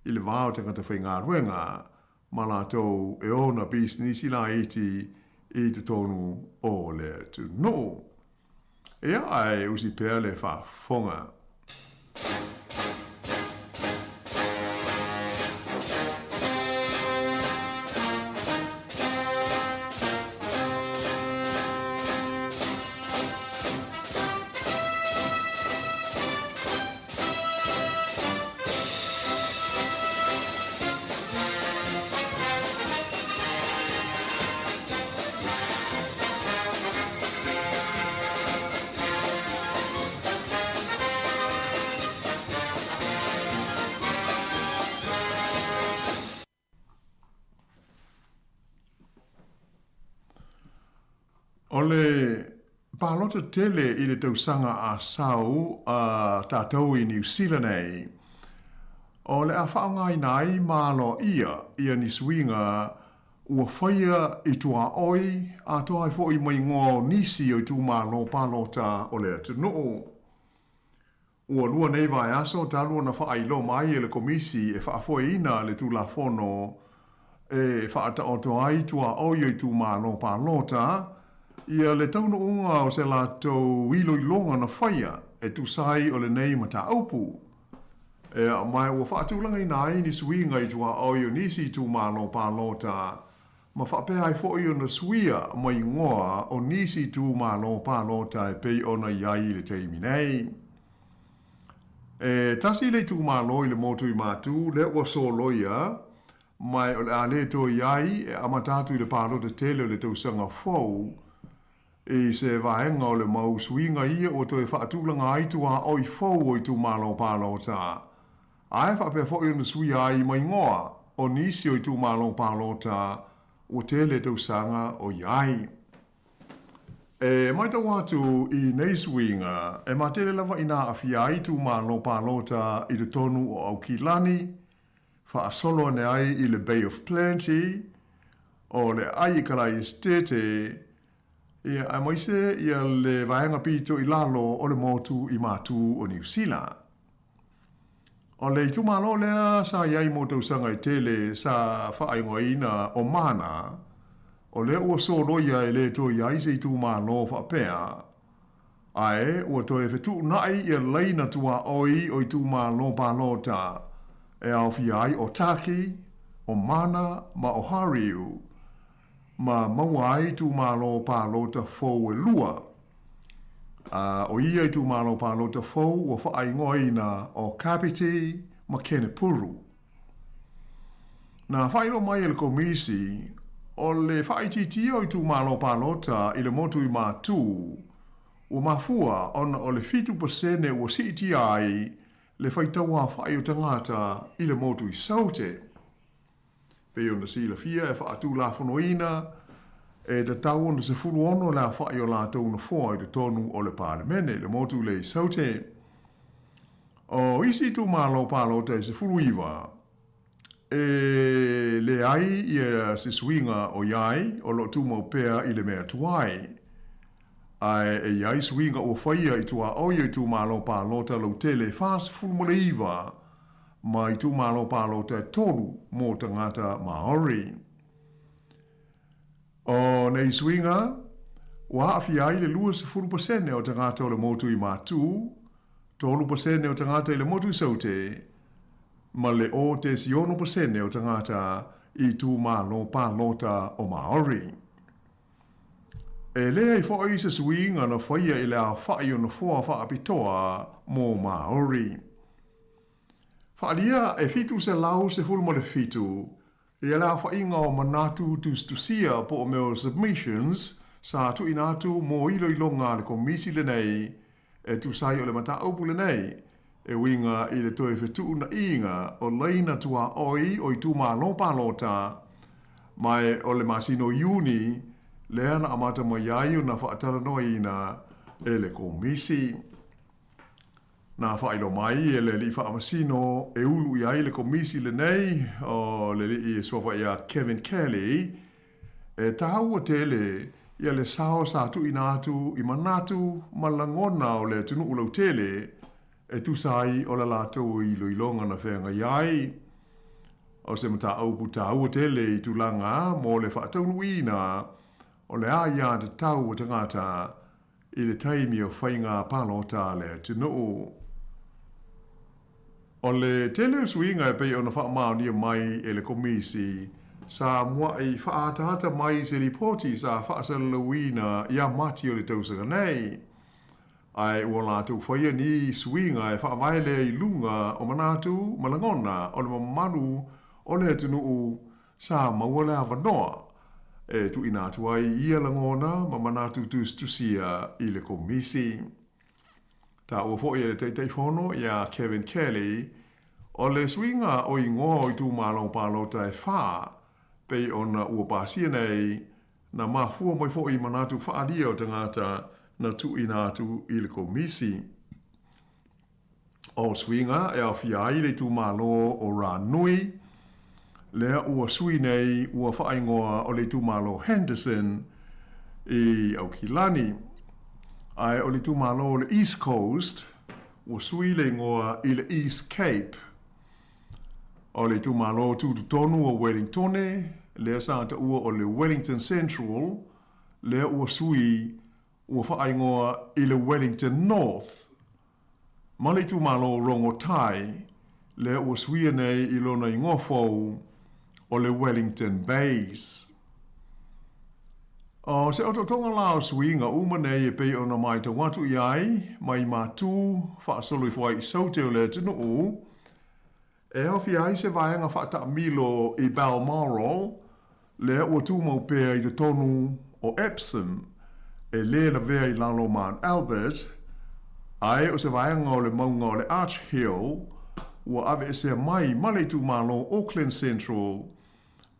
i le va o tagata faigaluega ma latou e ona pisinisi laiti i totonu o le atunuu. Ia, ae usi pea le faafofoga. O le palota tele i le tausaga a sau a tatou i Niu Sila nei, o le a faaaogaina ai ma aloaia ia ni suiga. Ua faia i tuaoi atoa ai foʻi ma igoa o nisi o itumalo palota o le atunuu. Ua lua nei vaeaso talu ona faailoa mai e le Komisi e faafoeina le Tulafono e faataoto ai tuaoi o itumalo palota ia le taunuuga o se latou iloiloga na faia e tusa ai o lenei mataupu. Ea, ma ua faatulagaina ai ni suiga i tuaoi o nisi itumalo palota, ma faapea ai foi ona suia ma igoa o nisi itumalo palota e pei ona i ai i le taimi nei. E tasi le itumalo i le motu i Matu lea ua soloia, ma o le a le toe i ai e amata atu i le palota tele o le tausaga fou, I se vaega o le mau suiga ia ua toe faatulaga ai tuaoi fou o itumalo palota, ae faapea foi ona suia ai ma igoa o nisi o itumalo palota ua tele tausaga o i ai. E matau atu i nei suiga, e matele lava ina aafia ai itumalo palota i totonu o Aukilani, faasolo ane ai i le Bay of Plenty, o le aai i Kalai Esitete, ia, aemaise ia le vaega pito i lalo o le motu i Matū o Niu Sila. O le itumalo lea sa i ai mo tausaga e tele sa faaigoaina o Mana, o lea ua soloia e le toe i ai se itumalo faapea, Ae ua toe fetuunai ia laina tuaoi o itumalo palota e aofia ai o Taki, o Mana ma o Hariu, ma maua ai itumalo palota fou e lua. A o ia itumalo palota fou ua faaigoaina o Kapiti ma Kenepuru. Na faailoa mai e le Komisi, o le faaitiitia o itumalo palota i le motu i Matū, ua mafua ona o le 7% ua siitia ai le faitauaofai o tagata i le motu i Saute. Pei ona silafia e faatulafonoina, e tatau ona 16 le aofai o latou nofoa i totonu o le Palemene i le motu lea i Saute. O isi itumalo palota e 19, e leai ia se suiga o i ai, o lo o tumau pea i le mea tuai. Ae e i ai suiga ua faia i tuaoi o itumalo palota lautele e 49 ma itumalo palota e tolu mo tagata Maori. O nei suiga, ua aafia ai le 20% o tagata o le motu i Matū, 3% o tagata i le motu i Saute, ma le 0.6% o tagata i itumalo palota o Maori. E leai foi se suiga na faia i le aofai o nofoa faapitoa mo Maori. Faaalia e 717 Ia le aofaiga o manatu tusitusia po o mea o submissions sa tuuina atu mo iloiloga a le Komisi lenei e tusa ai o le mataupu lenei e uiga i le toe fetuunaiga o laina tuaoi o itumalo palota ma e o le masina o Iuni lea na amata mai ai ona faatalanoaina e le Komisi. Na faailoa mai e le Alii Faamasino e ulu i ai le Komisi lenei, o le Alii e suafa ia Kevin Kelly, e tāua tele ia le sao sa tuuina atu i manatu ma lagona o le atunuu lautele e tusa ai o le latou iloiloga na feagai ai. O se mataupu tāua tele i tulaga mo le faataunuuina o le aiatatau a tagata i le taimi o faiga palota a le atunuu. O le tele o suiga e pei ona faamaonia mai e le Komisi sa muaʻi faaataata mai i se lipoti sa faasalalauina ia Mati o le tausaga nei, ae ua latou faia ni suiga e faavae lea i luga o manatu ma lagona o le mamalu o le atunuu Sa maua le avanoa e tuuina atu ai ia lagona ma manatu tusitusia i le Komisi. Taua foi e le Taitaifono ia Kevin Kelly, o le suiga o igoa o itumalo palota e fa, pei ona ua pasia nei, na mafua mai foi i manatu faaalia o tagata na tuuina atu i le Komisi. O suiga e aofia ai le itumalo o Ranui, lea ua sui nei ua faaigoa o le itumalo Henderson i Aukilani. Ae o le itumalo o le East Coast, ua sui le igoa i le East Cape. O le itumalo tutotonu o Wellingtone, lea sa taua o le Wellington Central, lea ua sui ua faaigoa i le Wellington North. Ma le itumalo o Rongotai, lea ua suia nei i lona igoa fou o le Wellington Bays. O se otootoga la o suiga uma nei e pei ona maitau atu i ai mai Matū faasolo ifo ai i Saute o le atunuu, E aofia ai se vaega faataamilo i Balmoral, lea ua tumau pea i totonu o Epsom, e lē lavea i lalo o Mount Albert, ae o se vaega o le mauga o le Arch Hill ua aveesea mai ma le itumalo Auckland Central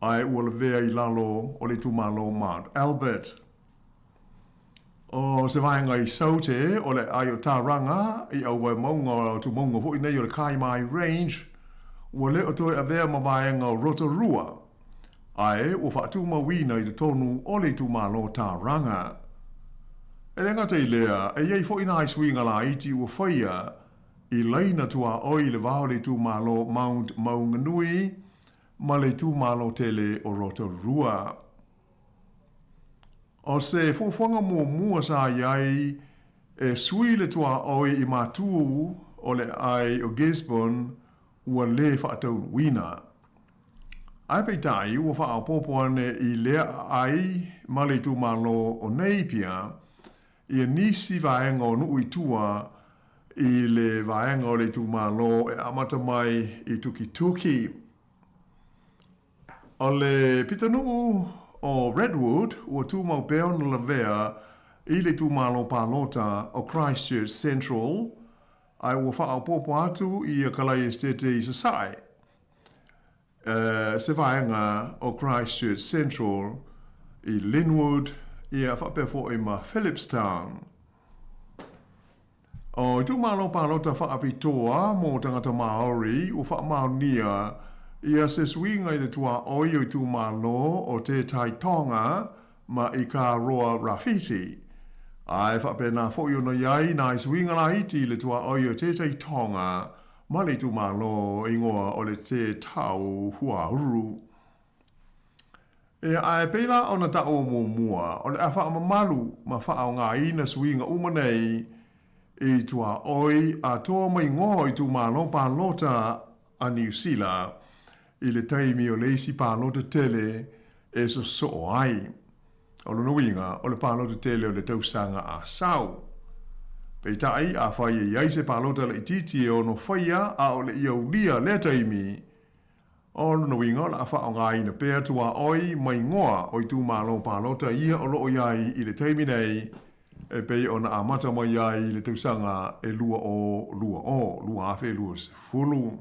ae ua lavea i lalo o le itumalo Mount Albert. O se vaega i Saute o le aai o Tauranga i auvaemauga o tumauga foi nei o le Kaimai Range, ua le o toe avea ma vaega o Rotorua, ae ua faatumauina i totonu o le itumalo Tauranga. E le gata i lea, e i ai foi nai suiga laiti ua faia i laina tuaoi i le va o le itumalo Mount Maunganui ma le itumalo tele o Rotorua. O se fuafuaga muamua sa i ai e sui le tuaoi i Matū o le aai o Gisborne ua lē faataunuuina. Ae peitai ua faaopoopo ane i lea aai ma le itumalo o Napier ia nisi vaega o nuu i tua i le vaega o le itumalo e amata mai i Tukituki. O le pitonuu o Redwood ua tumau pea ona lavea i le itumalo palota o Christchurch Central ae ua faaopoopo atu i ia Kalai Esetete i Sasae, se vaega o Christchurch Central i Linwood ia faapea foi ma Phillipstown. O itumalo palota faapitoa mo tagata Māori ua faamaonia ia se suiga i le tuaoi o itumalo o Te Tai Tonga ma Ikaroa Rawhiti. Ae faapena foi ona i ai nai suiga laiti i le tuaoi o Te Tai Tonga ma le itumalo ingoa o le Te Tau Huauru. Ia, ae pei la ona taua muamua, o le a faamamalu ma faaaogaina suiga uma nei i tuaoi atoa ma igoa o itumalo palota a Niu Sila i le taimi o le isi palota tele e sosoo ai. O lona uiga, o le palota tele o le tausaga a sau. Peitai, afai e i ai se palota laitiiti e ono faia a o le i aulia lea taimi, O lona uiga o le a faaaogaina pea tuaoi ma igoa o itumalo palota ia o lo o i ai i le taimi nei e pei ona amata mai ai i le tausaga e 2020, 2020.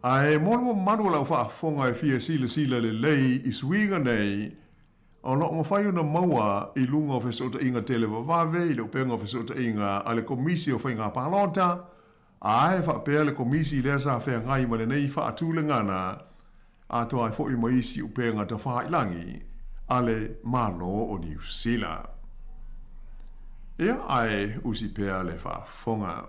Ae mo le mamalu o lau faafofoga e fia silasila lelei i suiga nei, o lo o mafai ona maua i luga o fesootaiga televavave i le upega o fesootaiga a le Komisi o Faiga Palota, Ae faapea le Komisi lea sa feagai ma lenei faatulegana atoa ai foi ma isi upega tafailangi a le Malo o Niu Sila. Ia, ae usi pea le faafofoga.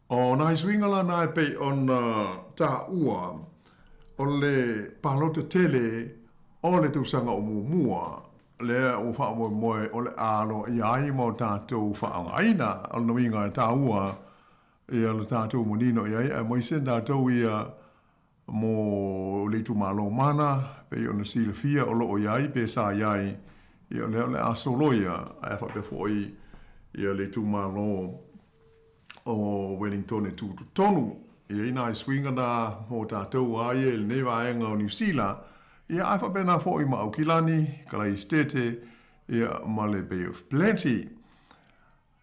O nai suiga la na e pei ona taua o le palota tele o le tausaga o muamua lea ua faamoemoe o le a aloaia ai ma o tatou faaaogaina. O lona uiga e taua ia lo tatou manino i ai aemaise tatou ia mo le itumalo mana, pei ona silafia o lo o i ai pe sa i ai, ia o lea o le a soloia, ae faapea foi Ia le itumalo o Wellington e tu totonu. E i ai nai suiga na mo tatou a ia i lenei vaega o Niu Sila, ia ae faapena foi ma Aukilani, Kalaisitete, ia ma le Bay of Plenty.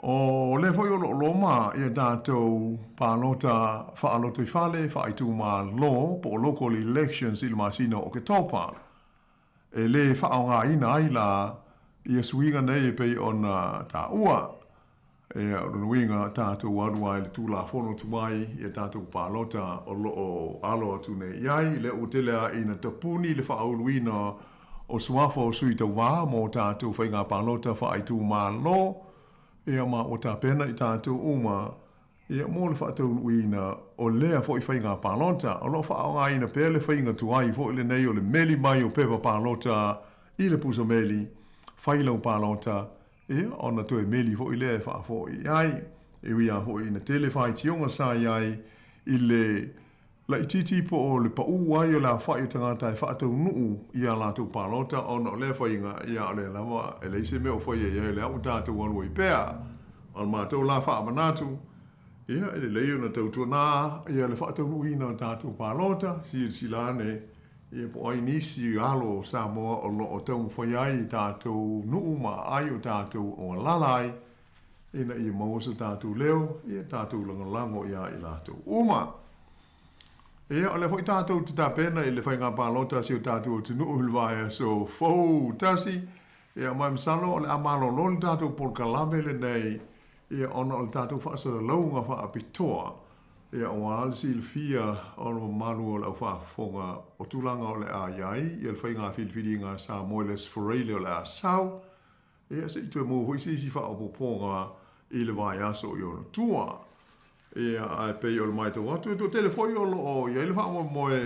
O lea foi o lo o loma ia tatou palota faalotoifale, faaitumalo po o local elections i le masina o Oketopa. E le faaaogaina ai la ia suiga nei e pei ona taua. Ia, o lona uiga, tatou alu ai i le Tulafono tuai ia tatou palota o lo o alo atu nei i ai, lea ua tele lava ina tapuni le faauluina o suafa o sui tauva mo tatou faiga palota faaitumalo, ia ma ua tapena i tatou uma Ia, mo le faataunuuina o lea foi faiga palota, o lo o faaaogaina pea le faiga tuai foi lenei o le meli mai o pepa palota i le pusa meli, fai lau palota, ia, ona toe meli foi lea e faafoi i ai. E ui lava foi ina tele faitioga sa i ai i le laitiiti po o le paū ai o le aofai o tagata e faataunuu i a latou palota ona o lea faiga, ia o lea lava e leai se mea o faia i ai o lea ua tatou alu ai pea. O le matou la faamanatu, ia e lelei ona tautuana ia le faataunuuina o tatou palota, silasila ane ia po o ai nisi alo o Samoa o lo o taumafai ai i tatou nuu ma aai o tatou o alala ai ina ia maua so tatou leo, ia tatou lagolago iā i latou uma. Ia, o lea foi tatou te tapena i le faiga palota a si o tatou atunuu i le vaiaso fou tasi, ia, ma e masalo o le a malolo le tatou polokalame lenei, ia, ona o le tatou faasalalauga faapitoa, ia, aua le silafia o le mamalu o le aufaafofoga o tulaga o le a i ai, ia, le faiga filifiliga a Samoa i le Aso Faraile o le a sau. Ia, se i toe maua foi se isi faaopoopoga i le vaiaso i ona tua. Ia, ae pei o le matau atu, e toatele foi o lo o i ai le faamoemoe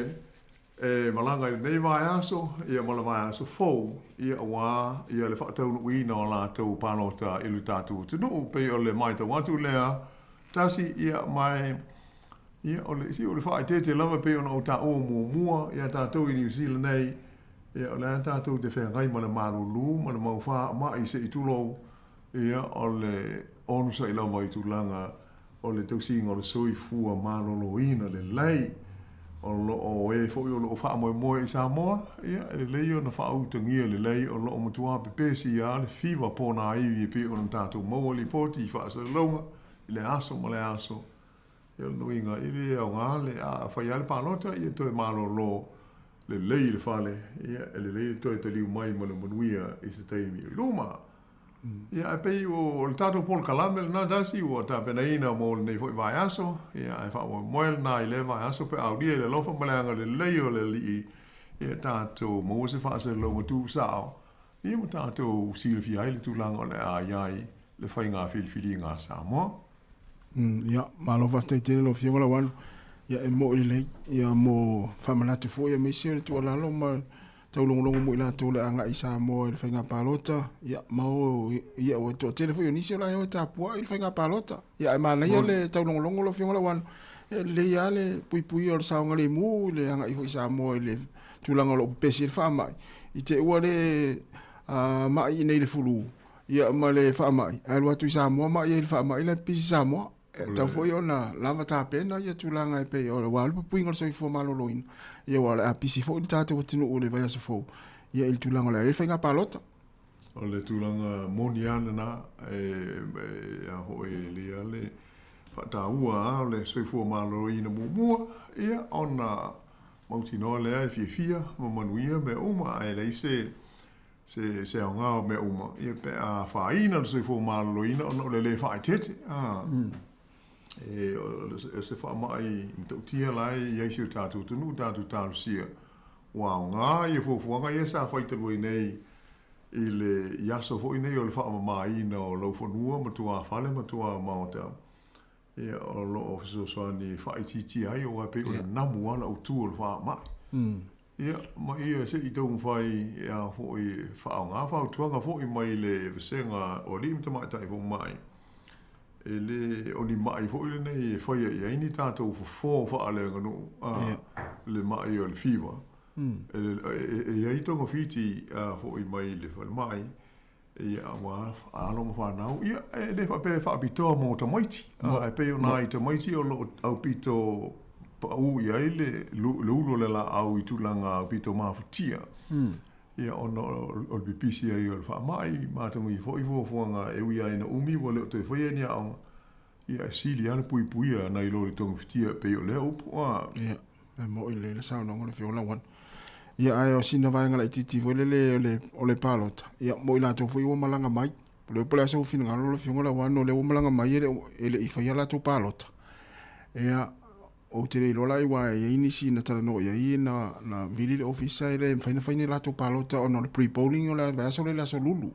e malaga i lenei vaiaso, ia ma le vaiaso fou, ia aua ia le faataunuuina o latou palota i lo tatou atunuu. Pei o le matau atu lea, tasi, ia, ma e, ia, o le, o le faaeteete lava pei ona ou taua muamua ia tatou i Niu Sila nei, Ia, o lea tatou te feagai ma le malulu ma le mau faamai se i tulou, ia, o le onosai lava i tulaga o le tausiga o le soifua maloloina lelei. O lo o e foi o lo o faamoemoe i Samoa, ia, e lelei ona faautagia lelei o lo o matua pepesi lava le fiva ponaivi e pei ona tatou maua lipoti i faasalalauga i le aso ma le aso. Ia o lona uiga, e le aoga le, a fai lava le palota, ia toe malolo lelei i le fale, ia e lelei le toe taliu mai ma le manuia i se taimi o i luma. Ia ae pei o le tatou polokalame lena tasi ua tapenaina mo lenei foi vaiaso, ia ae faamoemoe lena i lea vaiaso pe a aulia i le alofa ma le agalelei o le Alii, ia tatou maua se faasalalauga tuusao, ia ma tatou silafia ai le tulaga o le a i ai le faiga filifiliga a Samoa. Ia, malo faafetai tele lau Afioga Lauano. Ia, e mo'i lelei, ia, mo faamanatu foi aemaise o le tuualalo ma taulogologo mo i latou o le a agai i Samoa i le faiga palota, ia, ma o, ia, ua toatele foi o nisi o la e o e tapuai i le faiga palota. Ia, ae manaia le taulogologo lau Afioga Lauano, e lelei lava le puipuia o le saogalemu i le agai foi i Samoa i le tulaga o lo o pepesi ai le faamai, i te i ua le ma'i iinei i le fulu, Ia ma le faamai, ae alu atu i Samoa ma ia i le faamai la e pisi Samoa. E tatau foi ona lava tapena ia tulaga e pei o aua le puipuiga o le soifua maloloina. Ia aua o le a pisi foi le tatou atunuu i le vaiaso fou, ia i le tulaga o le a i ai le faiga palota. O le tulaga moni lava lena, e a foi e lelei lava le faataua lava o le soifua maloloina muamua, ia ona mautinoa lea e fiafia ma manuia mea uma, ae leai se se se aoga o mea uma, ia pe a afaina le soifua maloloina ona o le lē faaeteete, a. E, o se faamai matautia la e i ai si o tatou atunuu, tatou talosia, ua aoga ia fuafuaga ia sa fai talu ai nei i le i aso foi nei o le faamamaina o laufanua ma tuafale ma tuamaota, ia o lo o fesoasoani e faaitiitia ai aua e pei o le namu lava le autu o le faamai. Ia, ma ia se i taumafai e a foi e faaaoga fautuaga foi mai le vasega o alii ma tamaitai fomai, e le o ni mai foi lenei e faia i ai ni tatou fofo faaleaganuu, a, le mai o le fiva. E i ai togafiti foi mai le falemai. Ia, ua alo ma fanau, ia, e le faapea e faapitoa mo tamaiti, ae pei o nai tamaiti o lo o aupito paʻū i ai le le ulu o le laau i tulaga aupito mafatia. Ia, ona o le pipisi ai o le faamai, ma atonu foi fuafuaga e ui lava ina umi ua le o toe faia ni aoga, ia, e sili lava le puipuia nai lo le togafitia e pei o lea upu. Ia, e moʻi lelei le saunoaga o le Afioga Lauano. Ia, ae o sina vaega laitiiti foi lele o le, o le palota, ia, mo i latou foi ua malaga mai. Po o le a sou finagalo lau Afioga Lauano, o lea ua malaga mai e le o, e le i faia latou palota. Ia, ou te le iloa la aua e i ai nisi na talanoa i ai na, na vili le ofisa e le mafai ona fai ni latou palota ona o le pre-polling o le vaiaso lea i le aso Lulu.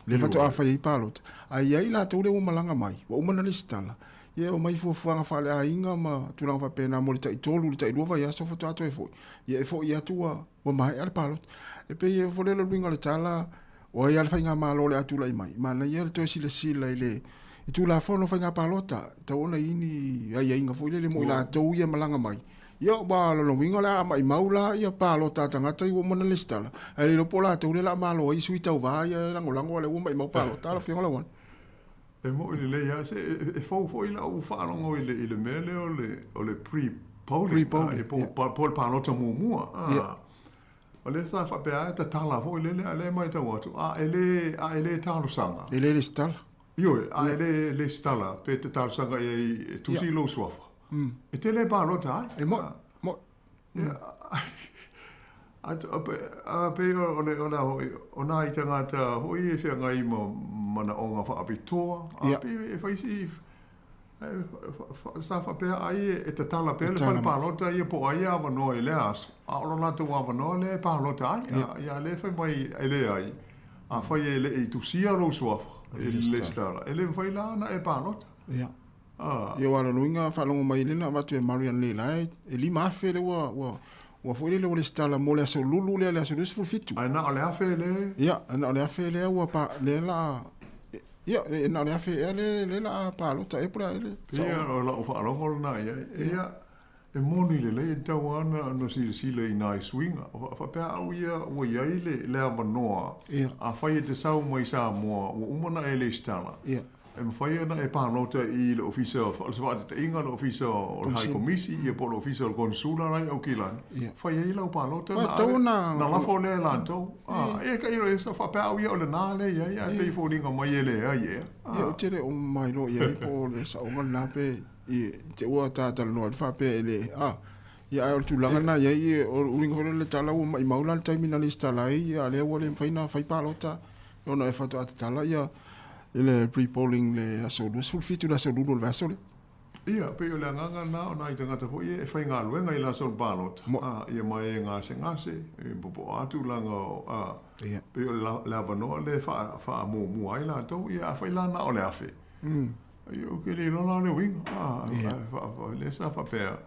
Lea faatoa fai ai palota. Ae i ai latou lea ua malaga mai, ua uma ona resitala, ia e omai i fuafuaga faaleaiga ma tulaga faapena mo le taitolu i le tailua vaiaso faatoa toe foi, ia e foi atu ua, ua maea le palota. E pei e foi lea o le uiga o le tala, o ai lava le faigamalo o le a tulai mai, manaia le toe silasila i le i Tulafono o Faiga Palota, e tatau ona i ai ni aiaiga foi lele mo i latou ia e malaga mai. Ia, aua o lona uiga o le a maimau la ia palota a tagata ia ua uma ona lesitala, ae le iloa po o latou lea o le a malo ai sui tauva ia e lagolago a o lea ua maimau palota lau Afioga Lauana. E moni lelei lava, se e fou foi lau faalogo i le i le mea lea o le o le pre-polling, pre-polling, po o le palota muamua. Ia. O lea sa faapea lava e tatala foi lele, a o lea e matau atu, a e le a e le talosaga. E le lesitala. Ioe, a e le lesitala pe te talosaga i ai e tusi lou suafa. E te le palota ai. E moʻi, moʻi. Ia, a pei o le o le a hoʻi, o nai tagata hoʻi e feagai ma manaʻoga faapitoa, a pei e fai si sa faapea ai e tatala pea le fale palota ia po o ai e avanoa i lea aso, a o lo latou avanoa lea e palota ai. Ia, a lea e fai mai e leai, afai e le i tusia lou suafa i le lesitala, e le mafai la ona e palota. Ia. Ia aua o lona uiga faalogo mai lea na avatu e Marian Lee la e 5,000 lea ua ua ua foi lele ua lesitala mo le aso Lulu lea le aso 27. Ae na o le 1,000 le. Ia, na o le 1,000 lea ua pa lea la ia e na o le 1,000 ea lea lea la palota ea po o le a ea le. Ia o lau faalogo lena i ai. Ia e moni lelei e tatau lava ona silasila i nai suiga. Faapea au ia ua i ai le le avanoa, afai e te sau mai Samoa ua uma ona e lesitala, e mafai ona e palota i le Ofisa, o se faataitaiga le Ofisa o le High Komisi ia po o le Ofisa o le Konesula la i Aukilani, fai ai lau palota na na lafo lea e latou. Ia tailo faapea au ia o lena lea i ai ae pei e foliga mai e leai ea. Ia ou te le o mailoa i ai po o le saoga lena pe i te ua ta talanoa atu faapea e le a ia ae o le tulaga lena i ai o le uiga foi lea o le tala ua maimau la le taimi na lesitala ai a lea ua le mafai ona fai palota ona e faatoa tatala ia le pre-polling le aso 27 le aso Lulu o le vaiaso lea. Ia, pei o le agaga lena o nai tagata foi ia e faigaluega i le aso o le palota, ia ma e gasegase, e popoa atu tulaga o, a, pei o le avanoa lea e faamuamua ai latou, ia afai la na o le 1,000, Ia, ou te le iloa la le uiga. A, lea sa faapea,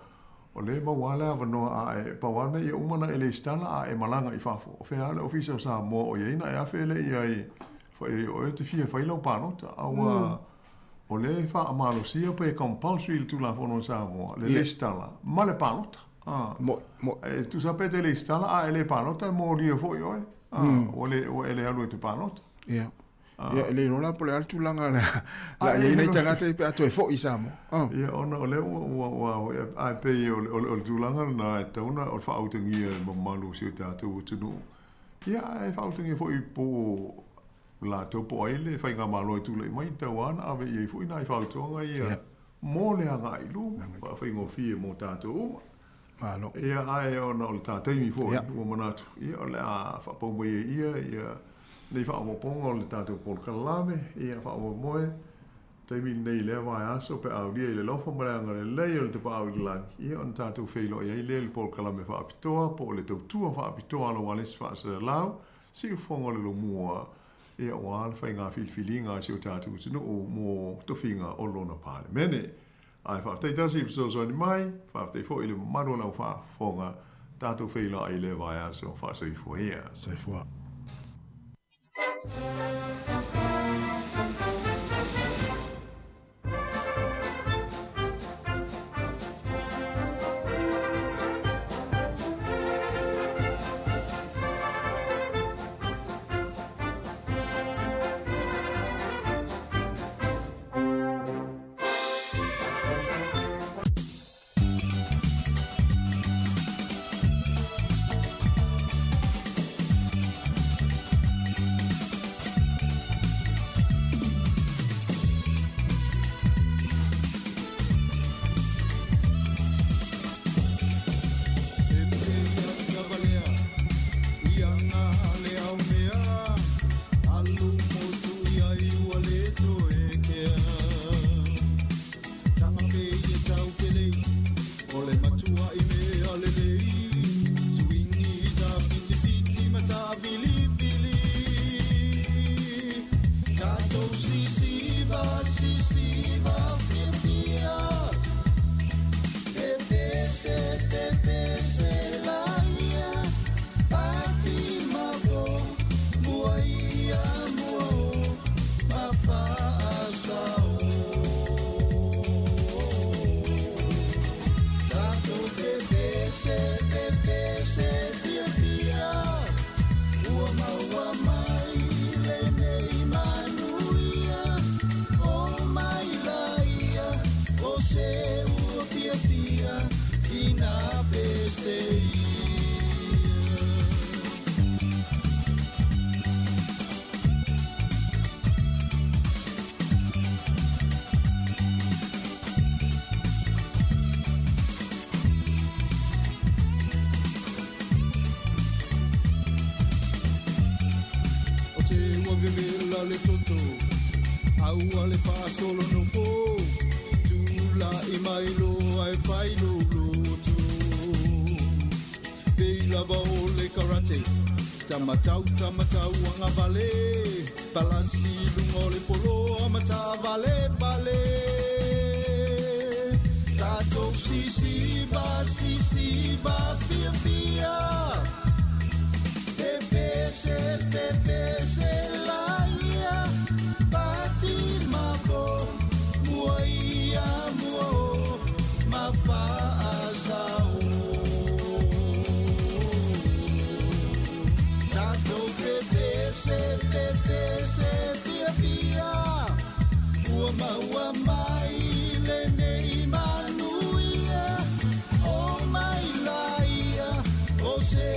o lea e maua lava le avanoa a e, pau lava le mea ia uma ona e lesitala a e malaga i fafo. O fea lava le Ofisa o Samoa o i ai na e afe lea i ai, fai ai o oe e te fia fai lau palota. Aua o lea e faamalosia pe compulsory i le Tulafono a Samoa le lesitala ma le palota. E tusa pe te lesitala a e le palota e molia foi oe. Ua le, ua e le alu e te palota. Ia. Ia, e le iloa la po o le a le tulaga la i ai nai tagata ia pe a toe foi i Samoa. Ia, ona o lea ua, ua, ua, ae pei o le, o le tulaga lena e tatau ona, o le faautagia e le mamalu o si o tatou atunuu. Ia, ae faautagia foi po o latou po o ai le faigamalo e tulai mai, e tatau lava ona ave i ai foi nai fautuaga ia mo le agai i luma, faafaigofie mo tatou uma. Malo. Ia, ae ona o le ta taimi foi, ua manatu, ia, o le a faapau mai ai ia, ia, nei faaopoopoga o le tatou polokalame, ia, faamoemoe, taimi lenei i lea vaiaso pe a aulia i le alofa ma le agalelei o le Tapaau i le Lagi, ia, ona tatou feiloai ai lea i le polokalame faapitoa po o le tautua faapitoa a le Ualesi Faasalalau, Siufofoga o le Lomua, ia, aua le faiga filifiliga a si o tatou atunuu mo tofiga o lona Palemene. Ae faafetai tasi i fesoasoani mai, faafetai foi i le mamalu o lau faafofoga, tatou feiloai i lea vaiaso, faasoifua ia. Soifua. maua le faasolo nofo Tula'i mai loa e fai lou loto Pei lava o le karate Tamatau tamatau agavale Palasi i luga o le poloa ma taavalevale Tatou sisiva sisiva fiafia Pepese pepese laia Pati mapo mua ia mua o ma faasao Tatou pepese pepese fiafia Ua maua mai lenei manuia O mai laia o se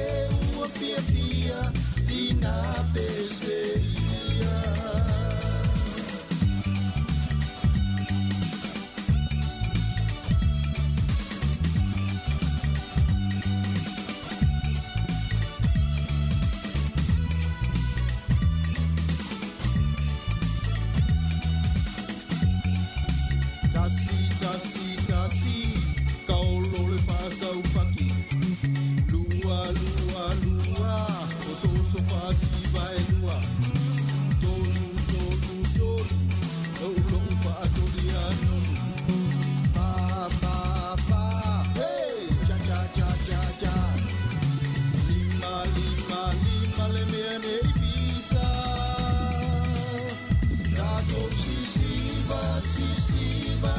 ua fiafia Ina pese ia. Tasi, tasi, tasi, kaolo le faataupaki. Lua, lua, lua, osooso faasiva e lua. Tolu, tolu, tolu, loulo'u faatolia nonu. Fa, fa, fa, hey, cha, cha, cha, cha, cha. Lima, lima, lima, le mea nei pisa. Tatou sisiva, sisiva.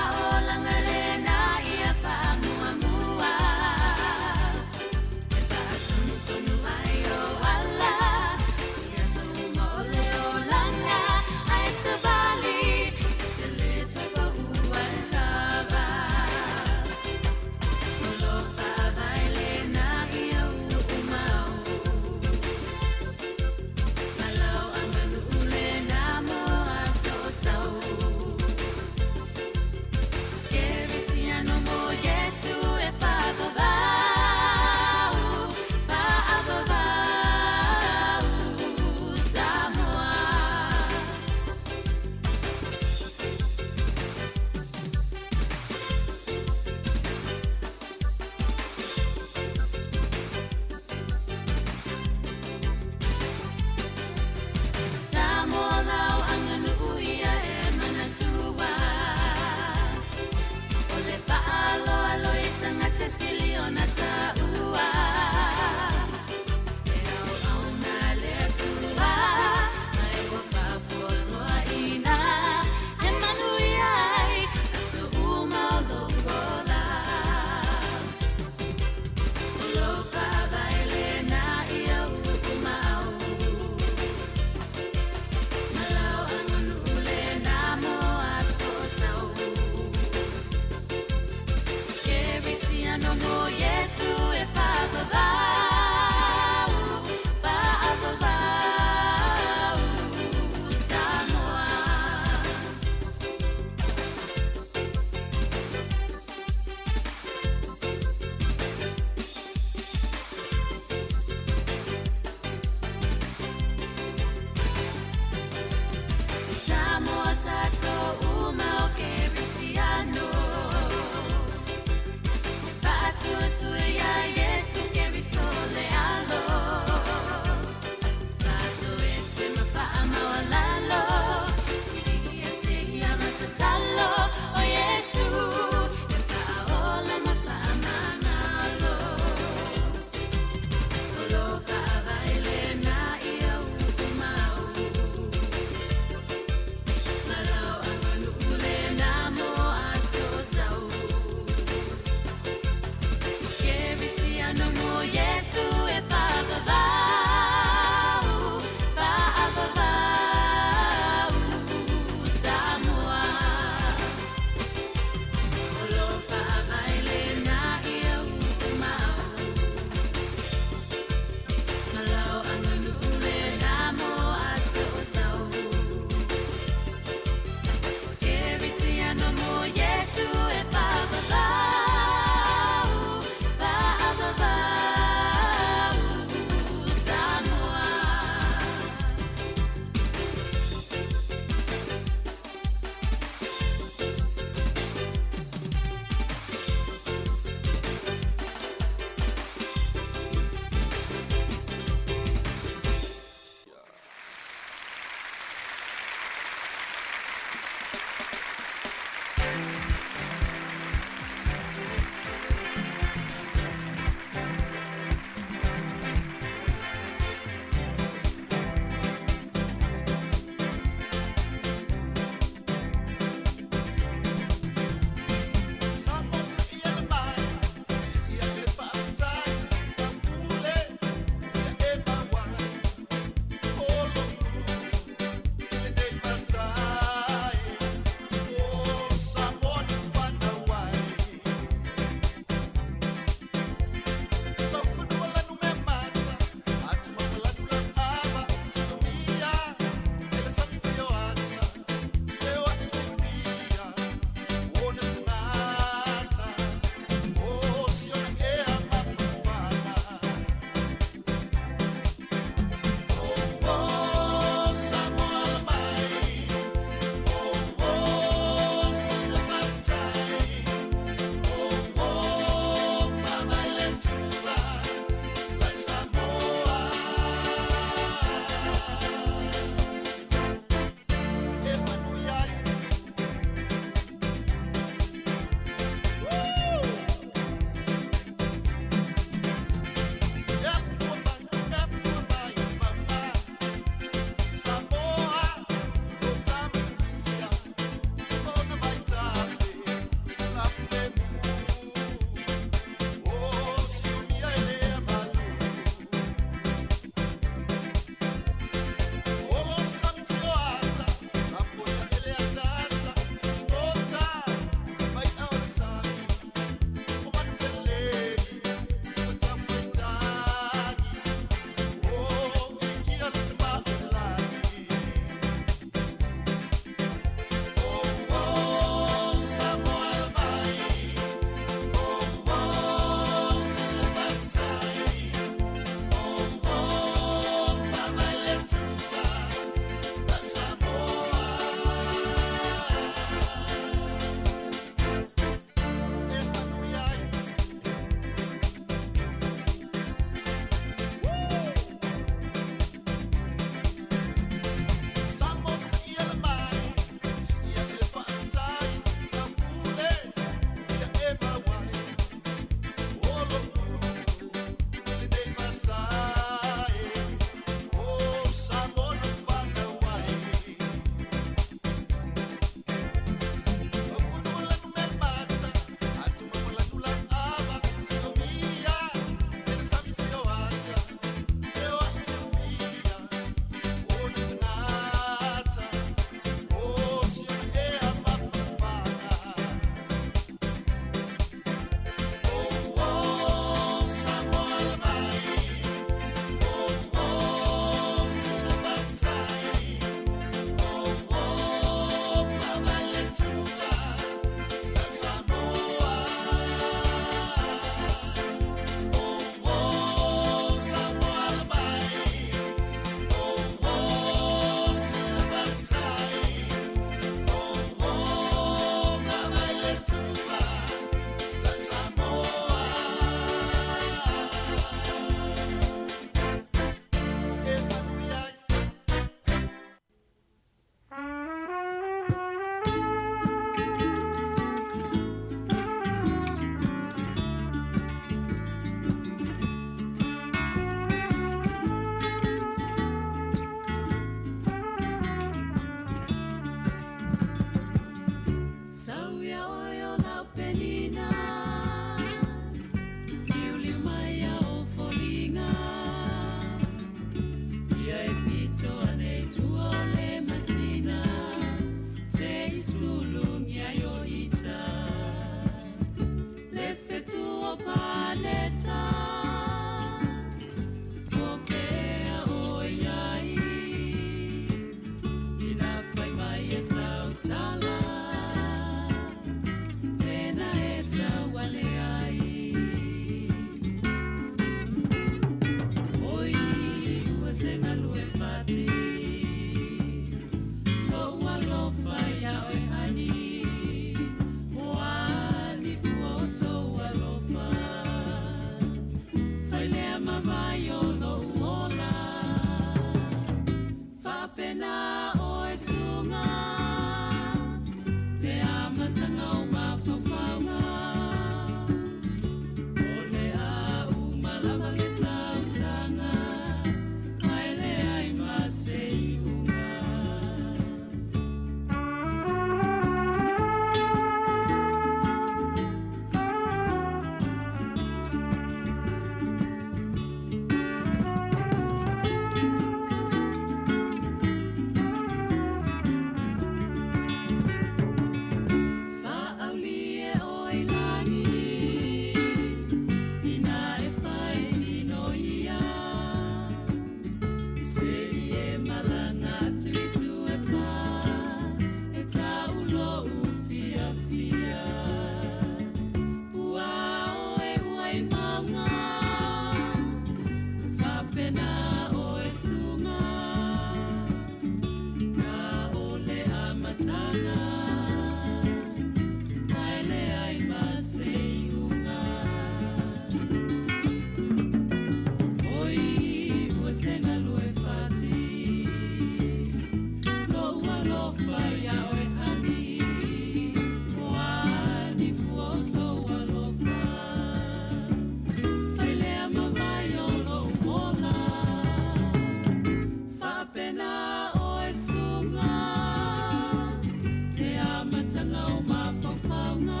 amataga o mafaufauga.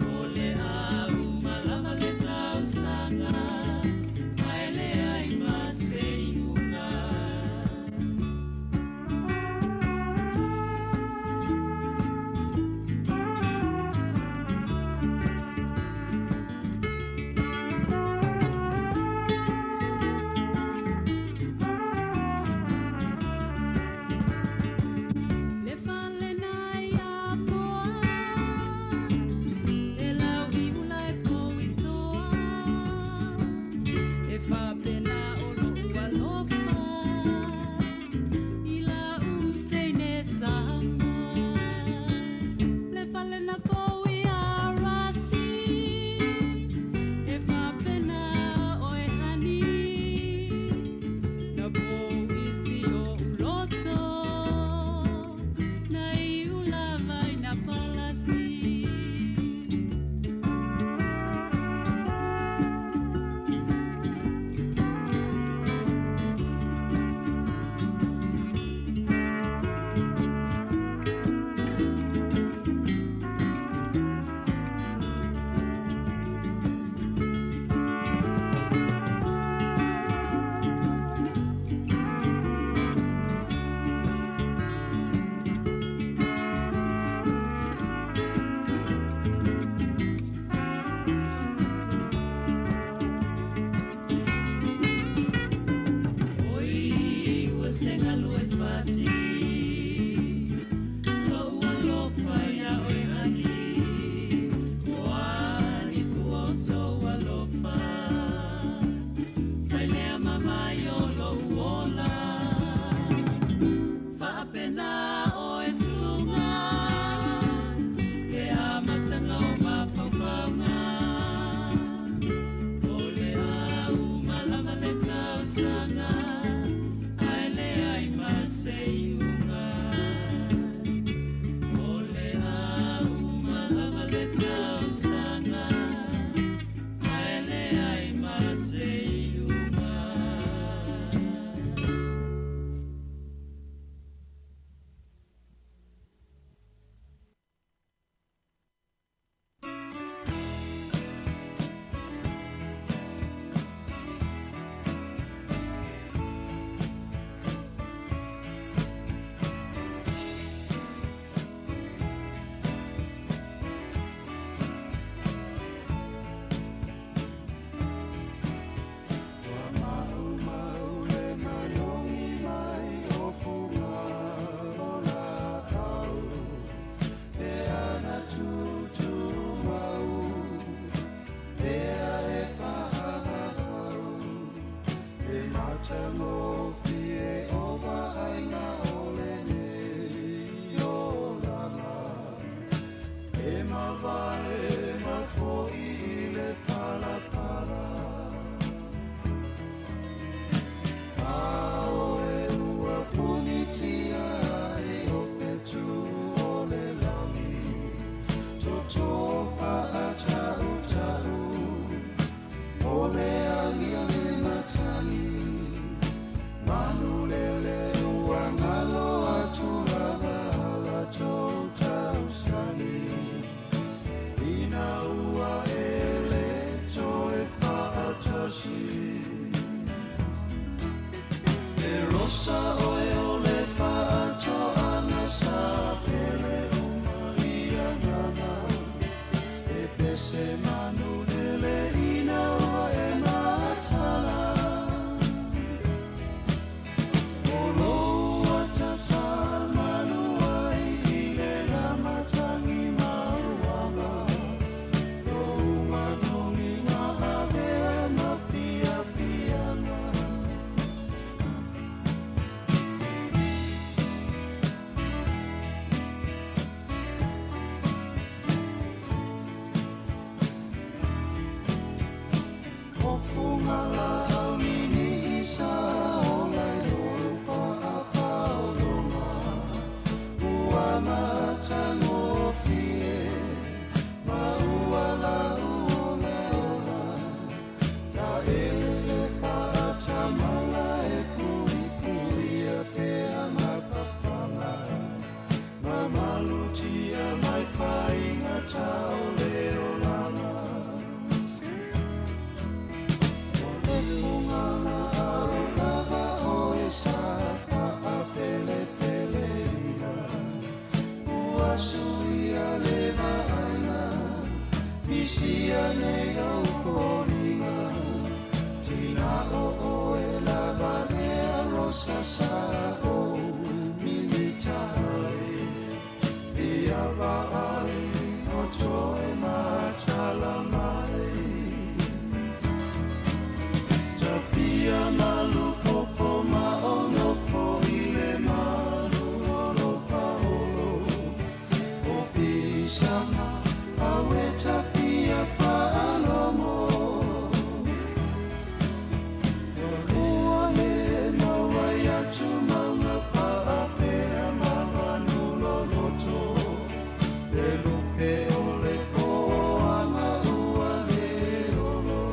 O le au malama le tausaga, ae leai ma se iuga. Le fale na ia poa, e lau i ula e pou i toa, e faapena o lo'u alofa i lau teine Samoa. Le fale na kou ia rasi, e faapena oe hani, na pou isi o uloto, na i ulava i na palasi. Oi, ua se galu e fati, lo'u alofa ia oe hani, o ani fua o sou alofa, failea mamai o lo'u ola, faapena oe suga, le amataga o mafaufauga. O le au malama le tausaga, ae leai ma se iuga. O le au malama le tausaga, ae leai ma se iuga. ua suia le vaaiga Misia nei ou foliga Tina o oe lava lea Rosa sa ou mimita ai Fia vaai o toe matala mai Tafia malu popo ma o nofo i le malu o lo paolo O fisanga awe tafia faalogo Ua le maua i atumauga faapea manu loloto Le lupe o le foaga ua le olo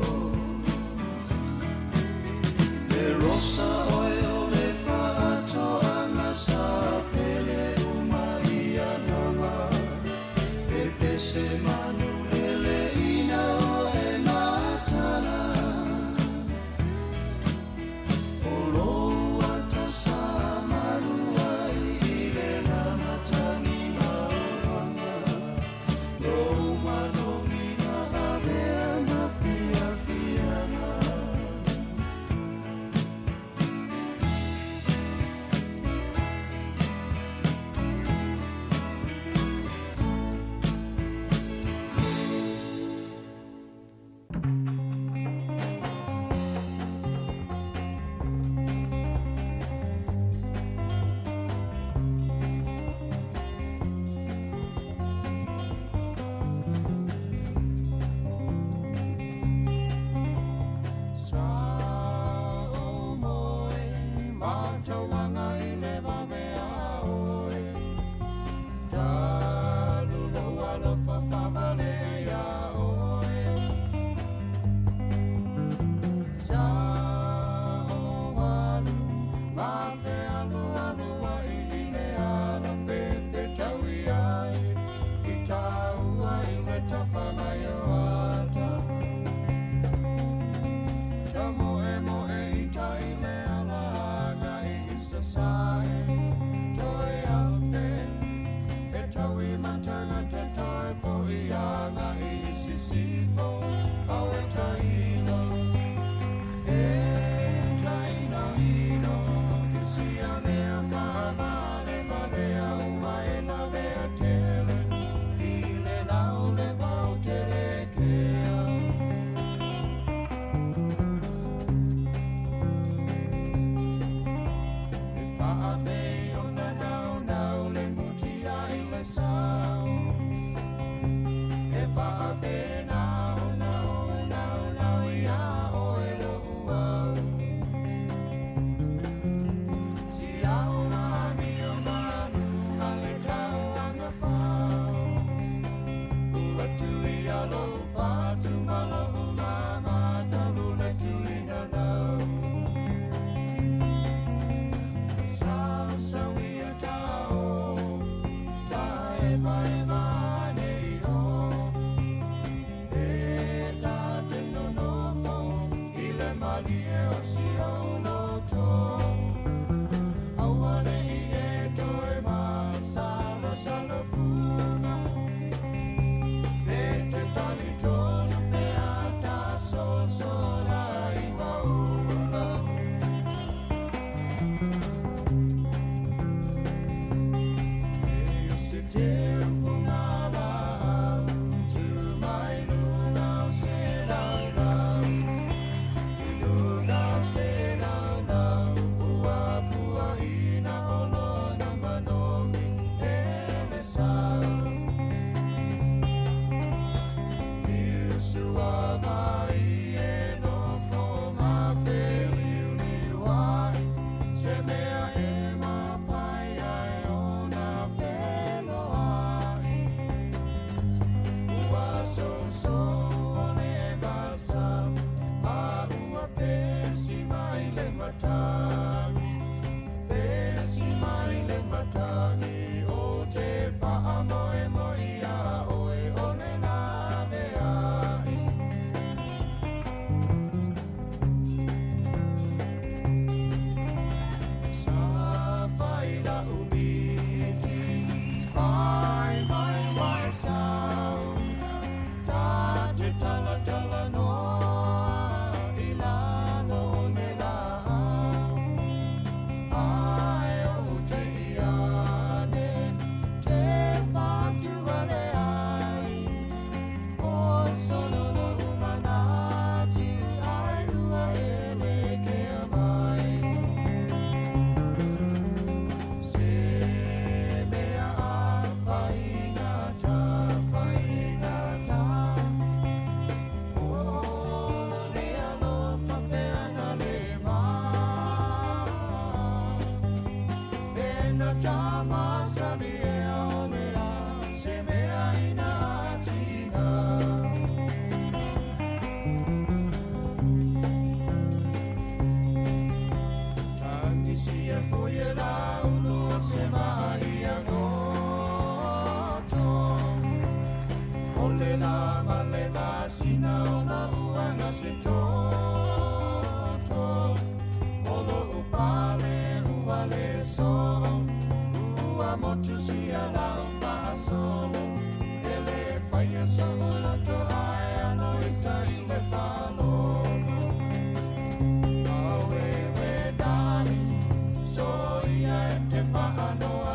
Le rosa oe o le faatoaga sa pele uma i agaga Pepese manu lele ina oe matala O lou ata sa malu ai i le lamatagi maoaga Lou manogi na avea ma fiafiaga. Sa ou moe ma taulaga i le vave a oe Talu lou alofa faavalea iā oe Sa ou alu ma fealualuai i le ala fefetaui ai I tāua i le tafa mai o ata Ta moemoe i tai le ala agai i sasae Toe afe fetaui matagata toe fo'i agai i sisifo Aue taino e tainoino I sia mea faavalevalea ua e lavea tele I le lau le vao tele kea E faapei ona naunau le mutia i le sao E faapena ona ou naunau iā oe lo'u au Siao ma amio malu ma le tauaga fao Ua tuia lou fatu ma lou mama talu le tuina nau Sausauia tao ta evaeva nei o E ta te nonofo i le malie o si au loto Aua nei e toe masalosalo puna E te talitonu pe a ta sosola i maunga E o se teu funga ma le masina o lo'u aga se toto. O lo'u pale ua le soo, ua motu sia lau faasolo. E le faia so'u loto ae alo i tai le faalogo. Auewe darling, soia e te faanoanoa.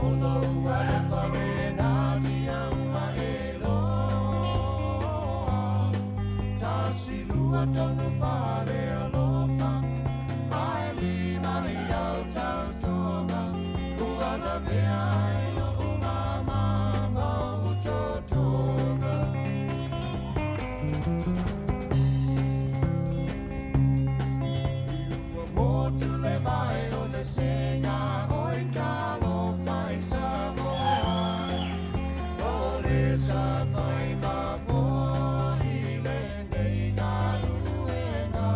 O lou alofa lena tia ua e loa. Tasi lua tolu fale alofa, ae lima i au tautoga. Ua lavea ai lo'u mama ma ou totoga. Ua motu le vai o le sega o i talofa i Samoa. O le safai ma moa i lenei galuega.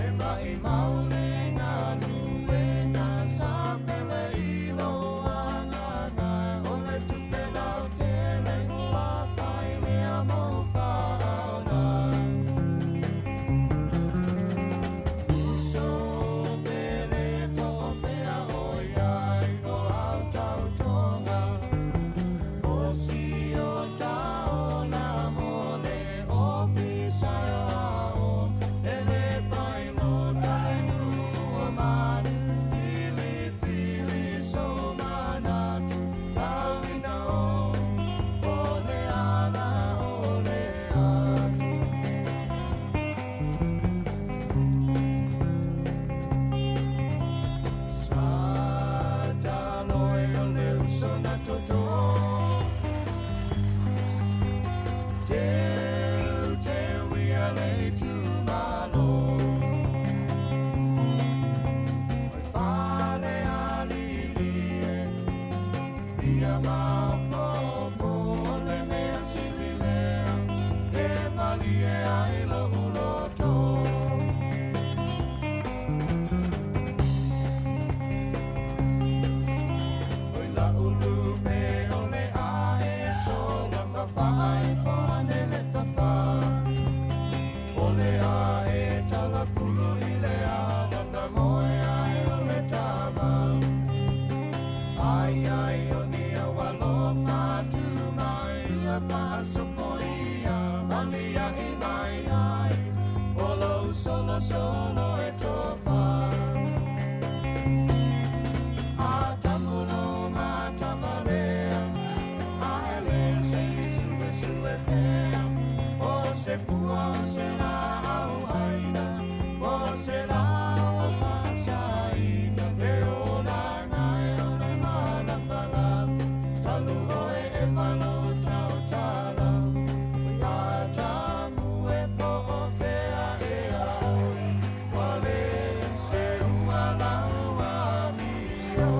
E mai mau le galuega sa pele i lou agaga. O le tupe lautele ua fai lea mo faaola. Uso pele po o fea o iai o au tautoga. O si o taola mo le ofisa ao. E le fai lo tale ua manu. Fili fili so manatu. Tauina o, o le ala o le atu. Sa taloe o le uso na toto. Teu teu ia le tu malo. Oi fale alili e, ia maopopo o le mea sili lea, e malie ai lo'u loto. Oi la'u lupe o le ae sola ma faaifo ane le tafa. O le ae talafulu i le ala na moe ai o le tama. Ai ai o ni au alofa tu mai ia faasopoia, malia i mai ai. O lou solo solo e tofa. A tamulo matavalea, a ele se sue sue pea. O se pua o se la au aina, o se la o fasaina. E o la ngai o le malapalapa, talu oe e malo tau tala. Ia tamu e po o fea e au, ua le se ua lau amio.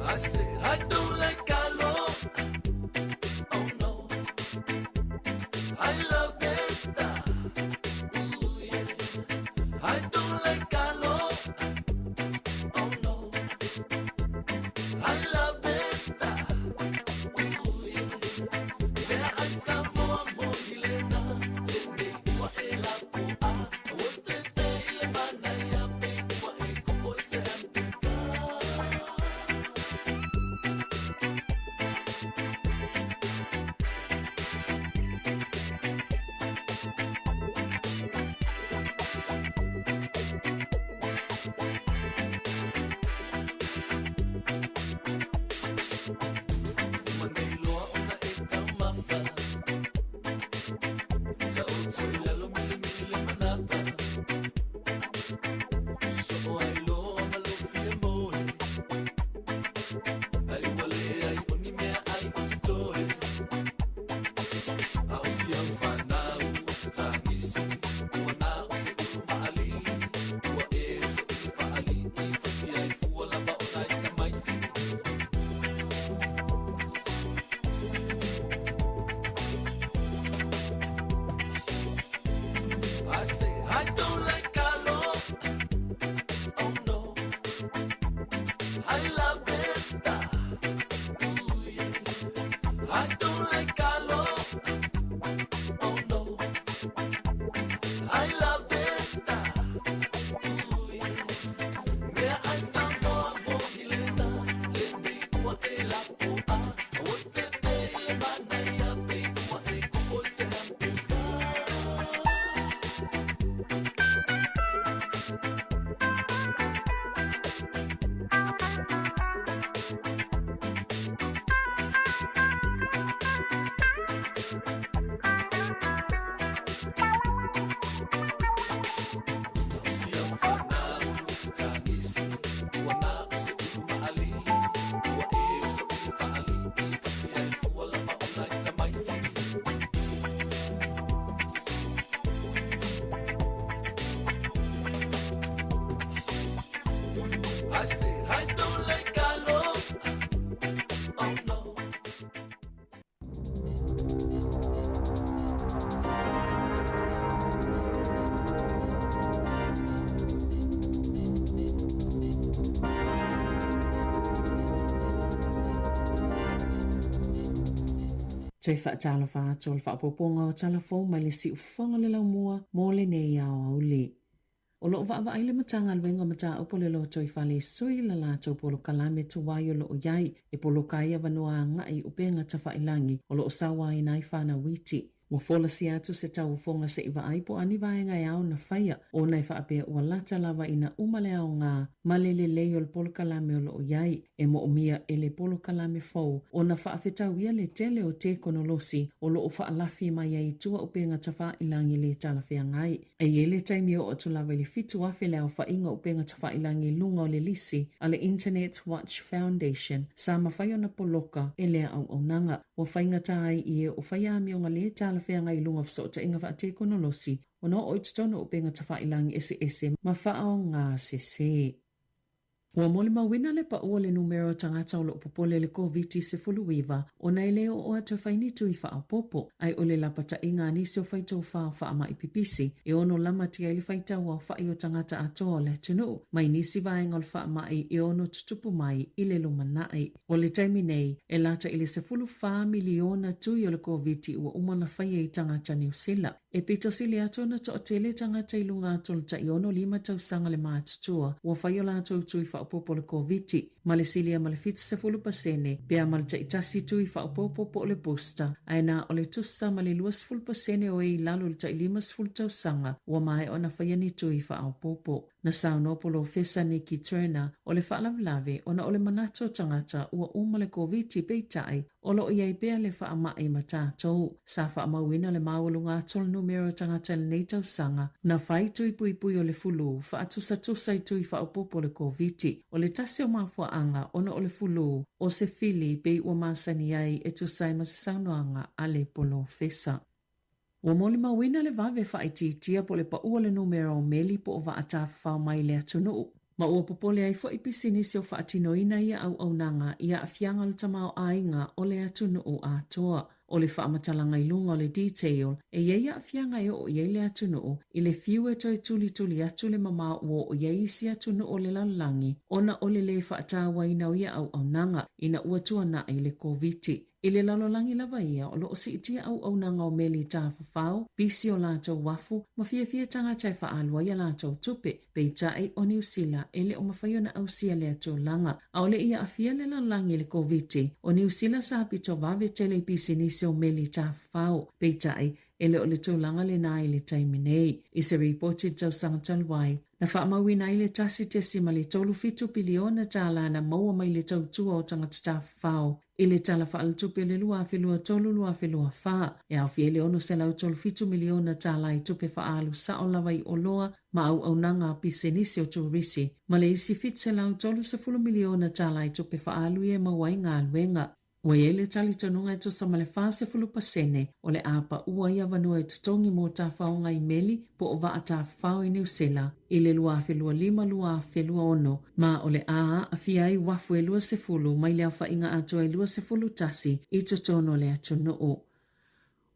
I said, I don't like alo. Oh no, I love it. Ooh, yeah. I don't like alo. I say I don't like alo. Oh no, I love it. Ooh, yeah. I don't like alo. Oh no, I love it. Ooh, yeah. Mea ai Samoa mo ilena, le nei ua e la po'a. O te te i le manaia pe ua e kupo se hampuka. I say I don't like alo. Oh no. Toe faatalofa atu o le faaopoopoga o tala fou mai le siufofoga o le laumua mo lenei aoauli. O lo o vaavaai le Matagaluega o Mataupu o le Lotoifale i sui la latou polokalame tuai o lo o i ai e poloka ai avanoa agai i upega tafailagi o lo o sauaina ai fanau iti. Ua folasia atu se tauofoga se i vaai po o a ni vaega e ao ona faia ona e faapea ua lata lava ina uma le aoga ma le lelei o le polokalame o lo o i ai. E moomia e le polokalame fou ona faafetauia le tele o tekonolosi o lo o faalafi mai ai i tua upega tafailagi le talafeagai. E i ai le taimi e oo atu lava i le 7,000 le aofaiga o upega tafailagi i luga o le lisi a le Internet Watch Foundation sa mafai ona poloka e lea auaunaga. Ua faigata ai i e o fai amioga lē talafeagai i luga o fesootaiga faatekonolosi ona oo i totonu o upega tafailagi eseese ma faaaoga sesē. Ua molimauina le pau o le numera o tagata o lo o popole i le Koviti-19 ona e le oo atu e fai ni tui faaopoopo, ae o le lapataiga a nisi o faitofa o faamai pipisi e ono lamatia ai le faitau aofai o tagata atoa o le atunuu mai nisi vaega o le faamai e ono tutupu mai i le lumanai. O le taimi nei, e lata i le 14 miliona tui o le Koviti ua uma ona faia i tagata Niu Sila. E pito sili atu ona toatele tagata i luga atu o le tai 65 tausaga le matutua ua fai o latou tui faaopoopo o le Koviti, ma le silia ma le 70% pe a ma le taitasi tui faaopoopo po o le booster, ae na o le tusa ma le 20% o e i lalo i le tai 50 tausaga ua maea ona faia ni tui faaopoopo. Na saunoa Polofesa Nikki Turner o le faalavelave ona o le manatu o tagata ua uma le Koviti peitai o lo o i ai pea le faamai ma tatou. Sa faamauina le maualuga atu o le numera o tagata i lenei tausaga na fai tui puipui o le fulu faatusatusa i tui faaopoopo o le Koviti. O le tasi o mafuaaga ona o le fulu o se fili pei ua masani ai e tusa ai ma se saunoaga a le polofesa. Ua molimauina le vave faaitiitia po o le pau o le numera o meli po o vaa tafafao mai le atunuu, ma ua popole ai foi pisinisi o faatinoina ia auaunaga i aafiaga o le tamaoaiga o le atunuu atoa. O le faamatalaga i luga o le detail, e i ai aafiaga e oo i ai le atunuu i le fiu e toe tulituli atu le mamao ua oo i ai isi atunuu o le lalolagi ona o le lē faatauaina o ia auaunaga ina ua tuanai le Koviti. I le lalolagi lava ia, o lo o siitia auaunaga o meli tafafao, pisi o latou uafu, ma fiafia tagata e faaalu ai a latou tupe. Peitai, o Niu Sila, e le o mafai ona ausia lea tulaga. Aole i aafia le lalolagi i le Koviti. O Niu Sila sa pito vave tele i pisinisi o meli tafafao. Peitai, e le o le tulaga lena i le taimi nei. I se ripoti i le tausaga talu ai, na faamauina ai le 1.37 piliona tālā na maua mai le tautua o tagata tafafao i le Tala Faaletupe o le 2023/2024, e aofia ai le $637 miliona tālā i tupe faaalu sao lava i oloa ma auaunaga a pisinisi o turisi, ma le isi $730 miliona tālā i tupe faaalu ia e maua ai galuega. Ua i ai le talitonuga e tusa ma le 40% o le a paua ai avanoa e totogi mo tafaoga i meli po o vaa tafafao i Niu Sila i le 2025-2026, ma o le a aafia ai uafu e 20 mai le aofaiga atoa e 21 i totonu o le atunuu.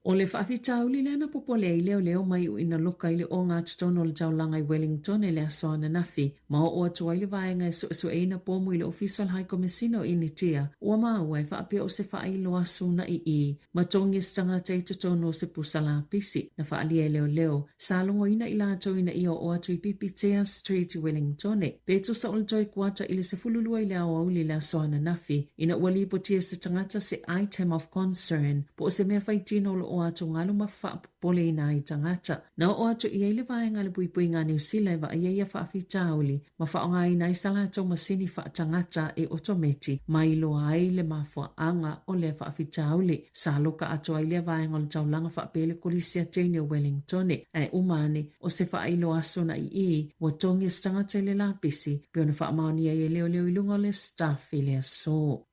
O le faafitauli lea na popole ai leoleo mai uina loka i le ogatotonu o le taulaga i Wellington i le aso ananafi, ma oo atu ai le vaega e suesueina pomu i le Ofisa o le Haikomisina o Initia, ua maua e faapea o se faailo aso unaʻi ma togi se tagata i totonu o se pusa lapisi. Na faaalia e leoleo, sa logoina i latou ina ia oo atu i Pipitea Street i Wellingtone, pe tusa o le toe kuata i le 12 i le aoauli i le aso ananafi, ina ua lipotia se tagata se item of concern po o se mea faitino o lo o atugalu ma faapopoleina ai tagata. Na oo atu i ai le vaega a le puipuiga a Niu Sila e vaaia ia faafitauli ma faaaogaina ai sa latou masini faatagata e otometi ma iloa ai le mafuaaga o lea faafitauli. Sa loka atoa ai lea vaega o le taulaga faapea le Kolisi a Teine o Wellingtone, ae uma ane, o se faailo aso na ii, ua togi se tagata i le lapisi, pei ona faamaonia ai e leoleo i luga o le staff i le aso.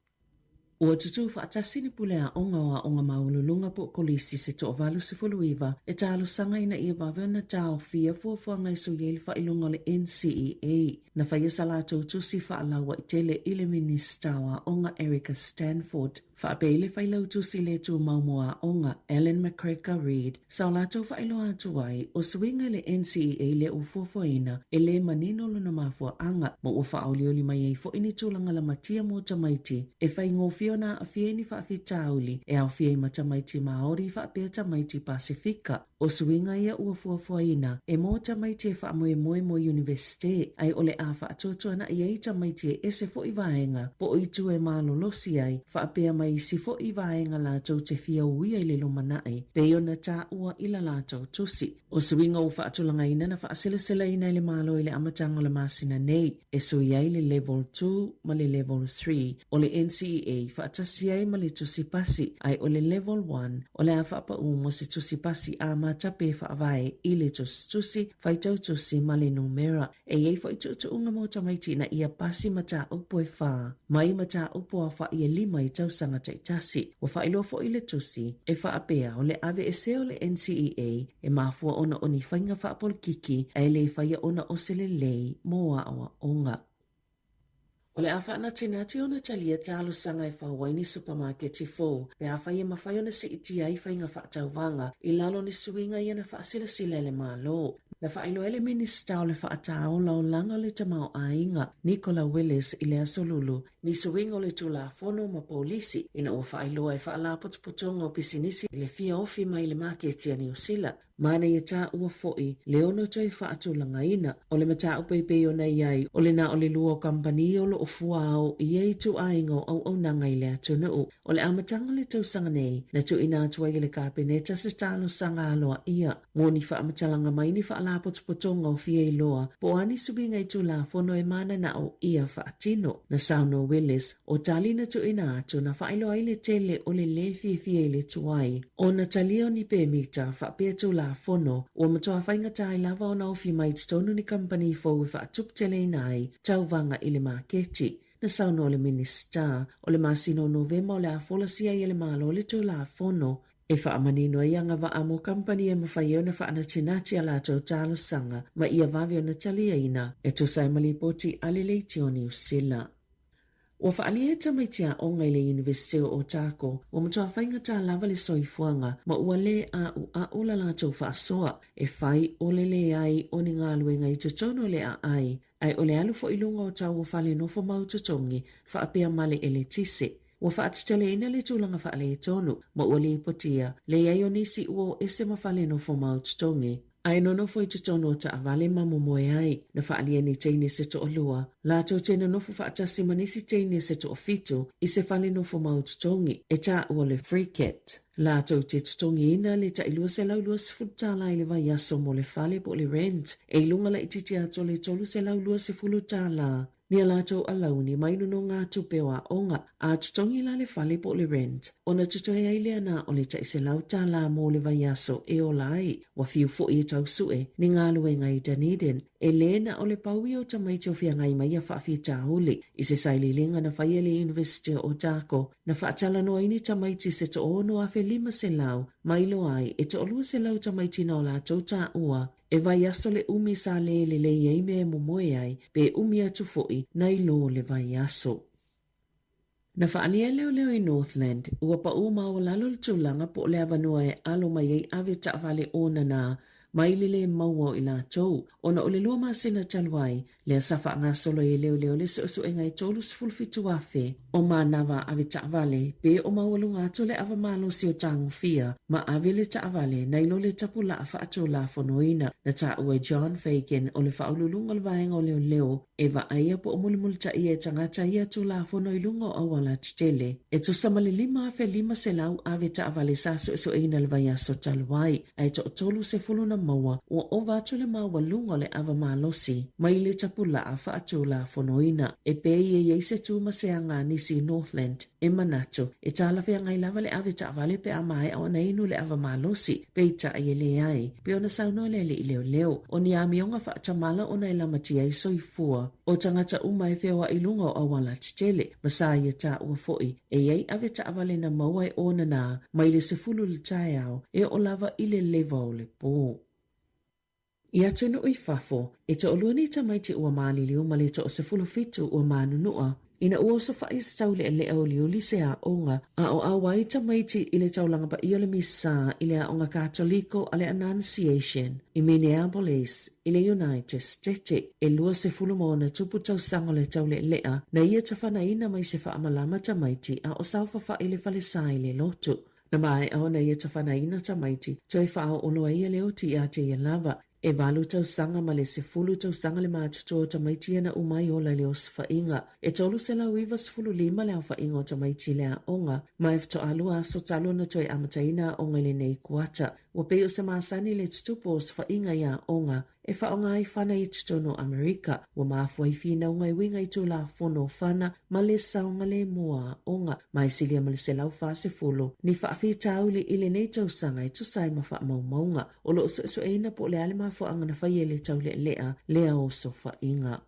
Ua tutū faatasi le pule aoga o Aoga Maualuluga po o Kolisi se toa-89 e talosaga ina ia vave ona taofia fuafuaga e sui ai le faailoga o le NCEA. Na faia sa latou tusi faalauaitele i le Minisita o Aoga Erica Stanford. Faapea i le Failautusi le Tumau mo Aoga, Ellen McGregor Reid, sa o latou faailoa atu ai, o suiga i le NCEA lea ua fuafuaina, e le manino lona mafuaaga, ma ua faaolioli mai ai foi ni tulaga lamatia mo tamaiti e faigofie ona aafia i ni faafitauli e aofia ai ma tamaiti Māori faapea tamaiti Pasifika. O suiga ia ua fuafuaina e mo tamaiti e faamoemoe mo Iunivesite, ae o le a faatuatuanaʻi ai tamaiti e ese foi vaega po o itu e malolosi ai, faapea ma isi foi vaega latou te fia uia i le lumanai, pei ona taua i la latou tusi. O suiga ua faatulagaina na faaselaselaina e le Malo i le amataga o le masina nei, e sui ai le Level 2 ma le Level 3 o le NCEA faatasi ai ma le tusi pasi, ae o le Level 1 o le a faapaū mo se tusi pasi amata pe faavae i le tusitusi, faitau tusi ma le numera. E i ai foi tuutuuga mo tamaiti ina ia pasi mataupu e fā mai mataupu aofaʻi e lima i tausaga taitasi. Ua faailoa foi le tusi e faapea o le aveesea o le NCEA e mafua ona o ni faiga faapolokiki ae le faia ona o se lelei mo aoaoga. O le a faanatinati ona talia talosaga e fau ai ni supamaketi fou pe afai e mafai ona siitia ai faiga faatauvaga i lalo o ni suiga ia na faasilasila e le Malo. Na faailoa ai le Minisita o le Faataolaolaga o le Tamaoaiga, Nicola Willis i le Aso Lulu, ni suiga o le Tulafono ma Polisi ina ua faailoa e Faalapotopotoga o Pisinisi le fia ofi mai i le maketi a Niu Sila. Manaia taua foi le ono toe faatulagaina o le mataupu e pei ona i ai o le na o le lua o kamupani o lo o fuaao i ia ituaiga o auaunaga i le atunuu. O le amataga o le tausaga nei, na tuuina atu ai e le Kapeneta se talosaga aloaia mo ni faamatalaga mai ni faalapotopotoga o fia iloa po o a ni suiga i Tulafono e mananao ia faatino. Na saunoa Willis, o tali na tuuina atu na faailoa ai le tele o le lē fiafia i le tuai Ona talia o ni pemita, faapea Tulafono, ua matua faigata ai lava ona ofi mai i totonu ni kamupani fou e faatuputeleina ai tauvaga i le maketi. Na saunoa le Minisita, o le masina o Novema o le a folasia ai e le Malo le Tulafono e faamanino ai agavaa mo kamupani e mafai ai ona faanatinati a latou talosaga ma ia vave ona taliaina e tusa ai ma lipoti a le Leitio Niu Sila. Ua faaalia e tamaiti aoga i le Iunivesite o Otago, ua matua faigata lava le soifuaga ma ua lē ʻaʻuʻaʻu la latou faasoa e fai o le leai o ni galuega i totonu o le aai, ae o le alu foi i luga o tau o fale nofo mau totogi faapea ma le eletise. Ua faateteleina le tulaga faaletonu ma ua lipotia le i ai o nisi ua o ese ma fale nofo mau totogi. Ae nonofo i totonu o taavale ma momoe ai, na faaalia ni teine se toalua, latou te nonofo faatasi ma nisi teine se toafitu i se fale nofo mau totogi, e taua le Freecat. Latou te totogiina le tai $220 tala i le vaiaso mo le fale po o le rent, e i luga laitiiti atu o le $320 tala. Ni a latou alauni mai nonogatupe o aoga, a totogi la le fale po o le rent, ona totoe ai lea na o le tai $100 mo le vaiaso e ola ai. Ua fiu foi e tau sue ni galuega i Dunedin, e lē na o le pau ia o tamaiti o feagai mai ia faafitauli. I se sailiiliga na faia e le Iunivesite o Otago, na faatalanoa ai ni tamaiti se 6,500 ma iloa ai e 200 tamaiti na o latou taua E vaiaso le umi sa lē lelei ai mea e momoe ai, pe umi atu foi nai lo le vaiaso. Na faaalia e leoleo i Northland, ua paʻū maualalo le tulaga po o le avanoa e alo mai ai ave taavale onana mai le lē maua o i latou, ona o le lua masina talu ai, lea sa faagasolo ai e leoleo le suesuega e 37,000 o manava ave taavale pe o maualuga atu le ava malosi o tagofia ma ave le taavale nai lo le tapulaa faatulafonoina. Na taua e John Fagan o le faauluuluga o le vaega o leoleo e vaaia po o mulimulitaia e tagata ia Tulafono i luga o auala tetele. E tusa ma le 5,500 ave taavale sa suesueina le vaiaso talu ai, ae toatolu na maua ua ova atu le maualuga o le ava malosi mai le tapulaa faatulafonoina. E pei e i ai se tu ma se aga a nisi i Northland e manatu e talafeagai lava le ave taavale pe a maea ona inu le ava malosi, peitai e leai, pei ona saunoa le alii leoleo. O ni amioga faatamala ona e lamatia ai soifua o tagata uma e feoai i luga o auala tetele, ma sa ia taua foi e i ai ave taavale na maua e onana mai le 10 i le taeao e oo lava i le leva o le po. I atunuu i fafo, e toalua nei tamaiti ua maliliu ma le toasefulufitu ua manunua ina ua osofaʻi se taulealea uliuli se aoga a o auai tamaiti i le taulaga paia o le Misa i le aoga Katoliko a le Annunciation i Minneapolis i le United States. E 20 ma ona tupu tausaga o le taulealea na ia tafanaina mai se faamalama tamaiti a o saofafai i le falesa i le lotu. Na maea ona ia tafanaina tamaiti, toe faaoolo ai ia le oti ia te ia lava. E valu tausaga ma le 10 tausaga le matutua o tamaiti ia na uma ai ola i le osofaiga. E 395 le aofaiga o tamaiti i le aoga, ma e faatoa lua aso talu ona toe amataina aoga i lenei kuata. Ua pei o se masani le tutupu o osofaiga i aoga e faaaoga ai fana i totonu o Amerika. Ua mafua i finauga e uiga i Tulafono o Fana ma le Saogalemu o Aoga, ma e silia ma le 140 ni faafitauli i lenei tausaga e tusa ai ma faamaumauga. O lo o suesueina po o le a le mafuaaga na fai ai le taulealea lea o osofaiga.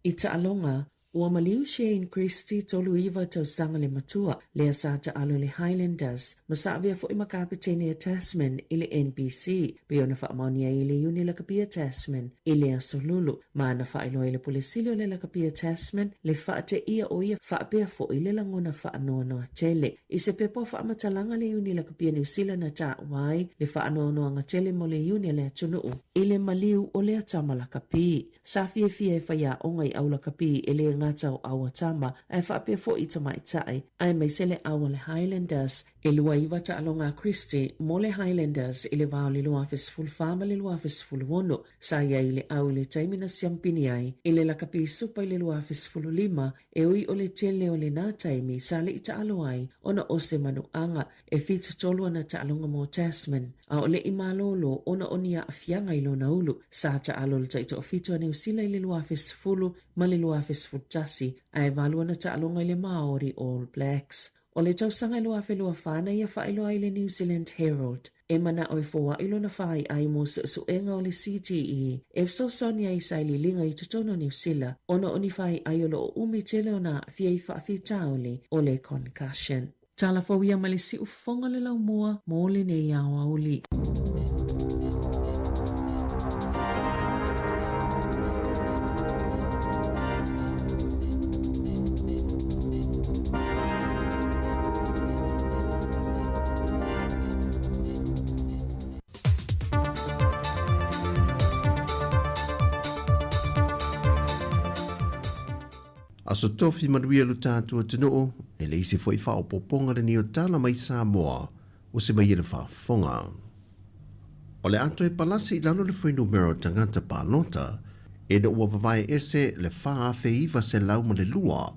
I taaloga, ua maliu Shane Christie 39 tausaga le matua, lea sa taalo i le Highlanders, ma sa avea foi ma kapetene a Tasman i le NPC, pei ona faamaonia ai e le Iuni Lakapia Tasman i le Aso Lulu, ma na faailoa ai le Pule Sili o le Lakapia Tasman le faateia o ia faapea foi le lagona faanoanoa tele. I se pepa o faamatalaga le Iuni Lakapia Niu Sila na taua ai le faanoanoaga tele mo le Iuni a le atunuu i le maliu o lea tama lakapi. Sa fiafia e faiaoga i Aulakapi e lē gata o Auatama ae faapea foi i tamaitai, aemaise le au a le Highlanders. E 29 taaloga a Christie mo le Highlanders i le va o le 2014 ma le 2016. Sa i ai i le au i le taimi na siampini ai i le lakapi supa i le 2015, e ui o le tele o lenā taimi sa le i taalo ai ona o se manuaga. E 73 ana taaloga mo Tasman, a o le i malōlō ona o ni aafiaga i lona ulu. Sa taalo le taitoafitu a Niu Sila i le 2010 ma le 2011, ae valu ana taaloga i le Māori All Blacks. O le tausaga e 2024 na ia faailoa ai le New Zealand Herald, e manao e foai lona faaiai mo suesuega o le CTE e fesoasoani ai i sailiiliga i totonu o Niu Sila ona o ni faaiai o lo o umi tele ona aafia i faafitauli o le concussion. Tala fou ia mai le siufofoga o le laumua mo lenei aoauli. Aso Tofi manuia lo tatou atunuu, e leai se foi faaopoopoga lenei o tala mai Samoa ua se mai e le faafofoga. O le a toe palasi i lalo le fuainumera o tagata palota ina ua vavae ese le 4,902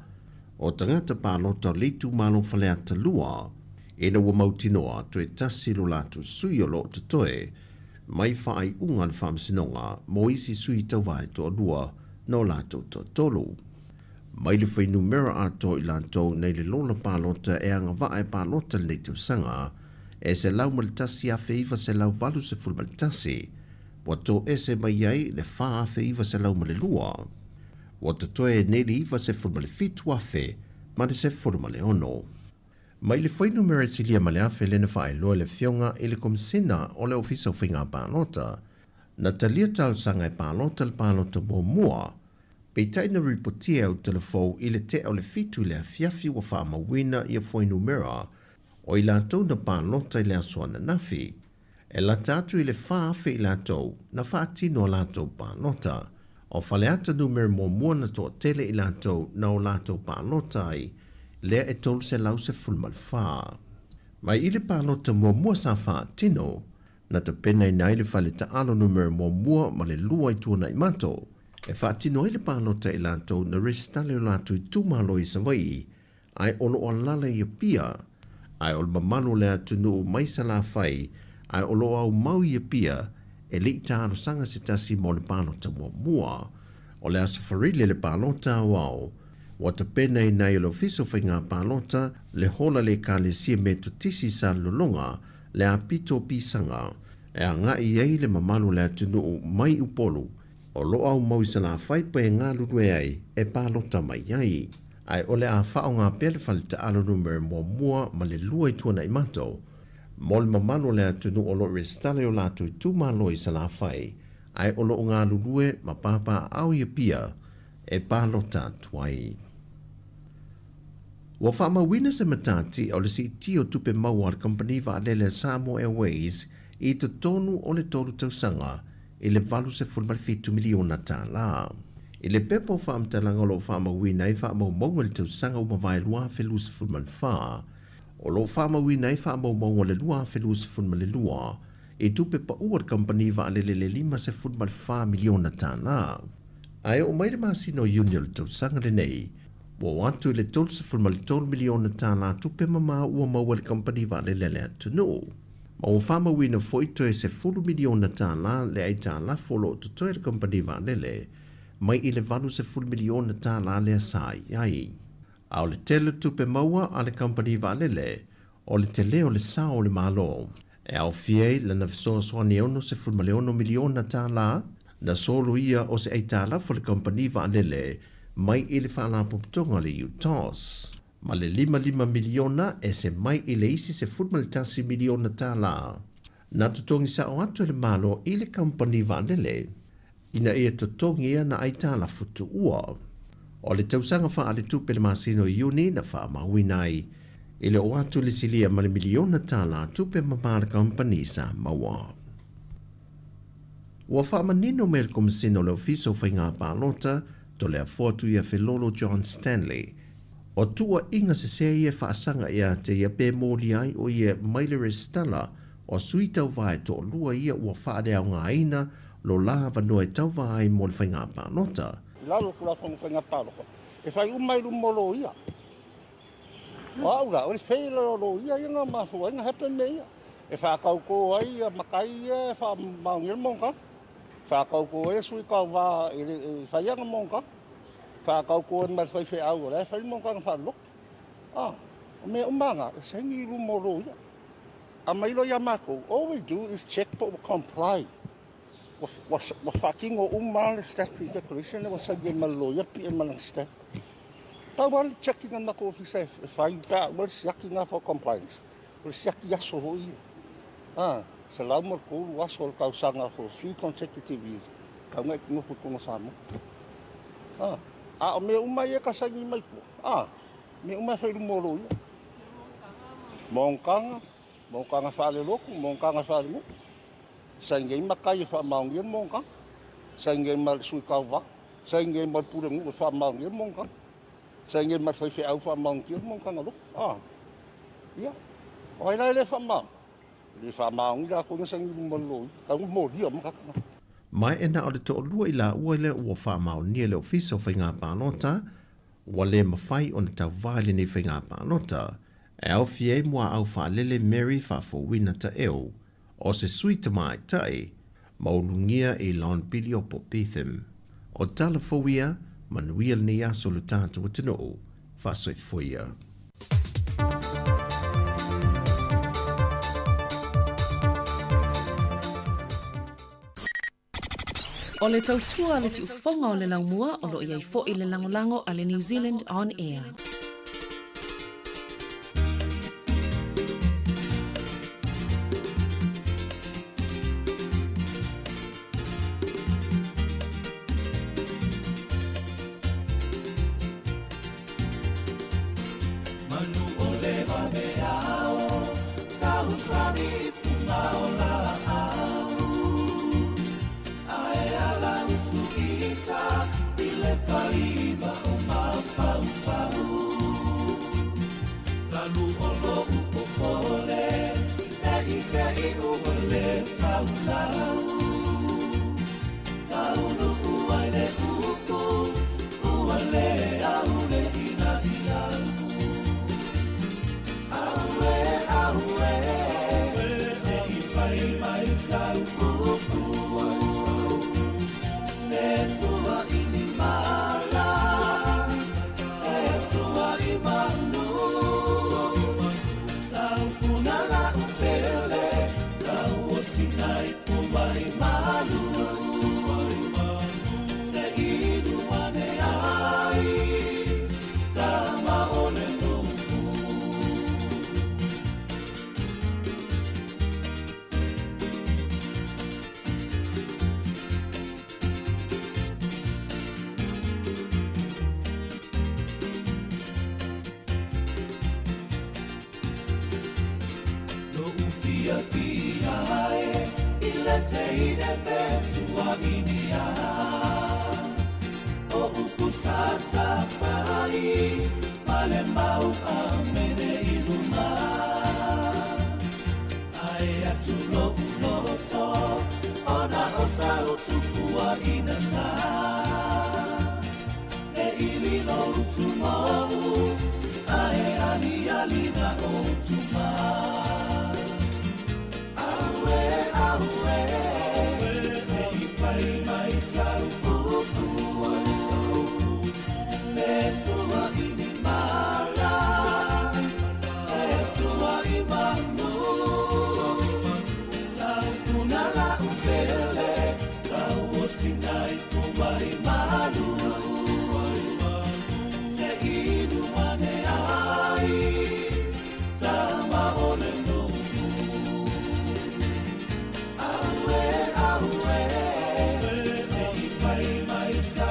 o tagata palota o le itumalo Faleata 2 ina ua mautinoa toe tasi lo latou sui o lo o totoe mai faaiuga a le Faamasinoga mo isi sui tauva e toalua no latou toatolu. Mai le fuainumera atoa o i latou nei le lola palota e agavaa e palota lenei tausaga e 101,981, ua toese mai ai le 4,902. Ua totoe nei le 97,000 ma le 16. Mai le fuainumera e silia ma le afe lea na faailoa e le Afioga i le Komisina o le Ofisa o Faiga Palota, na talia talosaga e palota le palota muamua. Peitai na ripotia e au telefou i le tea o le 7 i le afiafi ua faamauina ia fuainumera o i latou na palota i le aso ananafi. E lata atu i le 4,000 i latou na faatino a latou palota. O Faleata numera muamua na toatele i latou na o latou palota ai, lea e 314. Mai i le palota muamua sa faatino, na tapenaina ai le fale taalo numera muamua ma le lua i Tuanaimato, e faatino ai le palota i latou na resitala i o latou itumalo i Savaii, ae o lo o alaala i Apia, ae o le mamalu o le atunuu mai Salafai, ae o lo o aumau i Apia, e le i talosaga se tasi mo le palota muamua. O le Aso Faraile le palota aoao, ua tapenaina ai e le Ofisa o Faiga Palota le hola le Ekalesia Metotisi i Salelologa le apito o pisaga e agai ai le mamalu o le atunuu mai Upolu o lo o aumau i Salafai pa e galulue ai e palota mai ai. Ae o le a faaaoga pea le fale taalo numera muamua ma le lua i Tuanaimato mo le mamalu o le atunuu o lo o resitala i o latou itumalo i Salafai ae o lo o galulue ma papaaao i Apia e palota atu ai. Ua faamauina se matati o le siitia o tupe maua a le kamupani vaalele a Samoa Airways i totonu o le tolu tausaga i le $87 miliona tālā. I le pepa o faamatalaga o lo o faamauina ai faamaumauga i le tausaga ua mavae 2024, o lo o faamauina ai faamaumauga o le 2022 i tupe paua a le kamupani vaalele le $54 miliona tālā. Ae oo mai le masina o Iuni o le tausaga lenei, ua oo atu i le $33 miliona tālā tupe mamā ua maua e le kamupani vaalele a le atunuu. Ma ua faamauina foi toe $10 miliona tālā le aitalafu o lo o totoe e le kamupani vaalele mai i le $80 miliona tālā lea sa i ai. A o le tele o tupe maua a le kamupani vaalele, o le tele o le sao o le Malo, e aofia ai lana fesoasoani e $66 miliona tālā, na soloia o se aitalafu a le kamupani vaalele mai i le Faalapotopotoga a le UTOS, ma le 55 miliona e se mai i le isi $11 miliona tālā na totogi sao atu e le Malo i le kamupani vaalele ina ia totogi ana aitalafu tuua. O le tausaga faaletupe le masina o Iuni na faamauina ai i le oo atu le silia ma le miliona tālā tupe mamā le kamupani sa maua. Ua faamanino mai e le Komesina o le Ofisa o Faiga Palota, Toleafoa Tuiafelolo John Stanley, o tuuaiga sesē ia e faasaga ia te ia pe molia ai o ia mai le resitala o sui tauva e toalua ia ua faaleaogaina lo la avanoa e tauva ai mo le faiga palota. I lalo o le Tulafono Faiga Palota, e fai uma i luma o loia. O au la, o le fail o loia ia na mafua ai na happen mea ia. E whākaukō ai ia makai ia e whaamaongia le monotaga. Whākaukō ai sui tauva e, e whai ana monotaga. Whākaukō ai ma le faifeau o la e whai le monotaga whaaloto. Ah, o mea uma ngā, e saini i luma o loia. A mai loa ia mākou, all we do is check but we comply. Ua, ua, ua faatino uma le statutory declaration lea ua saini ai ma le loia, pie ma lana stamp. Pau lava le checking a le matou ofisa e fai pe a ua le siaki lena for compliance. O le siaki aso foi ia. Ah, 103 aso o le tausaga for 3 consecutive years. Tau na e te nofo i totonu o Samoa. Ah, a o mea uma ia e ka saini mai tua. Ah, mea uma e fai i luma o loia. Monotaga, monotaga faalelotu, monotaga faalenuu. Saini ai matai e faamaonia le monotaga. Saini ai ma le sui tauva. Saini ai ma le pulenuu e faamaonia le monotaga. Saini ai ma le faifeau e faamaonia le monotaga lotu. Ah, ia. O ai la e le faamaoni? E le faamaoni latou na saini i luma o le loia. Tau ina molia ma tagata. Ma e na o le toalua i laua lea ua faamaonia e le Ofisa o Faiga Palota, ua le mafai ona tauva i lenei faiga palota, e aofia ai muaau faalele Mary Faafouina Taeu, o se sui tamaitai, ma ulugia i Lon Piliopo Betham. O tala fou ia, manuia lenei aso lo tatou atunuu. Faasoifua ia. O le tautua a le siufofoga o le laumua o lo o i ai foi le lagolago a le New Zealand On Air. 9 o mafaufau. Talu o lo'u popole, ne i te i ua le taulau. Taulu'u ai le upu, ua le au le ina ilau. Aue, aue, se i fai mai sau upu. E tua i ni mala, e tua i manu. Sau funa la upele, tau o sinai pu mai malu. Se inu ane ai, tama o le nuku. Lo'u fia fia e, i le teine pe tua inia. O upu sa tafai, ma le mau a mene i luma. Ae atu lo'u loto, ona o sa utupua ina nā. E ili lo utu mau, ae ali ali na o tuma. Aue, aue, se i fai mai sau upu. E tua i ni mala, e tua i manu. Sau funa la upele, tau o sinai pu mai malu. Se inu ane ai, tama o le nuku. Aue, aue, se i fai mai sau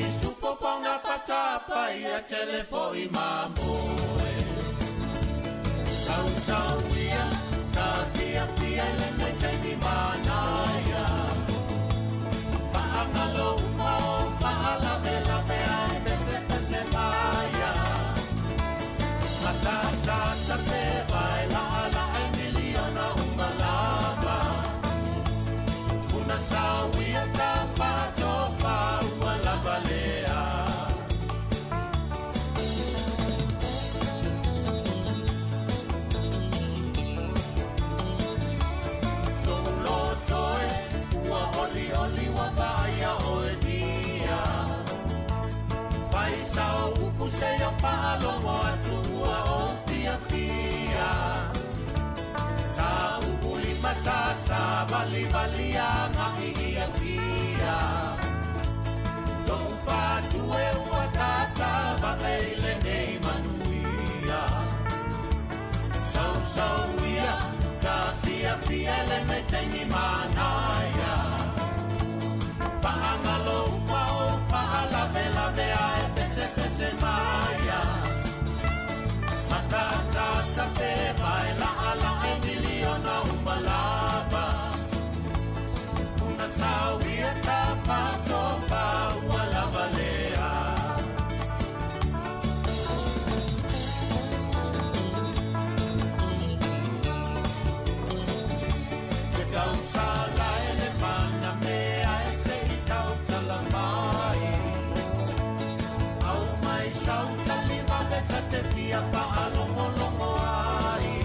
Supo pauna patapa ia telefoi mamoe. Sau sau ia, ta fia fia le nei taimi manaia. Faangalo uma o faalavelave ai pese pese maia. Matatata pe vai la ala ai miliona uma lava. Funa sauia ta fatofa ua lava lea. Lo'u ua oli oli wa vaia oe nia. Fai sao upu se o faalogo atu ua o fiafia. Ta upu lima ta sa vali valia nga i ia kia. Lo'u fatu e ua tata va e lenei manuia. Sau sau ia, ta fia fia lenei taimi manaia. Faangalo uma o faalavelave ae pese pese maia. Matatata pe vai la ala e miliona uma lava. Funa sauia ta fatofa ua lava lea. Ke tausala e le mana mea e se i tautala mai. Au mai sautalima ve tate fia faalogologo ai.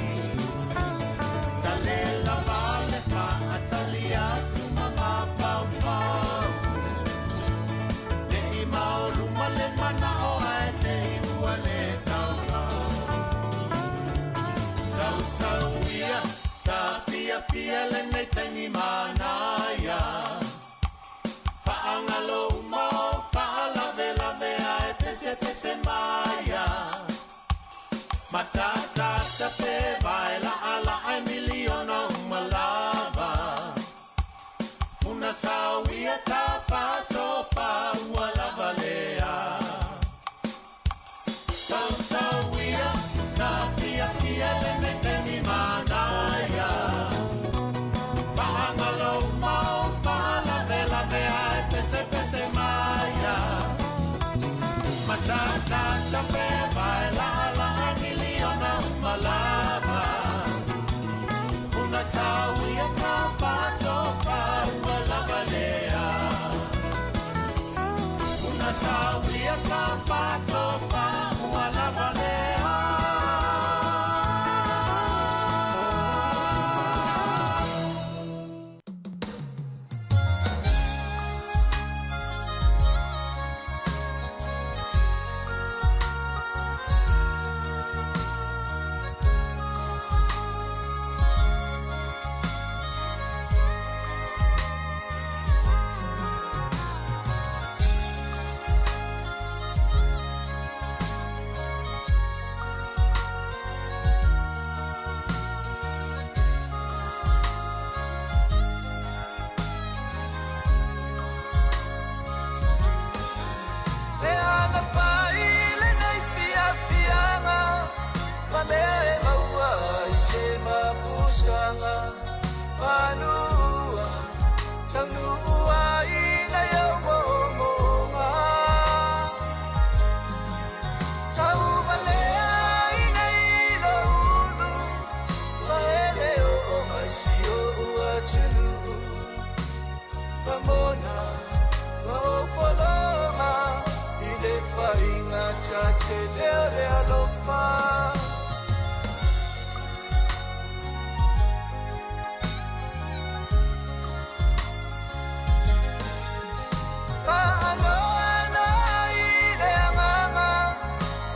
Tale lava le faatali atu ma mafaufau. Le i maoluma le manao ae te i ua le tautau. Sau sau ia, ta fia fia lenei taimi manaia. Faangalo uma o faalavelave ae pese pese maia. Matatata pe vai la ala ai miliona uma lava. Funa sauia ta fatofa ua lava lea. Sau sau ia, ta fia fia lenei taimi manaia. Faangalo uma o faalavelave ae pese pese maia. Matatata pe vai la ala ai miliona uma lava. Funa sauia ta fatofa ua lava lea. Funa sauia ta fatofa ua lava lea. Le ana fai lenei fiafiaga ma mea e maua ai se mapusaga manua taunuu ai nai au moomooga. Tauvalea i nei loulu ma e le oo mai si o'u atunuu. Mamona ma opologa i le faiga tatele o le alofa. Faanoano i le agaga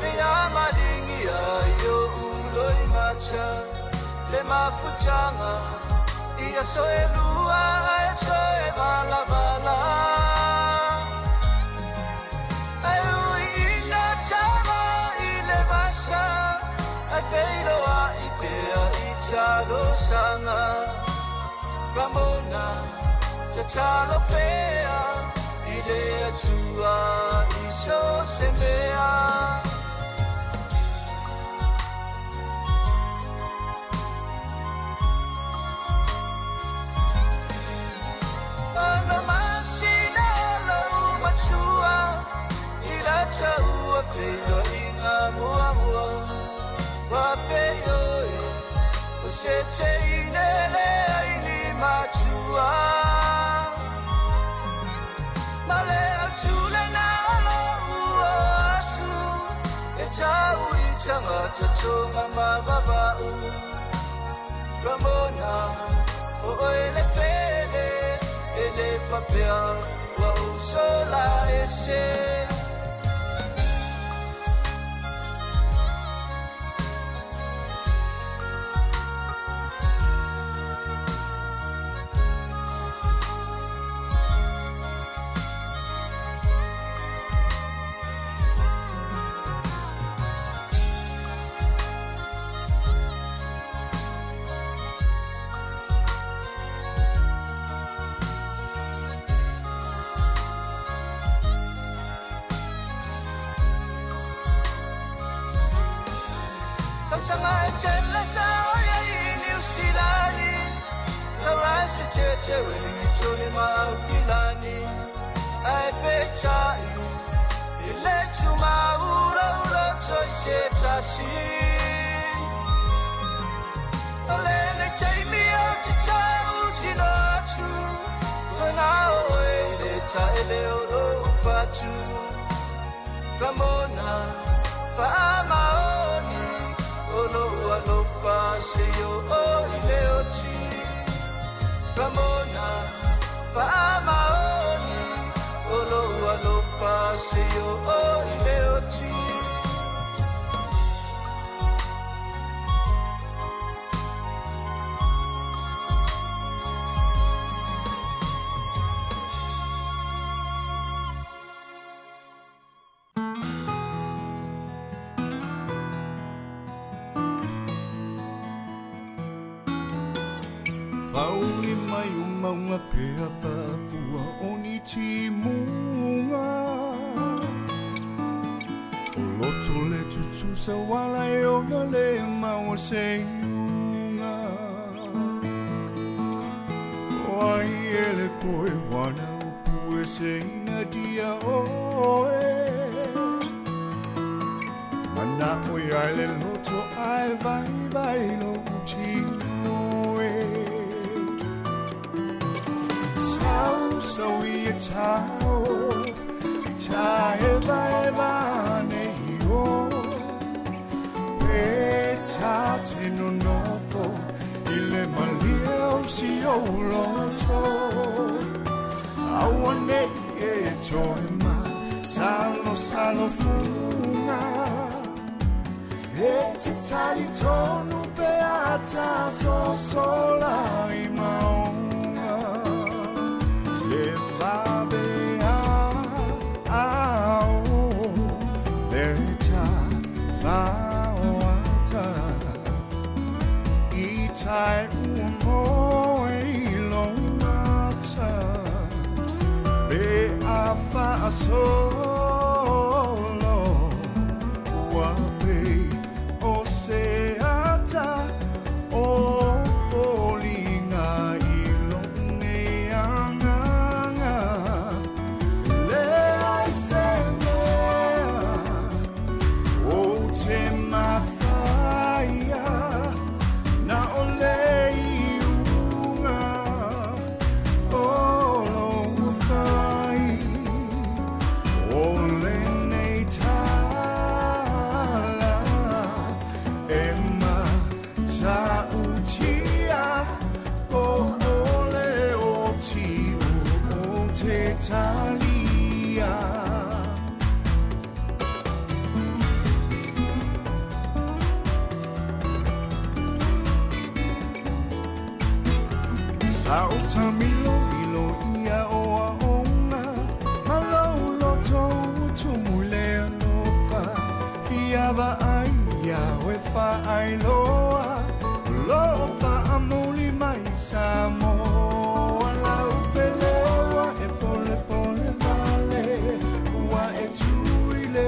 le amaligia i o'u loimata le mafutaga ia soelua ae soe valavala. Ai ui ina tama i le vasa ai peiloa i pea i talosaga. Ramona tatalo pea i le Atua se mea. Ana masina lau matua i la taua feiloaiga muamua. Ua feioe o se teine leai ni matua. Ma le autule na lou o atu e tau i tagata tonga ma vava'u. Ramona o oe le pele e le papea ua ou sola ese. Tausaga e tele sa oia i Niu Silani, Taua se teteu e ligitone ma Aukilani. Ae peitai i le tumaulaula toi se tasi. O lenei taimi ou te tautino atu, Ua na oe i le taele o lou fatu. Ramona faamaoni o lou alofa seia oo i le oti. Ramona faamaoni o lou alofa seia oo i le oti. Whauri mai o maunga pea whafua o ni timunga. O loto le tutusa wala e ona le maua se iunga. O ai ele poe wana o pue se ina dia oe. Mana o ia le loto ai vai vai lo tino e. Sau sau i e tau, i ta e vai e vane i o. Pe ta te no nofo, i le malia o si o loto. Aua nei e toe ma, salo salo funga. E te tali tonu pe ata so sola i maunga. Le vabe a ao, le ta whaoata. I tai ua moe i lo mata, pe a whaasolo, ua pe o se ata o foliga i lo nei anganga. Le ai se mea o te mawhaia, na o le iunga o lo whai. O le nei tala e ma ta utia, o o le o ti o te talia. Sa o tamilo ilo ia o a onga, ma lau loto tumu le alofa. Ia va ai ia oe fa ai loa, lo fa amuli mai sa moa. Lau pelewa e pole pole vale, ua e tui le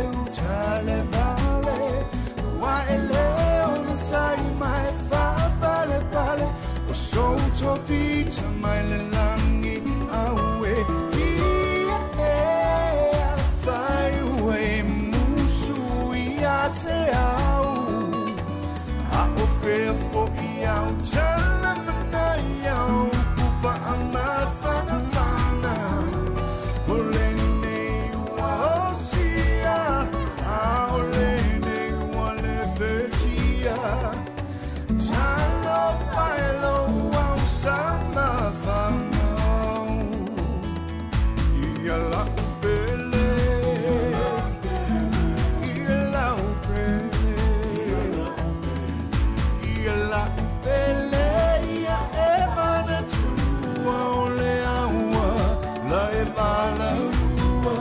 fo'i au tala manai au upu faamafanafana o lenei ua osia a o lenei ua lepetia talofa e lou au samafamau ia la'u pele ia la'u pele ia la'u pele ia e manatua o le aua la e valaua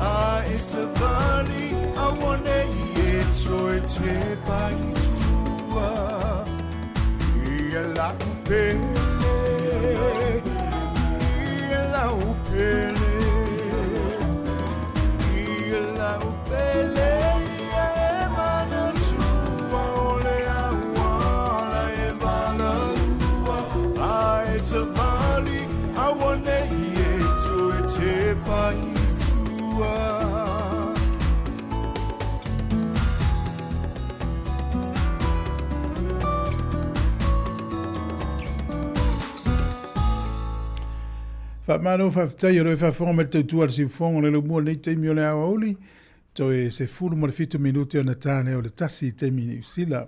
a e savali auane'i e toe tepa i tua ia la'u pele ia la'u pele ia la'u pele ia e manatua o le aua la e valaua a e savali auane'i e toe tepa i tua. Faamalo faafetai o lo e faafofoga mai le tautua a le siufofoga o le laumua lenei taimi o le aoauli, toe 17 minute ona ta lea o le tasi i taimi i Niu Sila.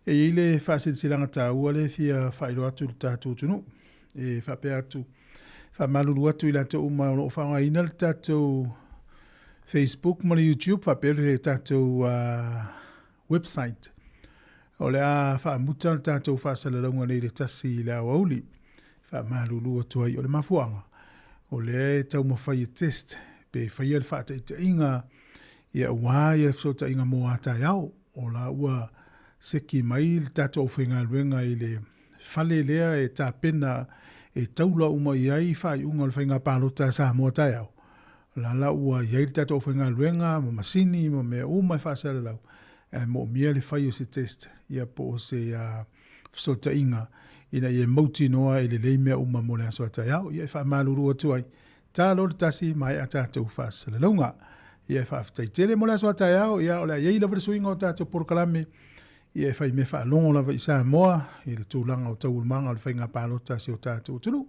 E i ai le faasilasilaga taua lea e fia faailoa atu i le tatou atunuu. E faapea atu, faamalulu atu i latou uma o lo o faaaogaina le tatou Facebook ma le YouTube faapea le tatou website. O le a faamuta le tatou faasalalauga nei i le tasi i le aoauli. Faamalulu atu ai o le mafuaaga, o lea e taumafai e test pe faia le faataitaiga ia aua ia le fesootaiga mo a taeao. O la ua seki mai le tatou aufaigaluega i le fale lea e tapena e taula uma i ai faaiuga o le faiga palota a Samoa taeao. O la la ua i ai le tatou aufaigaluega ma masini ma mea uma e faasalalau, ae moomia le fai o se test ia po o se fesootaiga ina ia mautinoa e lelei mea uma mo le aso a taeao. Ia e faamalulu atu ai, ta loa le tasi, maea tatou faasalalauga. Ia e faafetai tele mo le aso a taeao, ia o le a i ai lava le suiga o tatou polokalame, ia e fai mea faalogo lava i Samoa i le tulaga o taualumaga o le faiga palota a si o tatou atunuu.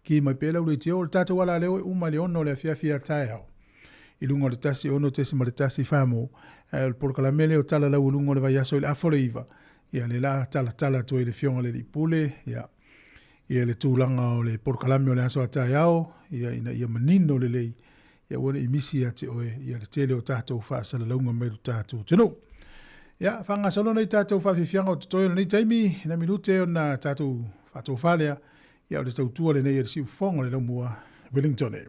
Ki mai pea lau leitio, o le tatou alaleo e uma i le 6 o le afiafi a taeao i luga o le 106.1 Famo, ae o le polokalame lea o Tala Laualuga o le Vaiaso i le afa o le 9, ia lea la talatala atu ai le Afioga i le Alii Pule, ia, ia le tulaga o le polokalame o le aso a taeao, ia ina ia manino lelei, ia aua ne i misi ia te oe ia le tele o tatou faasalalauga mai lo tatou atunuu. Ia, faagasolo nei tatou faafiafiaga o totoe o lenei taimi, na minute ona tatou faatofa lea, ia o le tautua lenei a le siufofoga o le laumua Wellington.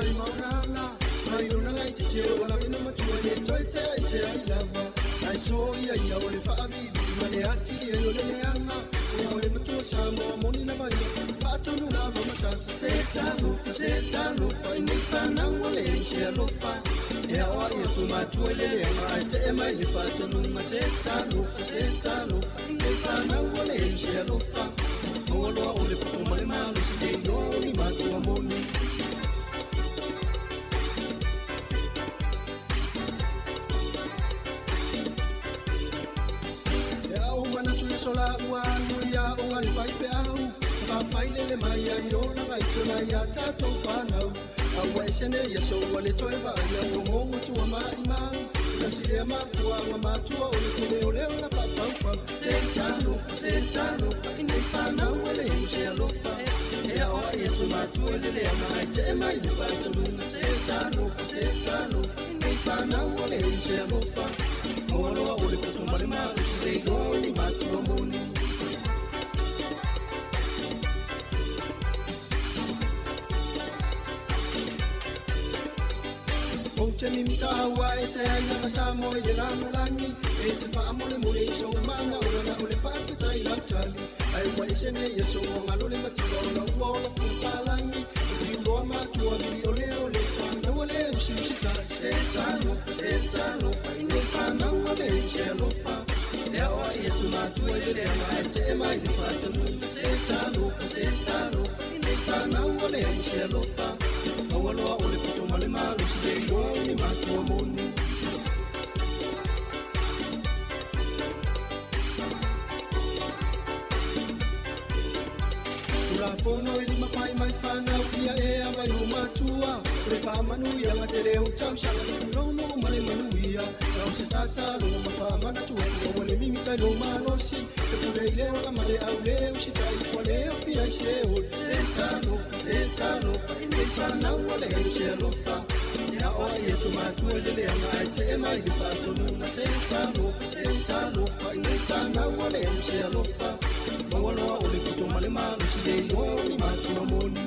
ai maunala Mai lona lai titi o la vena matua le toe te ai se ai lava Ai so ia ia o le faavivi ma le atili e o le leaga Ia o le matua Samoa moni lava ia Faatonu lava ma sasa se talofa se talofa I nei fanau o le se alofa E aoa ia tumatua i le leaga Ae tee mai le faatanuga se talofa se talofa I nei fanau o le se alofa Maua loa o le poto ma le malosi Le iloa o ni matua moni E ao manatu i aso la ua alu i aoga le faifeau Faafailele mai ai olaga i tona ia tatou fanau A ua ese nei aso ua le toe vaaia ua gogo tua maimau Tasi lea mafuaaga matua o le tele o le ola faapaupau Se talofa, se talofa i nei fanau e leai se alofa E aoai atu matua i le leaga ae tee mai le faatanuga Se talofa, se talofa i nei fanau e leai se alofa Maua loa o le poto ma le malosi le iloa o ni matua moni Ou te mimita ua e se ai lava Samoa i le lalolagi E te faamolemole i sou mana o lana o le faafetai lau tali Ae ua ese nei aso ua galo le mativa ona ua ola fua palagi Liuloa matua vili o le o le fanau a le usiusitai Se talofa, se talofa i nei fanau a le se alofa E aoai atu matua i le leaga ae tee mai le faatanuga Se talofa, se talofa i nei fanau a le se alofa Maua loa o le poto ma le malosi le iloa o ni matua moni Tulafono i lima fai mai fanau ia e ava i o matua O le faamanuiaga tele o tausaga Tulou ma le manuia Na o se tatalo ma faamanatu atu Aua le mimita i lou malosi E pule i le ola ma le au le usitai Ua le ofi ai se oli Se talofa, se talofa I nei fanau ua leai se alofa E aoai atu matua i le leaga Ae tee mai le faatonuga Se talofa, se talofa I nei fanau ua leai se alofa Maua loa o le poto ma le malosi Le iloa o ni matua moni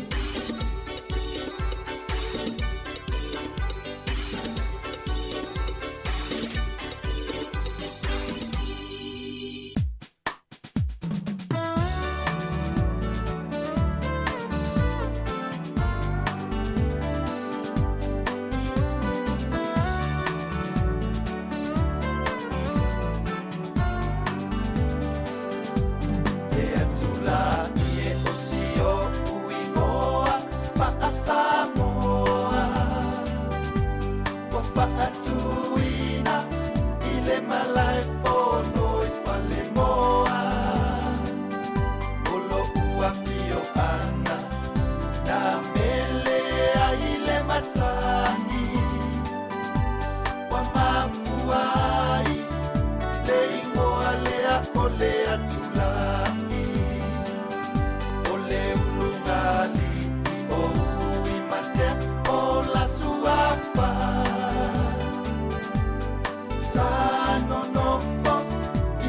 E atu la i e o si oʻu igoa faa-Samoa Ua faatuina i le malae fono i Falemoa O loʻu afioaga na mele ai le matagi Ua mafua ai le igoa lea o le Atulai O le uluga aliʻi o Uimatea o la suafa Sa nonofo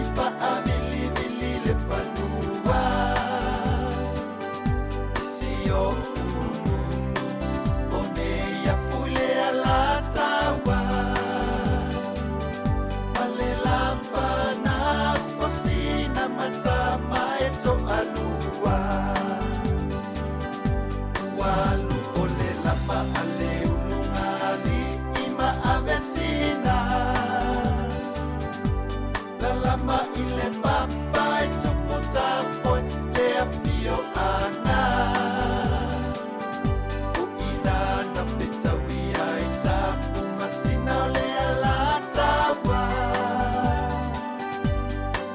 i faavilivili le fanua I si oʻu nuu o Neiafu i le Alataua Ma le lafanau o sina matama e toalua Ua alu o le lapa a le uluga aliʻi ma Avesina Lalama i le papa e tufu tafoe le afioaga. O ina na fetaui ai Tapumasina o le Alataua.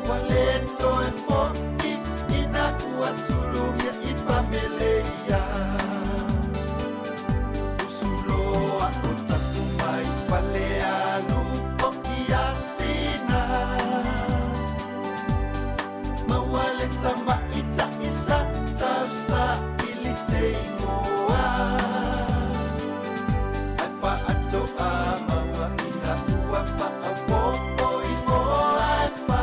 Ua le toe foʻi ina ua sulugia i Pameleia. Usu loa o Tapu mai Falealu o Iasina. Maua le tamaitaʻi sa tausaili se igoa. Ae faatoa maua ina ua faaopoopo igoa e fa.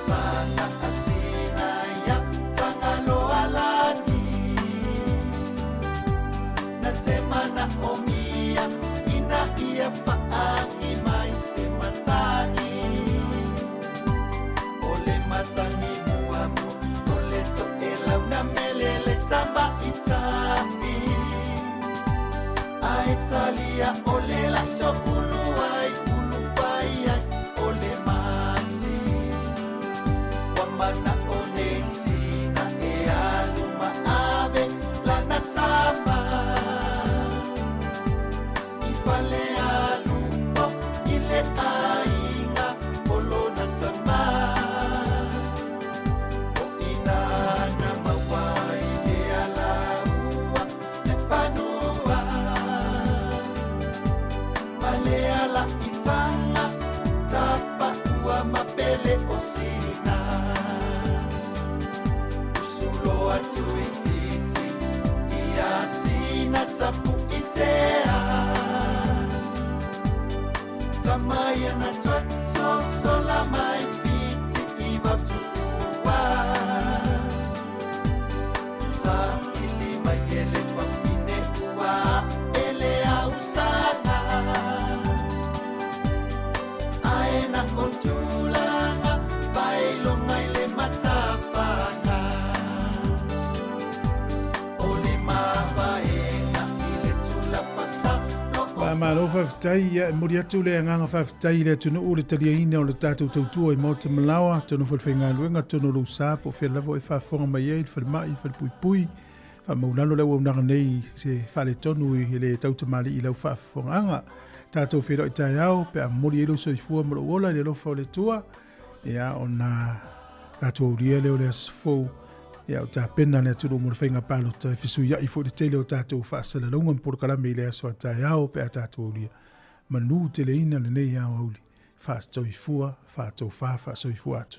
Tausaga asina ia Tagaloalagi Na te mana o mia ina ia faagi mai se matagi O le matagi muamua o le toʻelau na mele le tamaitai Ae talia o le laitokulu ai ulufai ai o le masi Ua mana'o nei sina e alu ma ave lana tama I fale alupo i le aiga o lona tamā O ina na maua ai le alaua le fanua Ma le ala i faga tapaua ma pele o sina Usu loa atu i Fiti ia sina tapu'itea Tama ia na toe sosola mai Fiti i Vautu'ua Sa ili mai e le fafine ua a'e le ausaga Ae na o tulaga faailoga i le matafaga O le mavaega i le tulafasa Faamalo faafetai ia e momoli atu le agaga faafetai i le atunuu i le taliaina o le tatou tautua i Maota Malaoa, atonu foi le faigaluega, atonu o lou sa po o fea lava o e faafofoga mai ai, le falemai, le falepuipui, faamaulalo le auaunaga nei i se faaletonu i le tautamalii i lau faafofogaaga. Tatou feiloai taeao pe a momoli ai lou soifua ma lou ola i le alofa o le Atua, ia ona tatou aulia lea o le aso fou, ia o tapena le atunuu mo le faiga palota e fesuiai foi le tele o tatou faasalalauga ma polokalame i le aso a taeao pe a tatou aulia. Manu teleina lenei aoauli, faasoifua, faatofa, faasoifua atu.